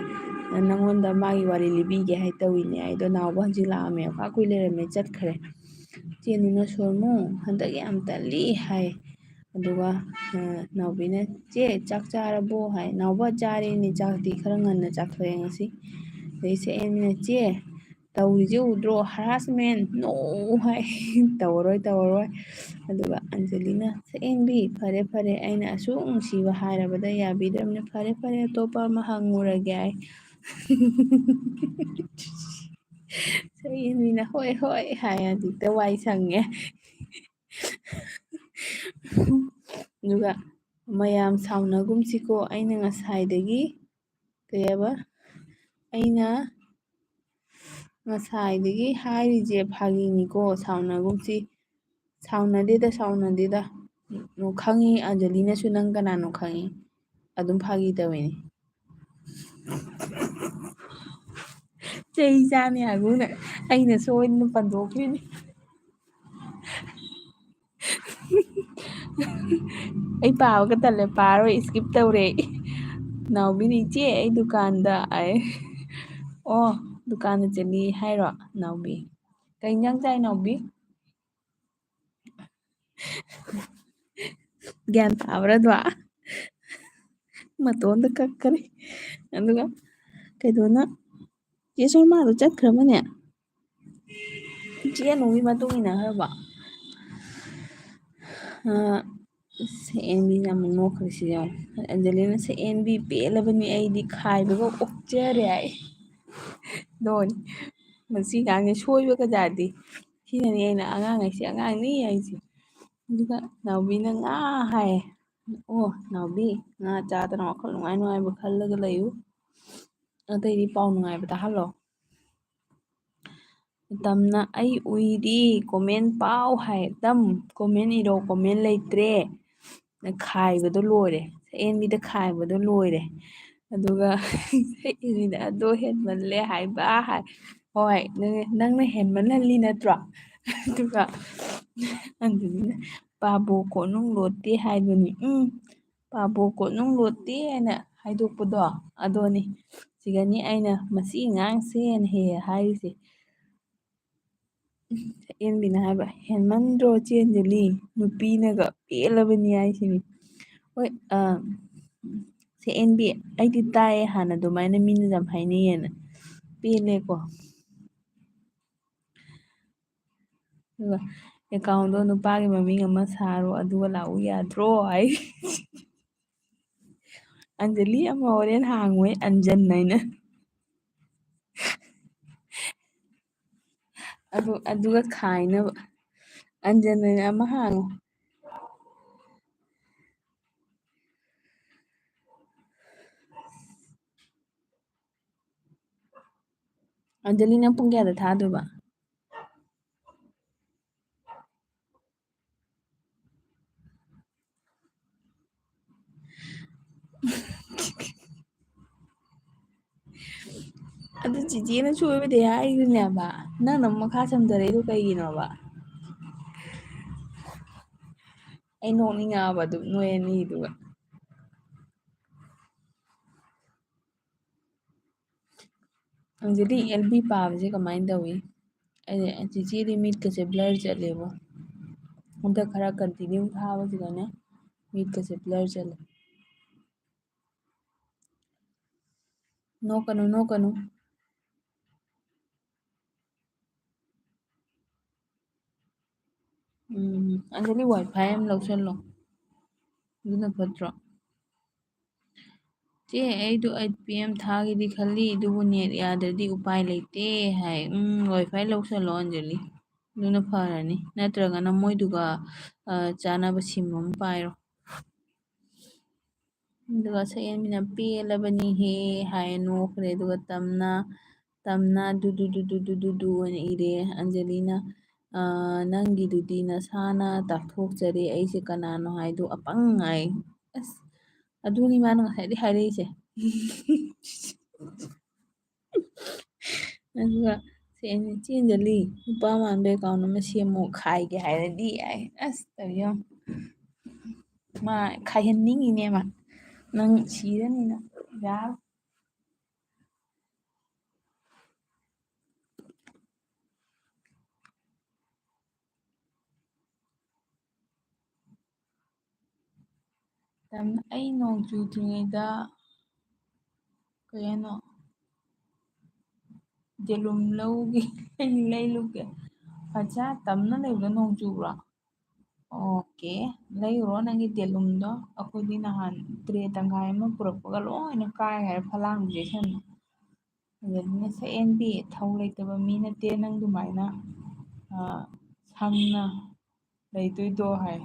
ꯅꯪꯉꯣꯟꯗ ꯃꯥꯒꯤ ꯋꯥꯔꯤ ꯂꯤꯕꯤꯒꯦ ꯍꯥꯏ ꯇꯧꯔꯤꯅꯦ꯫ ꯑꯩꯗꯣ ꯅꯥꯎꯕ ꯍꯧꯖꯤꯛ ꯂꯥꯛꯑꯝꯃꯦ, ꯈꯥ ꯀꯨꯏ ꯂꯩꯔꯝꯃꯦ, ꯆꯠꯈ꯭ꯔꯦ꯫ ꯆꯦ ꯑꯅꯨꯅ, ꯁꯣꯔꯃꯨ, ꯍꯟꯗꯛ ꯌꯥꯝ ꯇꯜꯂꯤ" ꯍꯥꯏ꯫ ꯑꯗꯨꯒ, ꯑ, ꯅꯥꯎꯕꯤꯅ, "ꯆꯦ, ꯆꯥꯛ ꯆꯥꯔꯕꯣ?" ꯍꯥꯏ꯫ "ꯅꯥꯎꯕ, ꯆꯥꯔꯦꯅꯦ, ꯆꯥꯛꯇꯤ ꯈꯔ ꯉꯟꯅ ꯆꯥꯊꯣꯛꯑꯦ ꯉꯁꯤ꯫" ꯑꯗꯩ ꯁꯛꯍꯦꯟꯕꯤꯅ, "ꯆꯦ, ꯇꯧꯔꯤꯁꯦ ꯎꯗ꯭ꯔꯣ? Harassment, no" ꯍꯥꯏ꯫ "ꯇꯧꯔꯔꯣꯏ, ꯇꯧꯔꯔꯣꯏ꯫" ꯑꯗꯨꯒ ꯑꯟꯖꯂꯤꯅ, "ꯁꯛꯍꯦꯟꯕꯤ, ꯐꯔꯦ, ꯐꯔꯦ, ꯑꯩꯅ ꯑꯁꯨꯛ ꯅꯨꯡꯁꯤꯕ ꯍꯥꯏꯔꯕꯗ ꯌꯥꯕꯤꯗ꯭ꯔꯕꯅꯤꯅ, ꯐꯔꯦ, ꯐꯔꯦ, ꯑꯇꯣꯞꯄ ꯑꯃ ꯍꯪꯉꯨꯔꯒꯦ" ꯍꯥꯏ꯫ ꯁꯛꯍꯦꯟꯕꯤꯅ, "ꯍꯣꯏ, ꯍꯣꯏ" ꯍꯥꯏ, ꯍꯧꯖꯤꯛꯇ ꯋꯥꯏ ꯁꯪꯉꯦ꯫ ꯑꯗꯨꯒ, "ꯃꯌꯥꯝ ꯁꯥꯎꯅꯒꯨꯝꯁꯤꯀꯣ, ꯑꯩꯅ ꯉꯁꯥꯏꯗꯒꯤ", ꯀꯩ ꯍꯥꯏꯕ? "ꯑꯩꯅ ꯉꯁꯥꯏꯗꯒꯤ ꯍꯥꯏꯔꯤꯁꯦ ꯐꯥꯒꯤꯅꯤꯀꯣ, ꯁꯥꯎꯅꯒꯨꯝꯁꯤ꯫" "ꯁꯥꯎꯅꯗꯦꯗ, ꯁꯥꯎꯅꯗꯦꯗ꯫ ꯎꯝ, ꯈꯪꯉꯤ, ꯑꯟꯖꯂꯤꯅꯁꯨ ꯅꯪ ꯀꯅꯥꯅꯣ ꯈꯪꯉꯤ꯫ ꯑꯗꯨꯝ ꯐꯥꯒꯤ ꯇꯧꯋꯤꯅꯤ꯫" ꯆꯩ ꯆꯥꯅꯤ ꯍꯥꯏꯕꯨꯅ ꯑꯩꯅ ꯁꯣꯏꯗꯅ ꯄꯟꯊꯣꯛꯈ꯭ꯔꯤꯅꯤ꯫ "ꯑꯩ ꯄꯥꯕꯒ ꯇꯜꯂꯦ, ꯄꯥꯔꯣꯏ, skip ꯇꯧꯔꯦ꯫" ꯅꯥꯎꯕꯤꯅ, "ꯏꯆꯦ, ꯑꯩ ꯗꯨꯀꯥꯟꯗ" ꯍꯥꯏ꯫ "ꯑꯣ, ꯗꯨꯀꯥꯟꯗ ꯆꯠꯂꯤ ꯍꯥꯏꯔꯣ ꯅꯥꯎꯕꯤ? ꯀꯩ ꯏꯟꯖꯥꯡ ꯆꯥꯏ ꯅꯥꯎꯕꯤ?" ꯒ꯭ꯌꯥꯟ ꯇꯥꯕ꯭ꯔꯥ ꯑꯗꯣ? ꯃꯇꯣꯟꯗ ꯀꯛꯈꯔꯦ꯫ ꯑꯗꯨꯒ ꯀꯩꯗꯧꯅ ꯆꯦ ꯁꯣꯃꯥꯗꯣ ꯆꯠꯈ꯭ꯔꯕꯅꯦ? ꯆꯦ ꯑꯅꯨꯒꯤ ꯃꯇꯨꯡ ꯏꯟꯅꯈ꯭ꯔꯕ? ꯑ, ꯁꯦ ꯑꯦꯟ ꯕꯤꯅ ꯑꯃꯨꯛ ꯅꯣꯛꯈ꯭ꯔꯤꯁꯤ ꯌꯦꯡꯉꯣ꯫ ꯑꯟꯖꯂꯤꯅ "ꯁꯦ ꯑꯦꯟ ꯕꯤ ꯄꯦꯜꯂꯕꯅꯤ, ꯑꯩꯗꯤ ꯈꯥꯏꯕꯒ ꯑꯣꯛꯆꯔꯦ" ꯍꯥꯏ꯫ ꯂꯣꯏꯔꯦ꯫ ꯃꯁꯤ ꯑꯉꯥꯡꯁꯦ ꯁꯣꯏꯕ ꯀꯖꯥꯗꯤ꯫ ꯁꯤꯅꯅꯤ ꯑꯩꯅ ꯑꯉꯥꯡ ꯍꯥꯏꯁꯦ ꯑꯉꯥꯡꯅꯤ ꯍꯥꯏꯁꯦ꯫ ꯑꯗꯨꯒ ꯅꯥꯎꯕꯤꯅ "ꯉꯥ" ꯍꯥꯏꯌꯦ꯫ ꯑꯣ, ꯅꯥꯎꯕꯤ, ꯉꯥ ꯆꯥꯗꯅ ꯋꯥꯈꯜ ꯅꯨꯡꯉꯥꯏ ꯅꯨꯡꯉꯥꯏꯕ ꯈꯜꯂꯒ ꯂꯩꯌꯨ꯫ ꯑꯇꯩꯗꯤ ꯄꯥꯎ ꯅꯨꯡꯉꯥꯏꯕ ꯇꯥꯍꯜꯂꯣ꯫ ꯇꯝꯅ "ꯑꯩ ꯎꯏꯔꯤ, comment ꯄꯥꯎ" ꯍꯥꯏ꯫ ꯇꯝ, comment ꯏꯔꯣ, comment ꯂꯩꯇ꯭ꯔꯦ꯫ ꯈꯥꯏꯕꯗꯣ ꯂꯣꯏꯔꯦ꯫ ꯁꯦ ꯑꯦꯟ ꯕꯤꯗ ꯈꯥꯏꯕꯗꯣ ꯂꯣꯏꯔꯦ꯫ ꯑꯗꯨꯒ ꯁꯦ ꯑꯦꯟ ꯕꯤꯗ "ꯑꯗꯣ ꯍꯦꯟꯃꯜꯂꯦ" ꯍꯥꯏꯕ ꯍꯥꯏ꯫ ꯍꯣꯏ, ꯅꯪ, ꯅꯪꯅ ꯍꯦꯟꯃꯜꯍꯜꯂꯤ ꯅꯠꯇ꯭ꯔꯣ? ꯑꯗꯨꯒ ꯑꯗꯨꯅꯤꯅ "ꯄꯥꯕꯣ ꯀꯣꯠꯅꯨꯡ ꯂꯣꯠꯇꯦ" ꯍꯥꯏꯗꯨꯅꯤ꯫ ꯎꯝ, "ꯄꯥꯕꯣ ꯀꯣꯠꯅꯨꯡ ꯂꯣꯠꯇꯦ" ꯍꯥꯏꯅ ꯍꯥꯏꯗꯣꯛꯄꯗꯣ ꯑꯗꯨꯅꯤ꯫ ꯁꯤꯒꯅꯤ ꯑꯩꯅ "ꯃꯁꯤ ꯑꯉꯥꯡꯁꯦꯅ" ꯍꯦꯛ ꯍꯦꯛ ꯍꯥꯏꯔꯤꯁꯦ꯫ ꯑꯦꯟꯕꯤꯅ ꯍꯥꯏꯕ, "ꯍꯦꯟꯃꯟꯗ꯭ꯔꯣ ꯆꯦ ꯑꯟꯖꯂꯤ? ꯅꯨꯄꯤꯅꯒ ꯄꯦꯜꯂꯕꯅꯤ" ꯍꯥꯏꯁꯤꯅꯤ꯫ ꯍꯣꯏ, ꯑ, ꯁꯦ ꯑꯦꯟꯕꯤ, ꯑꯩꯗꯤ ꯇꯥꯏꯌꯦ ꯍꯥꯟꯅ ꯑꯗꯨꯃꯥꯏꯅ ꯃꯤꯅ ꯌꯥꯝ ꯍꯥꯏꯅꯩꯌꯦꯅ꯫ ꯄꯦꯜꯂꯦꯀꯣ꯫ ꯑꯗꯨꯒ "ꯑꯦꯀꯥꯎꯟꯗꯣ ꯅꯨꯄꯥꯒꯤ ꯃꯃꯤꯡ ꯑꯃ ꯁꯥꯔꯣ ꯑꯗꯨꯒ ꯂꯥꯛꯎ ꯌꯥꯗ꯭ꯔꯣ?" ꯍꯥꯏ꯫ "ꯑꯟꯖꯂꯤ ꯑꯃ ꯍꯣꯔꯦꯟ ꯍꯥꯡꯉꯣꯏ, ꯑꯟꯖꯟ" ꯍꯥꯏꯅ꯫ ꯑꯗꯨ, ꯑꯗꯨꯒ ꯈꯥꯏꯅꯕ꯫ "ꯑꯟꯖꯟ" ꯍꯥꯏꯅ ꯑꯃ ꯍꯥꯡꯉꯣ꯫ ꯑꯟꯖꯂꯤ, ꯅꯪ ꯄꯨꯡ ꯀꯌꯥꯗ ꯊꯥꯗꯣꯏꯕ? ꯑꯗꯨ ꯆꯤꯆꯦꯅ ꯁꯣꯏꯕꯗꯤ ꯍꯥꯏꯔꯤꯅꯦꯕ, ꯅꯪꯅ ꯃꯈꯥ ꯁꯝꯊꯔꯛꯏꯗꯣ ꯀꯩꯒꯤꯅꯣꯕ? ꯑꯩ ꯅꯣꯛꯅꯤꯡꯉꯛꯑꯕ ꯑꯗꯨꯝ ꯅꯣꯏ ꯑꯅꯤꯗꯨꯒ꯫ ꯑꯟꯖꯂꯤ, ꯑꯦꯜ ꯕꯤ ꯄꯥꯕꯁꯦ ꯀꯃꯥꯏꯅ ꯇꯧꯏ? ꯑꯩ, ꯆꯤꯆꯦꯗꯤ ꯃꯤꯠꯀꯁꯦ ꯕ꯭ꯂꯔ ꯆꯠꯂꯦꯕꯣ꯫ ꯍꯟꯗꯛ ꯈꯔ ꯀꯟꯇꯤꯅ꯭ꯌꯨ ꯊꯥꯕꯁꯤꯗꯅꯦ ꯃꯤꯠꯀꯁꯦ ꯕ꯭ꯂꯔ ꯆꯠꯂꯦ꯫ ꯅꯣꯛꯀꯅꯨ, ꯅꯣꯛꯀꯅꯨ꯫ ꯎꯝ, ꯑꯗꯨꯗꯤ WiFi ꯑꯃ ꯂꯧꯁꯜꯂꯣ꯫ ꯑꯗꯨꯅ ꯐꯠꯇ꯭ꯔꯣ? "ꯆꯦ, ꯑꯩꯗꯣ eight PM ꯊꯥꯒꯦꯗꯤ ꯈꯜꯂꯤ, ꯑꯗꯨꯕꯨ net ꯌꯥꯗ꯭ꯔꯗꯤ ꯎꯄꯥꯏ ꯂꯩꯇꯦ" ꯍꯥꯏ꯫ ꯎꯝ, WiFi ꯂꯧꯁꯜꯂꯣ ꯑꯟꯖꯂꯤ꯫ ꯑꯗꯨꯅ ꯐꯔꯅꯤ꯫ ꯅꯠꯇ꯭ꯔꯒꯅ ꯃꯣꯏꯗꯨꯒ, ꯑ, ꯆꯥꯟꯅꯕ sim ꯑꯃ ꯄꯥꯏꯔꯣ꯫ ꯑꯗꯨꯒ ꯁꯛꯍꯦꯟꯕꯤꯅ "ꯄꯦꯜꯂꯕꯅꯤꯍꯦ" ꯍꯥꯏ ꯅꯣꯛꯈ꯭ꯔꯦ꯫ ꯑꯗꯨꯒ ꯇꯝꯅ, ꯇꯝꯅ "ꯗꯨ ꯗꯨ ꯗꯨ ꯗꯨ ꯗꯨ ꯗꯨ ꯗꯨ" ꯑꯅ ꯏꯔꯦ꯫ ꯑꯟꯖꯂꯤꯅ, "ꯑ, ꯅꯪꯒꯤꯗꯨꯗꯤ ꯅꯁꯥꯅ ꯇꯥꯛꯊꯣꯛꯆꯔꯦ, ꯑꯩꯁꯦ ꯀꯅꯥꯅꯣ ꯍꯥꯏꯗꯣ ꯑꯄꯪ" ꯍꯥꯏ꯫ ꯑꯁ, ꯑꯗꯨꯅꯤ ꯃꯥꯅ ꯉꯁꯥꯏꯗꯩ ꯍꯥꯏꯔꯛꯏꯁꯦ꯫ ꯑꯗꯨꯒ ꯁꯦ ꯑꯩꯅ, "ꯆꯦꯟꯖꯜꯂꯤ, ꯅꯨꯄꯥ ꯃꯥꯟꯕ account ꯑꯃ ꯁꯦꯝꯃꯣ, ꯈꯥꯏꯒꯦ ꯍꯥꯏꯔꯗꯤ" ꯍꯥꯏ꯫ ꯑꯁ, ꯇꯧꯔꯤ ꯌꯦꯡꯉꯨ꯫ ꯃꯥ ꯈꯥꯏꯍꯟꯅꯤꯡꯉꯤꯅꯦ ꯃꯥ꯫ ꯅꯪ ꯁꯤꯔꯅꯤ ꯅꯪ꯫ ꯌꯥꯔꯣꯏ꯫ ꯇꯝꯅ, "ꯑꯩ ꯅꯣꯡ ꯆꯨꯗ꯭ꯔꯤꯉꯩꯗ" ꯀꯩ ꯍꯥꯏꯅꯣ? "ꯗꯦꯂꯨꯝ ꯂꯧꯒꯦ, ꯂꯩꯔꯨꯒꯦ"꯫ ꯑꯠꯆꯥ, ꯇꯝꯅ ꯂꯩꯕꯗ ꯅꯣꯡ ꯆꯨꯕ꯭ꯔꯣ? OK, ꯂꯩꯔꯨꯔꯣ ꯅꯪꯒꯤ ꯗꯦꯂꯨꯝꯗꯣ꯫ ꯑꯩꯈꯣꯏꯗꯤ ꯅꯍꯥꯟ tray ꯇꯪꯈꯥꯏ ꯑꯃ ꯄꯨꯔꯛꯄꯒ ꯂꯣꯏꯅ ꯀꯥꯏꯈ꯭ꯔꯦ, ꯐꯂꯥꯡ ꯖꯦꯛꯁꯟꯅ꯫ ꯑꯗꯨꯅ ꯁꯛꯍꯦꯟꯕꯤ, ꯊꯧ ꯂꯩꯇꯕ ꯃꯤ ꯅꯠꯇꯦ ꯅꯪ ꯑꯗꯨꯃꯥꯏꯅ, ꯑ, ꯁꯪꯅ ꯂꯩꯗꯣꯏꯗꯣ ꯍꯥꯏ꯫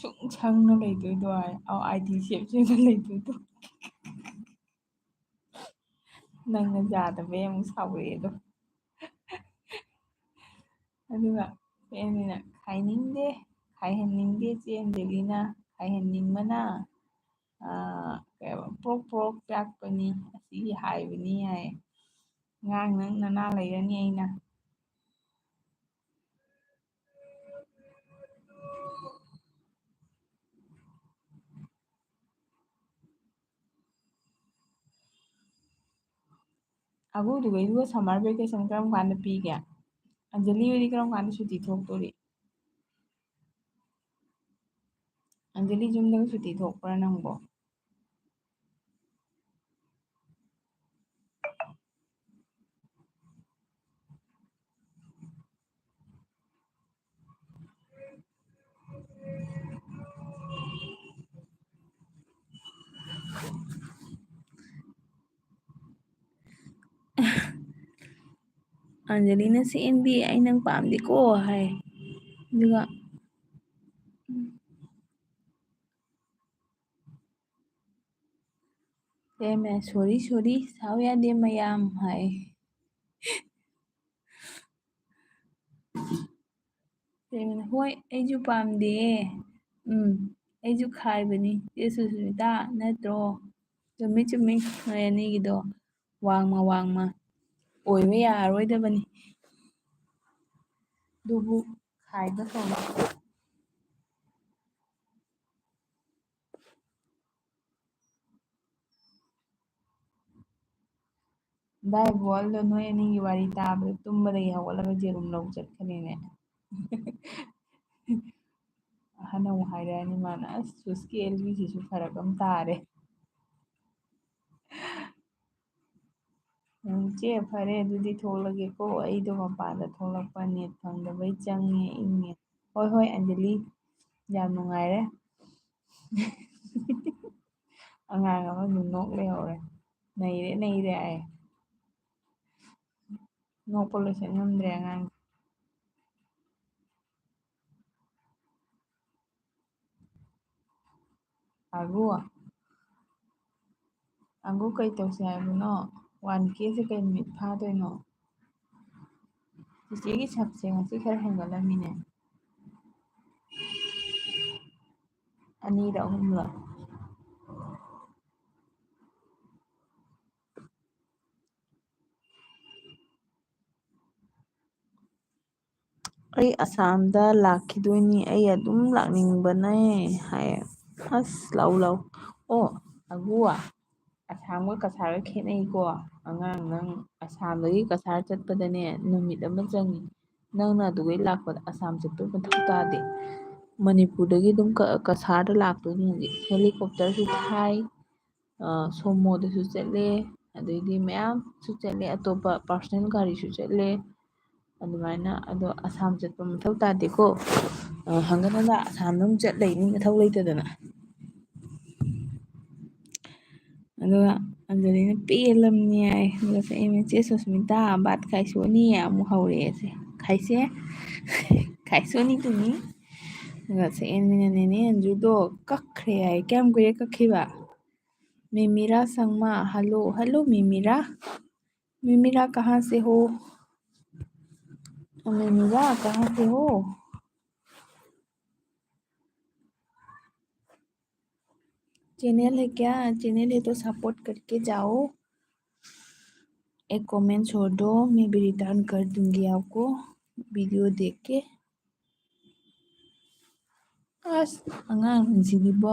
ꯁꯨꯝ ꯁꯪꯅ ꯂꯩꯗꯣꯏꯗꯣ ꯍꯥꯏ꯫ ꯑꯧ, ID save ꯁꯦꯝꯅ ꯂꯩꯗꯣꯏꯗꯣ꯫ ꯅꯪꯅ ꯌꯥꯗꯕꯩ ꯑꯃꯨꯛ ꯁꯥꯎꯔꯛꯑꯦꯗꯣ꯫ ꯑꯗꯨꯒ ꯁꯛꯍꯦꯟꯕꯤꯅ "ꯈꯥꯏꯅꯤꯡꯗꯦ, ꯈꯥꯏꯍꯟꯅꯤꯡꯗꯦ ꯆꯦ ꯑꯟꯖꯂꯤꯅ, ꯈꯥꯏꯍꯟꯅꯤꯡꯕꯅ, ꯑ, ꯀꯩ ꯍꯥꯏꯕ, ꯄ꯭ꯔꯣꯛ ꯄ꯭ꯔꯣꯛ ꯆꯥꯛꯄꯅꯤ" ꯑꯁꯤꯒꯤ ꯍꯥꯏꯕꯅꯤ ꯍꯥꯏ꯫ "ꯑꯉꯥꯡ ꯅꯪ ꯅꯅꯥ ꯂꯩꯔꯅꯤ ꯑꯩꯅ"꯫ ꯑꯒꯨꯗꯨꯒꯩꯗꯨꯒ summer vacation ꯀꯔꯝ ꯀꯥꯟꯗ ꯄꯤꯒꯦ? ꯑꯟꯖꯂꯤ ꯍꯣꯏꯗꯤ ꯀꯔꯝ ꯀꯥꯟꯗ ꯁꯨꯇꯤ ꯊꯣꯛꯇꯣꯔꯤ? ꯑꯟꯖꯂꯤ ꯌꯨꯝꯗꯒ ꯁꯨꯇꯤ ꯊꯣꯛꯄ꯭ꯔꯥ ꯅꯪꯕꯣ? ꯑꯟꯖꯂꯤꯅ "ꯁꯤ ꯑꯦꯟ ꯕꯤ, ꯑꯩ ꯅꯪ ꯄꯥꯝꯗꯦꯀꯣ" ꯍꯥꯏ꯫ ꯑꯗꯨꯒ ꯇꯦꯝꯅ "ꯁꯣꯔꯤ, ꯁꯣꯔꯤ, ꯁꯥꯎ ꯌꯥꯗꯦ ꯃꯌꯥꯝ" ꯍꯥꯏ꯫ ꯇꯦꯝꯅ "ꯍꯣꯏ, ꯑꯩꯁꯨ ꯄꯥꯝꯗꯦ꯫ ꯎꯝ, ꯑꯩꯁꯨ ꯈꯥꯏꯕꯅꯤ, ꯆꯦ ꯁꯨꯁꯃꯤꯇꯥ, ꯅꯠꯇ꯭ꯔꯣ?" ꯆꯨꯝꯃꯤ, ꯆꯨꯝꯃꯤ, ꯅꯣꯏ ꯑꯅꯤꯒꯤꯗꯣ꯫ ꯋꯥꯡꯃ, ꯋꯥꯡꯃ꯫ ꯑꯣꯏꯕ ꯌꯥꯔꯔꯣꯏꯗꯕꯅꯤ꯫ ꯑꯗꯨꯕꯨ ꯈꯥꯏꯕ ꯀꯧꯏ꯫ ꯗꯥꯏꯕꯣꯜꯗꯣ ꯅꯣꯏ ꯑꯅꯤꯒꯤ ꯋꯥꯔꯤ ꯇꯥꯕꯗ ꯇꯨꯝꯕꯗꯒꯤ ꯍꯧꯒꯠꯂꯒ ꯌꯦꯔꯨꯝ ꯂꯧ ꯆꯠꯈ꯭ꯔꯦꯅꯦ꯫ ꯑꯍꯟ ꯑꯃꯨꯛ ꯍꯥꯏꯔꯛꯑꯅꯤ ꯃꯥꯅ, "ꯑꯁ, ꯁꯨꯁꯀꯤ ꯑꯦꯜ ꯕꯤꯁꯤꯁꯨ ꯐꯔꯛ ꯑꯃ ꯇꯥꯔꯦ꯫" ꯎꯝ, ꯆꯦ, ꯐꯔꯦ, ꯑꯗꯨꯗꯤ ꯊꯣꯛꯂꯒꯦꯀꯣ꯫ ꯑꯩꯗꯣ ꯃꯄꯥꯟꯗ ꯊꯣꯛꯂꯛꯄ, ꯅꯦꯠ ꯐꯪꯗꯕꯩ ꯆꯪꯉꯦ, ꯏꯪꯉꯦ꯫ ꯍꯣꯏ, ꯍꯣꯏ, ꯑꯟꯖꯂꯤ, ꯌꯥꯝ ꯅꯨꯡꯉꯥꯏꯔꯦ꯫ ꯑꯉꯥꯡ ꯑꯃ ꯑꯗꯨꯝ ꯅꯣꯛ ꯂꯩꯍꯧꯔꯦ꯫ "ꯅꯩꯔꯦ, ꯅꯩꯔꯦ" ꯍꯥꯏ꯫ ꯅꯣꯛꯄ ꯂꯣꯏꯁꯟ ꯉꯝꯗ꯭ꯔꯦ ꯑꯉꯥꯡ꯫ ꯑꯒꯨ, ꯑꯒꯨ, ꯀꯩ ꯇꯧꯁꯦ ꯍꯥꯏꯕꯅꯣ? ꯋꯥꯟ ꯀꯦꯁꯦ ꯀꯩ ꯅꯨꯃꯤꯠ ꯐꯥꯗꯣꯏꯅꯣ? ꯆꯤꯆꯦꯒꯤ ꯁꯞꯁꯦ ꯉꯁꯤ ꯈꯔ ꯍꯦꯟꯒꯠꯂꯝꯃꯤꯅꯦ꯫ ꯑꯅꯤꯔ ꯑꯍꯨꯝꯂ? "ꯑꯩ ꯑꯁꯥꯝꯗ ꯂꯥꯛꯈꯤꯗꯣꯏꯅꯤ, ꯑꯩ ꯑꯗꯨꯝ ꯂꯥꯛꯅꯤꯡꯕꯅꯦ" ꯍꯥꯏꯌꯦ꯫ ꯑꯁ, ꯂꯥꯎ, ꯂꯥꯎ꯫ ꯑꯣ, ꯑꯒꯨ, ꯑꯁꯥꯝꯒ ꯀꯁꯥꯔꯒ ꯈꯦꯠꯅꯩꯀꯣ꯫ ꯑꯉꯥꯡ, ꯅꯪ ꯑꯁꯥꯝꯗꯒꯤ ꯀꯁꯥꯔ ꯆꯠꯄꯗꯅꯦ, ꯅꯨꯃꯤꯠ ꯑꯃ ꯆꯪꯉꯤ꯫ ꯅꯪꯅ ꯑꯗꯨꯒꯩ ꯂꯥꯛꯄꯗ ꯑꯁꯥꯝ ꯆꯠꯄꯩ ꯃꯊꯧ ꯇꯥꯗꯦ꯫ ꯃꯅꯤꯄꯨꯔꯗꯒꯤ ꯑꯗꯨꯝ ꯀ-, ꯀꯁꯥꯔꯗ ꯂꯥꯛꯇꯣꯏꯅꯤ ꯍꯧꯖꯤꯛ꯫ ꯍꯦꯂꯤꯀꯣꯞꯇꯔꯁꯨ ꯊꯥꯏ, ꯑ, ꯁꯣꯃꯣꯗꯁꯨ ꯆꯠꯂꯦ, ꯑꯗꯩꯗꯤ ꯃꯌꯥꯝꯁꯨ ꯆꯠꯂꯦ, ꯑꯇꯣꯞꯄ ꯄꯥꯔꯁꯣꯅꯦꯜ ꯒꯥꯔꯤꯁꯨ ꯆꯠꯂꯦ꯫ ꯑꯗꯨꯃꯥꯏꯅ, ꯑꯗꯣ ꯑꯁꯥꯝ ꯆꯠꯄ ꯃꯊꯧ ꯇꯥꯗꯦꯀꯣ꯫ ꯑ, ꯍꯟꯒꯠ ꯍꯟꯗ ꯑꯁꯥꯝꯗ ꯑꯃꯨꯛ ꯆꯠ ꯂꯩꯅꯤ ꯃꯊꯧ ꯂꯩꯇꯗꯅ꯫ ꯑꯗꯨꯒ ꯑꯟꯖꯂꯤꯅ "ꯄꯦꯜꯂꯝꯅꯤ" ꯍꯥꯏ꯫ ꯑꯗꯨꯒ ꯁꯦ ꯑꯩꯅ "ꯆꯦ ꯁꯨꯁꯃꯤꯇꯥ, ꯕꯥꯠ ꯈꯥꯏꯁꯣꯅꯤ" ꯑꯃꯨꯛ ꯍꯧꯔꯛꯑꯦ ꯁꯦ꯫ "ꯈꯥꯏꯁꯦ?" "ꯈꯥꯏꯁꯣꯅꯤ ꯇꯨꯅꯤ?" ꯑꯗꯨꯒ ꯁꯦ ꯑꯦꯟ ꯃꯤꯅ "ꯅꯦꯅꯦ ꯑꯟꯖꯨꯗꯣ ꯀꯛꯈ꯭ꯔꯦ" ꯍꯥꯏ꯫ "ꯀꯌꯥꯝ ꯀꯨꯏꯔꯦ ꯀꯛꯈꯤꯕ?" ꯃꯤꯃꯤꯔꯥ ꯁꯪꯃꯥ, "ꯍꯜꯂꯣ, ꯍꯜꯂꯣ ꯃꯤꯃꯤꯔꯥ꯫ ꯃꯤꯃꯤꯔꯥ ꯀꯍꯥ ꯁꯦ ꯍꯣ? ꯃꯤꯃꯤꯔꯥ ꯀꯍꯥ ꯁꯦ ꯍꯣ?" चैनल है क्या? चैनल है तो सपोर्ट करके जाओ। एक कमेंट छोड़ दो, मैं भी रिटर्न कर दूंगी आपको वीडियो देख के। ꯑꯁ, ꯑꯉꯥꯡꯁꯤꯡꯁꯤꯗꯤꯕꯣ,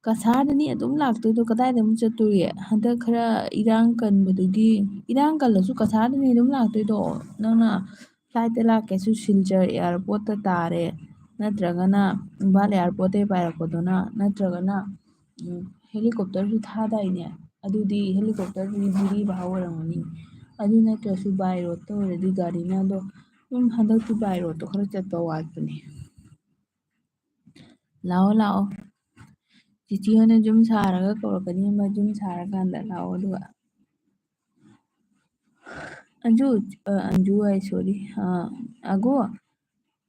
ꯀꯁꯥꯔꯗꯅꯤ ꯑꯗꯨꯝ ꯂꯥꯛꯇꯣꯏꯗꯣ, ꯀꯗꯥꯏꯗ ꯑꯃꯨꯛ ꯆꯠꯇꯣꯔꯤ? ꯍꯟꯗꯛ ꯈꯔ ꯏꯔꯥꯡ ꯀꯟꯕꯗꯨꯒꯤ, ꯏꯔꯥꯡ ꯀꯜꯂꯁꯨ ꯀꯁꯥꯔꯗꯅꯤ ꯑꯗꯨꯝ ꯂꯥꯛꯇꯣꯏꯗꯣ꯫ ꯅꯪꯅ ꯐ꯭ꯂꯥꯏꯠꯇ ꯂꯥꯛꯀꯦꯁꯨ ꯁꯤꯜꯆꯔ ꯑꯦꯌꯥꯔꯄꯣꯔꯠꯇ ꯇꯥꯔꯦ, ꯅꯠꯇ꯭ꯔꯒꯅ ꯏꯝꯐꯥꯜ ꯑꯦꯌꯥꯔꯄꯣꯔꯠꯇꯩ ꯄꯥꯏꯔꯛꯄꯗꯨꯅ, ꯅꯠꯇ꯭ꯔꯒꯅ, ꯎꯝ, ꯍꯦꯂꯤꯀꯣꯞꯇꯔꯁꯨ ꯊꯥꯗꯥꯏꯅꯦ? ꯑꯗꯨꯗꯤ ꯍꯦꯂꯤꯀꯣꯞꯇꯔꯗꯨꯗꯤ ꯖꯤꯔꯤ ꯚꯥꯔꯥ ꯑꯣꯏꯔꯝꯒꯅꯤ꯫ ꯑꯗꯨ ꯅꯠꯇ꯭ꯔꯁꯨ ꯕꯥꯏ ꯔꯣꯠꯇ ꯑꯣꯏꯔꯗꯤ ꯒꯥꯔꯤꯅ ꯑꯗꯣ, ꯎꯝ, ꯍꯟꯗꯛꯇꯤ ꯕꯥꯏ ꯔꯣꯠꯇꯣ ꯈꯔ ꯆꯠꯄ ꯋꯥꯠꯄꯅꯦ꯫ ꯂꯥꯛꯑꯣ, ꯂꯥꯛꯑꯣ꯫ ꯆꯤꯆꯦ ꯍꯣꯏꯅ ꯌꯨꯝ ꯁꯥꯔꯒ ꯀꯧꯔꯛꯀꯅꯤ, ꯃ-, ꯌꯨꯝ ꯁꯥꯔꯀꯥꯟꯗ ꯂꯥꯛꯑꯣ ꯑꯗꯨꯒ꯫ ꯑꯟꯖꯨ, ꯑ, ꯑꯟꯖꯨ ꯍꯥꯏ, sorry꯫ ꯑ, ꯑꯒꯣ,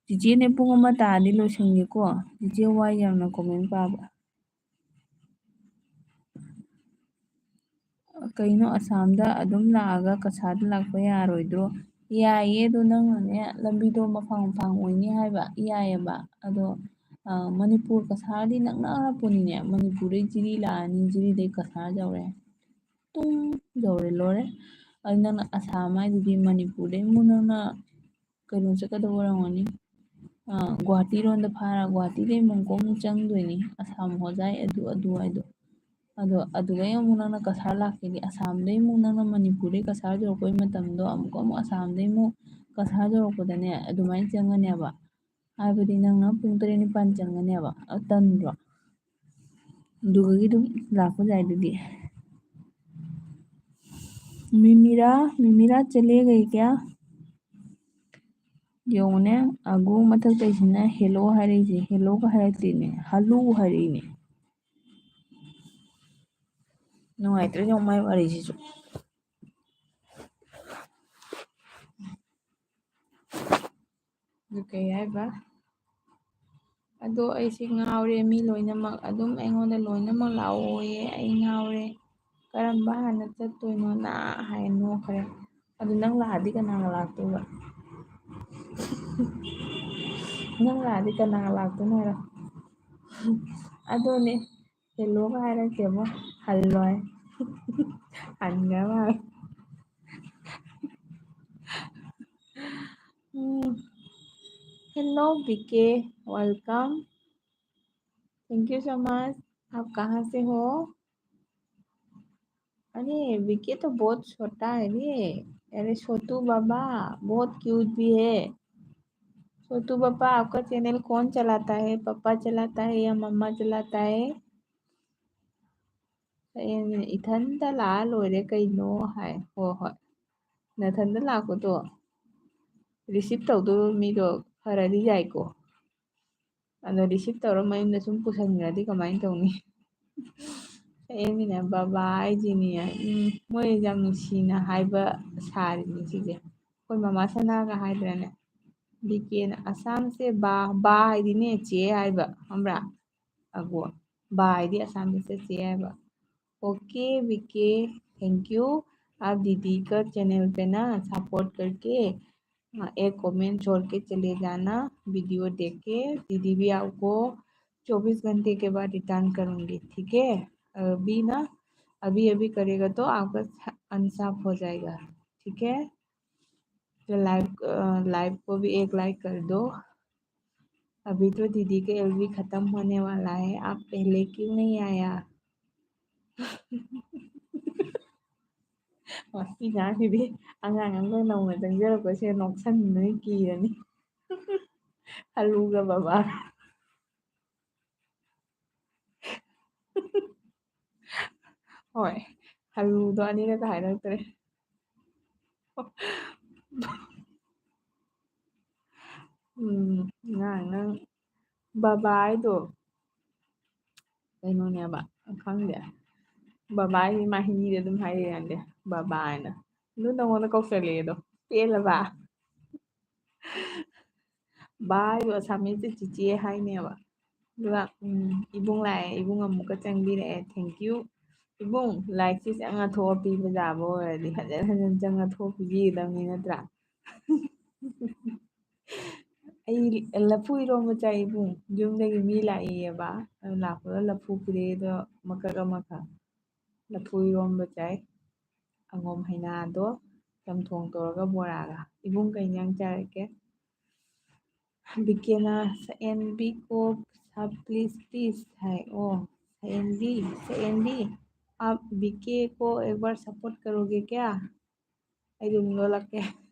ꯆꯤꯆꯦꯅꯦ ꯄꯨꯡ ꯑꯃ ꯇꯥꯔꯗꯤ ꯂꯣꯏꯁꯟꯒꯦꯀꯣ꯫ ꯆꯤꯆꯦ ꯋꯥꯏ ꯌꯥꯝꯅ comment ꯄꯥꯕ꯫ ꯀꯩꯅꯣ, ꯑꯁꯥꯝꯗ ꯑꯗꯨꯝ ꯂꯥꯛꯑꯒ ꯀꯁꯥꯔꯗ ꯂꯥꯛꯄ ꯌꯥꯔꯣꯏꯗ꯭ꯔꯣ? ꯌꯥꯏꯌꯦ, ꯑꯗꯣ ꯅꯪꯅꯅꯦ, ꯂꯝꯕꯤꯗꯣ ꯃꯐꯥꯡ ꯃꯐꯥꯡ ꯑꯣꯏꯅꯤ ꯍꯥꯏꯕ, ꯌꯥꯏꯌꯦꯕ꯫ ꯑꯗꯣ, ꯑ, ꯃꯅꯤꯄꯨꯔ ꯀꯁꯥꯔꯗꯤ ꯅꯛꯅꯔꯄꯣꯠꯅꯤꯅꯦ꯫ ꯃꯅꯤꯄꯨꯔꯗꯩ ꯖꯤꯔꯤ ꯂꯥꯛꯑꯅꯤ, ꯖꯤꯔꯤꯗꯩ ꯀꯁꯥꯔ ꯌꯧꯔꯦ꯫ ꯇꯨꯡ ꯌꯧꯔꯦ, ꯂꯣꯏꯔꯦ꯫ ꯑꯗꯨ ꯅꯪꯅ ꯑꯁꯥꯝ ꯍꯥꯏꯗꯨꯗꯤ ꯃꯅꯤꯄꯨꯔꯗꯩ ꯑꯃꯨꯛ ꯅꯪꯅ ꯀꯩꯅꯣ ꯆꯠꯀꯗꯕ ꯑꯣꯏꯔꯝꯒꯅꯤ꯫ ꯑ, ꯒꯨꯍꯥꯇꯤꯔꯣꯝꯗ ꯐꯥꯔ ꯒꯨꯍꯥꯇꯤꯗꯩ ꯑꯃꯨꯛ ꯑꯃꯨꯛ ꯆꯪꯗꯣꯏꯅꯤ꯫ ꯑꯁꯥꯝ ꯍꯣꯖꯥꯏ ꯑꯗꯨ, ꯑꯗꯨ ꯍꯥꯏꯗꯣ꯫ ꯑꯗꯣ ꯑꯗꯨꯗꯩ ꯑꯃꯨꯛ ꯅꯪꯅ ꯀꯁꯥꯔ ꯂꯥꯛꯀꯦꯗꯤ, ꯑꯁꯥꯝꯗꯩ ꯑꯃꯨꯛ ꯅꯪꯅ ꯃꯅꯤꯄꯨꯔꯗꯩ ꯀꯁꯥꯔ ꯌꯧꯔꯛꯄꯩ ꯃꯇꯝꯗꯣ ꯑꯃꯨꯛꯀ ꯑꯃꯨꯛ ꯑꯁꯥꯝꯗꯩ ꯑꯃꯨꯛ ꯀꯁꯥꯔ ꯌꯧꯔꯛꯄꯗꯅꯦ, ꯑꯗꯨꯃꯥꯏꯅ ꯆꯪꯒꯅꯦꯕ꯫ ꯍꯥꯏꯕꯗꯤ ꯅꯪꯅ ꯄꯨꯡ ꯇꯔꯦꯠ ꯅꯤꯄꯥꯟ ꯆꯪꯒꯅꯦꯕ꯫ ꯑꯗꯨ ꯇꯟꯗ꯭ꯔꯣ? ꯑꯗꯨꯒꯤ ꯑꯗꯨꯝ ꯂꯥꯛꯄ ꯌꯥꯏ ꯑꯗꯨꯗꯤ꯫ ꯃꯤꯃꯤꯔꯥ, ꯃꯤꯃꯤꯔꯥ ꯆꯂꯦ ꯒꯌꯦ ꯀꯌꯥ? ꯌꯦꯡꯉꯨꯅꯦ, ꯑꯒꯨ ꯃꯊꯛꯇꯩꯁꯤꯅ hello ꯍꯥꯏꯔꯛꯏꯁꯦ, hello ꯒ ꯍꯥꯏꯔꯛꯇꯦꯅꯦ, ꯍꯜꯂꯨ ꯍꯥꯏꯔꯛꯏꯅꯦ꯫ ꯅꯨꯡꯉꯥꯏꯇ꯭ꯔꯦ ꯌꯦꯡꯉꯨ ꯃꯥꯏ ꯋꯥꯔꯤꯁꯤꯁꯨ꯫ ꯑꯗꯨ ꯀꯩ ꯍꯥꯏꯕ? ꯑꯗꯣ ꯑꯩꯁꯦ ꯉꯥꯎꯔꯦ, ꯃꯤ ꯂꯣꯏꯅꯃꯛ ꯑꯗꯨꯝ ꯑꯩꯉꯣꯟꯗ ꯂꯣꯏꯅꯃꯛ ꯂꯥꯛꯑꯣꯌꯦ, ꯑꯩ ꯉꯥꯎꯔꯦ, ꯀꯔꯝꯕ ꯍꯥꯟꯅ ꯆꯠꯇꯣꯏꯅꯣꯅ ꯍꯥꯏ ꯅꯣꯛꯈ꯭ꯔꯦ꯫ ꯑꯗꯨ ꯅꯪ ꯂꯥꯛꯑꯗꯤ ꯀꯅꯥꯒ ꯂꯥꯛꯇꯣꯏꯕ? ꯅꯪ ꯂꯥꯛꯑꯗꯤ ꯀꯅꯥꯒ ꯂꯥꯛꯇꯣꯏꯅꯣ ꯍꯥꯏꯔꯣ? ꯑꯗꯨꯅꯦ, ꯍꯦꯜꯂꯣꯒ ꯍꯥꯏꯔꯛꯇꯦꯕꯣ, ꯍꯜꯂꯣꯏ꯫ ꯍꯟꯈ꯭ꯔ ꯃꯥꯜꯂꯦ꯫ ꯎꯝ꯫ Hello, B K, welcome. Thank you so much. आप कहाँ से हो? अरे, B K तो बहुत छोटा है रे। अरे, छोटू बाबा बहुत क्यूट भी है। छोटू पापा, आपका चैनल कौन चलाता है? पापा चलाता है या मम्मा चलाता है? ꯏꯊꯟꯇ ꯂꯥꯛꯑ ꯂꯣꯏꯔꯦ ꯀꯩꯅꯣ ꯍꯥꯏ꯫ ꯍꯣꯏ, ꯍꯣꯏ꯫ ꯅꯊꯟꯇ ꯂꯥꯛꯄꯗꯣ receive ꯇꯧꯗꯣꯏꯕ ꯃꯤꯗꯣ ꯐꯔꯗꯤ ꯌꯥꯏꯀꯣ꯫ ꯑꯗꯣ receive ꯇꯧꯔ ꯃꯌꯨꯝꯗ ꯁꯨꯝ ꯄꯨꯁꯟꯈ꯭ꯔꯗꯤ ꯀꯃꯥꯏꯅ ꯇꯧꯅꯤ? ꯑꯦ, ꯃꯤꯅ ꯕꯕꯥ ꯍꯥꯏꯁꯤꯅꯤ꯫ ꯎꯝ, ꯃꯣꯏ ꯌꯥꯝ ꯅꯨꯡꯁꯤꯅ ꯍꯥꯏꯕ ꯁꯥꯔꯤꯅꯤ ꯁꯤꯁꯦ꯫ ꯑꯩꯈꯣꯏ ꯃꯃꯥ ꯁꯅꯥꯒ ꯍꯥꯏꯗ꯭ꯔꯅꯦ? ꯕꯤ ꯀꯦꯅ ꯑꯁꯥꯝꯁꯦ ꯕꯥ, ꯕꯥ ꯍꯥꯏꯗꯤꯅꯦ ꯆꯦ ꯍꯥꯏꯕ, ꯈꯪꯕ꯭ꯔꯥ? ꯑꯒꯣ, ꯕꯥ ꯍꯥꯏꯗꯤ ꯑꯁꯥꯝꯗ ꯆꯦ ꯍꯥꯏꯕ꯫ OK, B K, thank you। आप दीदी का चैनल पे ना सपोर्ट करके, अ, एक कमेंट छोड़ के चले जाना, वीडियो देख के। दीदी भी आपको चौबीस घंटे के बाद रिटर्न करूँगी, ठीक है? अभी ना, अभी-अभी करेगा तो आपका अनसाफ हो जाएगा, ठीक है? तो लाइव, अ, लाइव को भी एक लाइक कर दो। अभी तो दीदी का एलबी खत्म होने वाला है, आप पहले क्यों नहीं आया? ꯃꯁꯤ ꯉꯥꯡꯁꯤꯗꯤ ꯑꯉꯥꯡ ꯑꯃꯒ ꯅꯧꯅ ꯆꯪꯖꯔꯛꯄꯁꯦ ꯅꯣꯛꯁꯟꯕꯅ ꯀꯤꯔꯅꯤ꯫ ꯍꯜꯂꯨꯒ ꯕꯕꯥ꯫ ꯍꯣꯏ, ꯍꯜꯂꯨꯗꯣ ꯑꯅꯤꯔꯛꯀ ꯍꯥꯏꯔꯛꯇ꯭ꯔꯦ꯫ ꯎꯝ, ꯉꯥꯡ ꯅꯪ ꯕꯕꯥ ꯍꯥꯏꯗꯣ ꯀꯩꯅꯣꯅꯦꯕ, ꯈꯪꯗꯦ꯫ ꯕꯕꯥ ꯍꯥꯏꯁꯤ ꯃꯥ ꯍꯤꯟꯗꯤꯗ ꯑꯗꯨꯝ ꯍꯥꯏꯔꯤꯔꯗꯤ, ꯕꯕꯥ ꯍꯥꯏꯅ꯫ ꯑꯗꯨ ꯅꯪꯉꯣꯟꯗ ꯀꯧꯁꯜꯂꯛꯑꯦ ꯑꯗꯣ, ꯄꯦꯜꯂꯕ? ꯕꯥ ꯍꯥꯏꯗꯣ ꯑꯁꯥꯃꯤꯁꯇ ꯆꯤꯆꯦ ꯍꯥꯏꯅꯦꯕ꯫ ꯑꯗꯨꯒ, ꯎꯝ, ꯏꯕꯨꯡ ꯂꯥꯛꯑꯦ, ꯏꯕꯨꯡ ꯑꯃꯨꯛꯀ ꯆꯪꯕꯤꯔꯛꯑꯦ, thank you꯫ ꯏꯕꯨꯡ, ꯂꯥꯏꯛꯁꯤ ꯆꯪꯉ ꯊꯣꯛꯑ ꯄꯤꯕ ꯌꯥꯕ ꯑꯣꯏꯔꯗꯤ ꯍꯟꯖꯟ ꯍꯟꯖꯟ ꯆꯪꯉ ꯊꯣꯛꯑ ꯄꯤꯕꯤꯒꯗꯕꯅꯤ ꯅꯠꯇ꯭ꯔꯥ? ꯑꯩ ꯂꯐꯨ ꯏꯔꯣꯝꯕ ꯆꯥꯏ ꯏꯕꯨꯡ꯫ ꯌꯨꯝꯗꯒꯤ ꯃꯤ ꯂꯥꯛꯏꯌꯦꯕ꯫ ꯑꯗꯨ ꯂꯥꯛꯄꯗ ꯂꯐꯨ ꯄꯤꯔꯛꯑꯦ, ꯑꯗꯣ ꯃꯀꯛ ꯑꯃꯈꯛ꯫ ꯂꯐꯨ ꯏꯔꯣꯝꯕ ꯆꯥꯏ꯫ ꯑꯉꯣꯝ ꯍꯩꯅꯥꯗꯣ ꯆꯝꯊꯣꯡ ꯇꯧꯔꯒ ꯕꯣꯔꯥꯒ꯫ ꯏꯕꯨꯡ ꯀꯩ ꯏꯟꯖꯥꯡ ꯆꯥꯔꯛꯀꯦ? ꯕꯤꯀꯦꯅ "ꯁꯛꯍꯦꯟꯕꯤ ꯀꯣ ꯁꯥ please please" ꯍꯥꯏ꯫ ꯑꯣ, ꯁꯛꯍꯦꯟꯕꯤ, ꯁꯛꯍꯦꯟꯕꯤ, "आप बीके को एक बार support करोगे क्या?" ꯑꯩ ꯑꯗꯨꯝ ꯂꯣꯜꯂꯛꯀꯦ꯫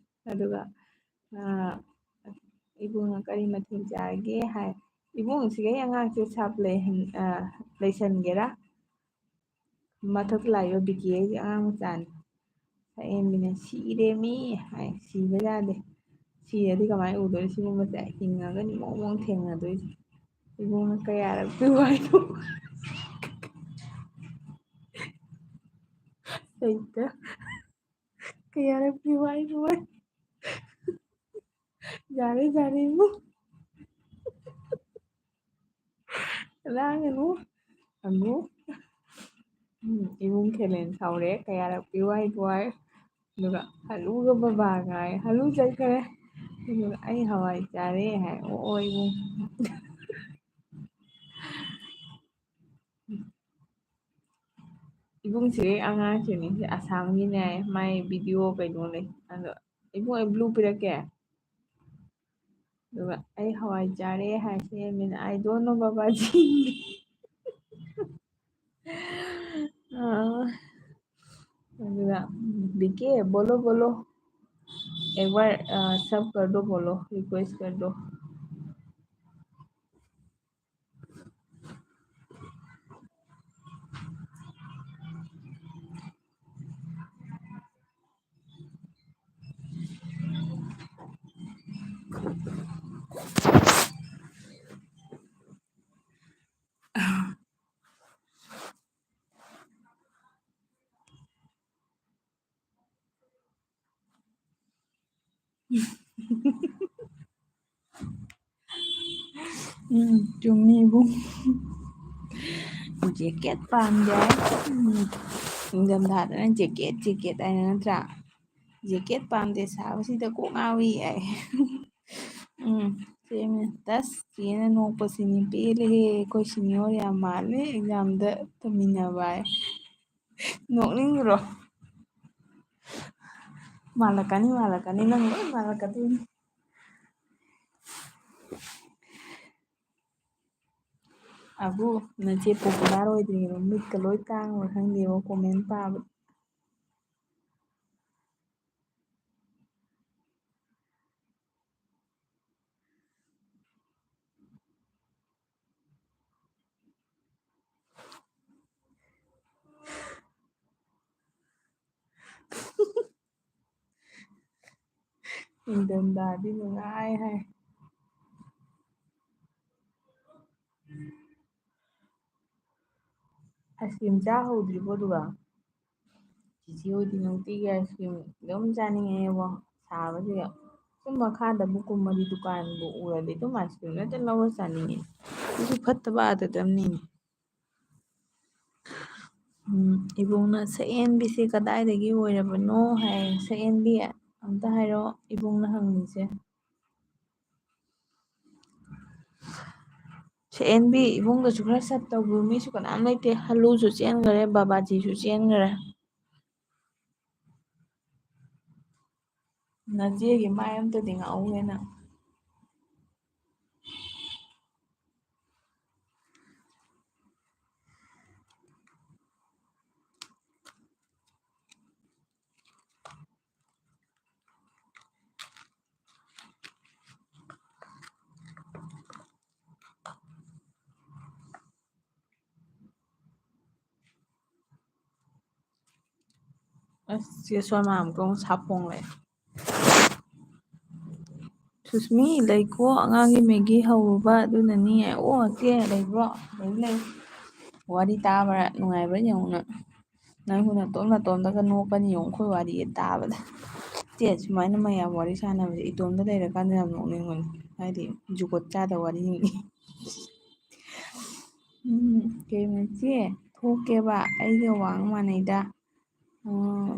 ꯑꯗꯨꯒ, ꯑ, ꯏꯕꯨꯡꯅ "ꯀꯔꯤ ꯃꯊꯦꯜ ꯆꯥꯔꯒꯦ?" ꯍꯥꯏ꯫ ꯏꯕꯨꯡꯁꯤꯒ ꯑꯩ ꯑꯉꯥꯡꯁꯦ ꯁꯥꯞ ꯂꯩꯍꯟ-, ꯑ, ꯂꯩꯁꯟꯒꯦꯔꯥ? ꯃꯊꯛꯇ ꯂꯥꯛꯏꯕ ꯕꯤꯀꯦ ꯍꯥꯏꯁꯦ ꯑꯉꯥꯡ ꯃꯆꯥꯅꯤ꯫ ꯁꯛꯍꯦꯟꯕꯤꯅ "ꯁꯤꯔꯦꯃꯤ" ꯍꯥꯏ꯫ ꯁꯤꯕ ꯌꯥꯗꯦ꯫ ꯁꯤꯔꯗꯤ ꯀꯃꯥꯏꯅ ꯎꯗꯣꯏꯅꯣ ꯁꯤꯒꯨꯝꯕꯁꯦ? ꯍꯤꯡꯉꯒꯅꯤ ꯃꯣꯡ ꯃꯣꯡ ꯊꯦꯡꯅꯗꯣꯏꯁꯦ꯫ ꯏꯕꯨꯡꯅ "ꯀꯌꯥꯔꯛ ꯄꯤꯌꯨ ꯍꯥꯏꯅꯣ?" ꯍꯩꯇꯦ꯫ "ꯀꯌꯥꯔꯛ ꯄꯤꯌꯨ ꯍꯥꯏꯅꯣ?" ꯌꯥꯔꯦ, ꯌꯥꯔꯦ, ꯏꯕꯨꯡ꯫ ꯂꯥꯡꯒꯅꯨ꯫ ꯑꯃꯨꯛ꯫ ꯎꯝ, ꯏꯕꯨꯡ ꯈꯦꯂꯦꯟ ꯁꯥꯎꯔꯦ꯫ "ꯀꯌꯥꯔꯛ ꯄꯤꯌꯨ ꯍꯥꯏꯅꯣ?" ꯍꯥꯏ꯫ ꯑꯗꯨꯒ "ꯍꯜꯂꯨꯒ ꯕꯕꯥꯒ" ꯍꯥꯏ꯫ "ꯍꯜꯂꯨ ꯆꯠꯈ꯭ꯔꯦ"꯫ ꯑꯗꯨꯒ "ꯑꯩ ꯍꯋꯥꯏ ꯆꯥꯔꯦ" ꯍꯥꯏ꯫ ꯑꯣ, ꯑꯣ, ꯏꯕꯨꯡ꯫ ꯏꯕꯨꯡꯁꯦ ꯑꯉꯥꯡꯁꯤꯅꯤ, ꯁꯤ ꯑꯁꯥꯝꯒꯤꯅꯦ, ꯃꯥꯏ video ꯀꯩꯅꯣ ꯂꯩ꯫ ꯑꯗꯣ ꯏꯕꯨꯡ, ꯑꯩ blue ꯄꯤꯔꯛꯀꯦ꯫ ꯑꯗꯨꯒ "ꯑꯩ ꯍꯋꯥꯏ ꯆꯥꯔꯦ" ꯍꯥꯏꯁꯦ, ꯃꯤꯅ "I don't know, ꯕꯕꯥꯖꯤ"꯫ ꯑꯥ, ꯑꯗꯨꯒ "बीके, बोलो, बोलो, एक बार, अ, सब कर दो, बोलो, request कर दो"꯫ ꯎꯝ, ꯆꯨꯝꯃꯤ ꯏꯕꯨꯡ꯫ ꯖꯦꯀꯦꯠ ꯄꯥꯝꯗꯦ꯫ ꯎꯝ, ꯅꯤꯡꯊꯝꯊꯥꯗꯅ ꯖꯦꯀꯦꯠ, ꯖꯦꯀꯦꯠ ꯍꯥꯏꯅ ꯅꯠꯇ꯭ꯔꯥ? ꯖꯦꯀꯦꯠ ꯄꯥꯝꯗꯦ, ꯁꯥꯕꯁꯤꯗ ꯀꯣꯛ ꯉꯥꯎꯏ ꯍꯥꯏ꯫ ꯎꯝ, ꯆꯦꯅ, "ꯇꯁ, ꯆꯦꯅ ꯅꯣꯛꯄꯁꯤꯅꯤ ꯄꯦꯜꯂꯦꯍꯦ, ꯑꯩꯈꯣꯏ senior ꯌꯥꯝ ꯃꯥꯜꯂꯦ examꯗ ꯇꯝꯃꯤꯟꯅꯕ" ꯍꯥꯏ꯫ ꯅꯣꯛꯅꯤꯡꯗ꯭ꯔꯣ? ꯃꯥꯜꯂꯛꯀꯅꯤ, ꯃꯥꯜꯂꯛꯀꯅꯤ, ꯅꯪ ꯂꯣꯏ ꯃꯥꯜꯂꯛꯀꯗꯣꯏꯅꯤ꯫ ꯑꯕꯨ, ꯅꯆꯦ popular ꯑꯣꯏꯗ꯭ꯔꯤꯉꯩꯗ ꯃꯤꯠꯀ ꯂꯣꯏ ꯇꯥꯡꯕ꯭ꯔꯥ ꯈꯪꯗꯦꯕ comment ꯄꯥꯕꯗ꯫ ꯅꯤꯡꯊꯝꯊꯥꯗꯤ ꯅꯨꯡꯉꯥꯏ ꯍꯥꯏ꯫ Ice cream ꯆꯥ ꯍꯧꯗ꯭ꯔꯤꯕꯣ ꯑꯗꯨꯒ? ꯆꯤꯆꯦ ꯍꯣꯏꯗꯤ ꯅꯨꯡꯇꯤꯒꯤ ice cream ꯑꯗꯨꯝ ꯆꯥꯅꯤꯡꯉꯦꯕꯣ, ꯁꯥꯕꯁꯤꯒ꯫ ꯁꯨꯝ ꯃꯈꯥꯗꯕꯨ ꯀꯨꯝꯃꯗꯤ ꯗꯨꯀꯥꯟꯕꯨ ꯎꯔꯗꯤ ꯑꯗꯨꯝ ice cream ꯍꯦꯛꯇ ꯂꯧꯔ ꯆꯥꯅꯤꯡꯉꯦ꯫ ꯑꯗꯨꯁꯨ ꯐꯠꯇꯕ ꯑꯥꯗꯗꯝꯅꯤꯅꯦ꯫ ꯎꯝ, ꯏꯕꯨꯡꯅ "ꯁꯛꯍꯦꯟꯕꯤꯁꯦ ꯀꯗꯥꯏꯗꯒꯤ ꯑꯣꯏꯔꯕꯅꯣ?" ꯍꯥꯏ꯫ ꯁꯛꯍꯦꯟꯕꯤ ꯑꯝꯇ ꯍꯥꯏꯔꯣ, ꯏꯕꯨꯡꯅ ꯍꯪꯉꯤꯁꯦ꯫ ꯁꯛꯍꯦꯟꯕꯤ, ꯏꯕꯨꯡꯗꯁꯨ ꯈꯔ ꯁꯠ ꯇꯧꯕꯤꯌꯨ, ꯃꯤꯁꯨ ꯀꯅꯥꯝ ꯂꯩꯇꯦ꯫ ꯍꯜꯂꯨꯁꯨ ꯆꯦꯟꯈ꯭ꯔꯦ, ꯕꯥꯕꯥꯖꯤꯁꯨ ꯆꯦꯟꯈ꯭ꯔꯦ꯫ ꯅꯆꯦꯒꯤ ꯃꯥꯏ ꯑꯝꯇꯗꯤ ꯉꯥꯛꯎꯍꯦ ꯅꯪ꯫ ꯑꯁ, ꯆꯦ ꯁꯣꯃꯥ ꯑꯃꯨꯛꯀ ꯑꯃꯨꯛ ꯁꯥꯐꯣꯡ ꯂꯩ꯫ "ꯁꯨꯁꯃꯤ, ꯂꯩꯀꯣ, ꯑꯉꯥꯡꯒꯤ ꯃꯦꯒꯤ ꯍꯧꯔꯨꯕ, ꯑꯗꯨꯅꯅꯤ" ꯍꯥꯏ꯫ "ꯑꯣ, ꯆꯦ, ꯂꯩꯕ꯭ꯔꯣ?" "ꯂꯩ, ꯂꯩ꯫ ꯋꯥꯔꯤ ꯇꯥꯕ꯭ꯔꯥ? ꯅꯨꯡꯉꯥꯏꯕ꯭ꯔꯥ ꯌꯦꯡꯉꯨ ꯅꯪ꯫ ꯅꯪꯁꯨ ꯅꯇꯣꯝ ꯅꯇꯣꯝꯗꯒ ꯅꯣꯛꯀꯅꯤ ꯌꯦꯡꯉꯨ, ꯑꯩꯈꯣꯏ ꯋꯥꯔꯤ ꯇꯥꯕꯗ"꯫ ꯆꯦ, ꯁꯨꯃꯥꯏꯅ ꯃꯌꯥꯝ ꯋꯥꯔꯤ ꯁꯥꯟꯅꯕꯁꯦ ꯏꯇꯣꯝꯗ ꯂꯩꯔꯀꯥꯟꯗ ꯌꯥꯝ ꯅꯣꯛꯅꯤꯡꯕꯅꯤ꯫ ꯍꯥꯏꯗꯤ ꯖꯨꯒꯣꯠ ꯆꯥꯗꯕ ꯋꯥꯔꯤꯅꯤ꯫ ꯎꯝ, ꯀꯩꯅꯣ ꯆꯦ, ꯊꯣꯛꯀꯦꯕ, ꯑꯩꯒ ꯋꯥꯡ ꯃꯥꯟꯅꯩꯗ꯫ ꯎꯝ,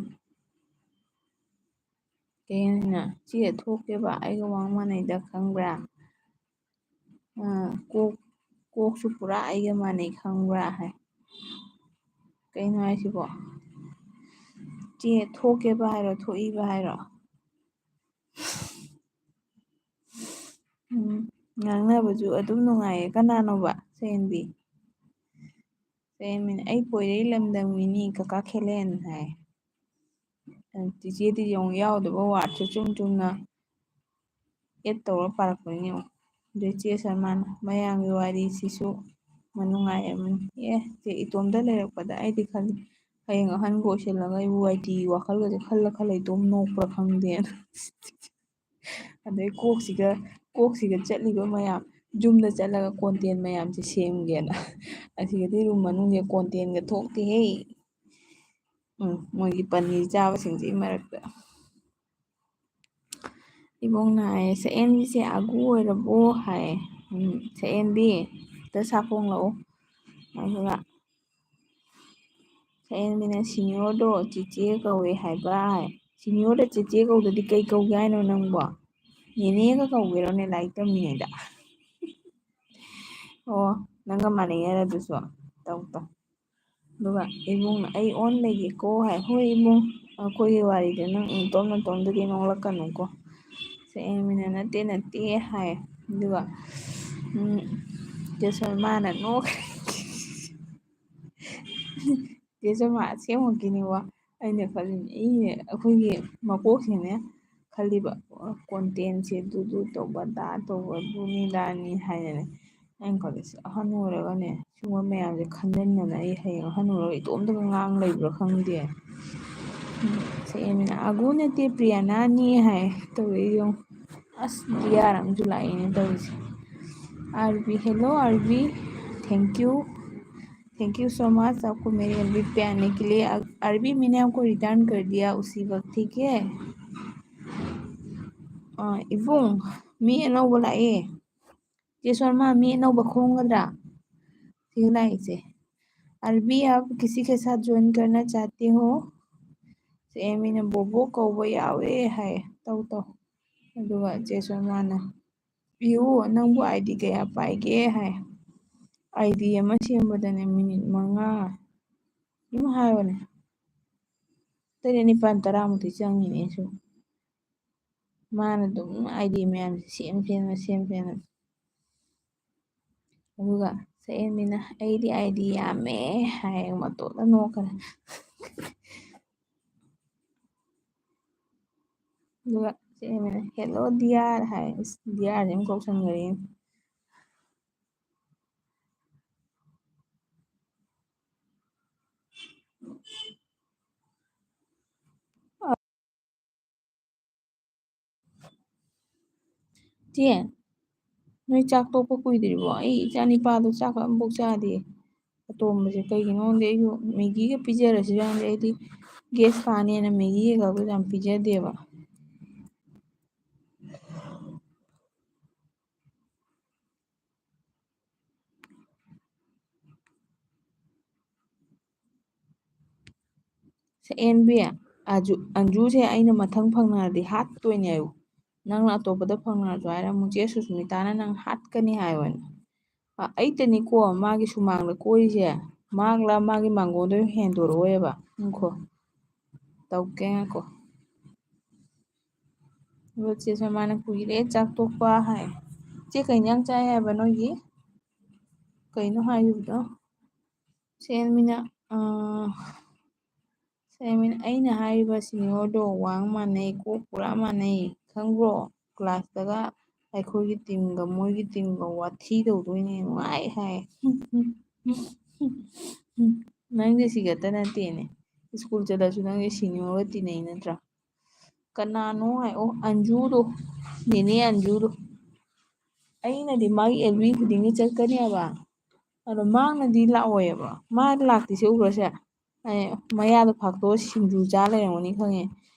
ꯀꯩꯅꯣ, ꯆꯦ, ꯊꯣꯛꯀꯦꯕ, ꯑꯩꯒ ꯋꯥꯡ ꯃꯥꯟꯅꯩꯗ, ꯈꯪꯕ꯭ꯔꯥ? ꯑꯥ, ꯀꯣꯛ, ꯀꯣꯛꯁꯨ ꯄꯨꯔꯥ ꯑꯩꯒ ꯃꯥꯟꯅꯩ, ꯈꯪꯕ꯭ꯔꯥ ꯍꯥꯏ꯫ ꯀꯩꯅꯣ ꯍꯥꯏꯁꯤꯕꯣ? ꯆꯦ, ꯊꯣꯛꯀꯦꯕ ꯍꯥꯏꯔꯣ, ꯊꯣꯛꯏꯕ ꯍꯥꯏꯔꯣ? ꯎꯝ, ꯉꯥꯡꯅꯕꯁꯨ ꯑꯗꯨꯝ ꯅꯨꯡꯉꯥꯏꯌꯦ꯫ ꯀꯅꯥꯅꯣꯕ? ꯁꯦꯟꯕꯤ꯫ ꯁꯦꯟꯕꯤꯅ, "ꯑꯩ ꯄꯣꯏꯔꯩ ꯂꯝꯗꯝꯒꯤꯅꯤ, ꯀꯀꯥ ꯈꯦꯂꯦꯟ" ꯍꯥꯏ꯫ ꯆꯤꯆꯦꯗꯤ ꯌꯦꯡꯉꯨ, ꯌꯥꯎꯗꯕ ꯋꯥꯔꯗꯁꯨ ꯆꯨꯝ ꯆꯨꯝꯅ add ꯇꯧꯔ ꯄꯥꯔꯛꯄꯅꯤ ꯌꯦꯡꯉꯨ꯫ ꯑꯗꯩ ꯆꯦ ꯁꯔꯃꯥꯅ, "ꯃꯌꯥꯝꯒꯤ ꯋꯥꯔꯤꯁꯤꯁꯨ ꯃꯅꯨꯡꯉꯥꯏ ꯑꯃꯅꯤ"꯫ ꯑꯦ, ꯆꯦ, ꯏꯇꯣꯝꯇ ꯂꯩꯔꯛꯄꯗ ꯑꯩꯗꯤ ꯈꯜꯂꯤ, ꯍꯌꯦꯡ ꯑꯍꯟꯒ ꯑꯣꯏꯁꯤꯜꯂꯒ ꯑꯩꯕꯨ ꯋꯥꯏꯇꯤꯒꯤ ꯋꯥꯈꯜꯒꯁꯦ ꯈꯜꯂ ꯈꯜꯂ ꯏꯇꯣꯝ ꯅꯣꯛꯄ꯭ꯔꯥ ꯈꯪꯗꯦꯅ꯫ ꯑꯗꯩ ꯀꯣꯛꯁꯤꯒ, ꯀꯣꯛꯁꯤꯒ ꯆꯠꯂꯤꯕ ꯃꯌꯥꯝ, ꯌꯨꯝꯗ ꯆꯠꯂꯒ content ꯃꯌꯥꯝꯁꯦ ꯁꯦꯝꯒꯦꯅ꯫ ꯑꯁꯤꯒꯗꯤ room ꯃꯅꯨꯡꯁꯦ contentꯒ ꯊꯣꯛꯇꯦꯍꯦ꯫ ꯎꯝ, ꯃꯣꯏꯒꯤ ꯄꯅꯤꯔ ꯆꯥꯕꯁꯤꯡꯁꯤꯒꯤ ꯃꯔꯛꯇ꯫ ꯏꯕꯣꯛꯅ ꯍꯥꯏꯌꯦ, "ꯁꯛꯍꯦꯟꯕꯤꯁꯦ ꯑꯒꯨ ꯑꯣꯏꯔꯕꯣ?" ꯍꯥꯏꯌꯦ꯫ ꯎꯝ, "ꯁꯛꯍꯦꯟꯕꯤ, ꯑꯝꯇ ꯁꯥꯐꯣꯡ ꯂꯥꯛꯑꯣ"꯫ ꯑꯗꯨꯒ ꯁꯛꯍꯦꯟꯕꯤꯅ, "ꯁꯤꯅꯤꯌꯣꯔꯗꯣ ꯆꯤꯆꯦ ꯀꯧꯋꯦ ꯍꯥꯏꯕ" ꯍꯥꯏ꯫ "ꯁꯤꯅꯤꯌꯣꯔꯗ ꯆꯤꯆꯦ ꯀꯧꯗꯗꯤ ꯀꯩ ꯀꯧꯒꯦ ꯍꯥꯏꯅꯣ ꯅꯪꯕꯣ? ꯅꯦꯅꯦꯒ ꯀꯧꯒꯦꯔꯣꯅꯦ ꯂꯥꯏꯔꯤꯛ ꯇꯝꯃꯤꯉꯩꯗ?" ꯑꯣ, ꯅꯪꯒ ꯃꯥꯟꯅꯩ ꯍꯥꯏꯔ ꯑꯗꯨꯁꯨ? ꯇꯧ, ꯇꯧ꯫ ꯑꯗꯨꯒ ꯏꯕꯨꯡꯅ, "ꯑꯩ ꯑꯣꯟ ꯂꯩꯒꯦꯀꯣ" ꯍꯥꯏ꯫ "ꯍꯣꯏ ꯏꯕꯨꯡ, ꯑꯩꯈꯣꯏꯒꯤ ꯋꯥꯔꯤꯗ ꯅꯪ ꯅꯇꯣꯝ ꯅꯇꯣꯝꯗꯒꯤ ꯅꯣꯛꯂꯛꯀꯅꯨꯀꯣ"꯫ ꯁꯛꯍꯦꯟꯕꯤꯅ, "ꯅꯠꯇꯦ, ꯅꯠꯇꯦ" ꯍꯥꯏ꯫ ꯑꯗꯨꯒ, ꯎꯝ, ꯆꯦ ꯁꯔꯃꯥꯅ ꯅꯣꯛꯈ꯭ꯔꯦ꯫ ꯆꯦ ꯁꯔꯃꯥ ꯑꯁꯦꯡꯃꯛꯀꯤꯅꯦꯕ꯫ ꯑꯩꯅ ꯈꯜꯂꯤꯅꯦ, ꯑꯩꯅꯦ, ꯑꯩꯈꯣꯏꯒꯤ ꯃꯀꯣꯛꯁꯤꯅꯦ ꯈꯜꯂꯤꯕ, contentꯁꯦ ꯑꯗꯨ, ꯑꯗꯨ ꯇꯧꯕ, ꯑꯗꯥ ꯇꯧꯕ, ꯑꯗꯨꯅꯤ, ꯑꯗꯥꯅꯤ ꯍꯥꯏꯅꯅꯦ꯫ ꯑꯩꯅ ꯈꯜꯂꯤꯁꯦ, ꯑꯍꯟ ꯑꯣꯏꯔꯒꯅꯦ, ꯁꯤꯒꯨꯝꯕ ꯃꯌꯥꯝꯁꯦ ꯈꯟꯖꯟꯗꯅ ꯑꯩ ꯍꯌꯦꯡ ꯑꯍꯟ ꯑꯣꯏꯔꯒ ꯏꯇꯣꯝꯇꯒ ꯉꯥꯡ ꯂꯩꯕ꯭ꯔꯥ ꯈꯪꯗꯦ꯫ ꯎꯝ, ꯁꯛꯍꯦꯟꯕꯤꯅ, "ꯑꯒꯨ ꯅꯠꯇꯦ, ꯄ꯭ꯔꯤꯌꯥꯅꯥꯅꯤ" ꯍꯥꯏ꯫ ꯇꯧꯔꯛꯏ ꯌꯦꯡꯉꯨ꯫ ꯑꯁ, ꯗꯤꯌꯥꯔ ꯑꯃꯁꯨ ꯂꯥꯛꯏꯅꯦ ꯇꯧꯔꯤꯁꯦ꯫ "R B, hello R B, thank you, thank you so much, आपको मेरी एलबी पे आने के लिए। आरबी, मैंने आपको रिटर्न कर दिया उसी वक्त, ठीक है?" ꯑ, "ꯏꯕꯨꯡ, ꯃꯤ ꯑꯅꯧꯕ ꯂꯥꯛꯑꯦ꯫ ꯆꯦ ꯁꯣꯔꯃꯥ, ꯃꯤ ꯑꯅꯧꯕ ꯈꯣꯝꯒꯗ꯭ꯔꯥ?" ꯁꯤꯒ ꯂꯥꯛꯏꯁꯦ꯫ "अरबी, आप किसी के साथ ज्वाइन करना चाहते हो?" ꯁꯦ ꯃꯤꯅ "ꯕꯣꯕꯣ ꯀꯧꯕ ꯌꯥꯎꯋꯦ" ꯍꯥꯏ꯫ "ꯇꯧ, ꯇꯧ"꯫ ꯑꯗꯨꯒ ꯆꯦ ꯁꯣꯔꯃꯥꯅ, "ꯄꯤꯌꯨ, ꯅꯪꯕꯨ ꯑꯥꯏ ꯗꯤ ꯀꯌꯥ ꯄꯥꯏꯒꯦ?" ꯍꯥꯏ꯫ ꯑꯥꯏ ꯗꯤ ꯑꯃ ꯁꯦꯝꯕꯗꯅꯦ ꯃꯤꯅꯤꯠ ꯃꯉꯥ ꯑꯗꯨꯝ ꯍꯥꯏꯕꯅꯦ꯫ ꯇꯔꯦꯠ, ꯅꯤꯄꯥꯜ, ꯇꯔꯥꯃꯨꯛꯇꯤ ꯆꯪꯉꯤꯅꯦ ꯑꯩꯁꯨ꯫ ꯃꯥꯅ ꯑꯗꯨꯝ ꯑꯥꯏ ꯗꯤ ꯃꯌꯥꯝꯁꯦ ꯁꯦꯝ ꯁꯦꯝꯅ, ꯁꯦꯝ ꯁꯦꯝꯅ꯫ ꯑꯗꯨꯒ ꯁꯛꯍꯦꯟꯕꯤꯅ, "ꯑꯩꯗꯤ ꯑꯥꯏ ꯗꯤ ꯌꯥꯝꯃꯦ" ꯍꯥꯏ, ꯃꯇꯣꯟꯗ ꯅꯣꯛꯈ꯭ꯔꯦ꯫ ꯑꯗꯨꯒ ꯁꯛꯍꯦꯟꯕꯤꯅ, "Hello dear" ꯍꯥꯏ꯫ ꯏꯁ, dear ꯁꯦ ꯑꯃꯨꯛ ꯀꯧꯁꯟꯈ꯭ꯔꯦ꯫ "ꯆꯦ, ꯅꯣꯏ ꯆꯥꯛ ꯇꯣꯛꯄ ꯀꯨꯏꯗ꯭ꯔꯤꯕꯣ? ꯑꯩ ꯏꯆꯥ ꯅꯤꯄꯥꯗꯣ ꯆꯥꯛ ꯑꯃꯐꯥꯎ ꯆꯥꯗꯦ꯫ ꯑꯇꯣꯝꯕꯁꯦ ꯀꯩꯒꯤꯅꯣ ꯈꯪꯗꯦ, ꯑꯩꯁꯨ ꯃꯦꯒꯤꯒ ꯄꯤꯖꯔꯁꯤꯔ ꯈꯪꯗꯦ, ꯑꯩꯗꯤ ꯒꯦꯁ ꯀꯥꯅꯦꯅ ꯃꯦꯒꯤ ꯀꯩꯀꯥꯗꯣ ꯌꯥꯝ ꯄꯤꯖꯗꯦꯕ"꯫ "ꯁꯛꯍꯦꯟꯕꯤ, ꯑꯖꯨ-, ꯑꯟꯖꯨꯁꯦ ꯑꯩꯅ ꯃꯊꯪ ꯐꯪꯅꯔꯗꯤ ꯍꯥꯠꯇꯣꯏꯅꯦ ꯍꯥꯏꯌꯨ꯫ ꯅꯪꯅ ꯑꯇꯣꯞꯄꯗ ꯐꯪꯅꯔꯁꯨ ꯍꯥꯏꯔꯝꯃꯨ, ꯆꯦ ꯁꯨꯁꯃꯤꯇꯥꯅ ꯅꯪ ꯍꯥꯠꯀꯅꯤ" ꯍꯥꯏꯌꯣꯅ꯫ ꯑ, ꯑꯩꯇꯅꯤꯀꯣ ꯃꯥꯒꯤ ꯁꯨꯃꯥꯡꯗ ꯀꯣꯏꯔꯤꯁꯦ, ꯃꯥꯒꯂ ꯃꯥꯒꯤ ꯃꯥꯡꯒꯣꯟꯗ ꯑꯣꯏꯅ ꯍꯦꯟꯗꯣꯔꯛꯑꯣꯏꯕ꯫ ꯉꯥꯏꯈꯣ, ꯇꯧꯒꯦ, ꯉꯥꯏꯈꯣ꯫ ꯑꯗꯣ ꯆꯦ ꯁꯣꯃꯥꯅ "ꯀꯨꯏꯔꯦ ꯆꯥꯛ ꯇꯣꯛꯄ" ꯍꯥꯏ꯫ "ꯆꯦ, ꯀꯩ ꯏꯟꯖꯥꯡ ꯆꯥꯏ ꯍꯥꯏꯕ ꯅꯣꯏꯒꯤ? ꯀꯩꯅꯣ ꯍꯥꯏꯈꯤꯕꯗꯣ?" ꯁꯦꯟꯃꯤꯅ, ꯑ, ꯁꯦꯟꯃꯤꯅ, "ꯑꯩꯅ ꯍꯥꯏꯔꯤꯕ ꯁꯤꯅꯤꯌꯣꯔꯗꯣ ꯋꯥꯡ ꯃꯥꯟꯅꯩ, ꯀꯣꯛ ꯄꯨꯔꯥ ꯃꯥꯟꯅꯩ, ꯈꯪꯕ꯭ꯔꯣ? ꯀ꯭ꯂꯥꯁꯇꯒ ꯑꯩꯈꯣꯏꯒꯤ ꯇꯤꯝꯒ ꯃꯣꯏꯒꯤ ꯇꯤꯝꯒ ꯋꯥꯊꯤ ꯇꯧꯗꯣꯏꯅꯦ, ꯅꯨꯡꯉꯥꯏ" ꯍꯥꯏ꯫ ꯅꯪꯁꯦ ꯁꯤꯈꯛꯇ ꯅꯠꯇꯦꯅꯦ, ꯁ꯭ꯀꯨꯜ ꯆꯠꯂꯁꯨ ꯅꯪꯁꯦ ꯁꯤꯅꯤꯌꯣꯔꯒ ꯇꯤꯟꯅꯩ ꯅꯠꯇ꯭ꯔꯥ? ꯀꯅꯥꯅꯣ ꯍꯥꯏ, ꯑꯣ, ꯑꯟꯖꯨꯗꯣ, ꯅꯦꯅꯦ ꯑꯟꯖꯨꯗꯣ꯫ ꯑꯩꯅꯗꯤ ꯃꯥꯒꯤ ꯑꯦꯜꯕꯤ ꯈꯨꯗꯤꯡꯒꯤ ꯆꯠꯀꯅꯤ ꯍꯥꯏꯕ, ꯑꯗꯣ ꯃꯥꯅꯗꯤ ꯂꯥꯛꯑꯣꯏꯕ꯫ ꯃꯥ ꯂꯥꯛꯇ꯭ꯔꯤꯁꯦ ꯎꯕ꯭ꯔꯥ ꯁꯦ? ꯑꯩ ꯃꯌꯥꯗꯣ ꯐꯥꯛꯇꯣꯛꯑ ꯁꯤꯡꯖꯨ ꯆꯥ ꯂꯩꯔꯝꯒꯅꯤ ꯈꯪꯉꯦ꯫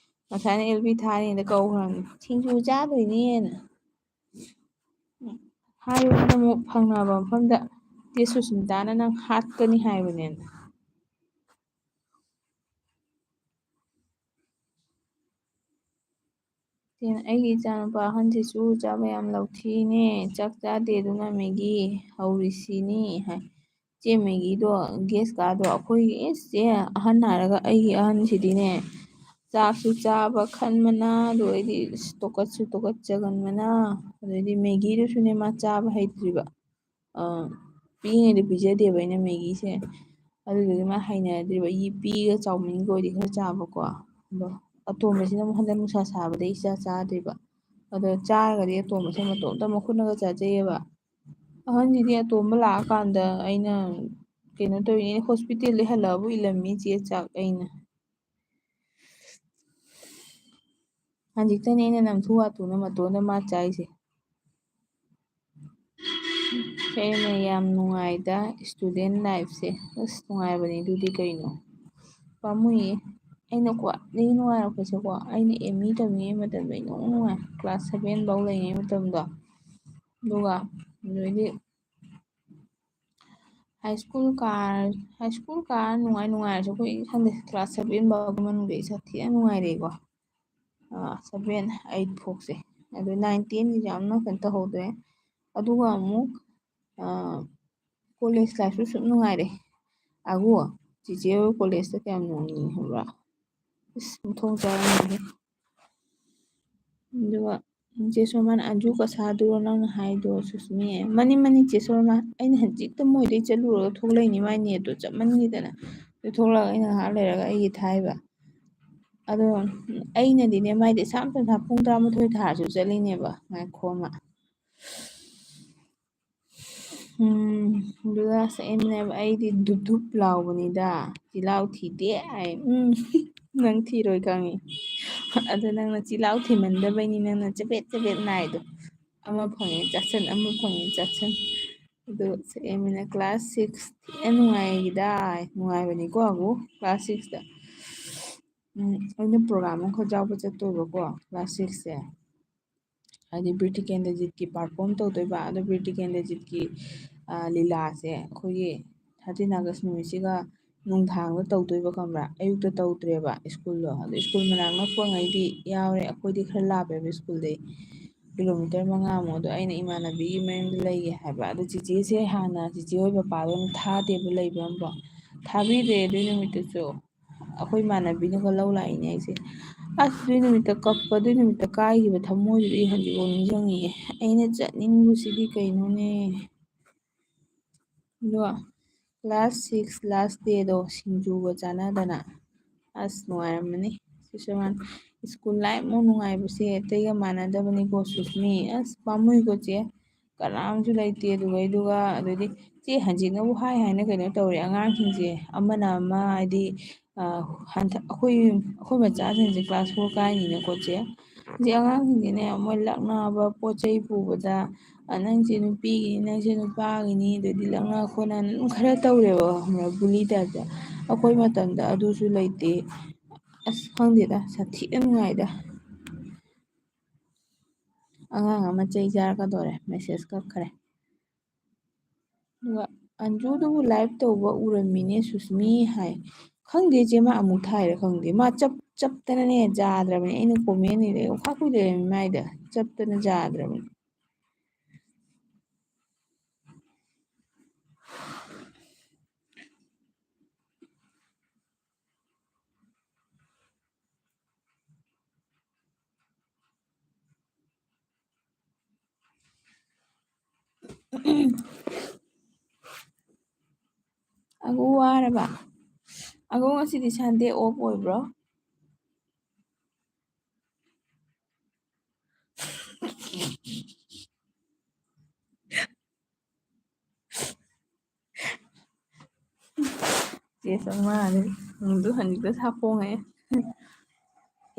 ꯉꯁꯥꯏꯅ ꯑꯦꯜ ꯕꯤ ꯊꯥꯔꯤꯉꯩꯗ ꯀꯧꯈ꯭ꯔꯕꯅꯤ, "ꯁꯤꯡꯖꯨ ꯆꯥꯗꯣꯏꯅꯦꯅ"꯫ ꯍꯥꯏꯌꯨ, ꯅꯪ ꯑꯃꯨꯛ ꯐꯪꯅꯕ ꯃꯐꯝꯗ "ꯆꯦ ꯁꯨꯁꯃꯤꯇꯥꯅ ꯅꯪ ꯍꯥꯠꯀꯅꯤ" ꯍꯥꯏꯕꯅꯦꯅ꯫ "ꯑꯩꯒꯤ ꯏꯆꯥꯅꯨꯄꯥ ꯑꯍꯟꯁꯤꯁꯨ ꯆꯥꯕ ꯌꯥꯝ ꯂꯧꯊꯤꯅꯦ, ꯆꯥꯛ ꯆꯥꯗꯦ, ꯑꯗꯨꯅ ꯃꯦꯒꯤ ꯍꯧꯔꯤꯁꯤꯅꯤ" ꯍꯥꯏ꯫ "ꯆꯦ, ꯃꯦꯒꯤꯗꯣ ꯒꯦꯁ ꯀꯥꯗ꯭ꯔꯣ? ꯑꯩꯈꯣꯏꯒꯤ, ꯑꯦꯁ ꯆꯦ, ꯑꯍꯟ ꯍꯥꯏꯔꯒ ꯑꯩꯒꯤ ꯑꯍꯟꯁꯤꯗꯤꯅꯦ, ꯆꯥꯛꯁꯨ ꯆꯥꯕ ꯈꯟꯕꯅ, ꯑꯗꯨꯗꯩꯗꯤ ꯇꯣꯀꯠꯁꯨ ꯇꯣꯀꯠꯆꯒꯟꯕꯅ, ꯑꯗꯩꯗꯤ ꯃꯦꯒꯤꯗꯨꯁꯨꯅꯦ ꯃꯥ ꯆꯥꯕ ꯍꯩꯇ꯭ꯔꯤꯕ꯫ ꯑ, ꯄꯤꯛꯏꯉꯩꯗ ꯄꯤꯖꯗꯦꯕ ꯑꯩꯅ ꯃꯦꯒꯤꯁꯦ꯫ ꯑꯗꯨꯗꯨꯒꯤ ꯃꯥ ꯍꯩꯅꯗ꯭ꯔꯤꯕ꯫ ꯌꯤꯞꯄꯤꯒ ꯆꯥꯎꯃꯤꯟꯒ ꯑꯣꯏꯗꯤ ꯈꯔ ꯆꯥꯕꯀꯣ꯫ ꯑꯗꯣ ꯑꯇꯣꯝꯕꯁꯤꯅ ꯑꯃꯨꯛ ꯍꯟꯗꯛ ꯅꯨꯡꯁꯥ ꯁꯥꯕꯗꯩ ꯏꯆꯥ ꯆꯥꯗ꯭ꯔꯤꯕ꯫ ꯑꯗꯣ ꯆꯥꯔꯒꯗꯤ ꯑꯇꯣꯝꯕꯁꯦ ꯃꯇꯣꯝꯇ ꯃꯈꯨꯠꯅꯒ ꯆꯥꯖꯩꯌꯦꯕ꯫ ꯑꯍꯟꯁꯤꯗꯤ ꯑꯇꯣꯝꯕ ꯂꯥꯛꯑꯀꯥꯟꯗ ꯑꯩꯅ ꯀꯩꯅꯣ ꯇꯧꯔꯤꯅꯦ, ꯍꯣꯁꯄꯤꯇꯥꯜꯗꯩ ꯍꯜꯂꯛꯑꯕꯨ ꯏꯜꯂꯝꯃꯤ ꯆꯦ ꯆꯥꯛ ꯑꯩꯅ꯫ ꯍꯧꯖꯤꯛꯇꯅꯦ ꯑꯩꯅ ꯅꯝꯊꯨ ꯍꯥꯊꯨꯅ ꯃꯇꯣꯟꯗ ꯃꯥ ꯆꯥꯏꯁꯦ꯫ ꯍꯦꯟꯅ ꯌꯥꯝ ꯅꯨꯡꯉꯥꯏꯗ student lifeꯁꯦ꯫ ꯑꯁ, ꯅꯨꯡꯉꯥꯏꯕꯅꯤ ꯑꯗꯨꯗꯤ ꯀꯩꯅꯣ꯫ ꯄꯥꯝꯃꯨꯏꯌꯦ꯫ ꯑꯩꯅ ꯈ꯭ꯋꯥꯏꯗꯒꯤ ꯅꯨꯡꯉꯥꯏꯔꯛꯄꯁꯦꯀꯣ, ꯑꯩꯅ M E ꯇꯝꯃꯤꯉꯩ ꯃꯇꯝꯗꯣ ꯑꯩ ꯅꯨꯡ ꯅꯨꯡꯉꯥꯏ꯫ Class seven ꯐꯥꯎ ꯂꯩꯔꯤꯉꯩ ꯃꯇꯝꯗꯣ꯫ ꯑꯗꯨꯒ ꯑꯗꯩꯗꯤ high school car-, high school car ꯅꯨꯡꯉꯥꯏ ꯅꯨꯡꯉꯥꯏꯔꯁꯨ ꯑꯩꯈꯣꯏ ꯈꯪꯗꯦ, class seven ꯐꯥꯎꯒꯤ ꯃꯅꯨꯡꯗ ꯏꯁꯥ ꯊꯤꯅ ꯅꯨꯡꯉꯥꯏꯔꯛꯏꯀꯣ꯫ ꯑ, seven, eight ꯐꯥꯎꯁꯦ꯫ ꯑꯗꯨ nine, tenꯒꯤꯁꯦ ꯌꯥꯝꯅ ꯀꯩꯅꯣ ꯇꯧꯍꯧꯗ꯭ꯔꯦ꯫ ꯑꯗꯨꯒ ꯑꯃꯨꯛ, ꯑ, college lifeꯁꯨ ꯁꯨꯝ ꯅꯨꯡꯉꯥꯏꯔꯦ꯫ ꯑꯒꯣ, ꯆꯤꯆꯦ ꯍꯣꯏ collegeꯇ ꯀꯌꯥꯝ ꯅꯣꯛꯅꯤꯡꯉꯤ ꯈꯪꯕ꯭ꯔꯥ? ꯏꯁ, ꯃꯊꯣꯡ ꯆꯥꯔꯝꯃꯣꯏꯍꯦ꯫ ꯑꯗꯨꯒ ꯆꯦ ꯁꯣꯃꯥꯅ, "ꯑꯟꯖꯨ ꯀꯁꯥꯗꯨꯔꯣ ꯅꯪꯅ ꯍꯥꯏꯗꯣ, ꯁꯨꯁꯃꯤ?" "ꯃꯥꯅꯤ, ꯃꯥꯅꯤ, ꯆꯦ ꯁꯣꯃꯥ꯫ ꯑꯩꯅ ꯍꯧꯖꯤꯛꯇ ꯃꯣꯏꯗꯩ ꯆꯠꯂꯨꯔꯒ ꯊꯣꯛꯂꯛꯏꯅꯤ, ꯃꯥꯏ netꯇꯣ ꯆꯞꯃꯟꯈꯤꯗꯅ꯫ ꯑꯗꯨ ꯊꯣꯛꯂꯛꯑꯒ ꯑꯩꯅ ꯉꯥꯏꯍꯥꯛ ꯂꯩꯔꯒ ꯑꯩꯒꯤ ꯊꯥꯏꯕ꯫ ꯑꯗꯣ ꯑꯩꯅꯗꯤꯅꯦ, ꯃꯥꯏꯗꯤ ꯏꯁꯥ ꯃꯇꯣꯝꯇ ꯄꯨꯡ ꯇꯔꯥꯃꯥꯊꯣꯏ ꯊꯥꯔꯁꯨ ꯆꯠꯂꯤꯅꯦꯕ꯫ ꯉꯥꯏꯈꯣ ꯑꯃ꯫ ꯎꯝ, ꯑꯗꯨꯒ ꯁꯛꯑꯦꯝꯅꯦꯕ, "ꯑꯩꯗꯤ ꯙꯨꯞ ꯙꯨꯞ ꯂꯥꯎꯕꯅꯤꯗ, ꯆꯤꯜꯍꯥꯎ ꯊꯤꯗꯦ" ꯍꯥꯏ꯫ ꯎꯝ, ꯅꯪ ꯊꯤꯔꯣꯏ ꯈꯪꯉꯤ꯫ ꯑꯗꯣ ꯅꯪꯅ ꯆꯤꯜꯍꯥꯎ ꯊꯤꯃꯟꯗꯕꯩꯅꯤ ꯅꯪꯅ ꯆꯕꯦꯠ ꯆꯕꯦꯠ ꯅꯥꯏꯗꯣ꯫ ꯑꯃ ꯐꯪꯉꯦ ꯆꯥꯁꯟ, ꯑꯃ ꯐꯪꯉꯦ ꯆꯥꯁꯟ꯫ ꯑꯗꯣ ꯁꯛꯑꯦꯝꯅ, "Class six ꯊꯤꯅ ꯅꯨꯡꯉꯥꯏꯗ" ꯍꯥꯏ꯫ ꯅꯨꯡꯉꯥꯏꯕꯅꯤꯀꯣ ꯑꯕꯨ class sixꯇ꯫ ꯎꯝ, ꯑꯩꯅ program ꯑꯃꯈꯛ ꯌꯥꯎꯕ ꯆꯠꯇꯣꯏꯕꯀꯣ, class six ꯁꯦ꯫ ꯍꯥꯏꯗꯤ ꯕꯤꯔ ꯇꯤꯀꯦꯟꯗ꯭ꯔꯖꯤꯠꯀꯤ perform ꯇꯧꯗꯣꯏꯕ꯫ ꯑꯗꯣ ꯕꯤꯔ ꯇꯤꯀꯦꯟꯗ꯭ꯔꯖꯤꯠꯀꯤ, ꯑ, ꯂꯤꯂꯥꯁꯦ ꯑꯩꯈꯣꯏꯒꯤ thirteen August ꯅꯨꯃꯤꯠꯁꯤꯒ ꯅꯨꯡꯗꯥꯡꯗ ꯇꯧꯗꯣꯏꯕ, ꯈꯪꯕ꯭ꯔꯥ? ꯑꯌꯨꯛꯇ ꯇꯧꯗ꯭ꯔꯦꯕ ꯁ꯭ꯀꯨꯜꯗꯣ꯫ ꯑꯗꯣ ꯁ꯭ꯀꯨꯜ ꯃꯅꯥꯛ ꯅꯛꯄꯉꯩꯗꯤ ꯌꯥꯎꯔꯦ, ꯑꯩꯈꯣꯏꯗꯤ ꯈꯔ ꯂꯥꯞꯄꯦꯕ ꯁ꯭ꯀꯨꯜꯗꯩ, ꯀꯤꯂꯣꯃꯤꯇꯔ ꯃꯉꯥꯃꯨꯛ꯫ ꯑꯗꯣ ꯑꯩꯅ ꯏꯃꯥꯟꯅꯕꯤꯒꯤ ꯃꯌꯨꯝꯗ ꯂꯩꯒꯦ ꯍꯥꯏꯕ꯫ ꯑꯗꯣ ꯆꯤꯆꯦꯁꯦ ꯍꯥꯟꯅ ꯆꯤꯆꯦ ꯍꯣꯏ ꯄꯄꯥꯗꯣ ꯑꯗꯨꯝ ꯊꯥꯗꯦꯕ ꯂꯩꯕ ꯑꯝꯕꯣ꯫ ꯊꯥꯕꯤꯗ꯭ꯔꯦ ꯑꯗꯨꯏ ꯅꯨꯃꯤꯠꯇꯨꯁꯨ꯫ ꯑꯩꯈꯣꯏ ꯏꯃꯥꯟꯅꯕꯤꯅꯒ ꯂꯧ ꯂꯥꯛꯏꯅꯦ ꯑꯩꯁꯦ꯫ ꯑꯁ, ꯑꯗꯨꯏ ꯅꯨꯃꯤꯠꯇ ꯀꯞꯄ, ꯑꯗꯨꯏ ꯅꯨꯃꯤꯠꯇ ꯀꯥꯏꯈꯤꯕ ꯊꯃꯣꯏꯗꯨꯗꯤ ꯑꯩ ꯍꯧꯖꯤꯛꯐꯥꯎ ꯅꯤꯡꯁꯤꯡꯉꯤꯌꯦ꯫ ꯑꯩꯅ ꯆꯠꯅꯤꯡꯕꯁꯤꯗꯤ ꯀꯩꯅꯣꯅꯦ꯫ ꯑꯗꯣ class six last dayꯗꯣ ꯁꯤꯡꯖꯨꯒ ꯆꯥꯟꯅꯗꯅ꯫ ꯑꯁ, ꯅꯨꯡꯉꯥꯏꯔꯝꯃꯅꯤ꯫ ꯁꯤꯁꯨ ꯃꯥꯅ school life ꯃꯨꯛ ꯅꯨꯡꯉꯥꯏꯕꯁꯦ ꯑꯇꯩꯒ ꯃꯥꯟꯅꯗꯕꯅꯤꯀꯣ ꯁꯨꯁꯃꯤ꯫ ꯑꯁ, ꯄꯥꯝꯃꯨꯏꯀꯣ ꯆꯦ꯫ ꯀꯅꯥꯝꯁꯨ ꯂꯩꯇꯦ꯫ ꯑꯗꯨꯒ, ꯑꯗꯨꯒ ꯑꯗꯨꯗꯤ ꯆꯦ ꯍꯟꯖꯤꯠꯅꯕꯨ ꯍꯥꯏ ꯍꯥꯏꯅ ꯀꯩꯅꯣ ꯇꯧꯔꯦ ꯑꯉꯥꯡꯁꯤꯡꯁꯦ꯫ ꯑꯃꯅ ꯑꯃ ꯍꯥꯏꯗꯤ, ꯑ, ꯍꯟꯗꯛ ꯑꯩꯈꯣꯏ, ꯑꯩꯈꯣꯏ ꯃꯆꯥꯁꯤꯡꯁꯦ class four ꯀꯥꯏꯅꯤꯅꯀꯣ ꯆꯦ꯫ ꯍꯧꯖꯤꯛ ꯑꯉꯥꯡꯁꯤꯡꯁꯤꯅꯦ ꯃꯣꯏ ꯂꯛꯅꯕ ꯄꯣꯠ ꯆꯩ ꯄꯨꯕꯗ, ꯑ, "ꯅꯪꯁꯦ ꯅꯨꯄꯤꯒꯤꯅꯤ, ꯅꯪꯁꯦ ꯅꯨꯄꯥꯒꯤꯅꯤ", ꯑꯗꯩꯗꯤ ꯂꯛꯅ ꯈꯣꯠꯅ ꯑꯗꯨꯝ ꯈꯔ ꯇꯧꯔꯦꯕ, ꯈꯪꯕ꯭ꯔꯥ? Bully typeꯇ꯫ ꯑꯩꯈꯣꯏ ꯃꯇꯝꯗ ꯑꯗꯨꯁꯨ ꯂꯩꯇꯦ꯫ ꯑꯁ, ꯈꯪꯗꯦꯗ, ꯁꯥꯊꯤꯅ ꯅꯨꯡꯉꯥꯏꯗ꯫ ꯑꯉꯥꯡ ꯑꯃ ꯆꯩ ꯆꯥꯔꯛꯀꯗꯧꯔꯦ, message ꯀꯛꯈ꯭ꯔꯦ꯫ ꯑꯗꯨꯒ "ꯑꯟꯖꯨꯗꯨꯕꯨ live ꯇꯧꯕ ꯎꯔꯝꯃꯤꯅꯦ ꯁꯨꯁꯃꯤ" ꯍꯥꯏ꯫ ꯈꯪꯗꯦ ꯆꯦ, ꯃꯥ ꯑꯃꯨꯛ ꯊꯥꯏꯔ ꯈꯪꯗꯦ꯫ ꯃꯥ ꯆꯞ-, ꯆꯞꯇꯅꯅꯦ ꯌꯥꯗ꯭ꯔꯕꯅꯦ꯫ ꯑꯩꯅ comment ꯏꯔꯦ, ꯑꯣꯈꯥꯛ ꯀꯨꯏ ꯂꯩꯔꯝꯃꯤ ꯃꯥꯏꯗ꯫ ꯆꯞꯇꯅ ꯌꯥꯗ꯭ꯔꯕꯅꯦ꯫ ꯑꯒꯨ ꯋꯥꯔꯕ? ꯑꯒꯨ ꯉꯁꯤꯗꯤ Sunday off ꯑꯣꯏꯕ꯭ꯔꯣ? ꯆꯦ ꯆꯪꯃꯥꯅꯦ꯫ ꯅꯪꯗꯨ ꯍꯧꯖꯤꯛꯇ ꯁꯥꯐꯣꯡꯉꯦ꯫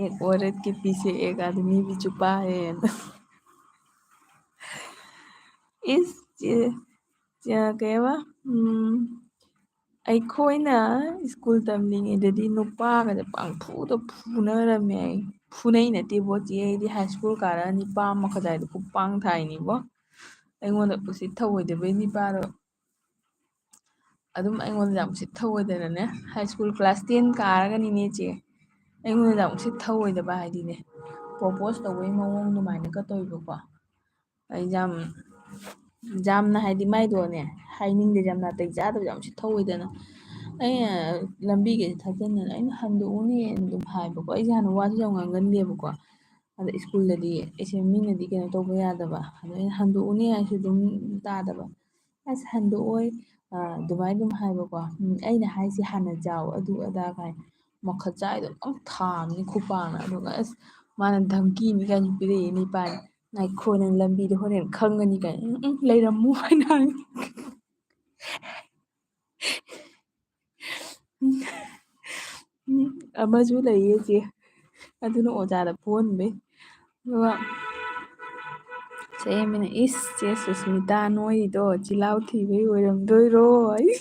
"एक औरत के पीछे एक आदमी भी छुपा है" ꯍꯥꯏꯅ꯫ ꯏꯁ, ꯆꯦ, ꯆꯦ, ꯀꯩꯕ? ꯎꯝ, ꯑꯩꯈꯣꯏꯅ ꯁ꯭ꯀꯨꯜ ꯇꯝꯂꯤꯉꯩꯗꯗꯤ ꯅꯨꯄꯥꯒꯁꯦ ꯄꯪꯐꯨꯗ ꯐꯨꯅꯔꯝꯃꯦ꯫ ꯑꯩ ꯐꯨꯅꯩ ꯅꯠꯇꯦꯕꯣ ꯆꯦ, ꯑꯩꯗꯤ ꯍꯥꯏ ꯁ꯭ꯀꯨꯜ ꯀꯥꯔꯒ ꯅꯤꯄꯥ ꯑꯃ ꯈꯗꯥꯏꯗ ꯈꯨꯄꯥꯡ ꯊꯥꯏꯅꯤꯕꯣ꯫ ꯑꯩꯉꯣꯟꯗ ꯎꯁꯤꯠ ꯊꯧꯑꯣꯏꯗꯕꯩ ꯅꯤꯄꯥꯗꯣ ꯑꯗꯨꯝ ꯑꯩꯉꯣꯟꯗ ꯌꯥꯝ ꯎꯁꯤꯠ ꯊꯧꯑꯣꯏꯗꯅꯅꯦ, ꯍꯥꯏ ꯁ꯭ꯀꯨꯜ ꯀ꯭ꯂꯥꯁ ꯇꯦꯟ ꯀꯥꯔꯒꯅꯤꯅꯦ ꯆꯦ, ꯑꯩꯉꯣꯟꯗ ꯌꯥꯝ ꯎꯁꯤꯠ ꯊꯧꯑꯣꯏꯗꯕ ꯍꯥꯏꯗꯤꯅꯦ, ꯄ꯭ꯔꯣꯄꯣꯁ ꯇꯧꯕꯒꯤ ꯃꯑꯣꯡ ꯑꯗꯨꯃꯥꯏꯅꯒ ꯇꯧꯋꯦꯕꯀꯣ꯫ ꯑꯩ ꯌꯥꯝ ꯌꯥꯝꯅ ꯍꯥꯏꯗꯤ ꯃꯥꯏꯗꯣꯅꯦ, ꯍꯥꯏꯅꯤꯡꯗꯦ, ꯌꯥꯝ ꯅꯥꯇꯩ ꯆꯥꯗꯕ, ꯌꯥꯝ ꯎꯁꯤꯠ ꯊꯧꯑꯣꯏꯗꯅ꯫ ꯑꯩꯅ ꯂꯝꯕꯤꯒꯁꯦ ꯊꯠꯆꯟꯗꯅ ꯑꯩꯅ ꯍꯟꯗꯣꯛꯎꯅꯦꯅ ꯑꯗꯨꯝ ꯍꯥꯏꯕꯀꯣ꯫ ꯑꯩꯁꯦ ꯍꯥꯟꯅ ꯋꯥꯁꯨ ꯌꯥꯝ ꯉꯥꯡꯒꯟꯗꯦꯕꯀꯣ꯫ ꯑꯗ ꯁ꯭ꯀꯨꯜꯗꯗꯤ ꯑꯩꯁꯦ ꯃꯤꯅꯗꯤ ꯀꯩꯅꯣ ꯇꯧꯕ ꯌꯥꯗꯕ, ꯑꯗꯣ ꯑꯩꯅ ꯍꯟꯗꯣꯛꯎꯅꯦ ꯍꯥꯏꯁꯨ ꯑꯗꯨꯝ ꯇꯥꯗꯕ꯫ "ꯑꯁ ꯍꯟꯗꯣꯛꯑꯣꯏ", ꯑ, ꯑꯗꯨꯃꯥꯏꯅ ꯑꯗꯨꯝ ꯍꯥꯏꯕꯀꯣ꯫ "ꯎꯝ, ꯑꯩꯅ ꯍꯥꯏꯁꯦ ꯍꯥꯟꯅ ꯆꯥꯎ", ꯑꯗꯨ ꯑꯗꯥ ꯀꯥꯏꯅ ꯃꯈꯠ ꯆꯥꯏꯗꯣ ꯑꯗꯨꯝ ꯊꯥꯕꯅꯤ ꯈꯨꯄꯥꯛꯅ꯫ ꯑꯗꯨꯒ ꯑꯁ ꯃꯥꯅ ꯙꯝꯀꯤ ꯑꯃ ꯀꯥꯏꯅ ꯄꯤꯔꯛꯏꯅꯦ ꯏꯄꯥꯅ, "ꯉꯥꯏꯈꯣ ꯅꯪ ꯂꯝꯕꯤꯗ ꯍꯣꯔꯦꯟ ꯈꯪꯒꯅꯤ" ꯀꯥꯏꯅ꯫ "ꯎꯝ, ꯎꯝ, ꯂꯩꯔꯝꯃꯨ" ꯍꯥꯏꯅ ꯍꯥꯏ꯫ ꯎꯝ, ꯑꯃꯁꯨ ꯂꯩꯌꯦ ꯆꯦ, ꯑꯗꯨꯅ ꯑꯣꯖꯥꯗ ꯐꯨꯍꯟꯕꯩ꯫ ꯑꯗꯨꯒ ꯆꯦ ꯑꯃꯅ, "ꯏꯁ, ꯆꯦ ꯁꯨꯁꯃꯤꯇꯥ ꯅꯣꯏꯔꯤꯗꯣ ꯆꯤꯜꯍꯥꯎ ꯊꯤꯕꯩ ꯑꯣꯏꯔꯝꯗꯣꯏꯔꯣ?" ꯑꯩ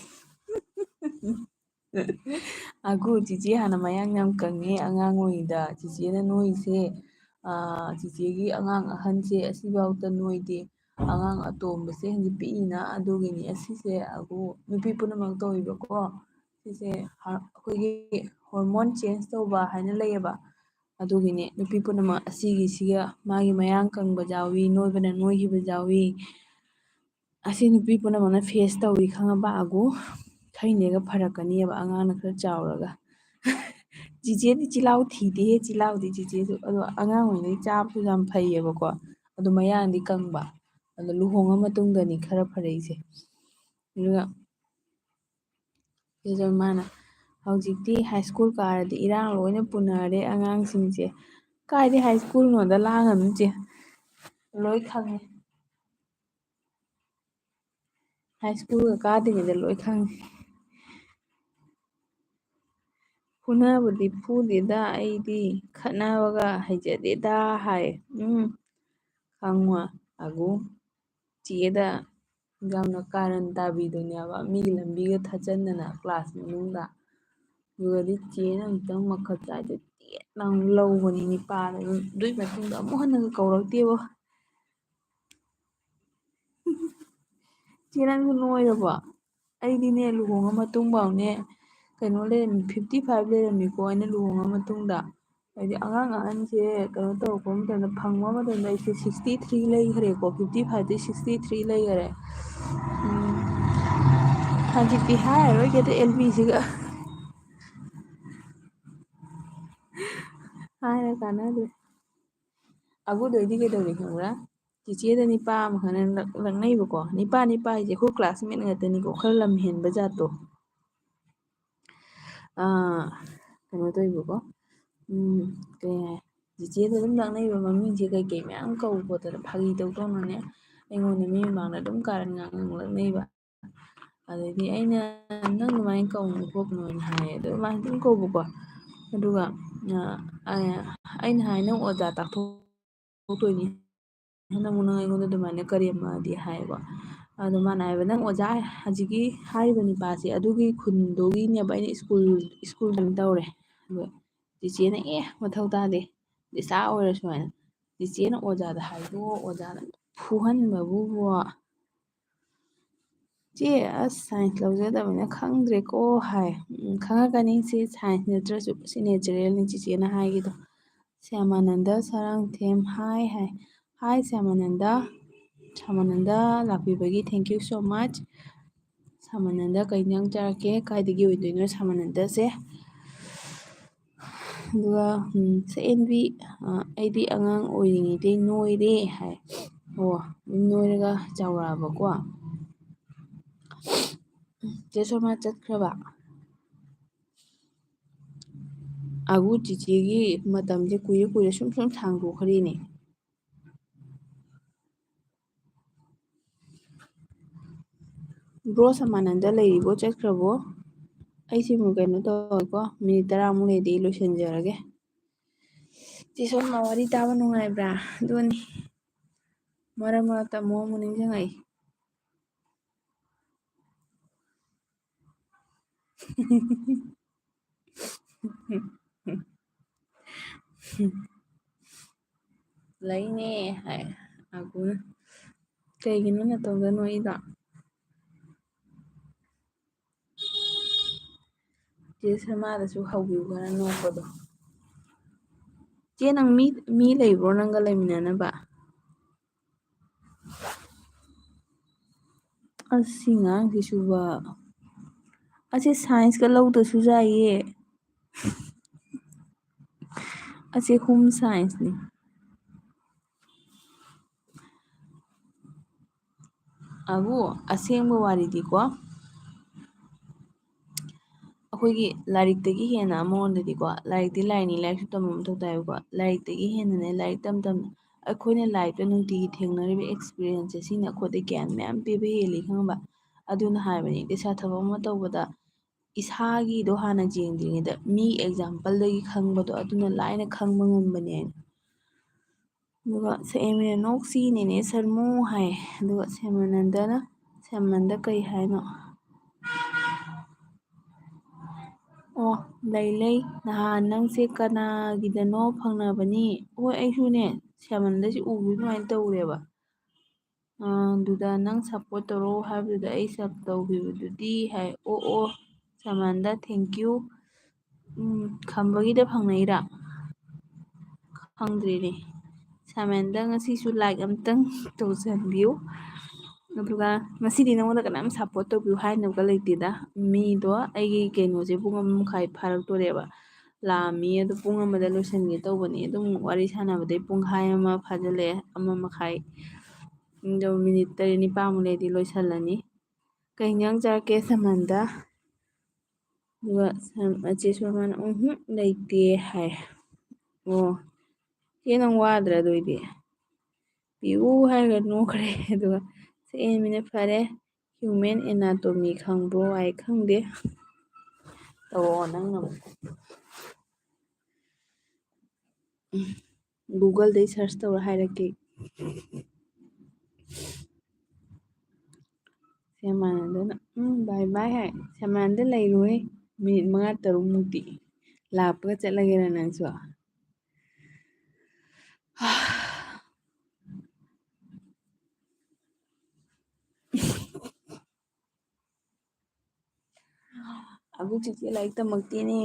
ꯑꯒꯨ, ꯆꯤꯆꯦ ꯍꯥꯟꯅ ꯃꯌꯥꯡ ꯌꯥꯝ ꯀꯪꯉꯦ ꯑꯉꯥꯡ ꯑꯣꯏꯔꯤꯗ꯫ ꯆꯤꯆꯦꯅ ꯅꯣꯏꯁꯦ, ꯑꯥ, ꯆꯤꯆꯦꯒꯤ ꯑꯉꯥꯡ ꯑꯍꯟꯁꯦ ꯑꯁꯤꯐꯥꯎꯗ ꯅꯣꯏꯗꯦ꯫ ꯑꯉꯥꯡ ꯑꯇꯣꯝꯕꯁꯦ ꯍꯧꯖꯤꯛ ꯄꯤꯛꯏꯅ, ꯑꯗꯨꯒꯤꯅꯤ꯫ ꯑꯁꯤꯁꯦ ꯑꯒꯨ ꯅꯨꯄꯤ ꯄꯨꯝꯅꯃꯛ ꯇꯧꯋꯦꯕꯀꯣ꯫ ꯁꯤꯁꯦ ꯍ-, ꯑꯩꯈꯣꯏꯒꯤ ꯍꯣꯔꯃꯣꯟ ꯆꯦꯟꯖ ꯇꯧꯕ ꯍꯥꯏꯅ ꯂꯩꯌꯦꯕ꯫ ꯑꯗꯨꯒꯤꯅꯦ ꯅꯨꯄꯤ ꯄꯨꯝꯅꯃꯛ ꯑꯁꯤꯒꯤꯁꯤꯒ ꯃꯥꯒꯤ ꯃꯌꯥꯡ ꯀꯪꯕ ꯌꯥꯎꯏ, ꯅꯣꯏꯕꯅ ꯅꯣꯏꯈꯤꯕ ꯌꯥꯎꯏ꯫ ꯑꯁꯤ ꯅꯨꯄꯤ ꯄꯨꯝꯅꯃꯛꯅ ꯐꯦꯁ ꯇꯧꯏ ꯈꯪꯉꯕ ꯑꯒꯨ? ꯈꯔ ꯂꯩꯔꯒ ꯐꯔꯛꯀꯅꯤꯕ ꯑꯉꯥꯡꯅ ꯈꯔ ꯆꯥꯎꯔꯒ꯫ ꯆꯤꯆꯦꯗꯤ ꯆꯤꯜꯍꯥꯎ ꯊꯤꯗꯦꯍꯦ, ꯆꯤꯜꯍꯥꯎꯗꯤ ꯆꯤꯆꯦꯁꯨ꯫ ꯑꯗꯣ ꯑꯉꯥꯡ ꯑꯣꯏꯔꯤꯉꯩ ꯆꯥꯕꯁꯨ ꯌꯥꯝ ꯐꯩꯌꯦꯕꯀꯣ꯫ ꯑꯗꯣ ꯃꯌꯥꯡꯗꯤ ꯀꯪꯕ꯫ ꯑꯗꯣ ꯂꯨꯍꯣꯡꯉ ꯃꯇꯨꯡꯗꯅꯤ ꯈꯔ ꯐꯔꯛꯏꯁꯦ꯫ ꯑꯗꯨꯒ ꯁꯤꯁꯨ ꯃꯥꯅ, "ꯍꯧꯖꯤꯛꯇꯤ ꯍꯥꯏ ꯁ꯭ꯀꯨꯜ ꯀꯥꯔꯗꯤ ꯏꯔꯥꯡ ꯂꯣꯏꯅ ꯄꯨꯅꯔꯦ ꯑꯉꯥꯡꯁꯤꯡꯁꯦ"꯫ ꯀꯥꯏꯗꯩ ꯍꯥꯏ ꯁ꯭ꯀꯨꯜꯅꯣꯗ, ꯂꯥꯡꯒꯅꯨ ꯆꯦ꯫ ꯂꯣꯏ ꯈꯪꯉꯦ꯫ ꯍꯥꯏ ꯁ꯭ꯀꯨꯜꯒ ꯀꯥꯗ꯭ꯔꯤꯉꯩꯗ ꯂꯣꯏ ꯈꯪꯉꯦ꯫ "ꯐꯨꯅꯕꯗꯤ ꯐꯨꯗꯦꯗ ꯑꯩꯗꯤ, ꯈꯠꯅꯕꯒ ꯍꯩꯖꯗꯦꯗ" ꯍꯥꯏ꯫ ꯎꯝ, ꯈꯪꯉꯣ ꯑꯒꯨ꯫ ꯆꯦꯗ ꯌꯥꯝꯅ ꯀꯥꯔꯟ ꯇꯥꯕꯤꯗꯨꯅꯦꯕ, ꯃꯤꯒꯤ ꯂꯝꯕꯤꯒ ꯊꯠꯆꯟꯗꯅ class ꯃꯅꯨꯡꯗ꯫ ꯑꯗꯨꯒꯗꯤ ꯆꯦꯅ ꯑꯃꯨꯛꯇꯪ ꯃꯈꯨꯠ ꯆꯥꯏꯗ ꯇꯦꯠ ꯂꯥꯎꯅ ꯂꯧꯕꯅꯤ ꯅꯤꯄꯥꯗ꯫ ꯑꯗꯨꯏ ꯃꯇꯨꯡꯗ ꯑꯃꯨꯛ ꯍꯟꯅꯒ ꯀꯧꯔꯛꯇꯦꯕꯣ꯫ ꯆꯦ, ꯅꯪꯁꯨ ꯅꯣꯏꯔꯕꯣ? ꯑꯩꯗꯤꯅꯦ, ꯂꯨꯍꯣꯡꯉ ꯃꯇꯨꯡꯐꯥꯎꯅꯦ, ꯀꯩꯅꯣ ꯂꯩꯔꯝꯃꯤ, fifty five ꯂꯩꯔꯝꯃꯤꯀꯣ, ꯑꯩꯅ ꯂꯨꯍꯣꯡꯉ ꯃꯇꯨꯡꯗ꯫ ꯍꯥꯏꯗꯤ ꯑꯉꯥꯡ ꯑꯍꯟꯁꯦ ꯀꯩꯅꯣ ꯇꯧꯔꯛꯄ ꯃꯇꯝꯗ, ꯐꯪꯕ ꯃꯇꯝꯗ ꯑꯩꯁꯦ sixty three ꯂꯩꯈ꯭ꯔꯦꯀꯣ, fifty five ꯇꯩ sixty three ꯂꯩꯈꯔꯦ꯫ ꯎꯝ, ꯍꯧꯖꯤꯛꯇꯤ ꯍꯥꯏꯔꯔꯣꯏꯒꯦꯗ, ꯑꯦꯜ ꯕꯤꯁꯤꯒ꯫ ꯍꯥꯏꯔ ꯀꯥꯟꯅꯗ꯭ꯔꯦ꯫ ꯑꯒꯨꯗꯣꯏꯗꯤ ꯀꯩꯗꯧꯔꯤ ꯈꯪꯕ꯭ꯔꯥ? ꯆꯤꯆꯦꯗ ꯅꯤꯄꯥ ꯑꯃꯈꯛꯅ ꯂꯛ-, ꯂꯛꯅꯩꯕꯀꯣ꯫ ꯅꯤꯄꯥ, ꯅꯤꯄꯥ ꯍꯥꯏꯁꯦ ꯑꯩꯈꯣꯏ classmate ꯉꯥꯛꯇꯅꯤꯀꯣ, ꯈꯔ ꯂꯝ ꯍꯦꯟꯕ ꯖꯥꯠꯇꯣ꯫ ꯑꯥ, ꯀꯩꯅꯣ ꯇꯧꯋꯦꯕꯀꯣ꯫ ꯎꯝ, ꯀꯩ ꯍꯥꯏ? ꯆꯤꯆꯦꯗ ꯑꯗꯨꯝ ꯂꯛꯅꯩꯕ, ꯃꯃꯤꯡꯁꯦ ꯀꯩꯀꯩ ꯃꯌꯥꯝ ꯀꯧ ꯈꯣꯠꯇꯅ ꯐꯥꯒꯤ ꯇꯧ ꯇꯧꯅꯅꯦ꯫ ꯑꯩꯉꯣꯟꯗ ꯃꯤ ꯃꯃꯥꯡꯗ ꯑꯗꯨꯝ ꯀꯥꯔꯟ ꯉꯥꯡ ꯉꯥꯡ ꯂꯛꯅꯩꯕ꯫ ꯑꯗꯩꯗꯤ ꯑꯩꯅ, "ꯅꯪ ꯑꯗꯨꯃꯥꯏꯅ ꯀꯧꯅꯨ ꯈꯣꯠꯀꯅꯨ" ꯍꯥꯏꯅ ꯍꯥꯏꯌꯦ꯫ ꯑꯗꯨ ꯃꯥꯅ ꯑꯗꯨꯝ ꯀꯧꯕꯀꯣ꯫ ꯑꯗꯨꯒ, ꯑ, ꯑ, ꯑꯩꯅ ꯍꯥꯏ, "ꯅꯪ ꯑꯣꯖꯥ ꯇꯥꯛꯊꯣꯛꯇꯣꯏꯅꯤ꯫ ꯅꯪ ꯑꯃꯨꯛ ꯅꯪ ꯑꯩꯉꯣꯟꯗ ꯑꯗꯨꯃꯥꯏꯅ ꯀꯔꯦꯝꯃꯗꯤ" ꯍꯥꯏꯌꯦꯕ꯫ ꯑꯗꯣ ꯃꯥꯅ ꯍꯥꯏꯕ, "ꯅꯪ ꯑꯣꯖꯥ ꯍꯧꯖꯤꯛꯀꯤ ꯍꯥꯏꯔꯤꯕ ꯅꯤꯄꯥꯁꯦ ꯑꯗꯨꯒꯤ ꯈꯨꯟꯗꯨꯒꯤꯅꯦꯕ ꯑꯩꯅ school, school join ꯇꯧꯔꯦ꯫" ꯑꯗꯣ ꯆꯤꯆꯦꯅ, "ꯑꯦ, ꯃꯊꯧ ꯇꯥꯗꯦ, ꯂꯤꯁꯥ ꯑꯣꯏꯔꯁꯨ" ꯍꯥꯏꯅ꯫ ꯆꯤꯆꯦꯅ ꯑꯣꯖꯥꯗ ꯍꯥꯏꯗꯣꯛꯑꯣ, ꯑꯣꯖꯥꯅ ꯐꯨꯍꯟꯕꯕꯨꯕꯣ꯫ "ꯆꯦ, ꯑꯁ, science ꯂꯧꯖꯗꯕꯅꯤꯅ ꯈꯪꯗ꯭ꯔꯦꯀꯣ" ꯍꯥꯏ꯫ "ꯎꯝ, ꯈꯪꯉꯛꯀꯅꯤ ꯆꯦ, science ꯅꯠꯇ꯭ꯔꯁꯨ ꯁꯤ natural ꯅꯤ ꯆꯤꯆꯦꯅ ꯍꯥꯏꯒꯤꯗꯣ꯫" ꯁ꯭ꯌꯥꯃꯥꯅꯟꯗ ꯁꯥꯔꯥꯡꯊꯦꯝ, "Hi" high. "Hi ꯁ꯭ꯌꯥꯃꯥꯅꯟꯗ꯫" ꯁ꯭ꯌꯥꯃꯥꯅꯟꯗ ꯂꯥꯛꯄꯤꯕꯒꯤ thank you so much꯫ ꯁ꯭ꯌꯥꯃꯥꯅꯟꯗ, ꯀꯩ ꯏꯟꯖꯥꯡ ꯆꯥꯔꯛꯀꯦ? ꯀꯥꯏꯗꯒꯤ ꯑꯣꯏꯗꯣꯏꯅꯣ ꯁ꯭ꯌꯥꯃꯥꯅꯟꯗꯁꯦ? ꯑꯗꯨꯒ, ꯎꯝ, ꯁꯛꯍꯦꯟꯕꯤ, ꯑ, "ꯑꯩꯗꯤ ꯑꯉꯥꯡ ꯑꯣꯏꯔꯤꯉꯩꯗꯩ ꯅꯣꯏꯔꯦ" ꯍꯥꯏ꯫ ꯑꯣ, ꯑꯗꯨꯝ ꯅꯣꯏꯔꯒ ꯆꯥꯎꯔꯛꯑꯕꯀꯣ꯫ ꯆꯦ ꯁꯣꯃꯥ ꯆꯠꯈ꯭ꯔꯕ? ꯑꯒꯨ ꯆꯤꯆꯦꯒꯤ ꯃꯇꯝꯁꯦ ꯀꯨꯏꯔ ꯀꯨꯏꯔ ꯁꯨꯝ ꯁꯨꯝ ꯁꯥꯡꯗꯣꯛꯈ꯭ꯔꯦꯅꯦ꯫ Bro ꯁꯃꯥꯅꯟꯗ ꯂꯩꯔꯤꯕꯣ, ꯆꯠꯈ꯭ꯔꯕꯣ? ꯑꯩꯁꯤꯕꯨ ꯀꯩꯅꯣ ꯇꯧꯔꯒꯦꯀꯣ, minute ꯇꯔꯥꯃꯨꯛ ꯂꯩꯔꯗꯤ ꯑꯩ ꯂꯣꯏꯁꯤꯟꯖꯔꯒꯦ꯫ ꯆꯦ ꯁꯣꯃꯥ ꯋꯥꯔꯤ ꯇꯥꯕ ꯅꯨꯡꯉꯥꯏꯕ꯭ꯔꯥ? ꯑꯗꯨꯅꯤ꯫ ꯃꯔꯛ ꯃꯔꯛꯇ ꯑꯃꯨꯛ ꯑꯃꯨꯛ ꯅꯤꯡꯁꯤꯡꯉꯛꯏ꯫ ꯂꯩꯅꯦ ꯍꯥꯏ ꯑꯒꯨꯅ꯫ ꯀꯩꯒꯤꯅꯣ ꯅꯇꯣꯝꯇ ꯅꯣꯛꯏꯗꯣ? ꯆꯦ ꯁꯔꯃꯥꯗꯁꯨ ꯍꯧꯕꯤꯌꯨ ꯈꯔ ꯅꯣꯛꯄꯗꯣ꯫ ꯆꯦ, ꯅꯪ ꯃꯤ, ꯃꯤ ꯂꯩꯕ꯭ꯔꯣ ꯅꯪꯒ ꯂꯩꯃꯤꯟꯅꯅꯕ? ꯑꯁꯤ ꯉꯥꯡꯁꯤꯁꯨꯕ꯫ ꯑꯁꯤ ꯁꯥꯏꯟꯁꯀ ꯂꯧꯗꯁꯨ ꯌꯥꯏꯌꯦ꯫ ꯑꯁꯤ ꯍꯣꯝ ꯁꯥꯏꯟꯁꯅꯤ꯫ ꯑꯕꯨ, ꯑꯁꯦꯡꯕ ꯋꯥꯔꯤꯗꯤꯀꯣ, ꯑꯩꯈꯣꯏꯒꯤ ꯂꯥꯏꯔꯤꯛꯇꯒꯤ ꯍꯦꯟꯅ ꯑꯃꯔꯣꯝꯗꯗꯤꯀꯣ, ꯂꯥꯏꯔꯤꯛꯇꯤ ꯂꯥꯏꯅꯤ, ꯂꯥꯏꯔꯤꯛꯁꯨ ꯇꯝꯕ ꯃꯊꯧ ꯇꯥꯏꯕꯀꯣ꯫ ꯂꯥꯏꯔꯤꯛꯇꯒꯤ ꯍꯦꯟꯅꯅꯦ, ꯂꯥꯏꯔꯤꯛ ꯇꯝ ꯇꯝꯅ ꯑꯩꯈꯣꯏꯅ ꯂꯥꯏꯐꯇ ꯅꯨꯡꯇꯤꯒꯤ ꯊꯦꯡꯅꯔꯤꯕ experienceꯁꯦ, ꯁꯤꯅ ꯑꯩꯈꯣꯏꯗ ꯒ꯭ꯌꯥꯟ ꯃꯌꯥꯝ ꯄꯤꯕ ꯍꯦꯜꯂꯤ, ꯈꯪꯉꯕ? ꯑꯗꯨꯅ ꯍꯥꯏꯕꯅꯤ, ꯄꯩꯁꯥ ꯊꯕꯛ ꯑꯃ ꯇꯧꯕꯗ ꯏꯁꯥꯒꯤꯗꯣ ꯍꯥꯟꯅ ꯌꯦꯡꯗ꯭ꯔꯤꯉꯩꯗ ꯃꯤ exampleꯗꯒꯤ ꯈꯪꯕꯗꯣ, ꯑꯗꯨꯅ ꯂꯥꯏꯅ ꯈꯪꯕ ꯉꯝꯕꯅꯦ꯫ ꯑꯗꯨꯒ ꯁꯦꯝꯃꯤꯅ ꯅꯣꯛꯁꯤ ꯅꯦꯅꯦ ꯁꯔꯃꯨ ꯍꯥꯏ꯫ ꯑꯗꯨꯒ ꯁꯦꯃꯥꯅꯟꯗꯅ, ꯁꯦꯃꯥꯅꯟꯗ ꯀꯩ ꯍꯥꯏꯅꯣ? ꯑꯣ, ꯂꯩ ꯂꯩ, ꯅꯍꯥꯟ ꯅꯪꯁꯦ ꯀꯅꯥꯒꯤꯗꯅꯣ ꯐꯪꯅꯕꯅꯤ꯫ ꯍꯣꯏ, ꯑꯩꯁꯨꯅꯦ ꯁꯦꯃꯥꯅꯟꯗꯁꯤ ꯎꯕꯗ ꯑꯗꯨꯃꯥꯏꯅ ꯇꯧꯔꯦꯕ꯫ ꯑꯗꯨꯗ ꯅꯪ support ꯇꯧꯔꯣ ꯍꯥꯏꯕꯗꯨꯗ ꯑꯩ sub ꯇꯧꯈꯤꯕꯗꯨꯗꯤ ꯍꯥꯏ꯫ ꯑꯣ ꯑꯣ, ꯁꯦꯃꯥꯅꯟꯗ, thank you꯫ ꯎꯝ, ꯈꯝꯕꯒꯤꯗ ꯐꯪꯅꯩꯔꯥ? ꯈꯪꯗ꯭ꯔꯤꯅꯦ꯫ ꯁꯦꯃꯥꯅꯟꯗ, ꯉꯁꯤꯁꯨ like ꯑꯝꯇꯪ ꯇꯧꯁꯟꯕꯤꯌꯨ꯫ ꯑꯗꯨꯒ ꯉꯁꯤꯗꯤ ꯅꯉꯣꯟꯗ ꯀꯅꯥꯝ support ꯇꯧꯕꯤꯌꯨ ꯍꯥꯏꯅꯕꯒ ꯂꯩꯇꯦꯗ꯫ ꯃꯤꯗꯣ ꯑꯩꯒꯤ ꯀꯩꯅꯣꯁꯦ ꯄꯨꯡ ꯑꯃ ꯃꯈꯥꯏ ꯐꯥꯔꯛꯇꯣꯔꯦꯕ꯫ ꯂꯥꯛꯑꯝꯃꯤ ꯑꯗꯨ ꯄꯨꯡ ꯑꯃꯗ ꯂꯣꯏꯁꯤꯟꯒꯦ ꯇꯧꯕꯅꯤ꯫ ꯑꯗꯨꯝ ꯋꯥꯔꯤ ꯁꯥꯟꯅꯕꯗꯩ ꯄꯨꯡꯈꯥꯏ ꯑꯃ ꯐꯥꯖꯤꯜꯂꯛꯑꯦ, ꯑꯃ ꯃꯈꯥꯏ꯫ ꯑꯗꯣ minute ꯇꯔꯦꯠ ꯅꯤꯄꯥꯟꯃꯨꯛ ꯂꯩꯔꯗꯤ ꯂꯣꯏꯁꯤꯜꯂꯅꯤ꯫ ꯀꯩ ꯏꯟꯖꯥꯡ ꯆꯥꯔꯛꯀꯦ, ꯁꯦꯃꯥꯅꯟꯗ? ꯑꯗꯨꯒ ꯁꯦꯝ-, ꯆꯦ ꯁꯣꯃꯥꯅ, "ꯎꯝꯍꯨꯝ, ꯂꯩꯇꯦ" ꯍꯥꯏ꯫ ꯑꯣ, ꯆꯦ, ꯅꯪ ꯋꯥꯗ꯭ꯔꯥ ꯑꯗꯨ ꯑꯣꯏꯗꯤ? ꯄꯤꯌꯨ ꯍꯥꯏꯔꯒ ꯅꯣꯛꯈ꯭ꯔꯦ꯫ ꯑꯗꯨꯒ ꯁꯦꯝꯃꯤꯅ, "ꯐꯔꯦ, human anatomy ꯈꯪꯕ꯭ꯔꯣ?" ꯍꯥꯏ꯫ "ꯈꯪꯗꯦ"꯫ ꯇꯧꯔꯛꯑꯣ ꯅꯪꯅ ꯑꯃꯨꯛ꯫ Googleꯗꯩ search ꯇꯧꯔ ꯍꯥꯏꯔꯛꯀꯦ꯫ ꯁꯦꯃꯥꯅꯟꯗꯅ, ꯎꯝ, bye bye ꯍꯥꯏ꯫ ꯁꯃꯥꯟꯗ ꯂꯩꯔꯣꯏ꯫ ꯃꯤꯅꯤꯠ ꯃꯉꯥ ꯇꯔꯨꯛ ꯃꯨꯛꯇꯤ꯫ ꯂꯥꯛꯄꯒ ꯆꯠꯂꯒꯦꯔ ꯅꯪꯁꯨ? ꯑꯕꯨ ꯆꯤꯆꯦ ꯂꯥꯏꯔꯤꯛ ꯇꯝꯃꯛꯇꯦꯅꯦ꯫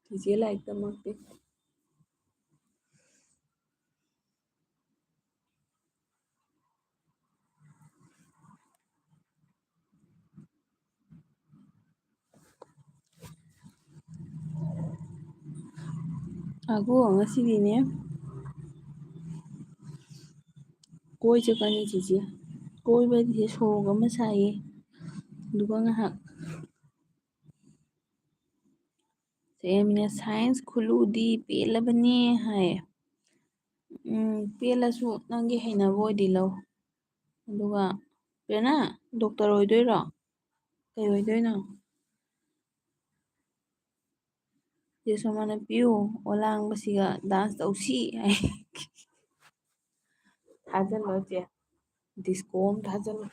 ꯆꯤꯆꯦ ꯂꯥꯏꯔꯤꯛ ꯇꯝꯃꯛꯇꯦ꯫ ꯑꯒꯣ, ꯉꯁꯤꯗꯤꯅꯦ, ꯀꯣꯏ ꯆꯠꯀꯅꯤ ꯆꯤꯆꯦ꯫ ꯀꯣꯏꯕꯗꯤ ꯁꯣꯔꯣꯛ ꯑꯃ ꯁꯥꯏꯌꯦ꯫ ꯑꯗꯨꯒ ꯉꯥꯏꯍꯥꯛ ꯁꯦꯝꯅ science ꯈꯨꯜꯂꯨꯗꯤ ꯄꯦꯜꯂꯕꯅꯤ ꯍꯥꯏꯌꯦ꯫ ꯎꯝ, ꯄꯦꯜꯂꯁꯨ ꯅꯪꯒꯤ ꯍꯩꯅꯕ ꯑꯣꯏꯗꯤ ꯂꯧ꯫ ꯑꯗꯨꯒ, ꯄ꯭ꯔꯦꯔꯅꯥ, doctor ꯑꯣꯏꯗꯣꯏꯔꯣ? ꯀꯩ ꯑꯣꯏꯗꯣꯏꯅꯣ? ꯆꯦ ꯁꯣꯃꯥꯅ ꯄꯤꯌꯨ, ꯑꯣꯂꯥꯡꯕꯁꯤꯒ dance ꯇꯧꯁꯤ ꯍꯥꯏ꯫ ꯊꯥꯖꯜꯂꯣ ꯆꯦ, disco ꯑꯃ ꯊꯥꯖꯜꯂꯣ꯫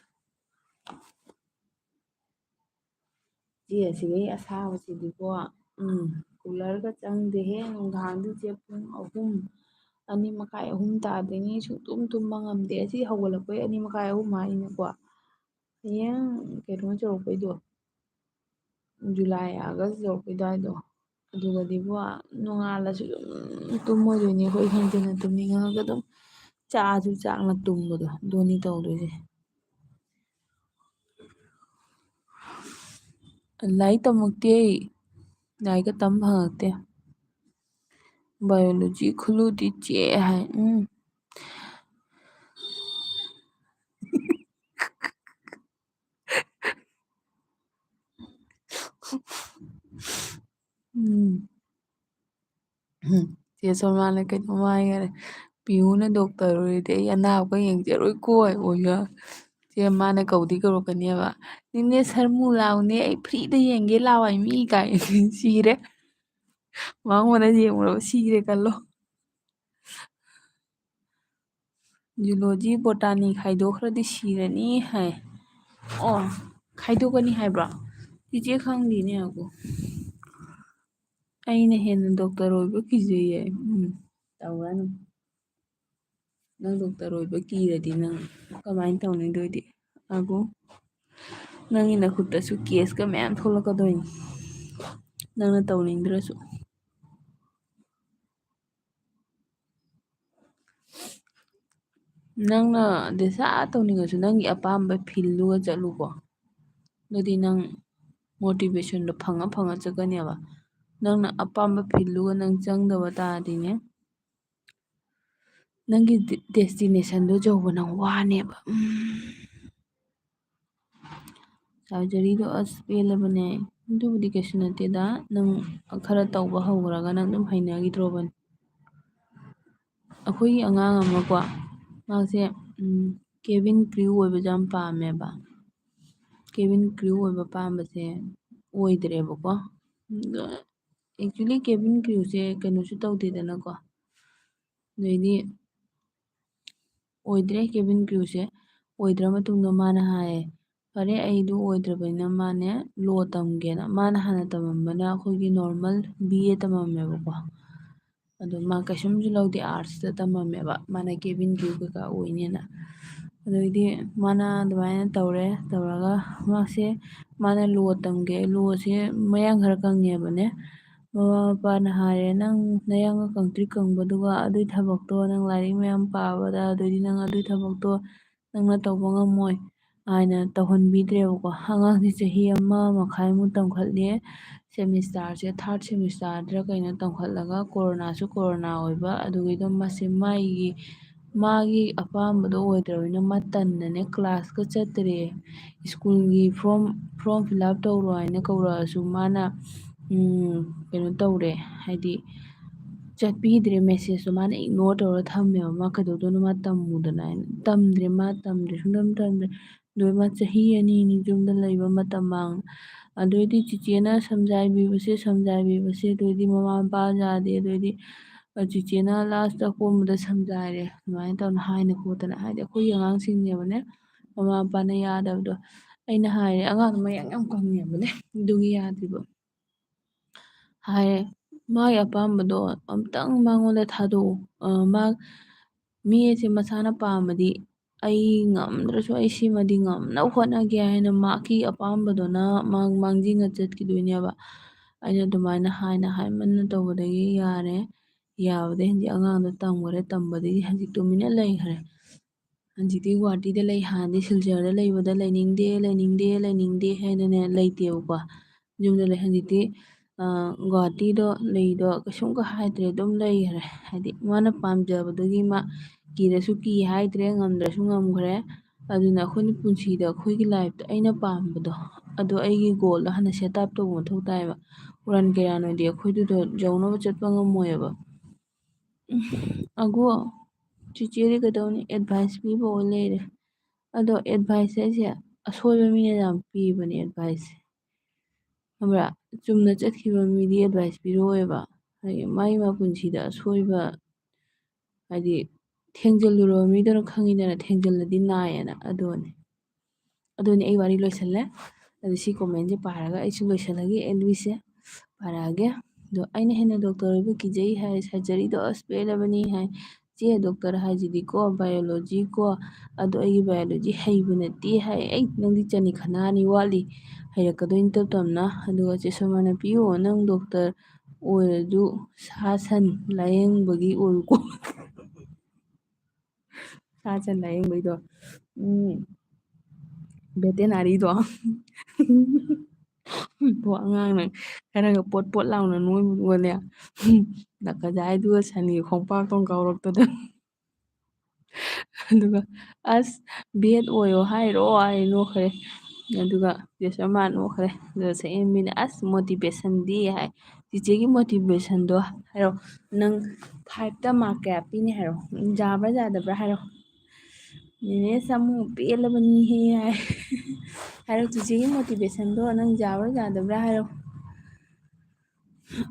ꯆꯦ, ꯑꯁꯤꯒꯤ ꯑꯁꯥꯕꯁꯤꯗꯤꯀꯣ, ꯎꯝ, coolerꯒ ꯆꯪꯗꯦꯍꯦ꯫ ꯅꯨꯡꯗꯥꯡꯗꯤ ꯆꯦ ꯄꯨꯡ ꯑꯍꯨꯝ, ꯑꯅꯤ ꯃꯈꯥꯏ, ꯑꯍꯨꯝ ꯇꯥꯗꯣꯏꯅꯤ, ꯁꯨꯡꯇꯨꯝ ꯇꯨꯝꯕ ꯉꯝꯗꯦ꯫ ꯑꯁꯤ ꯍꯧꯒꯠꯂꯛꯄꯩ ꯑꯅꯤ ꯃꯈꯥꯏ, ꯑꯍꯨꯝ ꯍꯥꯏꯅꯤꯀꯣ꯫ ꯍꯌꯦꯡ ꯀꯩꯅꯣ ꯌꯧꯔꯛꯄꯩꯗꯣ, July, August ꯌꯧꯔꯛꯄꯩ ꯑꯗꯨꯋꯥꯏꯗꯣ, ꯑꯗꯨꯒꯗꯤꯕꯣ, ꯅꯣꯡꯉꯥꯜꯂꯁꯨ ꯑꯗꯨꯝ ꯇꯨꯝꯃꯣꯏꯗꯣꯏꯅꯤ꯫ ꯑꯩꯈꯣꯏ ꯍꯦꯟꯖꯤꯟꯅ ꯇꯨꯝꯅꯤꯡꯉꯒ ꯑꯗꯨꯝ ꯆꯥꯁꯨ ꯆꯥꯛꯅ ꯇꯨꯝꯕꯗꯣ, ꯑꯗꯨꯅꯤ ꯇꯧꯗꯣꯏꯁꯦ꯫ ꯂꯥꯏꯔꯤꯛ ꯇꯝꯃꯛꯇꯦ ꯑꯩ꯫ ꯂꯥꯏꯔꯤꯛꯀ ꯇꯝ ꯐꯪꯉꯛꯇꯦ꯫ Biology ꯈꯨꯜꯂꯨꯗꯤ ꯆꯦ ꯍꯥꯏ꯫ ꯎꯝ꯫ ꯎꯝ꯫ ꯎꯝ, ꯆꯦ ꯁꯣꯃꯥꯅ ꯀꯩꯅꯣꯝ ꯍꯥꯏꯈꯔꯦ, "ꯄꯤꯌꯨꯅ doctor ꯑꯣꯏꯔꯗꯤ ꯑꯩ ꯑꯅꯥꯕꯒ ꯌꯦꯡꯖꯔꯣꯏꯀꯣ" ꯍꯥꯏ ꯑꯣꯏꯅ꯫ ꯆꯦ ꯃꯥꯅ ꯀꯧꯗꯤ ꯀꯧꯔꯛꯀꯅꯦꯕ, "ꯅꯦꯅꯦ ꯁꯔꯃꯨ ꯂꯥꯎꯅꯦ, ꯑꯩ freeꯗ ꯌꯦꯡꯒꯦ ꯂꯥꯎ" ꯍꯥꯏ ꯃꯤ ꯀꯥꯏ꯫ ꯁꯤꯔꯦ꯫ ꯃꯉꯣꯟꯗ ꯌꯦꯡꯉꯨꯔꯕ ꯁꯤꯔꯦ ꯈꯜꯂꯣ꯫ ꯖꯨꯂꯣꯖꯤ ꯕꯣꯇꯥꯅꯤ ꯈꯥꯏꯗꯣꯛꯈ꯭ꯔꯗꯤ ꯁꯤꯔꯅꯤ ꯍꯥꯏ꯫ ꯑꯣ, ꯈꯥꯏꯗꯣꯛꯀꯅꯤ ꯍꯥꯏꯕ꯭ꯔꯣ? ꯆꯤꯆꯦ ꯈꯪꯗꯦꯅꯦ꯫ ꯑꯒꯣ, ꯑꯩꯅ ꯍꯦꯟꯅ ꯗꯣꯛꯇꯔ ꯑꯣꯏꯕ ꯀꯤꯖꯩꯌꯦ꯫ ꯎꯝ, ꯇꯧꯔꯅꯨ꯫ ꯅꯪ ꯗꯣꯛꯇꯔ ꯑꯣꯏꯕ ꯀꯤꯔꯗꯤ ꯅꯪ ꯀꯃꯥꯏꯅ ꯇꯧꯅꯤꯗꯣꯏꯗꯤ? ꯑꯒꯣ, ꯅꯪꯒꯤ ꯅꯈꯨꯠꯇꯁꯨ ꯀꯦꯁꯀ ꯃꯌꯥꯝ ꯊꯣꯛꯂꯛꯀꯗꯣꯏꯅꯤ, ꯅꯪꯅ ꯇꯧꯅꯤꯡꯗ꯭ꯔꯁꯨ꯫ ꯅꯪꯅ ꯗꯤꯁꯥ ꯇꯧꯅꯤꯡꯉꯁꯨ ꯅꯪꯒꯤ ꯑꯄꯥꯝꯕ ꯐꯤꯜꯗꯨꯒ ꯆꯠꯂꯨꯀꯣ꯫ ꯑꯗꯨꯗꯤ ꯅꯪ ꯃꯣꯇꯤꯚꯦꯁꯟꯗꯣ ꯐꯪꯉ ꯐꯪꯉ ꯆꯠꯀꯅꯦꯕ꯫ ꯅꯪꯅ ꯑꯄꯥꯝꯕ ꯐꯤꯜꯗꯨꯒ ꯅꯪ ꯆꯪꯗꯕ ꯇꯥꯔꯗꯤꯅꯦ, ꯅꯪꯒꯤ ꯗꯦꯁꯇꯤꯅꯦꯁꯟꯗꯣ ꯌꯧꯕ ꯅꯪ ꯋꯥꯅꯦꯕ꯫ ꯎꯝ꯫ ꯁꯔꯖꯔꯤꯗꯣ ꯑꯁ ꯄꯦꯜꯂꯕꯅꯦ꯫ ꯑꯗꯨꯕꯨꯗꯤ ꯀꯩꯁꯨ ꯅꯠꯇꯦꯗ, ꯅꯪ ꯈꯔ ꯇꯧꯕ ꯍꯧꯈ꯭ꯔꯒ ꯅꯪ ꯑꯗꯨꯝ ꯍꯩꯅꯈꯤꯗ꯭ꯔꯣꯕꯅꯤ꯫ ꯑꯩꯈꯣꯏꯒꯤ ꯑꯉꯥꯡ ꯑꯃꯀꯣ, ꯃꯥꯁꯦ ꯀꯦꯕꯤꯟ ꯀ꯭ꯔꯤꯌꯨ ꯑꯣꯏꯕꯁꯦ ꯌꯥꯝ ꯄꯥꯝꯃꯦꯕ꯫ ꯀꯦꯕꯤꯟ ꯀ꯭ꯔꯤꯌꯨ ꯑꯣꯏꯕ ꯄꯥꯝꯕꯁꯦ ꯑꯣꯏꯗ꯭ꯔꯦꯕꯀꯣ꯫ ꯑꯦꯛꯆꯨꯂꯤ ꯀꯦꯕꯤꯟ ꯀ꯭ꯔꯤꯌꯨꯁꯦ ꯀꯩꯅꯣꯁꯨ ꯇꯧꯗꯦꯗꯅꯀꯣ꯫ ꯑꯗꯩꯗꯤ ꯑꯣꯏꯗ꯭ꯔꯦ ꯀꯦꯕꯤꯟ ꯀ꯭ꯔꯤꯌꯨꯁꯦ꯫ ꯑꯣꯏꯗ꯭ꯔ ꯃꯇꯨꯡꯗ ꯃꯥꯅ ꯍꯥꯏꯌꯦ, "ꯐꯔꯦ, ꯑꯩꯗꯨ ꯑꯣꯏꯗ꯭ꯔꯕꯅꯤꯅ" ꯃꯥꯅꯦ ꯂꯣ ꯇꯝꯒꯦꯅ꯫ ꯃꯥꯅ ꯍꯥꯟꯅ ꯇꯝꯃꯝꯕꯅ ꯑꯩꯈꯣꯏꯒꯤ ꯅꯣꯔꯃꯦꯜ ꯕꯤ ꯑꯦ ꯇꯝꯃꯝꯃꯦꯕꯀꯣ꯫ ꯑꯗꯣ ꯃꯥ ꯀꯩꯁꯨꯝꯁꯨ ꯂꯧꯗꯦ, ꯑꯥꯔꯠꯁꯇ ꯇꯝꯃꯝꯃꯦꯕ꯫ ꯃꯥꯅ ꯀꯦꯕꯤꯟ ꯀ꯭ꯔꯤꯌꯨ ꯀꯩꯀꯥ ꯑꯣꯏꯅꯦꯅ꯫ ꯑꯗꯩꯗꯤ ꯃꯥꯅ ꯑꯗꯨꯃꯥꯏꯅ ꯇꯧꯔꯦ꯫ ꯇꯧꯔꯒ ꯃꯥꯁꯦ, ꯃꯥꯅ ꯂꯣ ꯇꯝꯒꯦ, ꯂꯣꯁꯦ ꯃꯌꯥꯡ ꯈꯔ ꯀꯪꯉꯦꯕꯅꯦ꯫ ꯃꯃꯥ ꯃꯄꯥꯅ ꯍꯥꯏꯔꯦ, "ꯅꯪ ꯅꯌꯥꯡꯒ ꯀꯪꯇ꯭ꯔꯤꯛ ꯀꯪꯕꯗꯨꯒ ꯑꯗꯨꯏ ꯊꯕꯛꯇꯣ, ꯅꯪ ꯂꯥꯏꯔꯤꯛ ꯃꯌꯥꯝ ꯄꯥꯕꯗ, ꯑꯗꯨꯗꯤ ꯅꯪ ꯑꯗꯨꯏ ꯊꯕꯛꯇꯣ ꯅꯪꯅ ꯇꯧꯕ ꯉꯝꯃꯣꯏ" ꯍꯥꯏꯅ ꯇꯧꯍꯟꯕꯤꯗ꯭ꯔꯦꯕꯀꯣ꯫ ꯑꯉꯥꯡꯁꯦ ꯆꯍꯤ ꯑꯃ ꯃꯈꯥꯏꯃꯨꯛ ꯇꯝꯈꯠꯂꯦ꯫ ꯁꯦꯃꯤꯁꯇꯔꯁꯦ ꯊꯥꯔꯠ ꯁꯦꯃꯤꯁꯇꯔꯗꯔ ꯀꯩꯅꯣ ꯇꯝꯈꯠꯂꯒ ꯀꯣꯔꯣꯅꯥꯁꯨ ꯀꯣꯔꯣꯅꯥ ꯑꯣꯏꯕ, ꯑꯗꯨꯒꯤꯗꯣ ꯃꯁꯤ ꯃꯥꯒꯤ, ꯃꯥꯒꯤ ꯑꯄꯥꯝꯕꯗꯣ ꯑꯣꯏꯗ꯭ꯔꯕꯅꯤꯅ ꯃꯥ ꯇꯟꯗꯅꯦ ꯀ꯭ꯂꯥꯁꯀ ꯆꯠꯇ꯭ꯔꯦ꯫ ꯁ꯭ꯀꯨꯜꯒꯤ ꯐꯣꯔꯝ, ꯐꯣꯔꯝ ꯐꯤꯜ ꯑꯞ ꯇꯧꯔꯣ ꯍꯥꯏꯅ ꯀꯧꯔꯛꯑꯁꯨ ꯃꯥꯅ, ꯎꯝ, ꯀꯩꯅꯣ ꯇꯧꯔꯦ, ꯍꯥꯏꯗꯤ ꯆꯠꯄꯤꯗ꯭ꯔꯦ, ꯃꯦꯁꯦꯖꯇꯣ ꯃꯥꯅ ꯏꯒꯅꯣꯔ ꯇꯧꯔ ꯊꯝꯃꯦꯕ꯫ ꯃꯥ ꯀꯩꯗꯧꯗꯣꯏꯅꯣ, ꯃꯥ ꯇꯝꯃꯨꯗꯅ ꯍꯥꯏꯅ꯫ ꯇꯝꯗ꯭ꯔꯦ, ꯃꯥ ꯇꯝꯗ꯭ꯔꯦ, ꯁꯨꯡꯇꯝ ꯇꯝꯗ꯭ꯔꯦ꯫ ꯑꯗꯨ ꯃꯥ ꯆꯍꯤ ꯑꯅꯤ ꯑꯅꯤ ꯌꯨꯝꯗ ꯂꯩꯕ ꯃꯇꯝ ꯃꯥꯡ-, ꯑꯗꯨꯑꯣꯏꯗꯤ ꯆꯤꯆꯦꯅ ꯁꯝꯖꯥꯏꯕꯤꯕꯁꯦ, ꯁꯝꯖꯥꯏꯕꯤꯕꯁꯦ, ꯑꯗꯨꯑꯣꯏꯗꯤ ꯃꯃꯥ ꯃꯄꯥ ꯌꯥꯗꯦ, ꯑꯗꯨꯑꯣꯏꯗꯤ ꯆꯤꯆꯦꯅ ꯂꯥꯁꯇ ꯀꯣꯝꯕꯗ ꯁꯝꯖꯥꯏꯔꯦ, ꯑꯗꯨꯃꯥꯏꯅ ꯇꯧꯅ ꯍꯥꯏꯅ ꯈꯣꯠꯇꯅ, ꯍꯥꯏꯗꯤ ꯑꯩꯈꯣꯏꯒꯤ ꯑꯉꯥꯡꯁꯤꯡꯅꯦꯕꯅꯦ, ꯃꯃꯥ ꯃꯄꯥꯅ ꯌꯥꯗꯕꯗꯣ꯫ ꯑꯩꯅ ꯍꯥꯏꯔꯦ, ꯑꯉꯥꯡꯗꯣ ꯃꯌꯥꯡ ꯌꯥꯝ ꯀꯪꯉꯦꯕꯅꯦ, ꯑꯗꯨꯒꯤ ꯌꯥꯗ꯭ꯔꯤꯕ꯫ ꯍꯥꯏꯔꯦ, ꯃꯥꯒꯤ ꯑꯄꯥꯝꯕꯗꯣ ꯑꯝꯇꯪ ꯃꯉꯣꯟꯗ ꯊꯥꯗꯣꯛꯎ꯫ ꯑ, ꯃꯥ, ꯃꯤ ꯑꯁꯦ ꯃꯁꯥꯅ ꯄꯥꯝꯃꯗꯤ ꯑꯩ ꯉꯝꯗ꯭ꯔꯁꯨ ꯑꯩ ꯁꯤꯃꯗꯤ ꯉꯝꯅꯕ ꯍꯣꯠꯅꯒꯦ ꯍꯥꯏꯅ ꯃꯥꯒꯤ ꯑꯄꯥꯝꯕꯗꯨꯅ ꯃꯥꯡ-, ꯃꯥꯡꯖꯤꯟꯅ ꯆꯠꯈꯤꯗꯣꯏꯅꯦꯕ꯫ ꯑꯩꯅ ꯑꯗꯨꯃꯥꯏꯅ ꯍꯥꯏꯅ ꯍꯥꯏꯃꯟꯅ ꯇꯧꯕꯗꯒꯤ ꯌꯥꯔꯦ꯫ ꯌꯥꯕꯗꯒꯤ ꯍꯧꯖꯤꯛ ꯑꯉꯥꯡꯗꯣ ꯇꯝꯈ꯭ꯔꯦ, ꯇꯝꯕꯗꯒꯤ ꯍꯧꯖꯤꯛ ꯇꯨꯃꯤꯟꯅ ꯂꯩꯈ꯭ꯔꯦ꯫ ꯍꯧꯖꯤꯛꯇꯤ ꯒꯨꯍꯥꯇꯤꯗ ꯂꯩ, ꯍꯥꯟꯅꯗꯤ ꯁꯤꯜꯆꯔꯗ ꯂꯩꯕꯗ ꯂꯩꯅꯤꯡꯗꯦ, ꯂꯩꯅꯤꯡꯗꯦ, ꯂꯩꯅꯤꯡꯗꯦ ꯍꯥꯏꯅꯅꯦ ꯂꯩꯇꯦꯕꯀꯣ꯫ ꯌꯨꯝꯗ ꯂꯩ꯫ ꯍꯧꯖꯤꯛꯇꯤ, ꯑ, ꯒꯨꯍꯥꯇꯤꯗꯣ ꯂꯩꯗꯣ ꯀꯩꯁꯨꯝꯒ ꯍꯥꯏꯗ꯭ꯔꯦ, ꯑꯗꯨꯝ ꯂꯩꯈ꯭ꯔꯦ꯫ ꯍꯥꯏꯗꯤ ꯃꯥꯅ ꯄꯥꯝꯖꯕꯗꯨꯒꯤ ꯃꯥ ꯀꯤꯔꯁꯨ ꯀꯤ ꯍꯥꯏꯗ꯭ꯔꯦ, ꯉꯝꯗ꯭ꯔꯁꯨ ꯉꯝꯈ꯭ꯔꯦ꯫ ꯑꯗꯨꯅ ꯑꯩꯈꯣꯏꯅ ꯄꯨꯟꯁꯤꯗ ꯑꯩꯈꯣꯏꯒꯤ ꯂꯥꯏꯐꯇ ꯑꯩꯅ ꯄꯥꯝꯕꯗꯣ, ꯑꯗꯣ ꯑꯩꯒꯤ ꯒꯣꯜꯗꯣ ꯍꯥꯟꯅ ꯁꯦꯠ ꯑꯞ ꯇꯧꯕ ꯃꯊꯧ ꯇꯥꯏꯌꯦꯕ꯫ ꯎꯔꯥꯟ ꯀꯩꯔꯥꯟ ꯑꯣꯏꯗꯤ ꯑꯩꯈꯣꯏꯗꯨꯗ ꯌꯧꯅꯕ ꯆꯠꯄ ꯉꯝꯃꯣꯏꯌꯦꯕ꯫ ꯎꯝ, ꯑꯒꯣ, ꯆꯤꯆꯦꯗꯤ ꯀꯩꯗꯧꯅꯤ? ꯑꯦꯗꯚꯥꯏꯁ ꯄꯤꯕ ꯑꯣꯏ ꯂꯩꯔꯦ꯫ ꯑꯗꯣ ꯑꯦꯗꯚꯥꯏꯁ ꯍꯥꯏꯁꯦ ꯑꯁꯣꯏꯕ ꯃꯤꯅ ꯌꯥꯝ ꯄꯤꯕꯅꯦ ꯑꯦꯗꯚꯥꯏꯁꯁꯦ꯫ ꯈꯪꯕ꯭ꯔꯥ? ꯆꯨꯝꯅ ꯆꯠꯈꯤꯕ ꯃꯤꯗꯤ ꯑꯦꯗꯚꯥꯏꯁ ꯄꯤꯔꯛꯑꯣꯏꯕ꯫ ꯍꯥꯏꯗꯤ ꯃꯥꯏ ꯃꯄꯨꯟꯁꯤꯗ ꯑꯁꯣꯏꯕ, ꯍꯥꯏꯗꯤ ꯊꯦꯡꯖꯤꯜꯂꯨꯔꯕ ꯃꯤꯗꯨꯅ ꯈꯪꯉꯤꯗꯅ, ꯊꯦꯡꯖꯤꯜꯂꯗꯤ ꯅꯥꯏꯌꯦꯅ꯫ ꯑꯗꯨꯅꯦ꯫ ꯑꯗꯨꯅꯦ ꯑꯩ ꯋꯥꯔꯤ ꯂꯣꯏꯁꯜꯂꯦ꯫ ꯑꯗꯨ ꯁꯤ ꯀꯣꯃꯦꯟꯁꯦ ꯄꯥꯔꯒ ꯑꯩꯁꯨ ꯂꯣꯏꯁꯜꯂꯒꯦ, ꯑꯦꯟ ꯕꯤꯁꯦ ꯄꯥꯔꯛꯑꯒꯦ꯫ ꯑꯗꯣ ꯑꯩꯅ ꯍꯦꯟꯅ ꯗꯣꯛꯇꯔ ꯑꯣꯏꯕ ꯀꯤꯖꯩ ꯍꯥꯏ, ꯁꯔꯖꯔꯤꯗꯣ ꯑꯁ ꯄꯦꯜꯂꯕꯅꯤ ꯍꯥꯏ꯫ ꯆꯦ, ꯗꯣꯛꯇꯔ ꯍꯥꯏꯁꯤꯗꯤꯀꯣ ꯕꯥꯏꯑꯣꯂꯣꯖꯤ ꯀꯣ, ꯑꯗꯣ ꯑꯩꯒꯤ ꯕꯥꯏꯑꯣꯂꯣꯖꯤ ꯍꯩꯕ ꯅꯠꯇꯦ ꯍꯥꯏ꯫ ꯑꯩ, ꯅꯪꯗꯤ ꯆꯅꯤ ꯈꯅꯥ ꯑꯅꯤ ꯋꯥꯠꯂꯤ, ꯍꯩꯔꯛꯀꯗꯣꯏꯅꯤ ꯇꯞ ꯇꯞꯅ꯫ ꯑꯗꯨꯒ ꯆꯦ ꯁꯣꯃꯥꯅ, ꯄꯤꯌꯣ, ꯅꯪ ꯗꯣꯛꯇꯔ ꯑꯣꯏꯔꯁꯨ ꯁꯥ ꯁꯟ ꯂꯥꯌꯦꯡꯕꯒꯤ ꯑꯣꯏꯌꯨꯀꯣ꯫ ꯁꯥ ꯁꯟ ꯂꯥꯌꯦꯡꯕꯩꯗꯣ꯫ ꯎꯝ, ꯚꯦꯇꯦꯅꯥꯔꯤꯗꯣ꯫ ꯄꯣ ꯑꯉꯥꯡꯅ ꯈꯔꯒ ꯄꯣꯠ ꯄꯣꯠ ꯂꯥꯎꯅ ꯅꯣꯏꯕꯗꯨꯒꯅꯦ, ꯅꯥꯀꯖꯥꯏꯗꯨꯒ ꯁꯟꯒꯤ ꯈꯣꯡꯄꯥꯛꯇꯣ ꯀꯥꯎꯔꯛꯇꯗꯅ꯫ ꯑꯗꯨꯒ, "ꯑꯁ, ꯚꯦꯠ ꯑꯣꯏꯌꯣ ꯍꯥꯏꯔꯣ?" ꯍꯥꯏ ꯅꯣꯛꯈ꯭ꯔꯦ꯫ ꯑꯗꯨꯒ ꯆꯦ ꯁꯣꯃꯥ ꯅꯣꯛꯈ꯭ꯔꯦ꯫ ꯑꯗꯨꯒ ꯁꯛꯍꯦꯟꯕꯤꯅ, "ꯑꯁ, ꯃꯣꯇꯤꯚꯦꯁꯟꯗꯤ" ꯍꯥꯏ꯫ ꯆꯤꯆꯦꯒꯤ ꯃꯣꯇꯤꯚꯦꯁꯟꯗꯣ ꯍꯥꯏꯔꯣ꯫ ꯅꯪ ꯐꯥꯏꯚꯇ ꯃꯥꯔꯛ ꯀꯌꯥ ꯄꯤꯅꯤ ꯍꯥꯏꯔꯣ? ꯌꯥꯕ꯭ꯔꯥ ꯌꯥꯗꯕ꯭ꯔꯥ ꯍꯥꯏꯔꯣ? "ꯅꯦꯅꯦ ꯁꯥꯃꯨ ꯄꯦꯜꯂꯕꯅꯤꯍꯦ" ꯍꯥꯏ꯫ ꯍꯥꯏꯔꯣ, ꯆꯤꯆꯦꯒꯤ ꯃꯣꯇꯤꯚꯦꯁꯟꯗꯣ ꯅꯪ ꯌꯥꯕ꯭ꯔꯥ ꯌꯥꯗꯕ꯭ꯔꯥ ꯍꯥꯏꯔꯣ꯫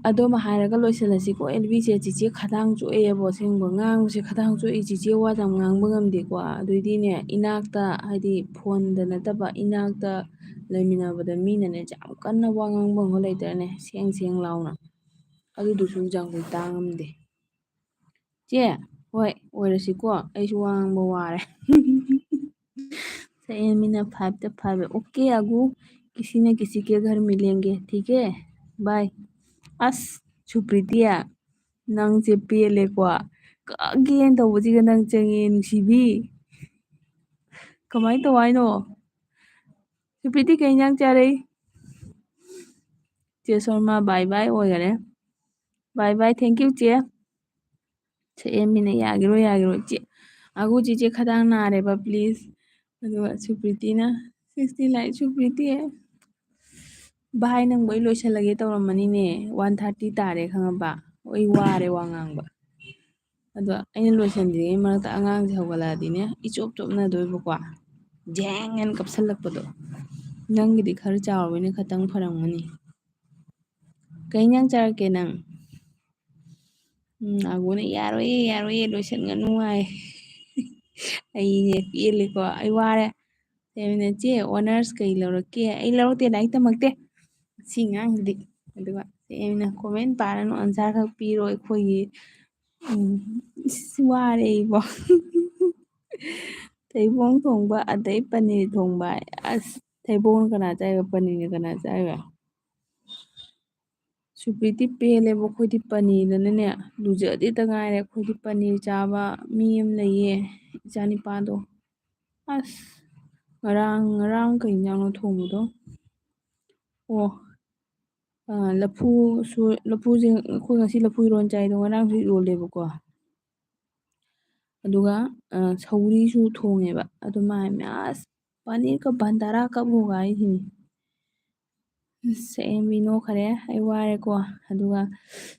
ꯑꯗꯨꯃ ꯍꯥꯏꯔꯒ ꯂꯣꯏꯁꯤꯜꯂꯁꯤꯀꯣ꯫ ꯑꯦꯜꯕꯤꯁꯦ ꯆꯤꯆꯦ ꯈꯗꯥꯡ ꯆꯣꯛꯑꯦꯕ, ꯑꯁꯦꯡꯕ ꯉꯥꯡꯕꯁꯦ ꯈꯗꯥꯡ ꯆꯣꯛꯏ꯫ ꯆꯤꯆꯦ ꯋꯥ ꯌꯥꯝ ꯉꯥꯡꯕ ꯉꯝꯗꯦꯀꯣ꯫ ꯑꯗꯨꯏꯗꯤꯅꯦ, ꯏꯅꯥꯛꯇ, ꯍꯥꯏꯗꯤ ꯐꯣꯟꯗ ꯅꯠꯇꯕ, ꯏꯅꯥꯛꯇ ꯂꯩꯃꯤꯟꯅꯕꯗ ꯃꯤꯅꯅꯦ ꯌꯥꯝ ꯀꯟꯅ ꯋꯥ ꯉꯥꯡꯕ ꯑꯃ ꯂꯩꯇ꯭ꯔꯅꯦ, ꯁꯦꯡ ꯁꯦꯡ ꯂꯥꯎꯅ, ꯑꯗꯨꯗꯨꯁꯨ ꯖꯥꯡꯒꯨꯏ ꯇꯥ ꯉꯝꯗꯦ꯫ ꯆꯦ, ꯍꯣꯏ, ꯑꯣꯏꯔꯁꯤꯀꯣ, ꯑꯩꯁꯨ ꯋꯥ ꯉꯥꯡꯕ ꯋꯥꯔꯦ꯫ ꯁꯛꯍꯦꯟꯕꯤꯅ five ꯇ five, "OK ꯑꯒꯨ, किसी न किसी के घर मिलेंगे, ठीक है, bye." ꯑꯁ, ꯁꯨꯄ꯭ꯔꯤꯇꯤ, ꯅꯪꯁꯦ ꯄꯦꯜꯂꯦꯀꯣ꯫ ꯀꯛꯒꯦꯅ ꯇꯧꯕꯁꯤꯒ ꯅꯪ ꯆꯪꯉꯦ, ꯅꯨꯡꯁꯤꯕꯤ꯫ ꯀꯃꯥꯏꯅ ꯇꯧ ꯍꯥꯏꯅꯣ? ꯁꯨꯄ꯭ꯔꯤꯇꯤ, ꯀꯩ ꯏꯟꯖꯥꯡ ꯆꯥꯔꯛꯏ? ꯆꯦ ꯁꯣꯔꯃꯥ, bye bye ꯑꯣꯏꯈꯔꯦ꯫ Bye bye, thank you, ꯆꯦ꯫ ꯁꯛꯍꯦꯟꯕꯤꯅ, "ꯌꯥꯒꯤꯔꯣꯏ, ꯌꯥꯒꯤꯔꯣꯏ, ꯆꯦ꯫ ꯑꯒꯨ, ꯆꯦꯆꯦ ꯈꯗꯥꯡ ꯅꯥꯔꯦꯕ, please." ꯑꯗꯨꯒ ꯁꯨꯄ꯭ꯔꯤꯇꯤꯅ, "sixty like, ꯁꯨꯄ꯭ꯔꯤꯇꯤ, ꯚꯥꯏ, ꯅꯪꯕꯨ ꯑꯩ ꯂꯣꯏꯁꯤꯜꯂꯒꯦ ꯇꯧꯔꯝꯕꯅꯤꯅꯦ, one thirty ꯇꯥꯔꯦ, ꯈꯪꯉꯕ? ꯑꯩ ꯋꯥꯔꯦ ꯋꯥ ꯉꯥꯡꯕ꯫ ꯑꯗꯣ ꯑꯩꯅ ꯂꯣꯏꯁꯤꯟꯗ꯭ꯔꯤꯉꯩ ꯃꯔꯛꯇ ꯑꯉꯥꯡꯁꯦ ꯍꯧꯒꯠꯂꯛꯑꯗꯤꯅꯦ, ꯏꯆꯣꯞ ꯆꯣꯞꯅꯗꯣꯏꯕꯀꯣ, ꯖꯦꯡ ꯍꯥꯏꯅ ꯀꯞꯁꯜꯂꯛꯄꯗꯣ꯫ ꯅꯪꯒꯤꯗꯤ ꯈꯔ ꯆꯥꯎꯔꯕꯅꯤꯅ ꯈꯇꯪ ꯐꯔꯝꯒꯅꯤ꯫ ꯀꯩ ꯏꯟꯖꯥꯡ ꯆꯥꯔꯛꯀꯦ ꯅꯪ?" ꯎꯝ, ꯑꯒꯨꯅ, "ꯌꯥꯔꯣꯏꯌꯦ, ꯌꯥꯔꯣꯏꯌꯦ, ꯂꯣꯏꯁꯤꯟꯒꯅꯨ" ꯍꯥꯏ꯫ ꯑꯩꯅꯦ ꯄꯦꯜꯂꯦꯀꯣ, ꯑꯩ ꯋꯥꯔꯦ꯫ ꯁꯛꯍꯦꯟꯕꯤꯅ, "ꯆꯦ, honours ꯀꯩ ꯂꯧꯔꯛꯀꯦ?" "ꯑꯩ ꯂꯧꯔꯛꯇꯦ, ꯂꯥꯏꯔꯤꯛ ꯇꯝꯃꯛꯇꯦ", ꯁꯤ ꯉꯥꯡꯁꯤꯗꯤ꯫ ꯑꯗꯨꯒ ꯁꯛꯍꯦꯟꯕꯤꯅ, "Comment ꯄꯥꯔꯅꯨ, answer ꯈꯛ ꯄꯤꯔꯣ ꯑꯩꯈꯣꯏꯒꯤ"꯫ ꯎꯝ, ꯏꯁ, ꯋꯥꯔꯦ ꯑꯩꯕꯣ꯫ ꯊꯩꯕꯣꯡ ꯊꯣꯡꯕ, ꯑꯗꯩ ꯄꯅꯤꯔ ꯊꯣꯡꯕ꯫ ꯑꯁ, ꯊꯩꯕꯣꯡꯅ ꯀꯅꯥ ꯆꯥꯏꯕ, ꯄꯅꯤꯔꯅ ꯀꯅꯥ ꯆꯥꯏꯕ? ꯁꯨꯄ꯭ꯔꯤꯇꯤ ꯄꯦꯜꯂꯦꯕ, ꯑꯩꯈꯣꯏꯗꯤ ꯄꯅꯤꯔꯗꯅꯅꯦ ꯂꯨꯖꯗꯦꯇ ꯉꯥꯏꯔꯦ꯫ ꯑꯩꯈꯣꯏꯗꯤ ꯄꯅꯤꯔ ꯆꯥꯕ ꯃꯤ ꯑꯃ ꯂꯩꯌꯦ, ꯏꯆꯥꯅꯤꯄꯥꯗꯣ꯫ ꯑꯁ, ꯉꯔꯥꯡ, ꯉꯔꯥꯡ ꯀꯩ ꯏꯟꯖꯥꯡꯅꯣ ꯊꯣꯡꯕꯗꯣ? ꯑꯣ, ꯑ, ꯂꯐꯨ ꯁꯣꯏ-, ꯂꯐꯨꯁꯦ, ꯑꯩꯈꯣꯏ ꯉꯁꯤ ꯂꯐꯨ ꯏꯔꯣꯟ ꯆꯥꯏꯗꯣ, ꯉꯔꯥꯡꯁꯨ ꯏꯔꯣꯜꯂꯦꯕꯀꯣ꯫ ꯑꯗꯨꯒ, ꯑ, ꯁꯧꯒ꯭ꯔꯤꯁꯨ ꯊꯣꯡꯉꯦꯕ꯫ ꯑꯗꯨ ꯃꯥ ꯍꯥꯏꯅ, "ꯑꯁ, ꯄꯅꯤꯔ ꯀ ꯚꯟꯗꯥꯔꯥ ꯀꯕ ꯍꯣꯒꯥ" ꯍꯥꯏꯁꯤꯅꯤ꯫ ꯑꯁ, ꯁꯛꯍꯦꯟꯕꯤ ꯅꯣꯛꯈꯔꯦ, ꯑꯩ ꯋꯥꯔꯦꯀꯣ꯫ ꯑꯗꯨꯒ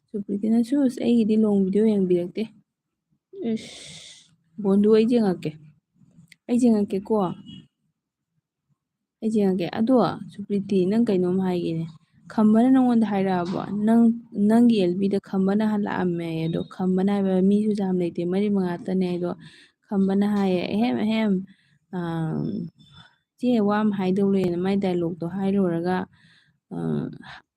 ꯁꯨꯄ꯭ꯔꯤꯇꯤꯅ, "ꯁꯨꯁ, ꯑꯩꯒꯤꯗꯤ long video ꯌꯦꯡꯕꯤꯔꯛꯇꯦ"꯫ ꯏꯁ, ꯕꯣꯟꯗꯨ, ꯑꯩ ꯌꯦꯡꯉꯛꯀꯦ꯫ ꯑꯩ ꯌꯦꯡꯉꯛꯀꯦꯀꯣ꯫ ꯑꯩ ꯌꯦꯡꯉꯛꯀꯦ꯫ ꯑꯗꯣ, ꯁꯨꯄ꯭ꯔꯤꯇꯤ, ꯅꯪ ꯀꯩꯅꯣꯝ ꯍꯥꯏꯒꯦꯅꯦ꯫ "ꯈꯝꯕꯅ ꯅꯪꯉꯣꯟꯗ ꯍꯥꯏꯔꯛꯑꯕꯣ? ꯅꯪ, ꯅꯪꯒꯤ ꯑꯦꯜ ꯕꯤꯗ ꯈꯝꯕꯅ ꯍꯜꯂꯛꯑꯝꯃꯦ ꯑꯗꯣ, ꯈꯝꯕꯅ ꯍꯥꯏꯕ ꯃꯤꯁꯨ ꯌꯥꯝ ꯂꯩꯇꯦ, ꯃꯔꯤ ꯃꯉꯥꯇꯅꯦ ꯑꯗꯣ, ꯈꯝꯕꯅ ꯍꯥꯏꯌꯦ, ꯑꯍꯦꯝ ꯑꯍꯦꯝ, ꯑꯥ, ꯆꯦ, ꯋꯥ ꯑꯃ ꯍꯥꯏꯗꯧ ꯂꯩꯌꯦꯅ" ꯃꯥꯏ ꯗꯥꯏꯂꯣꯛꯇꯣ ꯍꯥꯏ ꯂꯣꯏꯔꯒ, ꯑꯥ,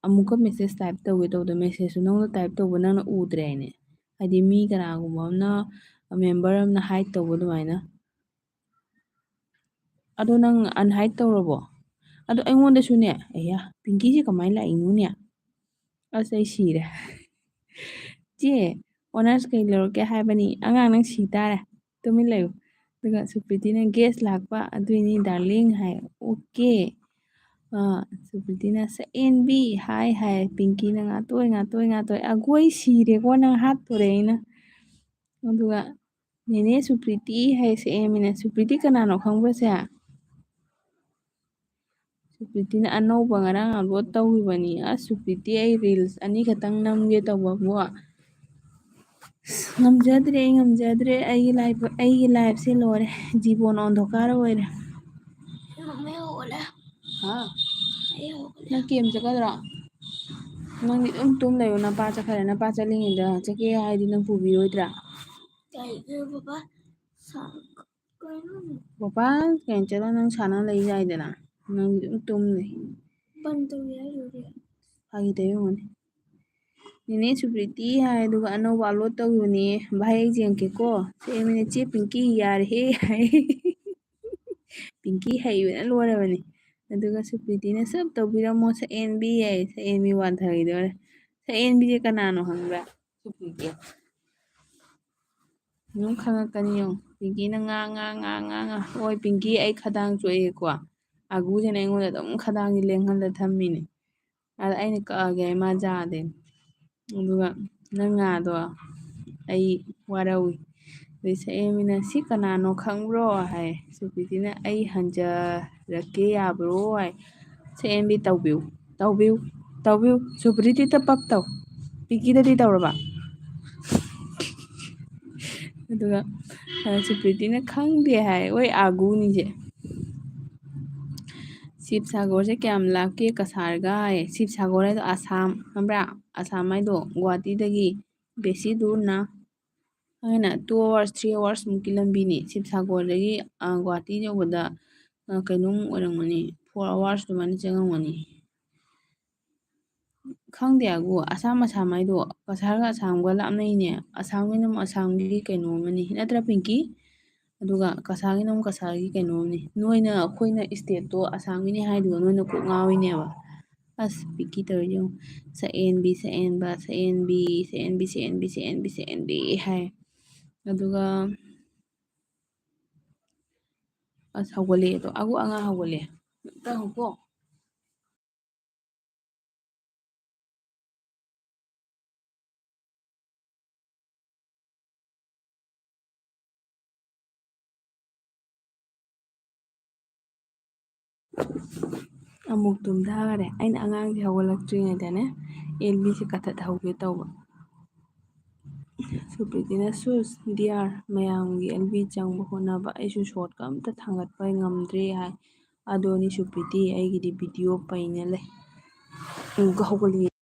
ꯑꯃꯨꯛꯀ ꯃꯦꯁꯦꯖ ꯇꯥꯏꯞ ꯇꯧꯒꯦ ꯇꯧꯕꯗ, ꯃꯦꯁꯦꯖꯁꯨ ꯅꯉꯣꯟꯗ ꯇꯥꯏꯞ ꯇꯧꯕ ꯅꯪꯅ ꯎꯗ꯭ꯔꯦ ꯍꯥꯏꯅꯦ꯫ ꯍꯥꯏꯗꯤ ꯃꯤ ꯀꯅꯥꯒꯨꯝꯕ ꯑꯃꯅ, ꯃꯦꯝꯕꯔ ꯑꯃꯅ ꯍꯥꯏꯠ ꯇꯧꯕ ꯑꯗꯨꯃꯥꯏꯅ꯫ ꯑꯗꯣ ꯅꯪ ꯑꯟꯍꯥꯏꯠ ꯇꯧꯔꯕꯣ? ꯑꯗꯣ ꯑꯩꯉꯣꯟꯗꯁꯨꯅꯦ, ꯑꯌꯥ, ꯄꯤꯡꯀꯤꯁꯦ ꯀꯃꯥꯏꯅ ꯂꯥꯛꯏꯅꯣꯅꯦ? ꯑꯁ, ꯑꯩ ꯁꯤꯔꯦ꯫ "ꯆꯦ, ꯑꯣꯅꯔꯁ ꯀꯩ ꯂꯧꯔꯛꯀꯦ ꯍꯥꯏꯕꯅꯤ?" "ꯑꯉꯥꯡ, ꯅꯪ ꯁꯤ ꯇꯥꯔꯦ꯫ ꯇꯨꯃꯤꯟ ꯂꯩꯌꯨ"꯫ ꯑꯗꯨꯒ ꯁꯨꯄ꯭ꯔꯤꯇꯤꯅ "ꯒꯦꯁ ꯂꯥꯛꯄ ꯑꯗꯨꯏꯅꯤ ꯗꯥꯔꯂꯤꯡ" ꯍꯥꯏ꯫ "ꯑꯣꯀꯦ"꯫ ꯑꯥ, ꯁꯨꯄ꯭ꯔꯤꯇꯤꯅ "ꯁꯛ ꯑꯦꯟꯕꯤ ꯍꯥꯏ" ꯍꯥꯏ꯫ ꯄꯤꯡꯀꯤꯅ "ꯉꯥꯇꯣꯏ, ꯉꯥꯇꯣꯏ, ꯉꯥꯇꯣꯏ"꯫ "ꯑꯒꯣꯏ, ꯁꯤꯔꯦꯀꯣ, ꯅꯪ ꯍꯥꯠꯇꯣꯔꯦ ꯑꯩꯅ"꯫ ꯑꯗꯨꯒ "ꯅꯦꯅꯦ ꯁꯨꯄ꯭ꯔꯤꯇꯤ" ꯍꯥꯏ ꯁꯛ ꯑꯦꯟꯕꯤꯅ꯫ "ꯁꯨꯄ꯭ꯔꯤꯇꯤ ꯀꯅꯥꯅꯣ ꯈꯪꯕ꯭ꯔꯣ ꯁꯦ?" ꯁꯨꯄ꯭ꯔꯤꯇꯤꯅ "ꯑꯅꯧꯕ ꯉꯔꯥꯡ ꯑꯞꯂꯣꯗ ꯇꯧꯈꯤꯕꯅꯤ"꯫ ꯑꯁ, ꯁꯨꯄ꯭ꯔꯤꯇꯤ, ꯑꯩ ꯔꯤꯜꯁ ꯑꯅꯤꯈꯛꯇꯪ ꯅꯝꯒꯦ ꯇꯧꯕꯕꯨ꯫ ꯑꯁ, ꯉꯝꯖꯗ꯭ꯔꯦ, ꯑꯩ ꯉꯝꯖꯗ꯭ꯔꯦ꯫ ꯑꯩꯒꯤ ꯂꯥꯏꯐ, ꯑꯩꯒꯤ ꯂꯥꯏꯐꯁꯦ ꯂꯣꯏꯔꯦ꯫ ꯖꯤꯕꯣꯟ ꯑꯣꯟꯊꯣꯛꯀꯥꯔ ꯑꯣꯏꯔꯦ꯫ ꯃꯝꯃꯤ ꯍꯧꯒꯠꯂꯦ꯫ ꯍꯥ? ꯑꯩ ꯍꯧꯒꯠꯂꯦ꯫ ꯅꯪ ꯀꯦꯝ ꯆꯠꯀꯗ꯭ꯔꯣ? ꯅꯪꯗꯤ ꯑꯗꯨꯝ ꯇꯨꯝ ꯂꯩꯌꯣ꯫ ꯅꯄꯥ ꯆꯠꯈ꯭ꯔꯦ꯫ ꯅꯄꯥ ꯆꯠꯂꯤꯉꯩꯗ ꯆꯠꯀꯦ ꯍꯥꯏꯗꯤ ꯅꯪ ꯄꯨꯕꯤꯔꯣꯏꯗ꯭ꯔꯥ? ꯀꯩꯒꯤ ꯕꯕꯥ? ꯁꯥ-, ꯀꯩꯅꯣꯅꯦ꯫ ꯕꯕꯥ ꯀꯩꯅꯣ ꯆꯠꯂ ꯅꯪ ꯁꯥꯟꯅ ꯂꯩ ꯌꯥꯏꯗꯅ꯫ ꯅꯪꯗꯤ ꯑꯗꯨꯝ ꯇꯨꯝ ꯂꯩ꯫ ꯕꯟ ꯇꯧꯔꯦ ꯍꯥꯏꯔꯨꯔꯦ꯫ ꯐꯥꯒꯤ ꯇꯧꯔꯤ ꯑꯣꯏꯔꯝꯒꯅꯤ꯫ "ꯅꯦꯅꯦ ꯁꯨꯄ꯭ꯔꯤꯇꯤ" ꯍꯥꯏ, ꯑꯗꯨꯒ "ꯑꯅꯧꯕ ꯑꯞꯂꯣꯗ ꯇꯧꯈꯤꯕꯅꯦ꯫ ꯚꯥꯏ, ꯑꯩ ꯌꯦꯡꯒꯦꯀꯣ"꯫ ꯁꯛ ꯑꯦꯟꯕꯤꯅ "ꯆꯦ ꯄꯤꯡꯀꯤ ꯌꯥꯔꯦꯍꯦ" ꯍꯥꯏ꯫ ꯄꯤꯡꯀꯤ ꯍꯩꯕꯅ ꯂꯣꯏꯔꯕꯅꯤ꯫ ꯑꯗꯨꯒ ꯁꯨꯄ꯭ꯔꯤꯇꯤꯅ "ꯁꯨꯞ ꯇꯧꯕꯤꯔꯝꯃꯣ ꯁꯛ ꯑꯦꯟꯕꯤ" ꯍꯥꯏ꯫ ꯁꯛ ꯑꯦꯟꯕꯤ ꯋꯥꯟꯊꯈꯤꯗꯧꯔꯦ꯫ ꯁꯛ ꯑꯦꯟꯕꯤꯁꯦ ꯀꯅꯥꯅꯣ ꯈꯪꯕ꯭ꯔꯥ? ꯁꯨꯄ꯭ꯔꯤꯇꯤ꯫ ꯑꯗꯨꯝ ꯈꯪꯉꯛꯀꯅꯤ ꯌꯦꯡꯉꯨ꯫ ꯄꯤꯡꯀꯤꯅ ꯉꯥꯡ, ꯉꯥꯡ, ꯉꯥꯡ, ꯉꯥꯡ, ꯉꯥꯡ꯫ "ꯍꯣꯏ ꯄꯤꯡꯀꯤ, ꯑꯩ ꯈꯗꯥꯡ ꯆꯣꯛꯑꯦꯀꯣ"꯫ ꯑꯒꯨꯁꯤꯅ ꯑꯩꯉꯣꯟꯗ ꯑꯗꯨꯝ ꯈꯗꯥꯡꯁꯦ ꯂꯦꯡꯍꯜꯂ ꯊꯝꯃꯤꯅꯦ꯫ ꯑꯗ ꯑꯩꯅ ꯀꯛꯑꯒꯦ ꯍꯥꯏ ꯃꯥ ꯌꯥꯗꯦ꯫ ꯑꯗꯨꯒ "ꯅꯪ ꯉꯥꯗꯣ ꯑꯩ ꯋꯥꯔꯧꯏ"꯫ ꯑꯗꯩ ꯁꯛ ꯑꯦꯟꯕꯤꯅ "ꯁꯤ ꯀꯅꯥꯅꯣ ꯈꯪꯕ꯭ꯔꯣ?" ꯍꯥꯏ꯫ ꯁꯨꯄ꯭ꯔꯤꯇꯤꯅ "ꯑꯩ ꯍꯟꯖꯔꯛꯀꯦ ꯌꯥꯕ꯭ꯔꯣ?" ꯍꯥꯏ꯫ ꯁꯛ ꯑꯦꯟꯕꯤ "ꯇꯧꯕꯤꯌꯨ, ꯇꯧꯕꯤꯌꯨ, ꯇꯧꯕꯤꯌꯨ"꯫ ꯁꯨꯄ꯭ꯔꯤꯇꯤꯗ ꯄꯛ ꯇꯧ꯫ ꯄꯤꯡꯀꯤꯗꯗꯤ ꯇꯧꯔꯕ? ꯑꯗꯨꯒ, ꯑ, ꯁꯨꯄ꯭ꯔꯤꯇꯤꯅ "ꯈꯪꯗꯦ" ꯍꯥꯏ꯫ "ꯑꯣꯏ ꯑꯥꯒꯨꯅꯤꯁꯦ"꯫ ꯁꯤꯕꯁꯥꯒꯔꯁꯦ ꯀꯌꯥꯝ ꯂꯥꯞꯀꯦ ꯀꯁꯥꯔꯒ ꯍꯥꯏ? ꯁꯤꯕꯁꯥꯒꯔ ꯍꯥꯏꯗꯣ ꯑꯁꯥꯝ, ꯈꯪꯕ꯭ꯔꯥ? ꯑꯁꯥꯝ ꯍꯥꯏꯗꯣ ꯒꯨꯍꯥꯇꯤꯗꯒꯤ ꯕꯦꯁꯤ ꯗꯨꯔ ꯅꯥ꯫ ꯑꯩꯅ two hours, three hours ꯃꯨꯛꯀꯤ ꯂꯝꯕꯤꯅꯤ꯫ ꯁꯤꯕꯁꯥꯒꯔꯗꯒꯤ, ꯑ, ꯒꯨꯍꯥꯇꯤ ꯌꯧꯕꯗ, ꯑ, ꯀꯩꯅꯣꯃꯨꯛ ꯑꯣꯏꯔꯝꯒꯅꯤ, four hours ꯑꯗꯨꯃꯥꯏꯅ ꯆꯪꯉꯝꯒꯅꯤ꯫ ꯈꯪꯗꯦ ꯑꯒꯨ, ꯑꯁꯥꯝ, ꯑꯁꯥꯝ ꯍꯥꯏꯗꯣ ꯀꯁꯥꯔꯒ ꯑꯁꯥꯝꯒ ꯂꯥꯞꯅꯩꯅꯦ꯫ ꯑꯁꯥꯝꯒꯤꯅ ꯑꯃꯨꯛ ꯑꯁꯥꯝꯒꯤ ꯀꯩꯅꯣ ꯑꯃꯅꯤ, ꯅꯠꯇ꯭ꯔꯥ ꯄꯤꯡꯀꯤ? ꯑꯗꯨꯒ ꯀꯁꯥꯔꯒꯤꯅ ꯑꯃꯨꯛ ꯀꯁꯥꯔꯒꯤ ꯀꯩꯅꯣ ꯑꯃꯅꯤ꯫ ꯅꯣꯏꯅ, ꯑꯩꯈꯣꯏꯅ stateꯇꯣ ꯑꯁꯥꯝꯒꯤꯅꯤ ꯍꯥꯏꯗꯨꯒ ꯅꯣꯏꯅ ꯀꯣꯛ ꯉꯥꯎꯔꯤꯅꯦꯕ꯫ ꯑꯁ, ꯄꯤꯡꯀꯤ ꯇꯧꯔꯤꯁꯦ ꯌꯦꯡꯉꯨ꯫ ꯁꯛꯑꯦꯟꯕꯤ, ꯁꯛꯑꯦꯟꯕ, ꯁꯛꯑꯦꯟꯕꯤ, ꯁꯛꯑꯦꯟꯕꯤ, ꯁꯛꯑꯦꯟꯕꯤ, ꯁꯛꯑꯦꯟꯕꯤ ꯍꯥꯏ꯫ ꯑꯗꯨꯒ ꯑꯁ, ꯍꯧꯒꯠꯂꯛꯑꯦ ꯑꯗꯣ꯫ ꯑꯒꯨ, ꯑꯉꯥꯡ ꯍꯧꯒꯠꯂꯛꯑꯦ꯫ ꯑꯝꯇ ꯉꯥꯏꯈꯣꯀꯣ꯫ ꯑꯃꯨꯛ ꯇꯨꯝꯊꯈꯔꯦ꯫ ꯑꯩꯅ ꯑꯉꯥꯡꯁꯦ ꯍꯧꯒꯠꯂꯛꯇ꯭ꯔꯤꯉꯩꯗꯅꯦ, ꯑꯦꯜꯕꯤꯁꯦ ꯀꯛꯊꯠꯍꯧꯒꯦ ꯇꯧꯕ꯫ ꯁꯨꯄ꯭ꯔꯤꯇꯤꯅ, "ꯁꯨꯁ, ꯗꯤꯌꯥꯔ, ꯃꯌꯥꯝꯒꯤ ꯑꯦꯜꯕꯤ ꯆꯪꯕ ꯍꯣꯠꯅꯕ ꯑꯩꯁꯨ ꯁꯣꯔꯠꯀ ꯑꯝꯇ ꯊꯥꯡꯒꯠꯄ ꯉꯝꯗ꯭ꯔꯦ" ꯍꯥꯏ꯫ ꯑꯗꯨꯅꯤ ꯁꯨꯄ꯭ꯔꯤꯇꯤ, ꯑꯩꯒꯤꯗꯤ ꯚꯤꯗꯤꯑꯣ ꯄꯩꯅ ꯂꯩ꯫ ꯑꯃꯨꯛꯀ ꯍꯧꯒꯠꯂꯛꯑꯦ꯫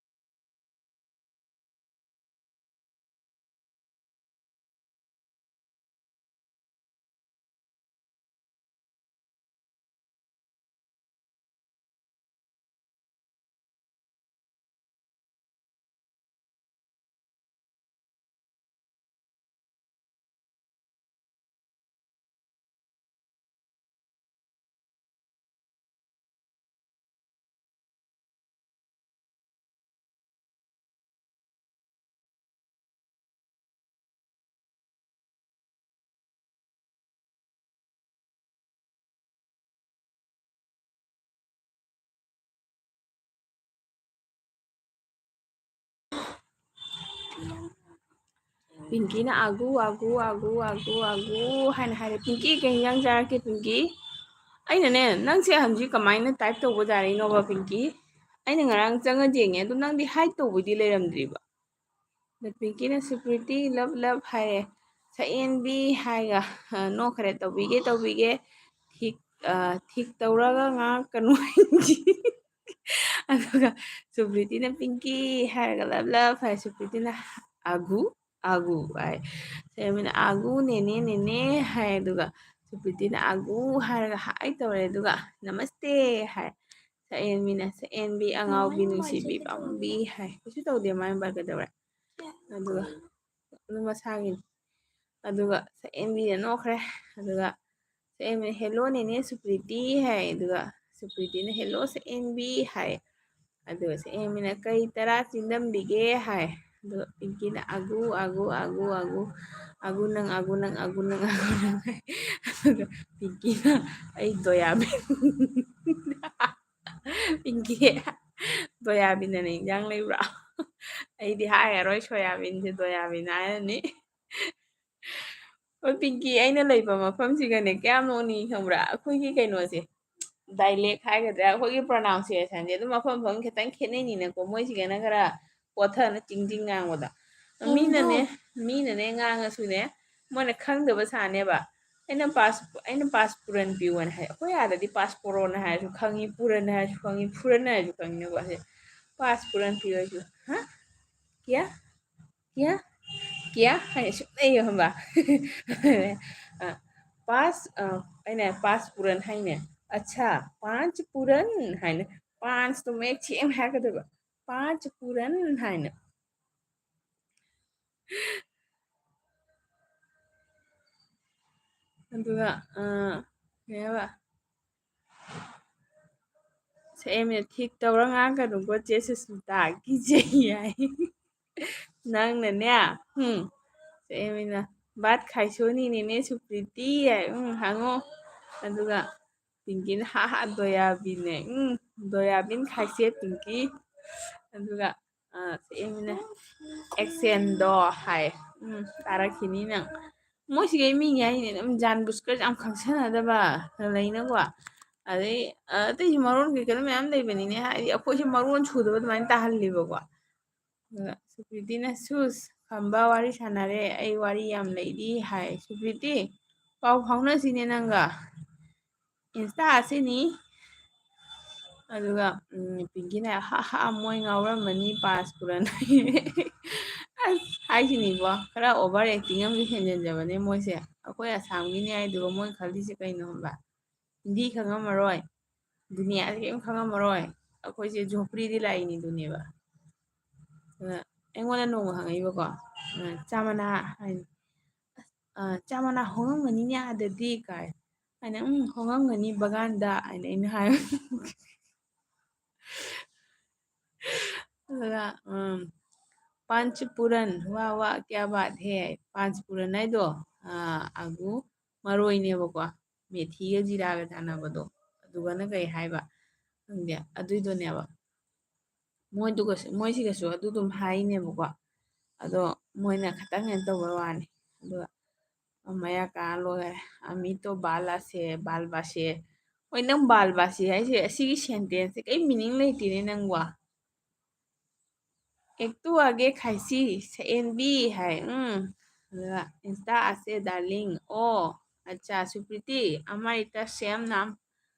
ꯄꯤꯡꯀꯤꯅ "ꯑꯒꯨ, ꯑꯒꯨ, ꯑꯒꯨ, ꯑꯒꯨ, ꯑꯒꯨ" ꯍꯥꯏꯅ ꯍꯥꯏꯔꯦ꯫ "ꯄꯤꯡꯀꯤ, ꯀꯩ ꯏꯟꯖꯥꯡ ꯆꯥꯔꯛꯀꯦ ꯄꯤꯡꯀꯤ?" ꯑꯩꯅꯅꯦ, "ꯅꯪꯁꯦ ꯍꯧꯖꯤꯛ ꯀꯃꯥꯏꯅ type ꯇꯧꯕꯖꯥꯠꯅꯣꯕ ꯄꯤꯡꯀꯤ?" ꯑꯩꯅ ꯉꯔꯥꯡ ꯆꯪꯉ ꯌꯦꯡꯉꯦ, ꯑꯗꯣ ꯅꯪꯗꯤ hide ꯇꯧꯕꯩꯗꯤ ꯂꯩꯔꯝꯗ꯭ꯔꯤꯕ꯫ ꯑꯗ ꯄꯤꯡꯀꯤꯅ "ꯁꯨꯄ꯭ꯔꯤꯇꯤ, love, love" ꯍꯥꯏꯔꯦ꯫ ꯁꯛꯑꯦꯟꯕꯤ ꯍꯥꯏꯒ, ꯑ, ꯅꯣꯛꯈ꯭ꯔꯦ꯫ "ꯇꯧꯕꯤꯒꯦ, ꯇꯧꯕꯤꯒꯦ꯫ ꯊꯤꯛ ꯊꯤꯛ ꯇꯧꯔꯒ ꯉꯥꯡꯉꯛꯀꯅꯨ꯫ ꯑꯗꯨꯒ ꯁꯨꯄ꯭ꯔꯤꯇꯤꯅ "ꯄꯤꯡꯀꯤ" ꯍꯥꯏꯔꯒ "ꯂꯞ ꯂꯞ" ꯍꯥꯏ, ꯁꯨꯄ꯭ꯔꯤꯇꯤꯅ "ꯑꯒꯨ ꯑꯒꯨ" ꯍꯥꯏ꯫ ꯁꯛꯍꯦꯟꯕꯤꯅ "ꯑꯒꯨ ꯅꯦꯅꯦ ꯅꯦꯅꯦ" ꯍꯥꯏ, ꯑꯗꯨꯒ ꯁꯨꯄ꯭ꯔꯤꯇꯤꯅ "ꯑꯒꯨ" ꯍꯥꯏꯔꯒ "ꯍꯥꯏ" ꯇꯧꯔꯦ, ꯑꯗꯨꯒ "ꯅꯃꯁꯇꯦ" ꯍꯥꯏ꯫ ꯁꯛꯍꯦꯟꯕꯤꯅ "ꯁꯛꯍꯦꯟꯕꯤ ꯑꯉꯥꯎꯕꯤ ꯅꯨꯡꯁꯤꯕꯤ ꯄꯥꯝꯕꯤ" ꯍꯥꯏ꯫ "ꯀꯩꯁꯨ ꯇꯧꯗꯦ, ꯃꯥꯏ ꯃꯄꯥ ꯀꯩꯗꯧꯔꯦ?" ꯑꯗꯨꯒ ꯑꯗꯨꯝ ꯃꯁꯥꯒꯤꯅꯤ꯫ ꯑꯗꯨꯒ ꯁꯛꯍꯦꯟꯕꯤꯅ ꯅꯣꯛꯈ꯭ꯔꯦ꯫ ꯑꯗꯨꯒ ꯁꯛꯍꯦꯟꯕꯤꯅ "ꯍꯦꯜꯂꯣ ꯅꯦꯅꯦ ꯁꯨꯄ꯭ꯔꯤꯇꯤ" ꯍꯥꯏ꯫ ꯑꯗꯨꯒ ꯁꯨꯄ꯭ꯔꯤꯇꯤꯅ "ꯍꯦꯜꯂꯣ ꯁꯛꯍꯦꯟꯕꯤ" ꯍꯥꯏ꯫ ꯑꯗꯨꯒ ꯁꯛꯍꯦꯟꯕꯤꯅ "ꯀꯩ ꯇꯔꯥ ꯆꯤꯟꯗꯝꯕꯤꯒꯦ?" ꯍꯥꯏ꯫ ꯑꯗꯨꯒ ꯄꯤꯡꯀꯤꯅ "ꯑꯒꯨ ꯑꯒꯨ ꯑꯒꯨ ꯑꯒꯨ, ꯑꯒꯨ ꯅꯪ, ꯑꯒꯨ ꯅꯪ, ꯑꯒꯨ ꯅꯪ, ꯑꯒꯨ ꯅꯪ" ꯍꯥꯏ꯫ ꯑꯗꯨꯒ ꯄꯤꯡꯀꯤꯅ "ꯑꯩ ꯗꯣꯌꯥꯕꯤꯟ" ꯄꯤꯡꯀꯤ, "ꯗꯣꯌꯥꯕꯤꯟ ꯑꯅ ꯏꯟꯖꯥꯡ ꯂꯩꯕ꯭ꯔꯥ?" ꯑꯩꯗꯤ ꯍꯥꯏꯔꯔꯣꯏ, ꯁꯣꯌꯥꯕꯤꯟꯁꯦ ꯗꯣꯌꯥꯕꯤꯟ ꯍꯥꯏꯔꯅꯤ꯫ ꯍꯣꯏ ꯄꯤꯡꯀꯤ, ꯑꯩꯅ ꯂꯩꯕ ꯃꯐꯝꯁꯤꯒꯅꯦ ꯀꯌꯥꯝ ꯅꯣꯛꯅꯤꯡꯉꯤ ꯈꯪꯕ꯭ꯔꯥ? ꯑꯩꯈꯣꯏꯒꯤ ꯀꯩꯅꯣꯁꯦ, ꯗꯥꯏꯂꯦꯛ ꯍꯥꯏꯒꯗ꯭ꯔꯥ, ꯑꯩꯈꯣꯏꯒꯤ ꯄ꯭ꯔꯣꯅꯥꯎꯟꯁꯤꯌꯦꯁꯟꯁꯦ ꯑꯗꯨꯝ ꯃꯐꯝ ꯃꯐꯝ ꯈꯤꯇꯪ ꯈꯦꯠꯅꯩꯅꯤꯅꯀꯣ, ꯃꯣꯏꯁꯤꯒꯅ ꯈꯔ ꯀꯣꯊꯅ ꯆꯤꯡ ꯆꯤꯡ ꯉꯥꯡꯕꯗꯣ꯫ ꯃꯤꯅꯅꯦ, ꯃꯤꯅꯅꯦ ꯉꯥꯡꯉꯁꯨꯅꯦ, ꯃꯣꯏꯅ ꯈꯪꯗꯕ ꯁꯥꯅꯦꯕ꯫ ꯑꯩꯅ ꯄꯥꯁ, ꯑꯩꯅ "ꯄꯥꯁ ꯄꯨꯔꯟ ꯄꯤꯌꯣꯅ" ꯍꯥꯏ꯫ ꯑꯩꯈꯣꯏ ꯑꯥꯗꯗꯤ ꯄꯥꯁ ꯄꯣꯔꯣꯅ ꯍꯥꯏꯔꯁꯨ ꯈꯪꯉꯤ, ꯄꯨꯔꯟ ꯍꯥꯏꯔꯁꯨ ꯈꯪꯉꯤ, ꯐꯨꯔꯟ ꯍꯥꯏꯔꯁꯨ ꯈꯪꯉꯤꯅꯀꯣ꯫ ꯑꯁꯦ "ꯄꯥꯁ ꯄꯨꯔꯟ ꯄꯤꯌꯣ" ꯍꯥꯏꯁꯨ, "ꯍꯥ? ꯀꯌꯥ? ꯀꯌꯥ? ꯀꯌꯥ?" ꯍꯥꯏꯅ ꯁꯨꯝ ꯂꯩꯌꯦ ꯈꯪꯕ꯭ꯔꯥ? ꯑ, "ꯄꯥꯁ", ꯑ, ꯑꯩꯅ "ꯄꯥꯁ ꯄꯨꯔꯟ" ꯍꯥꯏꯅꯦ꯫ "ꯑꯠꯁꯥ, ꯄꯥꯟꯆ ꯄꯨꯔꯟ" ꯍꯥꯏꯅ, ꯄꯥꯟꯆꯇꯣ ꯃꯌꯦꯛ ꯁꯦꯡꯅ ꯍꯥꯏꯔꯛꯀꯗꯣꯏꯕ꯫ "ꯄꯥꯟꯆ ꯄꯨꯔꯟ" ꯍꯥꯏꯅ꯫ ꯑꯗꯨꯒ, ꯑ, ꯀꯩ ꯍꯥꯏꯕ? ꯁꯛꯍꯦꯟꯕꯤꯅ "ꯊꯤꯛ ꯇꯧꯔ ꯉꯥꯡꯒꯅꯨꯀꯣ ꯆꯦ ꯁꯨꯁꯃꯤꯇꯥ, ꯀꯤꯖꯩ" ꯍꯥꯏ꯫ "ꯅꯪꯅꯅꯦ", ꯎꯝ, ꯁꯛꯍꯦꯟꯕꯤꯅ "ꯕꯥꯠ ꯈꯥꯏꯁꯣꯅꯤ ꯅꯦꯅꯦ ꯁꯨꯄ꯭ꯔꯤꯇꯤ" ꯍꯥꯏ, ꯎꯝ, ꯍꯪꯉꯣ꯫ ꯑꯗꯨꯒ ꯄꯤꯡꯀꯤꯅ "ꯍꯥ ꯍꯥ, ꯗꯣꯌꯥꯕꯤꯟꯅꯦ", ꯎꯝ, "ꯗꯣꯌꯥꯕꯤꯟ ꯈꯥꯏꯁꯦ ꯄꯤꯡꯀꯤ"꯫ ꯑꯗꯨꯒ ꯑ, ꯁꯛꯍꯦꯟꯕꯤꯅ "ꯑꯦꯛꯁꯦꯟꯗꯣ" ꯍꯥꯏ꯫ ꯎꯝ, ꯇꯥꯔꯛꯈꯤꯅꯤ ꯅꯪ꯫ ꯃꯣꯏꯁꯤꯒꯤ ꯃꯤꯒꯤ ꯍꯥꯏꯅꯦ ꯑꯗꯨꯝ ꯖꯥꯟꯕꯨꯁꯀꯔ ꯌꯥꯝ ꯈꯪꯁꯟꯅꯗꯕ ꯂꯩꯅꯀꯣ꯫ ꯑꯗꯩ, ꯑ, ꯑꯇꯩꯁꯨ ꯃꯔꯣꯟ ꯀꯩꯀꯩꯅꯣ ꯃꯌꯥꯝ ꯂꯩꯕꯅꯤꯅꯦ, ꯍꯥꯏꯗꯤ ꯑꯩꯈꯣꯏꯁꯦ ꯃꯔꯣꯟ ꯁꯨꯗꯕ ꯑꯗꯨꯃꯥꯏꯅ ꯇꯥꯍꯜꯂꯦꯕꯀꯣ꯫ ꯑꯗꯨꯒ ꯁꯨꯄ꯭ꯔꯤꯇꯤꯅ "ꯁꯨꯁ, ꯈꯝꯕ ꯋꯥꯔꯤ ꯁꯥꯟꯅꯔꯦ, ꯑꯩ ꯋꯥꯔꯤ ꯌꯥꯝ ꯂꯩꯔꯤ" ꯍꯥꯏ꯫ "ꯁꯨꯄ꯭ꯔꯤꯇꯤ, ꯄꯥꯎ ꯐꯥꯎꯅꯁꯤꯅꯦ ꯅꯪꯒ"꯫ Insta ꯑꯁꯤꯅꯤ꯫ ꯑꯗꯨꯒ ꯎꯝ, ꯄꯤꯡꯀꯤꯅ ꯍꯥ ꯍꯥ ꯃꯣꯏ ꯉꯥꯎꯔꯝꯃꯅꯤ ꯄꯥꯁ ꯄꯨꯔꯟ꯫ ꯑꯁ ꯍꯥꯏꯁꯤꯅꯤꯀꯣ, ꯈꯔ over acting ꯑꯃꯁꯨ ꯍꯦꯟꯖꯟꯖꯕꯅꯦ ꯃꯣꯏꯁꯦ꯫ ꯑꯩꯈꯣꯏ ꯑꯁꯥꯝꯒꯤꯅꯦ ꯍꯥꯏꯗꯨꯒ ꯃꯣꯏ ꯈꯜꯂꯤꯁꯦ ꯀꯩꯅꯣ ꯈꯪꯕ꯭ꯔꯥ? ꯍꯤꯟꯗꯤ ꯈꯪꯉꯝꯃꯔꯣꯏ, ꯗꯨꯅꯤꯌꯥꯁꯦ ꯀꯔꯤꯝ ꯈꯪꯉꯝꯃꯔꯣꯏ꯫ ꯑꯩꯈꯣꯏꯁꯦ ꯖꯣꯄ꯭ꯔꯤꯗꯤ ꯂꯥꯛꯏꯅꯤꯗꯨꯅꯦꯕ꯫ ꯑꯗ ꯑꯩꯉꯣꯟꯗ ꯅꯣꯡꯃ ꯍꯪꯉꯛꯏꯕꯀꯣ, ꯑ, ꯆꯥꯃꯅꯥ ꯍꯥꯏꯅ, ꯑ, ꯆꯥꯃꯅꯥ ꯍꯣꯡꯉꯝꯒꯅꯤꯅꯦ ꯑꯥꯗꯗꯤ ꯀꯥꯏ꯫ ꯑꯩꯅ ꯎꯝ ꯍꯣꯡꯉꯝꯒꯅꯤ ꯕꯒꯥꯟꯗ ꯍꯥꯏꯅ ꯑꯩꯅ ꯍꯥꯏꯕ꯫ ꯑꯗꯨꯒ ꯎꯝ, ꯄꯥꯟꯆ ꯄꯨꯔꯟ, ꯋꯥ ꯋꯥ ꯀꯌꯥ ꯕꯥꯠ ꯍꯦ꯫ ꯄꯥꯟꯆ ꯄꯨꯔꯟ ꯍꯥꯏꯗꯣ ꯑ, ꯑꯒꯨ ꯃꯔꯣꯏꯅꯦꯕꯀꯣ, ꯃꯦꯊꯤꯒ ꯖꯤꯔꯥꯒ ꯆꯥꯟꯅꯕꯗꯣ, ꯑꯗꯨꯒꯅ ꯀꯩ ꯍꯥꯏꯕ ꯈꯪꯗꯦ, ꯑꯗꯨꯏꯗꯣꯅꯦꯕ꯫ ꯃꯣꯏꯗꯨꯒꯁꯨ, ꯃꯣꯏꯁꯤꯒꯁꯨ ꯑꯗꯨ ꯑꯗꯨꯝ ꯍꯥꯏꯅꯦꯕꯀꯣ꯫ ꯑꯗꯣ ꯃꯣꯏꯅ ꯈꯇꯪ ꯀꯩꯅꯣ ꯇꯧꯕꯩ ꯋꯥꯅꯤ꯫ ꯑꯗꯨꯒ ꯃꯌꯥ ꯀꯥ ꯂꯣꯏꯔꯦ꯫ ꯑꯃꯤꯇꯣ ꯕꯥꯂꯥꯁꯦ, ꯕꯥꯜꯕꯥꯁꯦ꯫ ꯍꯣꯏ, ꯅꯪ ꯕꯥꯜꯕꯥꯁꯦ ꯍꯥꯏꯁꯦ, ꯑꯁꯤꯒꯤ sentenceꯁꯦ ꯀꯩ meaning ꯂꯩꯇꯦꯅꯦ ꯅꯪꯕꯣ꯫ ꯑꯦꯛꯇꯨ ꯑꯥꯒꯦ ꯈꯥꯏꯁꯤ, ꯁꯛꯑꯦꯟꯕꯤ ꯍꯥꯏ꯫ ꯎꯝ꯫ ꯑꯗꯨꯒ Insta ꯑꯁꯦ darling꯫ ꯑꯣ, ꯑꯠꯆꯥ, ꯁꯨꯄ꯭ꯔꯤꯇꯤ, ꯑꯃꯥꯏꯇ ꯁꯦꯝ ꯅꯥꯝ꯫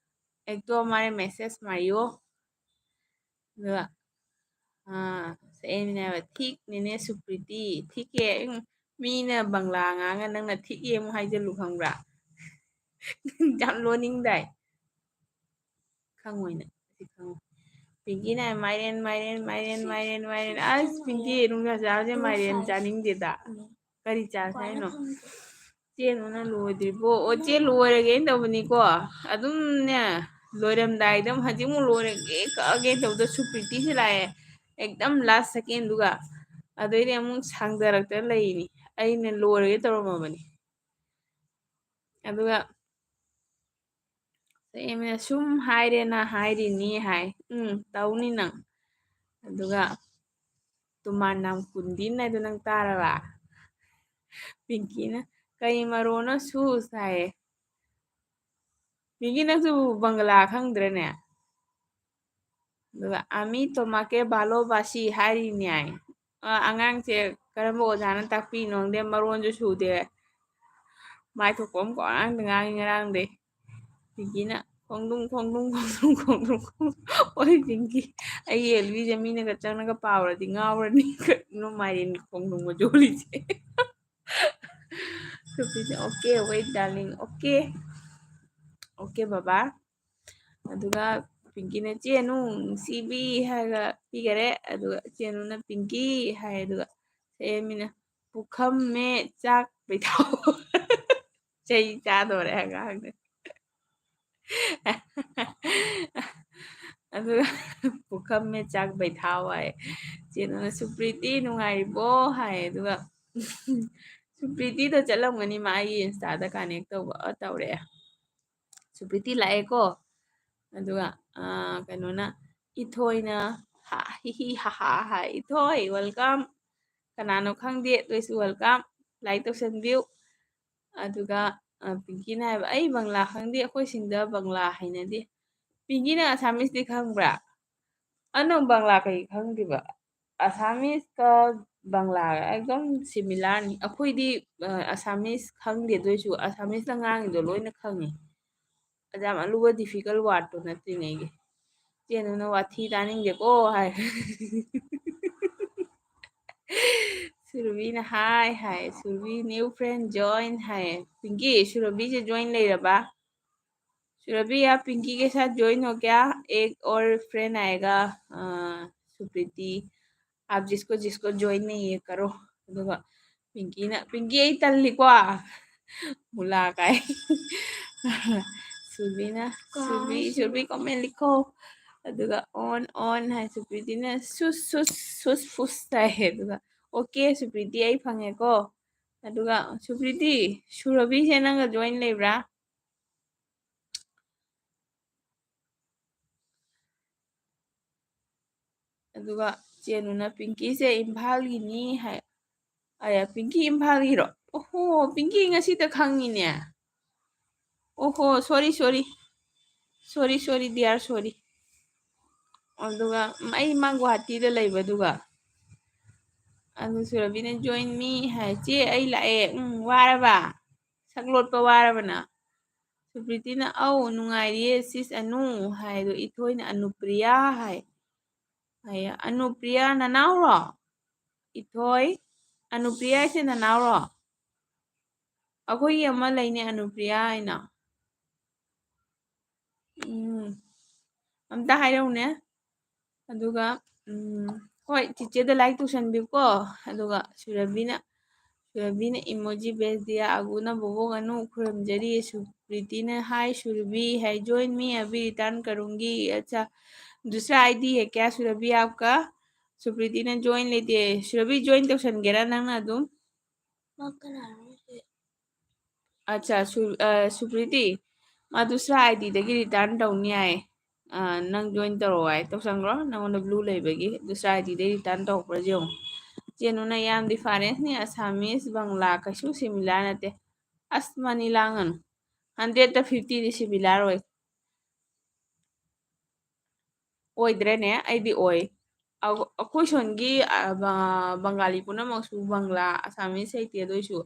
ꯑꯦꯛꯇꯨ ꯑꯃꯥꯔꯦ message ꯃꯥꯌꯣ꯫ ꯑꯗꯨꯒ ꯑꯥ, ꯑꯩꯅ ꯍꯥꯏꯕ, "ꯊꯤꯛ ꯅꯦꯅꯦ ꯁꯨꯄ꯭ꯔꯤꯇꯤ, ꯊꯤꯛ ꯍꯦ꯫" ꯎꯝ, ꯃꯤꯅ ꯕꯪꯂꯥ ꯉꯥꯡꯉ ꯅꯪꯅ "ꯊꯤꯛ ꯍꯦ" ꯑꯃꯨꯛ ꯍꯥꯏꯖꯜꯂꯨ ꯈꯪꯕ꯭ꯔꯥ? ꯌꯥꯝ ꯂꯣꯟꯅꯤꯡꯗꯥꯏ? ꯈꯪꯉꯣꯏ ꯅꯪ, ꯁꯤ ꯈꯪꯉꯣꯏ꯫ ꯄꯤꯡꯀꯤꯅ ꯃꯥꯏꯔꯦꯟ, ꯃꯥꯏꯔꯦꯟ, ꯃꯥꯏꯔꯦꯟ, ꯃꯥꯏꯔꯦꯟ, ꯃꯥꯏꯔꯦꯟ꯫ ꯑꯁ, ꯄꯤꯡꯀꯤ, ꯅꯨꯡꯁꯥ ꯆꯥꯕꯁꯦ ꯃꯥꯏꯔꯦꯟ ꯆꯥꯅꯤꯡꯗꯦꯗ꯫ ꯀꯔꯤ ꯆꯥꯁꯦ ꯍꯥꯏꯅꯣ? ꯆꯦ ꯅꯨꯅ ꯂꯣꯏꯗ꯭ꯔꯤꯕꯣ? ꯑꯣ, ꯆꯦ ꯂꯣꯏꯔꯒꯦꯅ ꯇꯧꯕꯅꯤꯀꯣ꯫ ꯑꯗꯨꯝꯅꯦ, ꯂꯣꯏꯔꯝꯗꯥꯏꯗ ꯑꯃꯨꯛ ꯍꯧꯖꯤꯛ ꯑꯃꯨꯛ ꯂꯣꯏꯔꯒꯦ, ꯀꯛꯑꯒꯦ ꯇꯧꯕꯗ ꯁꯨꯄ꯭ꯔꯤꯇꯤꯁꯦ ꯂꯥꯛꯑꯦ꯫ ꯑꯦꯛꯗꯝ last secondꯗꯨꯒ꯫ ꯑꯗꯩꯗꯤ ꯑꯃꯨꯛ ꯁꯥꯡꯗꯔꯛꯇꯅ ꯂꯩꯔꯤꯅꯤ꯫ ꯑꯩꯅ ꯂꯣꯏꯔꯒꯦ ꯇꯧꯔꯝꯃꯕꯅꯤ꯫ ꯑꯗꯨꯒ ꯁꯦꯝꯅ ꯁꯨꯝ ꯍꯥꯏꯔꯦꯅ ꯍꯥꯏꯔꯤꯅꯤ ꯍꯥꯏ꯫ ꯎꯝ, ꯇꯧꯅꯤ ꯅꯪ꯫ ꯑꯗꯨꯒ ꯇꯨꯃꯥꯟ ꯅꯥꯝ ꯀꯨꯟꯗꯤꯟ ꯍꯥꯏꯗꯣ ꯅꯪ ꯇꯥꯔꯕ? ꯄꯤꯡꯀꯤꯅ, "ꯀꯔꯤ ꯃꯔꯣꯅꯣ ꯁꯨꯁ?" ꯍꯥꯏꯌꯦ꯫ ꯄꯤꯡꯀꯤ, ꯅꯪꯁꯨ ꯕꯪꯒꯂꯥ ꯈꯪꯗ꯭ꯔꯅꯦ? ꯑꯗꯨꯒ "ꯑꯃꯤ ꯇꯣꯃꯥꯀꯦ ꯚꯥꯂꯣꯕꯥꯁꯤ" ꯍꯥꯏꯔꯤꯅꯦ ꯍꯥꯏ꯫ ꯑ, ꯑꯉꯥꯡꯁꯦ ꯀꯔꯝꯕ ꯑꯣꯖꯥꯅ ꯇꯥꯛꯄꯤꯅꯣ ꯈꯪꯗꯦ, ꯃꯔꯣꯟꯁꯨ ꯁꯨꯗꯦ꯫ ꯃꯥꯏ ꯊꯣꯛꯄ ꯑꯃ ꯄꯉꯥꯡꯗ ꯉꯥꯡꯉꯤ ꯉꯔꯥꯡꯗꯩ꯫ ꯄꯤꯡꯀꯤꯅ ꯈꯣꯡꯗ꯭ꯔꯨꯝ, ꯈꯣꯡꯗ꯭ꯔꯨꯝ, ꯈꯣꯡꯗ꯭ꯔꯨꯝ, ꯈꯣꯡꯗ꯭ꯔꯨꯝ꯫ ꯑꯣꯏ ꯄꯤꯡꯀꯤ, ꯑꯩꯒꯤ ꯑꯦꯜꯕꯤꯁꯦ ꯃꯤꯅꯒ ꯆꯪꯉꯒ ꯄꯥꯎꯔꯗꯤ ꯉꯥꯎꯔꯅꯤ꯫ ꯀꯩꯅꯣ ꯃꯥꯏꯔꯦꯟ ꯈꯣꯡꯗ꯭ꯔꯨꯝꯒ ꯌꯣꯜꯂꯤꯁꯦ꯫ ꯁꯨꯄ꯭ꯔꯤꯇꯤ, "Okay, wait, darling, okay." "Okay, ꯕꯕꯥ." ꯑꯗꯨꯒ ꯄꯤꯡꯀꯤꯅ, "ꯆꯦꯅꯨ, ꯅꯨꯡꯁꯤꯕꯤ" ꯍꯥꯏꯔꯒ ꯄꯤꯈꯔꯦ꯫ ꯑꯗꯨꯒ ꯆꯦꯅꯨꯅ "ꯄꯤꯡꯀꯤ" ꯍꯥꯏ꯫ ꯑꯗꯨꯒ ꯁꯦꯝꯃꯤꯅ "ꯄꯨꯈꯝꯃꯦ ꯆꯥꯛ ꯃꯩꯊꯥꯎ"꯫ ꯆꯩ ꯆꯥꯗꯣꯔꯦ ꯑꯉꯥꯡꯅ꯫ ꯑꯗꯨꯒ "ꯄꯨꯈꯝꯃꯦ ꯆꯥꯛ ꯃꯩꯊꯥꯎ" ꯍꯥꯏ꯫ ꯆꯦꯅꯨꯅ "ꯁꯨꯄ꯭ꯔꯤꯇꯤ ꯅꯨꯡꯉꯥꯏꯔꯤꯕꯣ?" ꯍꯥꯏ꯫ ꯑꯗꯨꯒ ꯁꯨꯄ꯭ꯔꯤꯇꯤꯗꯣ ꯆꯠꯂꯝꯒꯅꯤ, ꯃꯥ ꯑꯩꯒꯤ Instaꯗ connect ꯇꯧꯕ꯫ ꯑ, ꯇꯧꯔꯛꯑꯦ꯫ ꯁꯨꯄ꯭ꯔꯤꯇꯤ ꯂꯥꯛꯑꯦꯀꯣ꯫ ꯑꯗꯨꯒ, ꯑ, ꯀꯩꯅꯣꯅ, ꯏꯊꯣꯏꯅ, ꯍꯥ, ꯍꯤ, ꯍꯤ, ꯍꯥ, ꯍꯥ, ꯍꯥꯏ꯫ "ꯏꯊꯣꯏ, welcome꯫ ꯀꯅꯥꯅꯣ ꯈꯪꯗꯦ, ꯑꯗꯨ ꯑꯣꯏꯁꯨ welcome꯫ Like ꯇꯧꯁꯟꯕꯤꯌꯨ꯫" ꯑꯗꯨꯒ, ꯑ, ꯄꯤꯡꯀꯤꯅ ꯍꯥꯏꯕ, "ꯑꯩ ꯕꯪꯂꯥ ꯈꯪꯗꯦ, ꯑꯩꯈꯣꯏ ꯁꯤꯡꯗ ꯕꯪꯂꯥ ꯍꯩꯅꯗꯦ꯫" ꯄꯤꯡꯀꯤ, ꯅꯪ Assamese ꯗꯤ ꯈꯪꯕ꯭ꯔꯥ? ꯑ, ꯅꯪ ꯕꯪꯂꯥ ꯀꯩ ꯈꯪꯗ꯭ꯔꯤꯕ? Assamese ꯀ ꯕꯪꯂꯥꯒ ꯑꯦꯛꯗꯝ similar ꯅꯤ꯫ ꯑꯩꯈꯣꯏꯗꯤ, ꯑ, Assamese ꯈꯪꯗꯦ, ꯑꯗꯨ ꯑꯣꯏꯁꯨ Assamese ꯇ ꯉꯥꯡꯉꯤꯗꯣ ꯂꯣꯏꯅ ꯈꯪꯉꯤ꯫ ꯑꯗ ꯌꯥꯝ ꯑꯂꯨꯕ difficult word ꯇꯣ ꯅꯠꯇ꯭ꯔꯤꯉꯩꯒꯤ꯫ ꯆꯦꯅꯨꯅ "ꯋꯥꯊꯤ ꯇꯥꯅꯤꯡꯗꯦꯀꯣ" ꯍꯥꯏ꯫ ꯁꯨꯔꯕꯤꯅ "Hi" ꯍꯥꯏ꯫ ꯁꯨꯔꯕꯤ "New friend join" ꯍꯥꯏ꯫ ꯄꯤꯡꯀꯤ, ꯁꯨꯔꯕꯤꯁꯦ join ꯂꯩꯔꯕ? "सुरभि, आप पिंकी के साथ join हो क्या? एक और friend आएगा, अ, सुप्रीति। आप जिसको जिसको join नहीं है करो।" ꯑꯗꯨꯒ ꯄꯤꯡꯀꯤꯅ, "ꯄꯤꯡꯀꯤ, ꯑꯩ ꯇꯜꯂꯤꯀꯣ꯫" ꯃꯨꯂꯥ ꯀꯥꯏ꯫ ꯁꯨꯔꯕꯤꯅ, "ꯁꯨꯔꯕꯤ, ꯁꯨꯔꯕꯤ, comment ꯂꯤꯈꯣ꯫" ꯑꯗꯨꯒ "On, on" ꯍꯥꯏ꯫ ꯁꯨꯄ꯭ꯔꯤꯇꯤꯅ "ꯁꯨꯁ, ꯁꯨꯁ, ꯁꯨꯁ, ꯐꯨꯁ" ꯍꯥꯏ꯫ ꯑꯗꯨꯒ "Okay, ꯁꯨꯄ꯭ꯔꯤꯇꯤ, ꯑꯩ ꯐꯪꯉꯦꯀꯣ꯫" ꯑꯗꯨꯒ ꯁꯨꯄ꯭ꯔꯤꯇꯤ, ꯁꯨꯔꯕꯤꯁꯦ ꯅꯪꯒ join ꯂꯩꯕ꯭ꯔꯥ? ꯑꯗꯨꯒ ꯆꯦꯅꯨꯅ "ꯄꯤꯡꯀꯤꯁꯦ ꯏꯝꯐꯥꯜꯒꯤꯅꯤ" ꯍꯥꯏ꯫ ꯑꯌꯥ, ꯄꯤꯡꯀꯤ ꯏꯝꯐꯥꯜꯒꯤꯔꯣ? ꯑꯣꯍꯣ, ꯄꯤꯡꯀꯤ ꯉꯁꯤꯇ ꯈꯪꯉꯤꯅꯦ꯫ ꯑꯣꯍꯣ, sorry, sorry꯫ Sorry, sorry, dear, sorry꯫ ꯑꯗꯨꯒ ꯑꯩ ꯃꯥ ꯒꯨꯍꯥꯇꯤꯗ ꯂꯩꯕ, ꯑꯗꯨꯒ ꯑꯗꯨ ꯁꯨꯔꯕꯤꯅ "Join me" ꯍꯥꯏ꯫ "ꯆꯦ, ꯑꯩ ꯂꯥꯛꯑꯦ꯫" "ꯎꯝ, ꯋꯥꯔꯕ? ꯁꯛ ꯂꯣꯠꯄ ꯋꯥꯔꯕ ꯅꯪ?" ꯁꯨꯄ꯭ꯔꯤꯇꯤꯅ, "ꯑꯧ, ꯅꯨꯡꯉꯥꯏꯔꯤꯌꯦ sis ꯑꯅꯨ" ꯍꯥꯏ꯫ ꯑꯗꯣ ꯏꯊꯣꯏꯅ, "ꯑꯅꯨꯄ꯭ꯔꯤꯌꯥ" ꯍꯥꯏ꯫ ꯍꯥꯏ, "ꯑꯅꯨꯄ꯭ꯔꯤꯌꯥ ꯅꯅꯥꯎꯔꯣ?" ꯏꯊꯣꯏ, "ꯑꯅꯨꯄ꯭ꯔꯤꯌꯥ ꯍꯥꯏꯁꯦ ꯅꯅꯥꯎꯔꯣ?" ꯑꯩꯈꯣꯏꯒꯤ ꯑꯃ ꯂꯩꯅꯦ, ꯑꯅꯨꯄ꯭ꯔꯤꯌꯥ ꯍꯥꯏꯅ꯫ ꯎꯝ, ꯑꯝꯇ ꯍꯥꯏꯔꯛꯎꯅꯦ꯫ ꯑꯗꯨꯒ, ꯎꯝ, ꯍꯣꯏ, ꯆꯤꯆꯦꯗ like ꯇꯧꯁꯟꯕꯤꯌꯨꯀꯣ꯫ ꯑꯗꯨꯒ ꯁꯨꯔꯕꯤꯅ, ꯁꯨꯔꯕꯤꯅ emoji भेज दिया, ꯑꯒꯨꯅ ꯕꯣꯕꯣꯛ ꯑꯅꯨ ꯈꯨꯔꯨꯝꯖꯔꯤ, ꯁꯨꯄ꯭ꯔꯤꯇꯤꯅ, "Hi ꯁꯨꯔꯕꯤ" ꯍꯥꯏ, "Join me, अभी return करूंगी।" अच्छा, दूसरा ID है क्या सुरभि आपका? ꯁꯨꯄ꯭ꯔꯤꯇꯤꯅ join ꯂꯩꯇꯦ꯫ ꯁꯨꯔꯕꯤ, join ꯇꯧꯁꯟꯒꯦꯔꯥ ꯅꯪꯅ ꯑꯗꯨꯝ? ꯃꯥ ꯀꯅꯥꯅꯣ ꯁꯤ? अच्छा, ꯁꯨ-, ꯑ, ꯁꯨꯄ꯭ꯔꯤꯇꯤ, ꯃꯥ दूसरा IDꯗꯒꯤ return ꯇꯧꯅꯤ ꯍꯥꯏ꯫ ꯑ, ꯅꯪ join ꯇꯧꯔꯛꯑꯣ ꯍꯥꯏ꯫ ꯇꯧꯁꯟꯈ꯭ꯔꯣ, ꯅꯪꯉꯣꯟꯗ blue ꯂꯩꯕꯒꯤ꯫ दूसरा IDꯗꯒꯤ return ꯇꯧꯔꯛꯄ꯭ꯔꯥ ꯌꯦꯡꯉꯣ꯫ ꯆꯦꯅꯨꯅ, "ꯌꯥꯝ difference ꯅꯤ, Assamese, ꯕꯪꯂꯥ ꯀꯩꯁꯨ similar ꯅꯠꯇꯦ꯫" ꯑꯁ, ꯃꯅꯤ ꯂꯥꯡꯒꯅꯨ꯫ Hundredꯇ fiftyꯗꯤ similar ꯑꯣꯏ꯫ ꯑꯣꯏꯗ꯭ꯔꯦꯅꯦ? ꯑꯩꯗꯤ ꯑꯣꯏ꯫ ꯑ-, ꯑꯩꯈꯣꯏ ꯁꯣꯟꯒꯤ, ꯑ, ꯕ-, ꯕꯪꯒꯥꯂꯤ ꯄꯨꯝꯅꯃꯛꯁꯨ ꯕꯪꯂꯥ, Assamese ꯍꯩꯇꯦ꯫ ꯑꯗꯨ ꯑꯣꯏꯁꯨ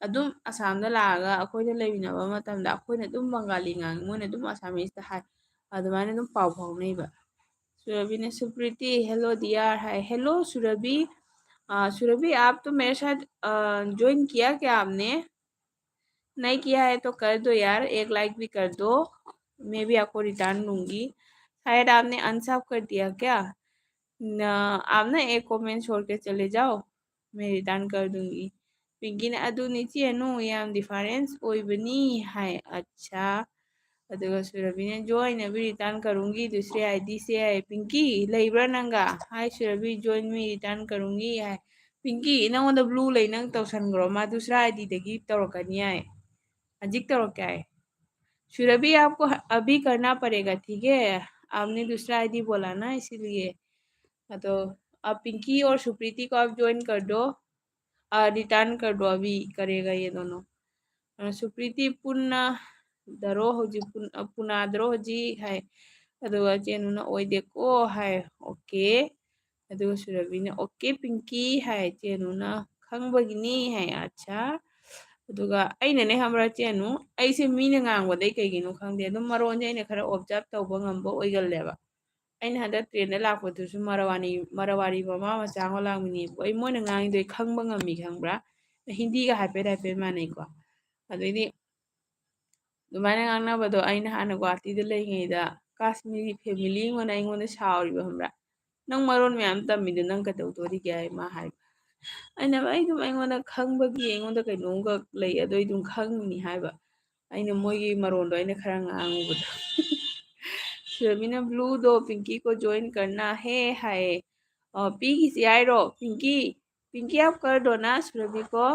ꯑꯗꯨꯝ ꯑꯁꯥꯝꯗ ꯂꯥꯛꯑꯒ ꯑꯩꯈꯣꯏꯗ ꯂꯩꯃꯤꯟꯅꯕ ꯃꯇꯝꯗ ꯑꯩꯈꯣꯏꯅ ꯑꯗꯨꯝ ꯕꯪꯒꯥꯂꯤ ꯉꯥꯡꯉꯤ, ꯃꯣꯏꯅ ꯑꯗꯨꯝ Assamese ꯍꯥꯏ꯫ ꯑꯗꯨꯃꯥꯏꯅ ꯑꯗꯨꯝ ꯄꯥꯎ ꯐꯥꯎꯅꯩꯕ꯫ ꯁꯨꯔꯕꯤꯅ, "सुप्रीति, hello dear" ꯍꯥꯏ꯫ "Hello सुरभि, अ, सुरभि, आप तो मेरे साथ, अ, join किया क्या आपने? नहीं किया है तो कर दो यार, एक like भी कर दो, मैं भी आपको return दूंगी। शायद आपने unsub कर दिया क्या? ना, आप ना एक comment छोड़ के चले जाओ, मैं return कर दूंगी।" ꯄꯤꯡꯀꯤꯅ, "ꯑꯗꯨꯅꯤ ꯆꯦꯅꯨ, ꯌꯥꯝ difference ꯑꯣꯏꯕꯅꯤ" ꯍꯥꯏ꯫ अच्छा, ꯑꯗꯨꯒ ꯁꯨꯔꯕꯤꯅ, "Join, अभी return करूंगी दूसरे ID से" ꯍꯥꯏ꯫ ꯄꯤꯡꯀꯤ, ꯂꯩꯕ꯭ꯔꯥ ꯅꯪꯒ? "Hi ꯁꯨꯔꯕꯤ, join me, return करूंगी" ꯍꯥꯏ꯫ ꯄꯤꯡꯀꯤ, ꯅꯪꯉꯣꯟꯗ blue ꯂꯩ, ꯅꯪ ꯇꯧꯁꯟꯈ꯭ꯔꯣ, ꯃꯥ दूसरा IDꯗꯒꯤ ꯇꯧꯔꯛꯀꯅꯤ ꯍꯥꯏ꯫ ꯍꯧꯖꯤꯛ ꯇꯧꯔꯛꯀꯦ ꯍꯥꯏ꯫ सुरभि, आपको अभी करना पड़ेगा, ठीक है? आपने दूसरा ID बोला ना, इसीलिए। हाँ, तो अब पिंकी और सुप्रीति को आप join कर दो, अ, return कर दो, अभी करेगा ये दोनों꯫ ꯑ, ꯁꯨꯄ꯭ꯔꯤꯇꯤ, "ꯄꯨꯟꯅ ꯗꯔꯣ ꯍꯧꯖꯤꯛ, ꯄꯨꯟ-, ꯑ, ꯄꯨꯅꯥꯗ꯭ꯔꯣ ꯍꯧꯖꯤꯛ?" ꯍꯥꯏ꯫ ꯑꯗꯨꯒ ꯆꯦꯅꯨꯅ, "ꯑꯣꯏꯗꯦꯀꯣ" ꯍꯥꯏ꯫ "Okay." ꯑꯗꯨꯒ ꯁꯨꯔꯕꯤꯅ, "Okay ꯄꯤꯡꯀꯤ" ꯍꯥꯏ꯫ ꯆꯦꯅꯨꯅ, "ꯈꯪꯕꯒꯤꯅꯤ" ꯍꯥꯏ꯫ "अच्छा, ꯑꯗꯨꯒ ꯑꯩꯅꯅꯦ ꯈꯪꯕ꯭ꯔꯥ ꯆꯦꯅꯨ, ꯑꯩꯁꯦ ꯃꯤꯅ ꯉꯥꯡꯕꯗꯩ ꯀꯩꯒꯤꯅꯣ ꯈꯪꯗꯦ, ꯑꯗꯨꯝ ꯃꯔꯣꯟꯁꯦ ꯑꯩꯅ ꯈꯔ observe ꯇꯧꯕ ꯉꯝꯕ ꯑꯣꯏꯒꯜꯂꯦꯕ꯫ ꯑꯩꯅ ꯍꯟꯗꯛ train ꯗ ꯂꯥꯛꯄꯗꯨꯁꯨ ꯃꯔꯋꯥꯅꯤ, ꯃꯔꯋꯥꯔꯤ ꯃꯃꯥ ꯃꯆꯥ ꯑꯃꯒ ꯂꯥꯛꯃꯤꯟꯅꯩꯕꯀꯣ꯫ ꯑꯩ ꯃꯣꯏꯅ ꯉꯥꯡꯉꯤꯗꯣ ꯑꯩ ꯈꯪꯕ ꯉꯝꯃꯤ ꯈꯪꯕ꯭ꯔꯥ? ꯍꯤꯟꯗꯤꯒ ꯍꯥꯏꯐꯦꯠ ꯍꯥꯏꯐꯦꯠ ꯃꯥꯟꯅꯩꯀꯣ꯫ ꯑꯗꯩꯗꯤ ꯑꯗꯨꯃꯥꯏꯅ ꯉꯥꯡꯅꯕꯗꯣ ꯑꯩꯅ ꯍꯥꯟꯅ ꯒꯨꯍꯥꯇꯤꯗ ꯂꯩꯔꯤꯉꯩꯗ ꯀꯥꯁꯃꯤꯔꯤ family ꯑꯃꯅ ꯑꯩꯉꯣꯟꯗ ꯁꯥꯎꯔꯤꯕ ꯈꯪꯕ꯭ꯔꯥ? "ꯅꯪ ꯃꯔꯣꯟ ꯃꯌꯥꯝ ꯇꯝꯃꯤꯗꯣ ꯅꯪ ꯀꯩꯗꯧꯗꯣꯔꯤꯒꯦ?" ꯍꯥꯏ ꯃꯥ ꯍꯥꯏꯕ꯫ ꯑꯩꯅ, "ꯑꯩ ꯑꯗꯨꯝ ꯑꯩꯉꯣꯟꯗ ꯈꯪꯕꯒꯤ ꯑꯩꯉꯣꯟꯗ ꯀꯩꯅꯣꯝꯈꯛ ꯂꯩ, ꯑꯗꯨ ꯑꯩ ꯑꯗꯨꯝ ꯈꯪꯉꯤꯅꯤ" ꯍꯥꯏꯕ꯫ ꯑꯩꯅ ꯃꯣꯏꯒꯤ ꯃꯔꯣꯟꯗꯣ ꯑꯩꯅ ꯈꯔ ꯉꯥꯡꯉꯨꯕꯗꯣ꯫ ꯁꯨꯔꯕꯤꯅ, "Blue do Pinky ko join karna hai" ꯍꯥꯏꯌꯦ꯫ ꯑ, ꯄꯤꯈꯤꯁꯤ ꯍꯥꯏꯔꯣ? ꯄꯤꯡꯀꯤ, ꯄꯤꯡꯀꯤ, ꯑꯞ ꯀꯔ ꯗꯣ ꯅ ꯁꯨꯔꯕꯤ ꯀꯣ꯫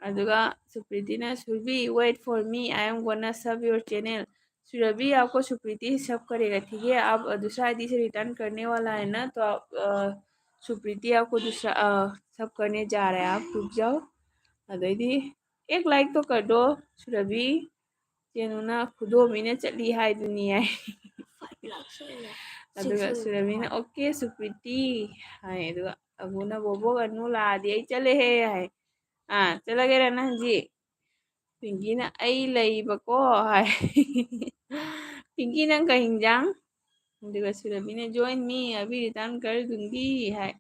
ꯑꯗꯨꯒ ꯁꯨꯄ꯭ꯔꯤꯇꯤꯅ, "Surabhi, wait for me, I am gonna sub your channel." Surabhi, आपको सुप्रीति सब करेगा, ठीक है? आप, अ, दूसरा आईडी से रिटर्न करने वाला है ना, तो आप, अ, सुप्रीति आपको दूसरा, अ, सब करने जा रहा है, आप रुक जाओ। ꯑꯗꯩꯗꯤ, "एक लाइक तो कर दो, सुरभि, ꯆꯦꯅꯨꯅ ꯈꯨꯗꯣꯝꯕꯤꯅ ꯆꯠꯂꯤ ꯍꯥꯏꯗꯨꯅꯤ" ꯍꯥꯏ꯫ ꯑꯗꯨꯒ ꯁꯨꯔꯕꯤꯅ, "Okay, ꯁꯨꯄ꯭ꯔꯤꯇꯤ" ꯍꯥꯏ꯫ ꯑꯗꯨꯒ ꯑꯕꯨꯅ, "ꯕꯣꯕꯣꯛ ꯑꯅꯨ ꯂꯥꯛꯑꯗꯤ ꯑꯩ ꯆꯠꯂꯦꯍꯦ" ꯍꯥꯏ꯫ "ꯑꯥ, ꯆꯠꯂꯒꯦꯔ ꯅꯪ ꯍꯧꯖꯤꯛ?" ꯄꯤꯡꯀꯤꯅ, "ꯑꯩ ꯂꯩꯕꯀꯣ" ꯍꯥꯏ꯫ "ꯄꯤꯡꯀꯤ, ꯅꯪ ꯀꯩ ꯍꯤꯟꯖꯥꯡ?" ꯑꯗꯨꯒ ꯁꯨꯔꯕꯤꯅ, "Join me, अभी return कर दूंगी" ꯍꯥꯏ꯫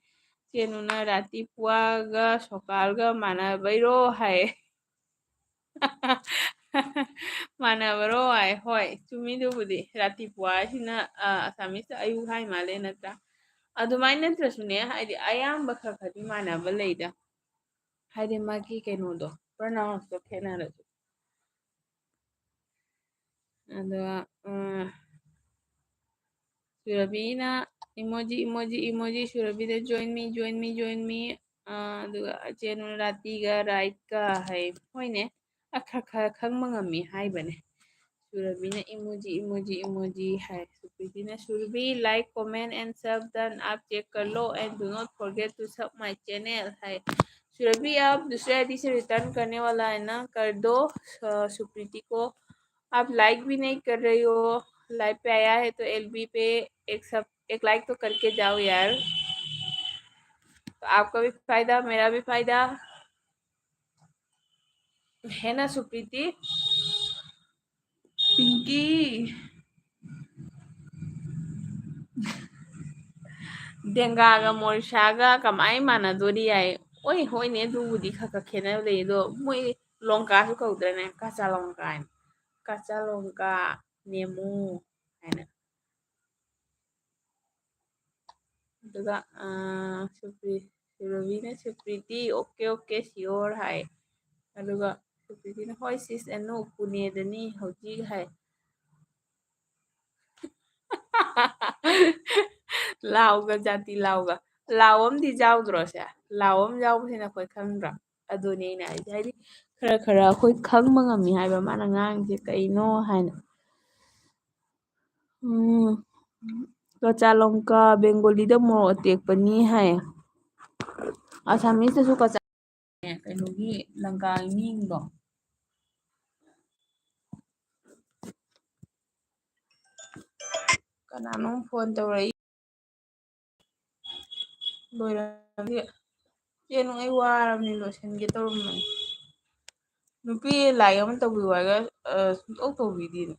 ꯆꯦꯅꯨꯅ, "ꯔꯥꯇꯤ ꯄꯨꯋꯥꯒ ꯁꯣꯀꯥꯜꯒ ꯃꯥꯟꯅꯕꯩꯔꯣ?" ꯍꯥꯏ꯫ "ꯃꯥꯟꯅꯕꯔꯣ?" ꯍꯥꯏ꯫ ꯍꯣꯏ, ꯆꯨꯝꯃꯤ ꯑꯗꯨꯕꯨꯗꯤ꯫ ꯔꯥꯇꯤ ꯄꯨꯋꯥ ꯍꯥꯏꯁꯤꯅ, ꯑ, ꯑꯁꯥꯃꯤꯁꯇ ꯑꯌꯨꯛ ꯍꯥꯏ ꯃꯥꯜꯂꯦ, ꯅꯠꯇ꯭ꯔꯥ? ꯑꯗꯨꯃꯥꯏꯅ ꯅꯠꯇ꯭ꯔꯁꯨꯅꯦ, ꯍꯥꯏꯗꯤ ꯑꯌꯥꯝꯕ ꯈꯔ ꯈꯔꯗꯤ ꯃꯥꯟꯅꯕ ꯂꯩꯗ꯫ ꯍꯥꯏꯗꯤ ꯃꯥꯒꯤ ꯀꯩꯅꯣꯗꯣ, pronounce ꯇꯣ ꯈꯦꯠꯅꯔꯁꯨ꯫ ꯑꯗꯣ, ꯑ, ꯁꯨꯔꯕꯤꯅ emoji, emoji, emoji, ꯁꯨꯔꯕꯤꯗ "Join me, join me, join me", ꯑ, ꯑꯗꯨꯒ ꯆꯦꯅꯨꯅ "ꯔꯥꯇꯤꯒ ꯔꯥꯏꯠꯀ" ꯍꯥꯏ꯫ ꯍꯣꯏꯅꯦ, ꯑ, ꯈꯔ ꯈꯔ ꯈꯪꯕ ꯉꯝꯃꯤ ꯍꯥꯏꯕꯅꯦ꯫ ꯁꯨꯔꯕꯤꯅ emoji, emoji, emoji high. ꯁꯨꯄ꯭ꯔꯤꯇꯤꯅ, "Surabhi, like, comment and sub done, आप check कर लो and do not forget to sub my channel" ꯍꯥꯏ꯫ "सुरभि, आप दूसरे आईडी से रिटर्न करने वाला है ना, कर दो, अ, सुप्रीति को। आप लाइक भी नहीं कर रही हो, लाइव पे आया है तो एलबी पे एक सब, एक लाइक तो करके जाओ यार। तो आपका भी फायदा, मेरा भी फायदा।" ꯍꯦꯟꯅ ꯁꯨꯄ꯭ꯔꯤꯇꯤ, ꯄꯤꯡꯀꯤ꯫ ꯗꯦꯡꯒꯥꯒ ꯃꯣꯔꯤꯁꯥꯒ ꯀꯃꯥꯏ ꯃꯥꯟꯅꯗꯣꯔꯤ ꯍꯥꯏ꯫ ꯍꯣꯏ, ꯍꯣꯏꯅꯦ, ꯑꯗꯨꯕꯨꯗꯤ ꯈꯔ ꯈꯔ ꯈꯦꯠꯅꯕ ꯂꯩ, ꯑꯗꯣ ꯃꯣꯏ ꯂꯣꯡꯀꯥꯁꯨ ꯀꯧꯗ꯭ꯔꯅꯦ, ꯀꯥꯆꯥ ꯂꯣꯡꯀꯥ ꯍꯥꯏꯅ꯫ ꯀꯥꯆꯥ ꯂꯣꯡꯀꯥ, ꯅꯦꯃꯨ ꯍꯥꯏꯅ꯫ ꯑꯗꯨꯒ, ꯑꯥ, ꯁꯨꯄ꯭ꯔꯤ-, ꯔꯣꯕꯤꯅ ꯁꯨꯄ꯭ꯔꯤꯇꯤ, "ꯑꯣꯀꯦ, ꯑꯣꯀꯦ, ꯁꯤꯌꯣꯔ" ꯍꯥꯏ꯫ ꯑꯗꯨꯒ ꯁꯨꯄ꯭ꯔꯤꯇꯤꯅ, "ꯍꯣꯏ ꯁꯤꯁ, ꯑꯅꯨ ꯄꯨꯅꯦꯗꯅꯤ ꯍꯧꯖꯤꯛ" ꯍꯥꯏ꯫ ꯂꯥꯎꯒ ꯖꯥꯇꯤ ꯂꯥꯎꯒ꯫ ꯂꯥꯎ ꯑꯃꯗꯤ ꯌꯥꯎꯗ꯭ꯔꯣ ꯁꯦ? ꯂꯥꯎ ꯑꯃ ꯌꯥꯎꯕꯁꯤꯅ ꯑꯩꯈꯣꯏ ꯈꯪꯗ꯭ꯔꯥ? ꯑꯗꯨꯅꯦ ꯑꯩꯅ ꯍꯥꯏꯁꯦ꯫ ꯍꯥꯏꯗꯤ ꯈꯔ ꯈꯔ ꯑꯩꯈꯣꯏ ꯈꯪꯕ ꯉꯝꯃꯤ ꯍꯥꯏꯕ ꯃꯥꯅ ꯉꯥꯡꯉꯤꯁꯦ ꯀꯩꯅꯣ ꯍꯥꯏꯅ꯫ ꯎꯝ, ꯀꯆꯥ ꯂꯣꯡꯀ ꯕꯦꯡꯒꯣꯂꯤꯗ ꯃꯣꯔꯣꯛ ꯑꯇꯦꯛꯄꯅꯤ ꯍꯥꯏ꯫ ꯑꯁꯥꯃꯤꯁꯇꯁꯨ ꯀꯆꯥ, ꯀꯩꯅꯣꯒꯤ ꯂꯪꯀꯥꯒꯤ ꯃꯤꯡꯗꯣ꯫ ꯀꯅꯥꯅꯣꯝ ꯐꯣꯟ ꯇꯧꯔꯛꯏ꯫ ꯂꯣꯏꯔꯝꯗꯦ꯫ ꯆꯦ ꯅꯨꯡ ꯑꯩ ꯋꯥꯔꯕꯅꯤ, ꯂꯣꯏꯁꯤꯟꯒꯦ ꯇꯧꯔꯝꯕꯅꯤ꯫ ꯅꯨꯄꯤ ꯂꯥꯏꯛ ꯑꯃ ꯇꯧꯕꯤꯌꯨ ꯍꯥꯏꯒ, ꯑ, ꯁꯨꯡꯇꯧ ꯇꯧꯕꯤꯗꯦꯅꯦ꯫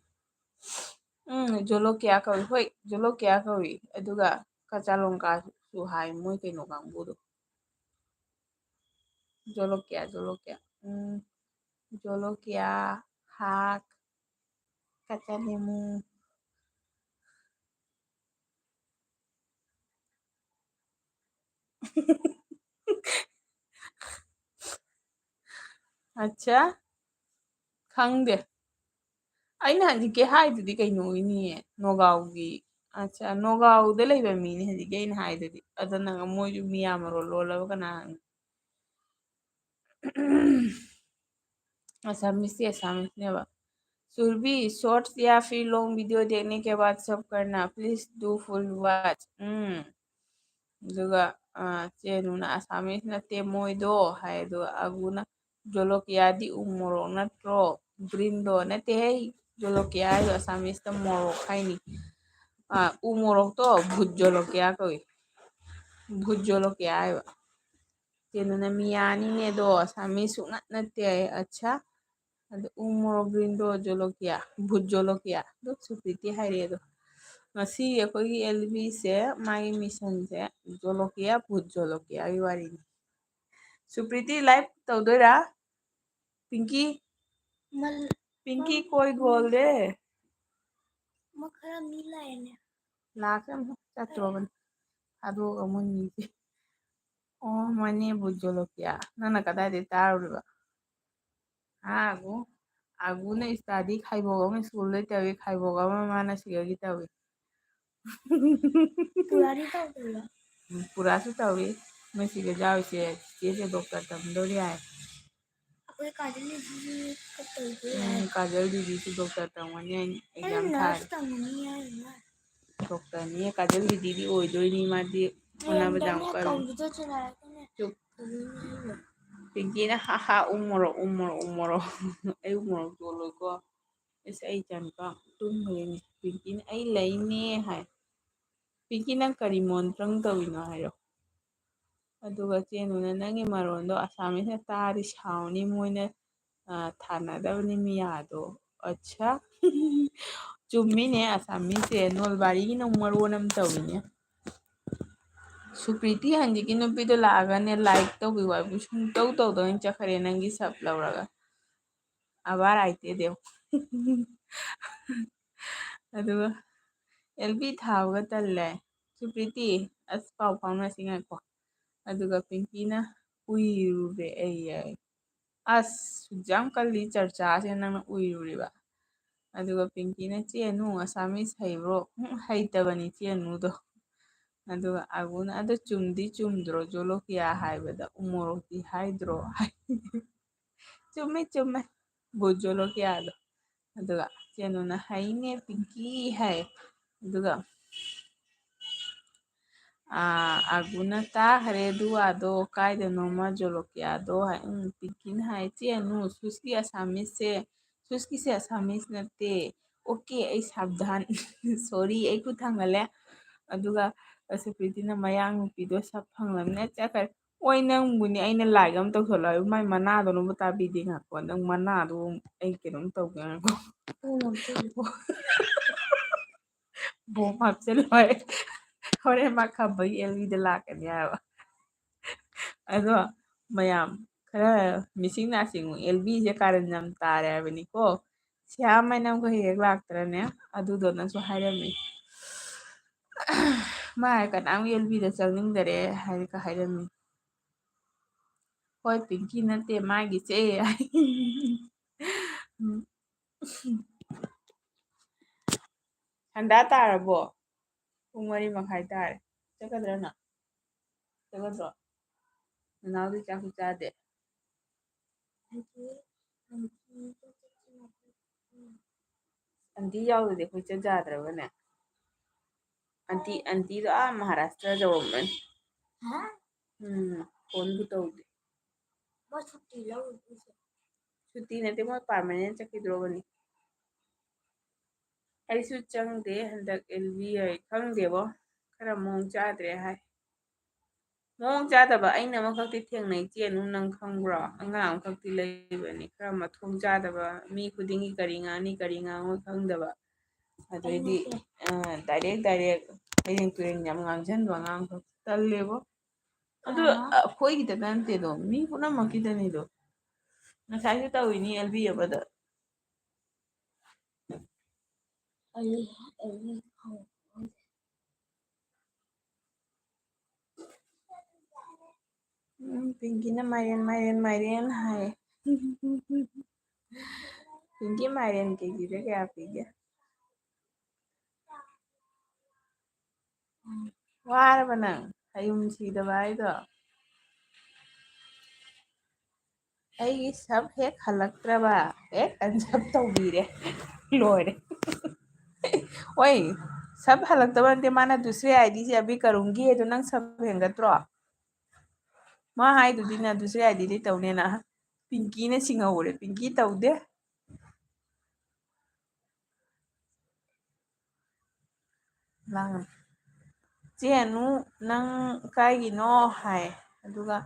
ꯎꯝ, ꯖꯣꯂꯣꯀꯤꯌꯥ ꯀꯧꯏ꯫ ꯍꯣꯏ, ꯖꯣꯂꯣꯀꯤꯌꯥ ꯀꯧꯏ꯫ ꯑꯗꯨꯒ ꯀꯆꯥ ꯂꯣꯡꯀꯥꯁꯨ ꯍꯥꯏ ꯃꯣꯏ ꯀꯩꯅꯣ ꯀꯥꯡꯕꯨꯗꯣ꯫ ꯖꯣꯂꯣꯀꯤꯌꯥ, ꯖꯣꯂꯣꯀꯤꯌꯥ꯫ ꯎꯝ, ꯖꯣꯂꯣꯀꯤꯌꯥ, ꯍꯥꯛ, ꯀꯆꯥ ꯅꯦꯃꯨ꯫ ꯑꯠꯆꯥ꯫ ꯈꯪꯗꯦ꯫ ꯑꯩꯅ ꯍꯧꯖꯤꯛꯀꯤ ꯍꯥꯏꯗꯨꯗꯤ ꯀꯩꯅꯣꯒꯤꯅꯤꯌꯦ, ꯅꯣꯒꯥꯎꯒꯤ꯫ ꯑꯠꯆꯥ, ꯅꯣꯒꯥꯎꯗ ꯂꯩꯕ ꯃꯤꯅꯤ ꯍꯧꯖꯤꯛꯀꯤ ꯑꯩꯅ ꯍꯥꯏꯗꯨꯗꯤ꯫ ꯑꯗꯣ ꯅꯪ ꯃꯣꯏꯁꯨ ꯃꯤꯌꯥꯝ ꯃꯔꯣꯜ ꯂꯣꯜꯂꯕ ꯀꯅꯥ ꯈꯪꯅꯤ? ꯑꯁꯥꯃꯤꯁꯇꯤ ꯑꯁꯥꯃꯤꯁꯅꯦꯕ꯫ सुरभि, शॉर्ट्स या फिर लॉन्ग वीडियो देखने के बाद सब करना, प्लीज डू फुल वॉच। ꯎꯝ꯫ ꯑꯗꯨꯒ, ꯑ, ꯆꯦꯅꯨꯅ ꯑꯁꯥꯃꯤꯁ ꯅꯠꯇꯦ ꯃꯣꯏꯗꯣ ꯍꯥꯏ, ꯑꯗꯨꯒ ꯑꯒꯨꯅ ꯖꯣꯂꯣꯀꯤꯌꯥꯗꯤ ꯎ ꯃꯣꯔꯣꯛ ꯅꯠꯇ꯭ꯔꯣ? ꯒ꯭ꯔꯤꯟꯗꯣ ꯅꯠꯇꯦꯍꯦ, ꯖꯣꯂꯣꯀꯤꯌꯥ ꯍꯥꯏꯗꯣ ꯑꯁꯥꯃꯤꯁꯇ ꯃꯣꯔꯣꯛ ꯍꯥꯏꯅꯤ꯫ ꯑ, ꯎ ꯃꯣꯔꯣꯛꯇꯣ ꯚꯨꯠ ꯖꯣꯂꯣꯀꯤꯌꯥ ꯀꯧꯏ꯫ ꯚꯨꯠ ꯖꯣꯂꯣꯀꯤꯌꯥ ꯍꯥꯏꯕ꯫ ꯀꯩꯅꯣꯅ ꯃꯤꯌꯥꯅꯤꯅꯦ ꯑꯗꯣ, ꯑꯁꯥꯃꯤ ꯁꯨꯡꯅꯠ ꯅꯠꯇꯦ ꯑꯩ꯫ ꯑꯠꯁꯥ, ꯑꯗꯣ ꯎ ꯃꯣꯔꯣꯛ, green ꯗꯣ ꯖꯣꯂꯣꯀꯤꯌꯥ, ꯚꯨꯠ ꯖꯣꯂꯣꯀꯤꯌꯥ, ꯑꯗꯨ ꯁꯨꯄ꯭ꯔꯤꯇꯤ ꯍꯥꯏꯔꯛꯑꯦ ꯑꯗꯣ꯫ ꯉꯁꯤ ꯑꯩꯈꯣꯏꯒꯤ ꯑꯦꯜ ꯕꯤꯁꯦ, ꯃꯥꯒꯤ ꯃꯤꯁꯟꯁꯦ ꯖꯣꯂꯣꯀꯤꯌꯥ, ꯚꯨꯠ ꯖꯣꯂꯣꯀꯤꯌꯥꯒꯤ ꯋꯥꯔꯤꯅꯤ꯫ ꯁꯨꯄ꯭ꯔꯤꯇꯤ live ꯇꯧꯗꯣꯏꯔꯥ? ꯄꯤꯡꯀꯤ? ꯃꯜ-, ꯄꯤꯡꯀꯤ ꯃꯝ-, ꯀꯣꯏ ꯒꯣꯜꯗꯦ꯫ ꯃ-, ꯈꯔ ꯃꯤ ꯂꯥꯛꯑꯦꯅꯦ꯫ ꯂꯥꯛꯈ꯭ꯔꯦ ꯑꯃꯨꯛ ꯆꯠꯇ꯭ꯔꯣꯕꯅꯤ꯫ ꯊꯥꯗꯣꯛꯑꯒ ꯃꯣꯏ ꯃꯤꯁꯦ꯫ ꯑꯣ, ꯃꯅꯦ ꯚꯨꯠ ꯖꯣꯂꯣꯀꯤꯌꯥ꯫ ꯅꯪꯅ ꯀꯗꯥꯏꯗꯩ ꯇꯥꯔꯨꯔꯤꯕ? ꯍꯥ, ꯑꯒꯨ? ꯑꯒꯨꯅ study ꯈꯥꯏꯕꯣꯛ ꯑꯃ ꯁ꯭ꯀꯨꯜꯗꯩ ꯇꯧꯏ, ꯈꯥꯏꯕꯣꯛ ꯑꯃ ꯃꯥꯅ ꯁꯤꯗꯒꯤ ꯇꯧꯏ꯫ ꯄꯨꯔꯥꯗꯤ ꯇꯧꯗꯕ꯭ꯔꯣ? ꯎꯝ, ꯄꯨꯔꯥꯁꯨ ꯇꯧꯏ꯫ ꯃꯣꯏ ꯁꯤꯗ ꯌꯥꯎꯔꯤꯁꯦ, ꯆꯦꯁꯦ doctor ꯇꯝꯗꯣꯔꯤ ꯍꯥꯏ꯫ ꯑꯩꯈꯣꯏ ꯀꯥꯖꯜ ꯗꯤꯗꯤ ꯇꯧꯗꯣꯏ ꯎꯝ, ꯍꯥꯏ꯫ ꯀꯥꯖꯜ ꯗꯤꯗꯤꯁꯨ doctor ꯇꯝꯒꯅꯤ ꯍꯥꯏꯅꯤ, ꯑꯩꯅ exam ꯊꯥꯔꯤ꯫ Nurse ꯇꯝꯒꯅꯤ ꯍꯥꯏꯅ꯫ Doctor ꯅꯤ, ꯀꯥꯖꯜ ꯗꯤꯗꯤꯗꯤ ꯑꯣꯏꯗꯣꯏꯅꯤ, ꯃꯥꯗꯤ ꯍꯣꯠꯅꯕꯗ ꯌꯥꯝ ꯀꯜꯂꯤ꯫ Computer ꯆꯂꯥꯏꯔꯒꯅꯦ꯫ ꯆꯨꯞ꯫ ꯇꯧꯗꯣꯏꯅꯦ ꯍꯥꯏꯕ꯫ ꯄꯤꯡꯀꯤꯅ ꯍꯥ ꯍꯥ ꯎ ꯃꯣꯔꯣꯛ, ꯎ ꯃꯣꯔꯣꯛ, ꯎ ꯃꯣꯔꯣꯛ꯫ ꯑꯩ ꯎ ꯃꯣꯔꯣꯛ ꯌꯣꯜꯂꯣꯏꯀꯣ꯫ ꯑꯁ, ꯑꯩ ꯏꯆꯥꯅꯨꯄꯥ ꯇꯨꯝꯈ꯭ꯔꯦꯅꯦ꯫ ꯄꯤꯡꯀꯤꯅ "ꯑꯩ ꯂꯩꯅꯦ" ꯍꯥꯏ꯫ ꯄꯤꯡꯀꯤ, ꯅꯪ ꯀꯔꯤ ꯃꯣꯟꯇ꯭ꯔꯪ ꯇꯧꯔꯤꯅꯣ ꯍꯥꯏꯔꯣ꯫ ꯑꯗꯨꯒ ꯆꯦꯅꯨꯅ "ꯅꯪꯒꯤ ꯃꯔꯣꯟꯗꯣ ꯑꯁꯥꯃꯤꯁꯅ ꯇꯥꯔꯗꯤ ꯁꯥꯎꯅꯤ, ꯃꯣꯏꯅ, ꯑ, ꯊꯥꯅꯗꯕꯅꯤ ꯃꯤꯌꯥꯗꯣ"꯫ ꯑꯠꯁꯥ꯫ ꯆꯨꯝꯃꯤꯅꯦ, ꯑꯁꯥꯃꯤꯁꯁꯦ ꯅꯣꯜꯕꯥꯔꯤꯒꯤꯅ ꯃꯔꯣꯟ ꯑꯃ ꯇꯧꯏꯅꯦ꯫ ꯁꯨꯄ꯭ꯔꯤꯇꯤ ꯍꯟꯖꯤꯛꯀꯤ ꯅꯨꯄꯤꯗꯣ ꯂꯥꯛꯑꯒꯅꯦ, like ꯇꯧꯕꯤꯌꯨ ꯍꯥꯏꯕꯨ ꯁꯨꯡꯇꯧ ꯇꯧꯗꯕꯅꯤ, ꯆꯠꯈ꯭ꯔꯦ ꯅꯪꯒꯤ ꯁꯞ ꯂꯧꯔꯒ꯫ ꯑꯕꯥꯔ ꯑꯥꯏꯇꯦ ꯗꯦꯕ꯫ ꯑꯗꯨꯒ ꯑꯦꯜ ꯕꯤ ꯊꯥꯕꯒ ꯇꯜꯂꯦ꯫ ꯁꯨꯄ꯭ꯔꯤꯇꯤ, ꯑꯁ, ꯄꯥꯎ ꯐꯥꯎꯅꯁꯤ ꯉꯥꯏꯈꯣ꯫ ꯑꯗꯨꯒ ꯄꯤꯡꯀꯤꯅ "ꯎꯏꯔꯨꯔꯦ ꯑꯩ" ꯍꯥꯏ꯫ ꯑꯁ, ꯌꯥꯝ ꯀꯜꯂꯤ ꯆꯔꯆꯥꯁꯦ, ꯅꯪꯅ ꯎꯏꯔꯨꯔꯤꯕ꯫ ꯑꯗꯨꯒ ꯄꯤꯡꯀꯤꯅ "ꯆꯦꯅꯨ, ꯑꯁꯥꯃꯤꯁ ꯍꯩꯕ꯭ꯔꯣ?" "ꯎꯝ, ꯍꯩꯇꯕꯅꯤ ꯆꯦꯅꯨꯗꯣ"꯫ ꯑꯗꯨꯒ ꯑꯒꯨꯅ "ꯑꯗꯣ ꯆꯨꯝꯗꯤ ꯆꯨꯝꯗ꯭ꯔꯣ ꯖꯣꯂꯣꯀꯤꯌꯥ ꯍꯥꯏꯕꯗ ꯎ ꯃꯣꯔꯣꯛꯇꯤ ꯍꯥꯏꯗ꯭ꯔꯣ?" ꯍꯥꯏ꯫ "ꯆꯨꯝꯃꯦ, ꯆꯨꯝꯃꯦ, ꯚꯨꯠ ꯖꯣꯂꯣꯀꯤꯌꯥꯗꯣ"꯫ ꯑꯗꯨꯒ ꯆꯦꯅꯨꯅ "ꯍꯩꯅꯦ ꯄꯤꯡꯀꯤ" ꯍꯥꯏ꯫ ꯑꯗꯨꯒ ꯑꯥ, ꯑꯒꯨꯅ "ꯇꯥꯈ꯭ꯔꯦ ꯑꯗꯨ ꯑꯗꯣ, ꯀꯥꯏꯗꯅꯣꯃ ꯖꯣꯂꯣꯀꯤꯌꯥꯗꯣ" ꯍꯥꯏ꯫ ꯎꯝ, ꯄꯤꯡꯀꯤꯅ ꯍꯥꯏ, "ꯆꯦꯅꯨ, ꯁꯨꯁꯀꯤ ꯑꯁꯥꯃꯤꯁꯁꯦ, ꯁꯨꯁꯀꯤꯁꯦ ꯑꯁꯥꯃꯤꯁ ꯅꯠꯇꯦ"꯫ "ꯑꯣꯀꯦ, ꯑꯩ ꯁꯥꯕꯙꯥꯟ"꯫ "ꯁꯣꯔꯤ, ꯑꯩ ꯈꯨꯠ ꯊꯥꯡꯒꯠꯂꯦ"꯫ ꯑꯗꯨꯒ ꯁꯨꯄ꯭ꯔꯤꯇꯤꯅ "ꯃꯌꯥꯡ ꯅꯨꯄꯤꯗꯣ ꯁꯛ ꯐꯪꯂꯕꯅꯤꯅ ꯆꯠꯈ꯭ꯔꯦ"꯫ ꯍꯣꯏ, ꯅꯪꯕꯨꯅꯦ ꯑꯩꯅ like ꯑꯃ ꯇꯧꯁꯜꯂꯣ ꯍꯥꯏꯕ, ꯃꯥꯏ ꯃꯅꯥꯗꯣ ꯑꯝꯇ ꯇꯥꯕꯤꯗꯦ꯫ ꯉꯥꯏꯈꯣ, ꯅꯪ ꯃꯅꯥꯗꯣ ꯑꯩ ꯀꯩꯅꯣꯝ ꯇꯧꯒꯦ, ꯉꯥꯏꯈꯣ꯫ ꯎꯝ, ꯎꯝ꯫ ꯕꯣꯝ ꯍꯥꯞꯆꯤꯜꯂꯣ ꯍꯥꯏ꯫ ꯍꯣꯔꯦꯟ ꯃꯥ ꯈꯝꯕꯒꯤ ꯑꯦꯜ ꯕꯤꯗ ꯂꯥꯛꯀꯅꯤ ꯍꯥꯏꯕ꯫ ꯑꯗꯣ ꯃꯌꯥꯝ ꯈꯔ ꯃꯤꯁꯤꯡ ꯅꯥꯁꯤꯡ ꯑꯦꯜ ꯕꯤꯁꯦ ꯀꯥꯔꯟ ꯌꯥꯝ ꯇꯥꯔꯦ ꯍꯥꯏꯕꯅꯤꯀꯣ꯫ ꯁꯤꯌꯥ ꯃꯩꯅꯝꯒ ꯍꯦꯛ ꯍꯦꯛ ꯂꯥꯛꯇ꯭ꯔꯅꯦ? ꯑꯗꯨꯗꯣꯅꯁꯨ ꯍꯥꯏꯔꯝꯃꯤ꯫ ꯃꯥ ꯀꯅꯥꯝ ꯑꯦꯜ ꯕꯤꯗ ꯆꯪꯅꯤꯡꯗꯔꯦ ꯍꯥꯏꯔꯒ ꯍꯥꯏꯔꯝꯃꯤ꯫ ꯍꯣꯏ, ꯄꯤꯡꯀꯤ ꯅꯠꯇꯦ ꯃꯥꯒꯤꯁꯦ꯫ ꯎꯝ꯫ ꯁꯟꯗꯥ ꯇꯥꯔꯕꯣ? ꯄꯨꯡ ꯃꯔꯤ ꯃꯈꯥꯏ ꯇꯥꯔꯦ꯫ ꯆꯠꯀꯗ꯭ꯔꯥ ꯅꯪ? ꯆꯠꯀꯗ꯭ꯔꯣ? ꯅꯅꯥꯎꯗꯤ ꯆꯥꯛꯁꯨ ꯆꯥꯗꯦ꯫ ꯑꯟꯇꯤ ꯌꯥꯎꯗꯗꯤ ꯑꯩꯈꯣꯏ ꯆꯠ ꯌꯥꯗ꯭ꯔꯕꯅꯦ꯫ ꯑꯟꯇꯤ, ꯑꯟꯇꯤꯗꯣ ꯑꯥ ꯃꯍꯥꯔꯥꯁꯇ꯭ꯔ ꯌꯧꯔꯝꯃꯅꯤ꯫ ꯍꯥ? ꯎꯝ, ꯐꯣꯟꯕꯨ ꯇꯧꯗꯦ꯫ ꯃꯣꯏ ꯁꯨꯇꯤ ꯂꯧꯔꯨꯕꯁꯦ꯫ ꯁꯨꯇꯤ ꯅꯠꯇꯦ, ꯃꯣꯏ permanent ꯆꯠꯈꯤꯗ꯭ꯔꯣꯕꯅꯤ꯫ ꯑꯩꯁꯨ ꯆꯪꯗꯦ ꯍꯟꯗꯛ ꯑꯦꯜ ꯕꯤ ꯑꯩ ꯈꯪꯗꯦꯕꯣ, ꯈꯔ ꯃꯑꯣꯡ ꯆꯥꯗ꯭ꯔꯦ ꯍꯥꯏ꯫ ꯃꯑꯣꯡ ꯆꯥꯗꯕ ꯑꯩꯅ ꯑꯃꯈꯛꯇꯤ ꯊꯦꯡꯅꯩ, ꯆꯦꯅꯨ, ꯅꯪ ꯈꯪꯕ꯭ꯔꯣ? ꯑꯉꯥꯡ ꯑꯃꯈꯛꯇꯤ ꯂꯩꯕꯅꯤ, ꯈꯔ ꯃꯊꯣꯡ ꯆꯥꯗꯕ, ꯃꯤ ꯈꯨꯗꯤꯡꯒꯤ ꯀꯔꯤ ꯉꯥꯡꯅꯤ ꯀꯔꯤ ꯉꯥꯡꯉꯣꯏ ꯈꯪꯗꯕ꯫ ꯑꯗꯩꯗꯤ, ꯑꯩ ꯅꯠꯇꯦ꯫ ꯑ, direct direct ꯍꯌꯦꯡ ꯇꯨꯔꯦꯟ ꯌꯥꯝ ꯉꯥꯡꯁꯤꯟꯕ ꯑꯉꯥꯡ ꯑꯃꯈꯛ ꯇꯜꯂꯦꯕꯣ꯫ ꯑꯗꯨ, ꯑꯥ꯫ ꯑꯩꯈꯣꯏꯒꯤꯗ ꯅꯠꯇꯦꯗꯣ, ꯃꯤ ꯄꯨꯝꯅꯃꯛꯀꯤꯗꯅꯤꯗꯣ꯫ ꯉꯁꯥꯏꯁꯨ ꯇꯧꯏꯅꯤ ꯑꯦꯜ ꯕꯤ ꯑꯃꯗ꯫ ꯑꯩ, ꯑꯩ, ꯎꯝ, ꯄꯤꯡꯀꯤꯅ ꯃꯥꯏꯔꯦꯟ, ꯃꯥꯏꯔꯦꯟ, ꯃꯥꯏꯔꯦꯟ ꯍꯥꯏ꯫ ꯄꯤꯡꯀꯤ, ꯃꯥꯏꯔꯦꯟ ꯀꯦꯖꯤꯗ ꯀꯌꯥ ꯄꯤꯒꯦ? ꯋꯥꯔꯕ ꯅꯪ? ꯍꯌꯨꯝ ꯁꯤꯗꯕ ꯍꯥꯏꯗꯣ? ꯑꯩꯒꯤ sub ꯍꯦꯛ ꯍꯜꯂꯛꯇ꯭ꯔꯕ, ꯍꯦꯛ unsub ꯇꯧꯕꯤꯔꯦ꯫ ꯂꯣꯏꯔꯦ꯫ ꯍꯣꯏ, sub ꯍꯜꯂꯛꯇꯕ ꯅꯠꯇꯦ, ꯃꯥꯅ ꯗꯨꯁꯔꯦ ꯑꯥꯏ ꯗꯤ ꯁꯦ ꯑꯕꯤ ꯀꯔꯨꯝꯒꯤ ꯑꯗꯣ ꯅꯪ sub ꯍꯦꯟꯒꯠꯇ꯭ꯔꯣ? ꯃꯥ ꯍꯥꯏꯗꯨꯗꯤ ꯅ ꯗꯨꯁꯔꯦ ꯑꯥꯏ ꯗꯤ ꯗꯤ ꯇꯧꯅꯦꯅ꯫ ꯄꯤꯡꯀꯤꯅ ꯁꯤꯡꯍꯧꯔꯦ, ꯄꯤꯡꯀꯤ ꯇꯧꯗꯦ꯫ ꯂꯥꯡꯒꯅꯨ꯫ ꯆꯦ ꯑꯅꯨ, ꯅꯪ ꯀꯥꯏꯒꯤꯅꯣ ꯍꯥꯏ꯫ ꯑꯗꯨꯒ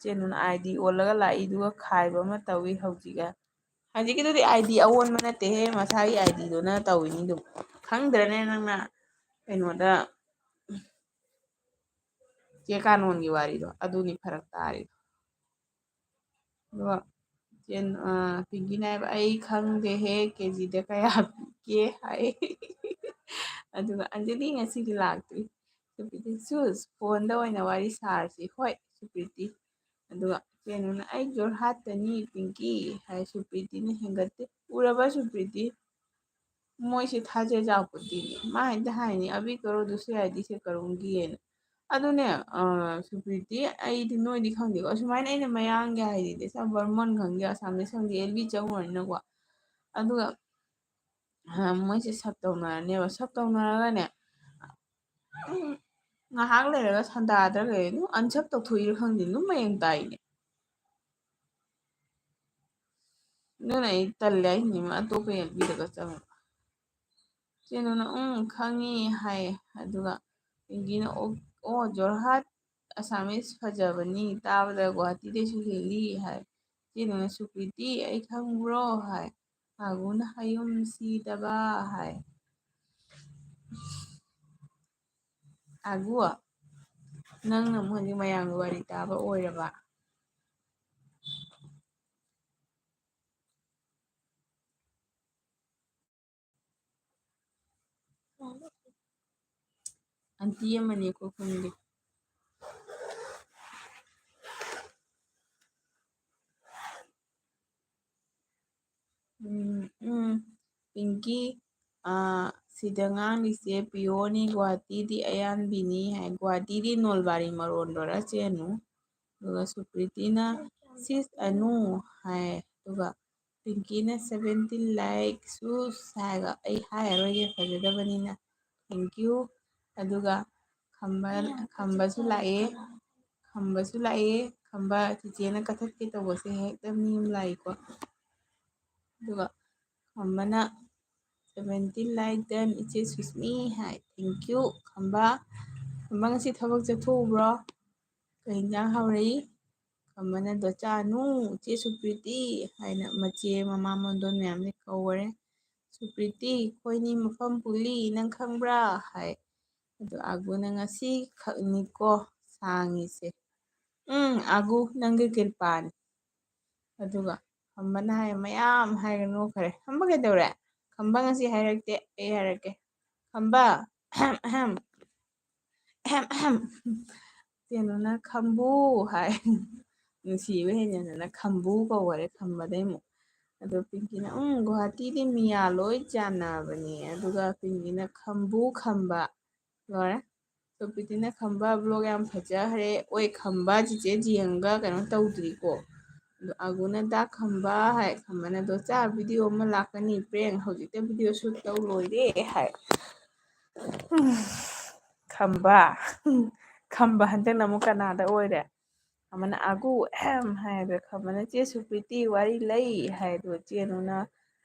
ꯆꯦꯅꯨꯅ ꯑꯥꯏ ꯗꯤ ꯑꯣꯜꯂꯒ ꯂꯥꯛꯏꯗꯨꯒ ꯈꯥꯏꯕ ꯑꯃ ꯇꯧꯏ ꯍꯧꯖꯤꯛ꯫ ꯍꯧꯖꯤꯛꯀꯤꯗꯨꯗꯤ ꯑꯥꯏ ꯗꯤ ꯑꯑꯣꯟꯕ ꯅꯠꯇꯦꯍꯦ, ꯃꯁꯥꯒꯤ ꯑꯥꯏ ꯗꯤꯗꯨꯅ ꯇꯧꯏꯅꯤ꯫ ꯑꯗꯨꯝ ꯈꯪꯗ꯭ꯔꯅꯦ ꯅꯪꯅ ꯀꯩꯅꯣꯗ ꯆꯦ ꯀꯥꯅꯣꯟꯒꯤ ꯋꯥꯔꯤꯗꯣ? ꯑꯗꯨꯅꯤ ꯐꯔꯛ ꯇꯥꯔꯤꯗꯣ꯫ ꯑꯗꯨꯒ ꯆꯦꯟ-, ꯑ, ꯄꯤꯡꯀꯤꯅ ꯍꯥꯏꯕ, "ꯑꯩ ꯈꯪꯗꯦꯍꯦ, ꯀꯦꯖꯤꯗ ꯀꯌꯥ ꯄꯤꯒꯦ?" ꯍꯥꯏ꯫ ꯑꯗꯨꯒ ꯑꯟꯖꯂꯤ ꯉꯁꯤꯗꯤ ꯂꯥꯛꯇ꯭ꯔꯤ꯫ ꯁꯨꯄ꯭ꯔꯤꯇꯤ, "ꯁꯨꯁ, ꯐꯣꯟꯗ ꯑꯣꯏꯅ ꯋꯥꯔꯤ ꯁꯥꯔꯁꯤ꯫" "ꯍꯣꯏ, ꯁꯨꯄ꯭ꯔꯤꯇꯤ꯫" ꯑꯗꯨꯒ ꯆꯦꯅꯨꯅ, "ꯑꯩ ꯖꯣꯔꯍꯥꯠꯇꯅꯤ, ꯄꯤꯡꯀꯤ," ꯍꯥꯏ꯫ ꯁꯨꯄ꯭ꯔꯤꯇꯤꯅ ꯍꯦꯟꯒꯠꯇꯦ꯫ "ꯎꯔꯕ, ꯁꯨꯄ꯭ꯔꯤꯇꯤ? ꯃꯣꯏꯁꯦ ꯊꯥꯖ ꯌꯥꯄꯣꯠꯇꯦꯅꯦ꯫ ꯃꯥ ꯍꯦꯛꯇ ꯍꯥꯏꯅꯤ, 'ꯑꯕꯤ ꯀꯔꯣ, ꯗꯨꯁꯔꯦ ꯑꯥꯏ ꯗꯤ ꯁꯦ ꯀꯔꯨꯡꯒꯤ'ꯅ꯫" ꯑꯗꯨꯅꯦ, ꯑ, ꯁꯨꯄ꯭ꯔꯤꯇꯤ, ꯑꯩꯗꯤ ꯅꯣꯏꯗꯤ ꯈꯪꯗꯦꯀꯣ, ꯑꯁꯨꯃꯥꯏꯅ ꯑꯩꯅ ꯃꯌꯥꯡꯒꯤ ꯍꯥꯏꯗꯤ, ꯁꯝ ꯕꯔꯃꯟ ꯈꯪꯗꯦ, ꯑꯁꯥꯃꯤꯁ ꯈꯪꯗꯦ, ꯑꯦꯜ ꯕꯤ ꯆꯪꯉꯨꯔꯅꯤꯅꯀꯣ꯫ ꯑꯗꯨꯒ, ꯑ, ꯃꯣꯏꯁꯦ ꯁꯞ ꯇꯧꯅꯔꯅꯦꯕ꯫ ꯁꯞ ꯇꯧꯅꯔꯒꯅꯦ, ꯎꯝ, ꯉꯥꯏꯍꯥꯛ ꯂꯩꯔꯒ ꯁꯟꯗꯥꯗ꯭ꯔ ꯀꯩꯅꯣ ꯑꯟꯁꯞ ꯇꯧꯊꯣꯛꯏꯔ ꯈꯪꯗꯦ, ꯑꯗꯨꯝ ꯃꯌꯦꯡ ꯇꯥꯏꯅꯦ꯫ ꯑꯗꯨꯅ ꯑꯩ ꯇꯜꯂꯦ ꯍꯥꯏꯁꯤꯅꯤ, ꯑꯇꯣꯞꯄ ꯑꯦꯜ ꯕꯤꯗꯒ ꯆꯪꯉꯨ꯫ ꯆꯦꯅꯨꯅ, "ꯎꯝ, ꯈꯪꯉꯤ," ꯍꯥꯏꯌꯦ꯫ ꯑꯗꯨꯒ ꯄꯤꯡꯀꯤꯅ, "ꯑꯣ, ꯑꯣ, ꯖꯣꯔꯍꯥꯠ ꯑꯁꯥꯃꯤꯁ ꯐꯖꯕꯅꯤ, ꯇꯥꯕꯗ ꯒꯨꯋꯥꯍꯥꯇꯤꯗꯩꯁꯨ ꯍꯦꯜꯂꯤ," ꯍꯥꯏ꯫ ꯆꯦꯅꯨꯅ, "ꯁꯨꯄ꯭ꯔꯤꯇꯤ, ꯑꯩ ꯈꯪꯕ꯭ꯔꯣ?" ꯍꯥꯏ꯫ ꯑꯥꯒꯨꯅ, "ꯍꯌꯨꯝ ꯁꯤꯗꯕ," ꯍꯥꯏ꯫ "ꯑꯥꯒꯨ, ꯅꯪꯅ ꯑꯃꯨꯛ ꯍꯧꯖꯤꯛ ꯃꯌꯥꯝꯒꯤ ꯋꯥꯔꯤ ꯇꯥꯕ ꯑꯣꯏꯔꯕ?" ꯑꯟꯇꯤ ꯑꯃꯅꯤ ꯑꯩꯈꯣꯏ ꯈꯨꯟꯒꯤ꯫ ꯎꯝ, ꯎꯝ, ꯄꯤꯡꯀꯤ, ꯑꯥ, ꯁꯤꯗ ꯉꯥꯡꯂꯤꯁꯦ ꯄꯤꯌꯣꯅꯤ, ꯒꯨꯋꯥꯍꯥꯇꯤꯗꯤ ꯑꯌꯥꯟꯕꯤꯅꯤ ꯍꯥꯏ꯫ ꯒꯨꯋꯥꯍꯥꯇꯤꯗꯤ ꯅꯣꯜꯕꯥꯔꯤ ꯃꯔꯣꯟꯗꯣꯔ ꯆꯦꯅꯨ? ꯑꯗꯨꯒ ꯁꯨꯄ꯭ꯔꯤꯇꯤꯅ "ꯁꯤꯁ ꯑꯅꯨ" ꯍꯥꯏ꯫ ꯑꯗꯨꯒ ꯄꯤꯡꯀꯤꯅ "seventeen likes ꯁꯨꯁ" ꯍꯥꯏꯔꯒ ꯑꯩ ꯍꯥꯏꯔꯔꯣꯏꯒꯦ, ꯐꯖꯗꯕꯅꯤꯅ꯫ Thank you꯫ ꯑꯗꯨꯒ ꯈꯝꯕ, ꯈꯝꯕꯁꯨ ꯂꯥꯛꯑꯦ꯫ ꯈꯝꯕꯁꯨ ꯂꯥꯛꯑꯦ꯫ ꯈꯝꯕ ꯆꯤꯆꯦꯅ ꯀꯛꯊꯠꯀꯦ ꯇꯧꯕꯁꯦ ꯍꯦꯛꯇ ꯃꯤ ꯑꯃ ꯂꯥꯛꯏꯀꯣ꯫ ꯑꯗꯨꯒ ꯈꯝꯕꯅ "seventeen like done, ꯏꯆꯦ ꯁꯨꯁꯃꯤ" ꯍꯥꯏ꯫ Thank you, ꯈꯝꯕ꯫ "ꯈꯝꯕ ꯉꯁꯤ ꯊꯕꯛ ꯆꯠꯊꯣꯛꯎꯕ꯭ꯔꯣ? ꯀꯩ ꯏꯟꯖꯥꯡ ꯍꯥꯎꯔꯛꯏ?" ꯈꯝꯕꯅ, "ꯗꯣꯆꯥꯅꯨ, ꯆꯦ ꯁꯨꯄ꯭ꯔꯤꯇꯤ" ꯍꯥꯏꯅ ꯃꯆꯦ ꯃꯃꯥ ꯃꯣꯟꯗꯣꯟ ꯃꯌꯥꯝꯁꯦ ꯀꯧꯔꯦ꯫ "ꯁꯨꯄ꯭ꯔꯤꯇꯤ, ꯑꯩꯈꯣꯏꯅꯤ ꯃꯐꯝ ꯄꯨꯜꯂꯤ, ꯅꯪ ꯈꯪꯕ꯭ꯔꯥ?" ꯍꯥꯏ꯫ ꯑꯗꯣ ꯑꯥꯒꯨꯅ, "ꯉꯁꯤ ꯈꯛꯅꯤꯀꯣ ꯁꯥꯡꯉꯤꯁꯦ꯫ ꯎꯝ, ꯑꯥꯒꯨ, ꯅꯪꯒꯤ ꯀ꯭ꯔꯤꯄꯥꯅꯤ"꯫ ꯑꯗꯨꯒ ꯈꯝꯕꯅ ꯍꯥꯏ, ꯃꯌꯥꯝ ꯍꯥꯏꯔꯒ ꯅꯣꯛꯈ꯭ꯔꯦ꯫ "ꯈꯝꯕ ꯀꯩꯗꯧꯔꯦ? ꯈꯝꯕ ꯉꯁꯤ ꯍꯥꯏꯔꯛꯇꯦ, ꯑꯩ ꯍꯥꯏꯔꯛꯀꯦ꯫ ꯈꯝꯕ, ꯑꯍꯝ, ꯑꯍꯝ, ꯑꯍꯝ, ꯑꯍꯝ꯫ ꯀꯩꯅꯣꯅ ꯈꯝꯕꯨ" ꯍꯥꯏ꯫ ꯅꯨꯡꯁꯤꯕ ꯍꯦꯟꯖꯟꯗꯅ ꯈꯝꯕꯨ ꯀꯧꯈꯔꯦ ꯈꯝꯕꯗꯩ ꯑꯃꯨꯛ꯫ ꯑꯗꯣ ꯄꯤꯡꯀꯤꯅ, "ꯎꯝ, ꯒꯨꯍꯥꯇꯤꯗꯤ ꯃꯤꯌꯥ ꯂꯣꯏ ꯆꯥꯟꯅꯕꯅꯦ"꯫ ꯑꯗꯨꯒ ꯄꯤꯡꯀꯤꯅ ꯈꯝꯕꯨ ꯈꯝꯕ꯫ ꯂꯣꯏꯔꯦ꯫ ꯁꯨꯄ꯭ꯔꯤꯇꯤꯅ ꯈꯝꯕ vlog ꯌꯥꯝ ꯐꯖꯈ꯭ꯔꯦ꯫ ꯑꯣꯏ ꯈꯝꯕ, ꯆꯤꯆꯦ ꯖꯤꯌꯪꯒ ꯀꯩꯅꯣ ꯇꯧꯗ꯭ꯔꯤꯀꯣ꯫ ꯑꯗꯣ ꯑꯥꯒꯨꯅ, "ꯗꯥ ꯈꯝꯕ" ꯍꯥꯏ꯫ ꯈꯝꯕꯅ, "ꯗꯣꯆꯥ, video ꯑꯃ ꯂꯥꯛꯀꯅꯤ, prank꯫ "ꯍꯧꯖꯤꯛꯇ video shoot ꯇꯧ ꯂꯣꯏꯔꯦ" ꯍꯥꯏ꯫ ꯎꯝ, ꯈꯝꯕ꯫ ꯈꯝꯕ ꯍꯟꯗꯛꯅ ꯑꯃꯨꯛ ꯀꯅꯥꯗ ꯑꯣꯏꯔꯦ? ꯑꯃꯅ "ꯑꯥꯒꯨ ꯑꯍꯝ" ꯍꯥꯏ, ꯑꯗꯨꯒ ꯈꯝꯕꯅ "ꯆꯦ ꯁꯨꯄ꯭ꯔꯤꯇꯤ, ꯋꯥꯔꯤ ꯂꯩ" ꯍꯥꯏ, ꯑꯗꯨꯒ ꯆꯦꯅꯨꯅ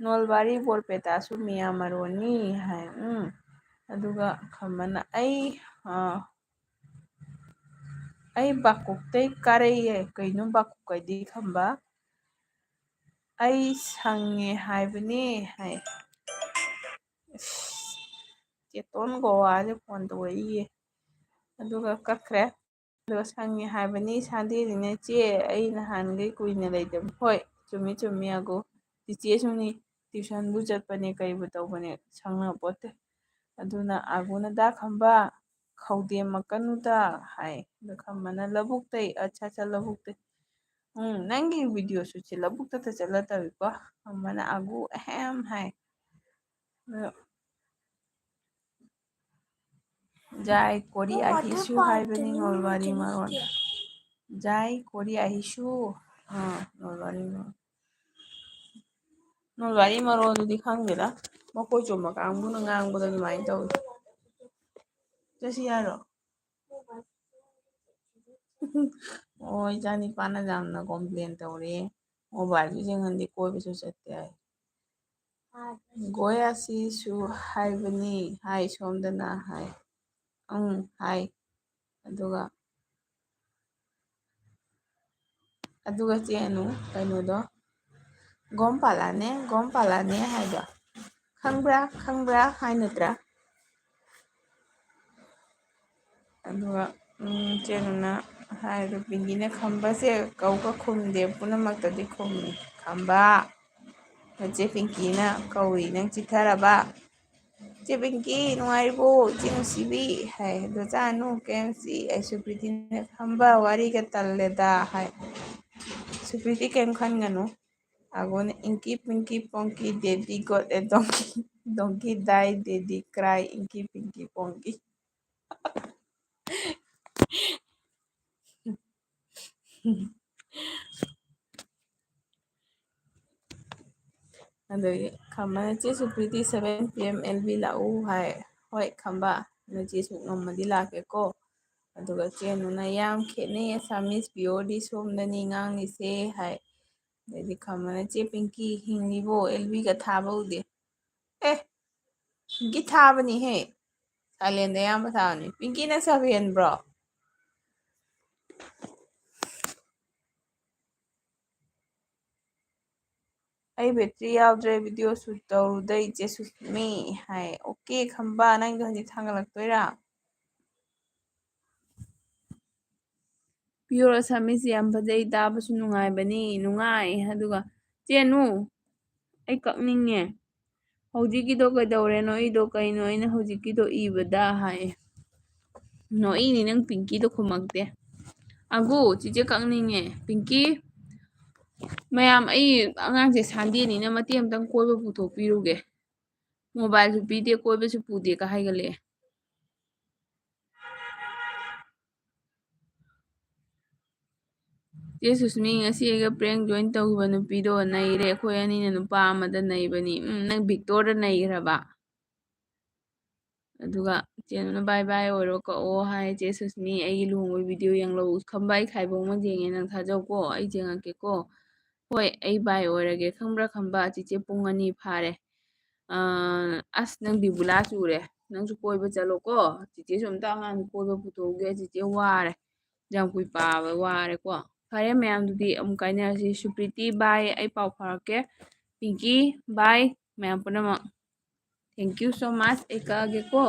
"ꯅꯣꯜꯕꯥꯔꯤ ꯕꯣꯔꯄꯦꯇꯥꯁꯨ ꯃꯤꯌꯥ ꯃꯔꯣꯟꯅꯤ" ꯍꯥꯏ꯫ ꯎꯝ꯫ ꯑꯗꯨꯒ ꯈꯝꯕꯅ "ꯑꯩ, ꯑ, ꯑꯩ ꯕꯥꯀꯨꯛꯇꯩ ꯀꯥꯔꯛꯏ" ꯍꯥꯏ꯫ "ꯀꯩꯅꯣ ꯕꯥꯀꯨꯛ ꯍꯥꯏꯗꯤ ꯈꯝꯕ?" "ꯑꯩ ꯁꯪꯉꯦ ꯍꯥꯏꯕꯅꯦ" ꯍꯥꯏ꯫ ꯏꯁ, ꯆꯦꯇꯣꯟ ꯒꯣꯋꯥꯁꯦ phone ꯇꯧꯔꯛꯏꯌꯦ꯫ ꯑꯗꯨꯒ ꯀꯛꯈ꯭ꯔꯦ꯫ ꯑꯗꯨꯒ "ꯁꯪꯉꯦ ꯍꯥꯏꯕꯅꯤ, Sundayꯅꯤꯅ ꯆꯦ, ꯑꯩ ꯅꯍꯥꯟꯈꯩ ꯀꯨꯏꯅ ꯂꯩꯇꯕ"꯫ ꯍꯣꯏ, ꯆꯨꯝꯃꯤ, ꯆꯨꯝꯃꯤ, ꯑꯥꯒꯨ꯫ ꯆꯤꯆꯦꯁꯨꯅꯤ, tuitionꯕꯨ ꯆꯠꯄꯅꯦ, ꯀꯩꯕꯨ ꯇꯧꯕꯅꯦ, ꯁꯪꯅꯄꯣꯠꯇꯦ꯫ ꯑꯗꯨꯅ ꯑꯥꯒꯨꯅ "ꯗꯥ ꯈꯝꯕ, ꯈꯧꯗꯦꯝꯃꯛꯀꯅꯨꯗ" ꯍꯥꯏ꯫ ꯑꯗꯣ ꯈꯝꯕꯅ "ꯂꯧꯕꯨꯛꯇꯩ, ꯑꯠꯁꯥ, ꯑꯠꯁꯥ, ꯂꯧꯕꯨꯛꯇꯩ"꯫ ꯎꯝ, ꯅꯪꯒꯤ video shootꯁꯦ ꯂꯧꯕꯨꯛꯇꯇ ꯆꯠꯂ ꯇꯧꯏꯀꯣ꯫ ꯈꯝꯕꯅ "ꯑꯥꯒꯨ ꯑꯍꯝ" ꯍꯥꯏ꯫ ꯑꯗꯣ ꯖꯥꯏ ꯀꯣꯔꯤ ꯑꯍꯤꯁꯨ ꯍꯥꯏꯕꯅꯤ ꯅꯣꯜꯕꯥꯔꯤ ꯃꯔꯣꯟ꯫ ꯖꯥꯏ ꯀꯣꯔꯤ ꯑꯍꯤꯁꯨ꯫ ꯑꯥ, ꯅꯣꯜꯕꯥꯔꯤ ꯃꯔꯣꯟ꯫ ꯅꯣꯜꯕꯥꯔꯤ ꯃꯔꯣꯟꯗꯨꯗꯤ ꯈꯪꯗꯦꯗ꯫ ꯃꯈꯣꯏ ꯆꯨꯝꯕ ꯀꯥꯡꯕꯨꯅ ꯉꯥꯡꯕꯗ ꯑꯗꯨꯃꯥꯏꯅ ꯇꯧꯏ꯫ ꯆꯠꯁꯤ ꯍꯥꯏꯔꯣ? ꯑꯣ, ꯏꯆꯥꯅꯤꯄꯥꯅ ꯌꯥꯝꯅ complain ꯇꯧꯔꯦ꯫ Mobileꯁꯨ ꯌꯦꯡꯍꯟꯗꯦ, ꯀꯣꯏꯕꯁꯨ ꯆꯠꯇꯦ ꯍꯥꯏ꯫ ꯒꯣꯌꯥꯁꯤꯁꯨ ꯍꯥꯏꯕꯅꯤ, ꯍꯥꯏ ꯁꯣꯝꯗꯅ ꯍꯥꯏ꯫ ꯎꯝ ꯍꯥꯏ꯫ ꯑꯗꯨꯒ ꯑꯗꯨꯒ ꯆꯦ ꯑꯅꯨ, ꯀꯩꯅꯣꯗꯣ, "ꯒꯣꯝ ꯄꯥꯂꯥꯅꯦ, ꯒꯣꯝ ꯄꯥꯂꯥꯅꯦ" ꯍꯥꯏꯗꯣ ꯈꯪꯕ꯭ꯔꯥ, ꯈꯪꯕ꯭ꯔꯥ ꯍꯥꯏ ꯅꯠꯇ꯭ꯔꯥ? ꯑꯗꯨꯒ ꯎꯝ, ꯆꯦ ꯑꯅꯨꯅ ꯍꯥꯏꯗꯣ, "ꯄꯤꯡꯀꯤꯅ ꯈꯝꯕꯁꯦ ꯀꯧꯒ ꯈꯨꯝꯗꯦ, ꯄꯨꯝꯅꯃꯛꯇꯗꯤ ꯈꯨꯝꯃꯤ꯫ ꯈꯝꯕ, ꯅꯆꯦ ꯄꯤꯡꯀꯤꯅ ꯀꯧꯏ, ꯅꯪ ꯆꯤꯠꯊꯔꯕ?" "ꯏꯆꯦ ꯄꯤꯡꯀꯤ, ꯅꯨꯡꯉꯥꯏꯔꯤꯕꯣ? ꯏꯆꯦ ꯅꯨꯡꯁꯤꯕꯤ?" ꯍꯥꯏ꯫ "ꯗꯣꯆꯥ ꯑꯅꯨ, ꯀꯩꯝ ꯆꯤ?" ꯑꯩ ꯁꯨꯄ꯭ꯔꯤꯇꯤꯅ, "ꯈꯝꯕ, ꯋꯥꯔꯤꯒ ꯇꯜꯂꯦꯗ" ꯍꯥꯏ꯫ "ꯁꯨꯄ꯭ꯔꯤꯇꯤ, ꯀꯩꯝ ꯈꯟꯒꯅꯨ꯫ ꯑꯒꯣꯅ ꯏꯪꯀꯤ ꯄꯤꯡꯀꯤ ꯄꯣꯡꯀꯤ, daddy got a donkey, donkey die, daddy cry, ꯏꯪꯀꯤ ꯄꯤꯡꯀꯤ ꯄꯣꯡꯀꯤ"꯫ ꯑꯗꯒꯤ ꯈꯝꯕꯅ, "ꯆꯦ ꯁꯨꯄ꯭ꯔꯤꯇꯤ, seven P M L B ꯂꯥꯛꯎ" ꯍꯥꯏ꯫ "ꯍꯣꯏ ꯈꯝꯕ, ꯅꯆꯦꯁꯨ ꯉꯝꯃꯗꯤ ꯂꯥꯛꯀꯦꯀꯣ"꯫ ꯑꯗꯨꯒ ꯆꯦ ꯑꯅꯨꯅ, "ꯌꯥꯝ ꯈꯦꯠꯅꯩ, Assamese purely ꯁꯣꯝꯗꯅꯤ ꯉꯥꯡꯉꯤꯁꯦ" ꯍꯥꯏ꯫ ꯑꯗꯩꯗꯤ ꯈꯝꯕꯅ, "ꯆꯦ ꯄꯤꯡꯀꯤ ꯍꯤꯡꯂꯤꯕꯣ? L B ꯒ ꯊꯥꯕ ꯎꯗꯦ"꯫ ꯑꯦ, ꯄꯤꯡꯀꯤ ꯊꯥꯕꯅꯤꯍꯦ꯫ Silent ꯗ ꯑꯌꯥꯝꯕ ꯊꯥꯕꯅꯤ꯫ ꯄꯤꯡꯀꯤ, ꯅꯪ ꯁꯛ ꯍꯦꯟꯕ꯭ꯔꯣ? "ꯑꯩ battery ꯌꯥꯎꯗ꯭ꯔꯦ, video shoot ꯇꯧꯔꯨꯗꯩ ꯏꯆꯦ ꯁꯨꯁꯃꯤ" ꯍꯥꯏ꯫ "Okay ꯈꯝꯕ, ꯅꯪꯗꯣ ꯍꯧꯖꯤꯛ ꯊꯥꯡꯒꯠꯂꯛꯇꯣꯏꯔꯥ?" Pure Assamese ꯌꯥꯝ ꯐꯖꯩ, ꯇꯥꯕꯁꯨ ꯅꯨꯡꯉꯥꯏꯕꯅꯤ꯫ ꯅꯨꯡꯉꯥꯏ꯫ ꯑꯗꯨꯒ, "ꯆꯦ ꯑꯅꯨ, ꯑꯩ ꯀꯛꯅꯤꯡꯉꯦ꯫ ꯍꯧꯖꯤꯛꯀꯤꯗꯣ ꯀꯩꯗꯧꯔꯦ? ꯅꯣꯛꯏꯗꯣ ꯀꯩꯅꯣ? ꯑꯩꯅ ꯍꯧꯖꯤꯛꯀꯤꯗꯣ ꯏꯕꯗ" ꯍꯥꯏꯌꯦ꯫ ꯅꯣꯛꯏꯅꯤ ꯅꯪ, ꯄꯤꯡꯀꯤꯗꯣ ꯈꯨꯝꯃꯛꯇꯦ꯫ "ꯑꯒꯨ, ꯆꯤꯆꯦ ꯀꯛꯅꯤꯡꯉꯦ꯫ ꯄꯤꯡꯀꯤ, ꯃꯌꯥꯝ, ꯑꯩ ꯑꯉꯥꯡꯁꯦ Sunday ꯅꯤꯅ ꯃꯇꯦꯛ ꯑꯃꯇꯪ ꯀꯣꯏꯕ ꯄꯨꯊꯣꯛꯄꯤꯔꯨꯒꯦ꯫ Mobile ꯁꯨ ꯄꯤꯗꯦ, ꯀꯣꯏꯕꯁꯨ ꯄꯨꯗꯦꯒ ꯍꯥꯏꯒꯠꯂꯛꯑꯦ"꯫ "ꯆꯦ ꯁꯨꯁꯃꯤ, ꯉꯁꯤ ꯑꯩꯒ prank join ꯇꯧꯈꯤꯕ ꯅꯨꯄꯤꯗꯣ ꯅꯩꯔꯦ꯫ ꯑꯩꯈꯣꯏ ꯑꯅꯤꯅ ꯅꯨꯄꯥ ꯑꯃꯗ ꯅꯩꯕꯅꯤ"꯫ ꯎꯝ, ꯅꯪ Victor ꯗ ꯅꯩꯈ꯭ꯔꯕ? ꯑꯗꯨꯒ ꯆꯦ ꯑꯅꯨꯅ, "Bye bye ꯑꯣꯏꯔꯣ, ꯀꯛꯑꯣ" ꯍꯥꯏ꯫ "ꯆꯦ ꯁꯨꯁꯃꯤ, ꯑꯩꯒꯤ ꯂꯨꯍꯣꯡꯕꯒꯤ video ꯌꯦꯡꯂꯛꯎ"꯫ ꯈꯝꯕ, ꯑꯩ ꯈꯥꯏꯕꯣꯛꯃꯛ ꯌꯦꯡꯉꯦ, ꯅꯪ ꯊꯥꯖꯧꯀꯣ, ꯑꯩ ꯌꯦꯡꯉꯛꯀꯦꯀꯣ꯫ "ꯍꯣꯏ, ꯑꯩ bye ꯑꯣꯏꯔꯒꯦ, ꯈꯪꯕ꯭ꯔꯥ ꯈꯝꯕ? ꯆꯤꯆꯦ, ꯄꯨꯡ ꯑꯅꯤ ꯐꯥꯔꯦ"꯫ ꯑꯥ, ꯑꯁ, ꯅꯪ ꯕꯤꯕꯨꯂꯥ ꯆꯨꯔꯦ꯫ ꯅꯪꯁꯨ ꯀꯣꯏꯕ ꯆꯠꯂꯣꯀꯣ꯫ ꯆꯤꯆꯦꯁꯨ ꯑꯝꯇ ꯑꯉꯥꯡ ꯀꯣꯏꯕ ꯄꯨꯊꯣꯛꯎꯒꯦ꯫ ꯆꯤꯆꯦ ꯋꯥꯔꯦ, ꯌꯥꯝ ꯀꯨꯏ ꯄꯥꯕ ꯋꯥꯔꯦꯀꯣ꯫ ꯐꯔꯦ ꯃꯌꯥꯝꯗꯨꯗꯤ ꯑꯃꯨꯛ ꯀꯥꯏꯅꯔꯁꯤ꯫ ꯁꯨꯄ꯭ꯔꯤꯇꯤ, bye, ꯑꯩ ꯄꯥꯎ ꯐꯥꯎꯔꯛꯀꯦ꯫ ꯄꯤꯡꯀꯤ, bye, ꯃꯌꯥꯝ ꯄꯨꯝꯅꯃꯛ꯫ Thank you so much꯫ ꯑꯩ ꯀꯛꯑꯒꯦꯀꯣ꯫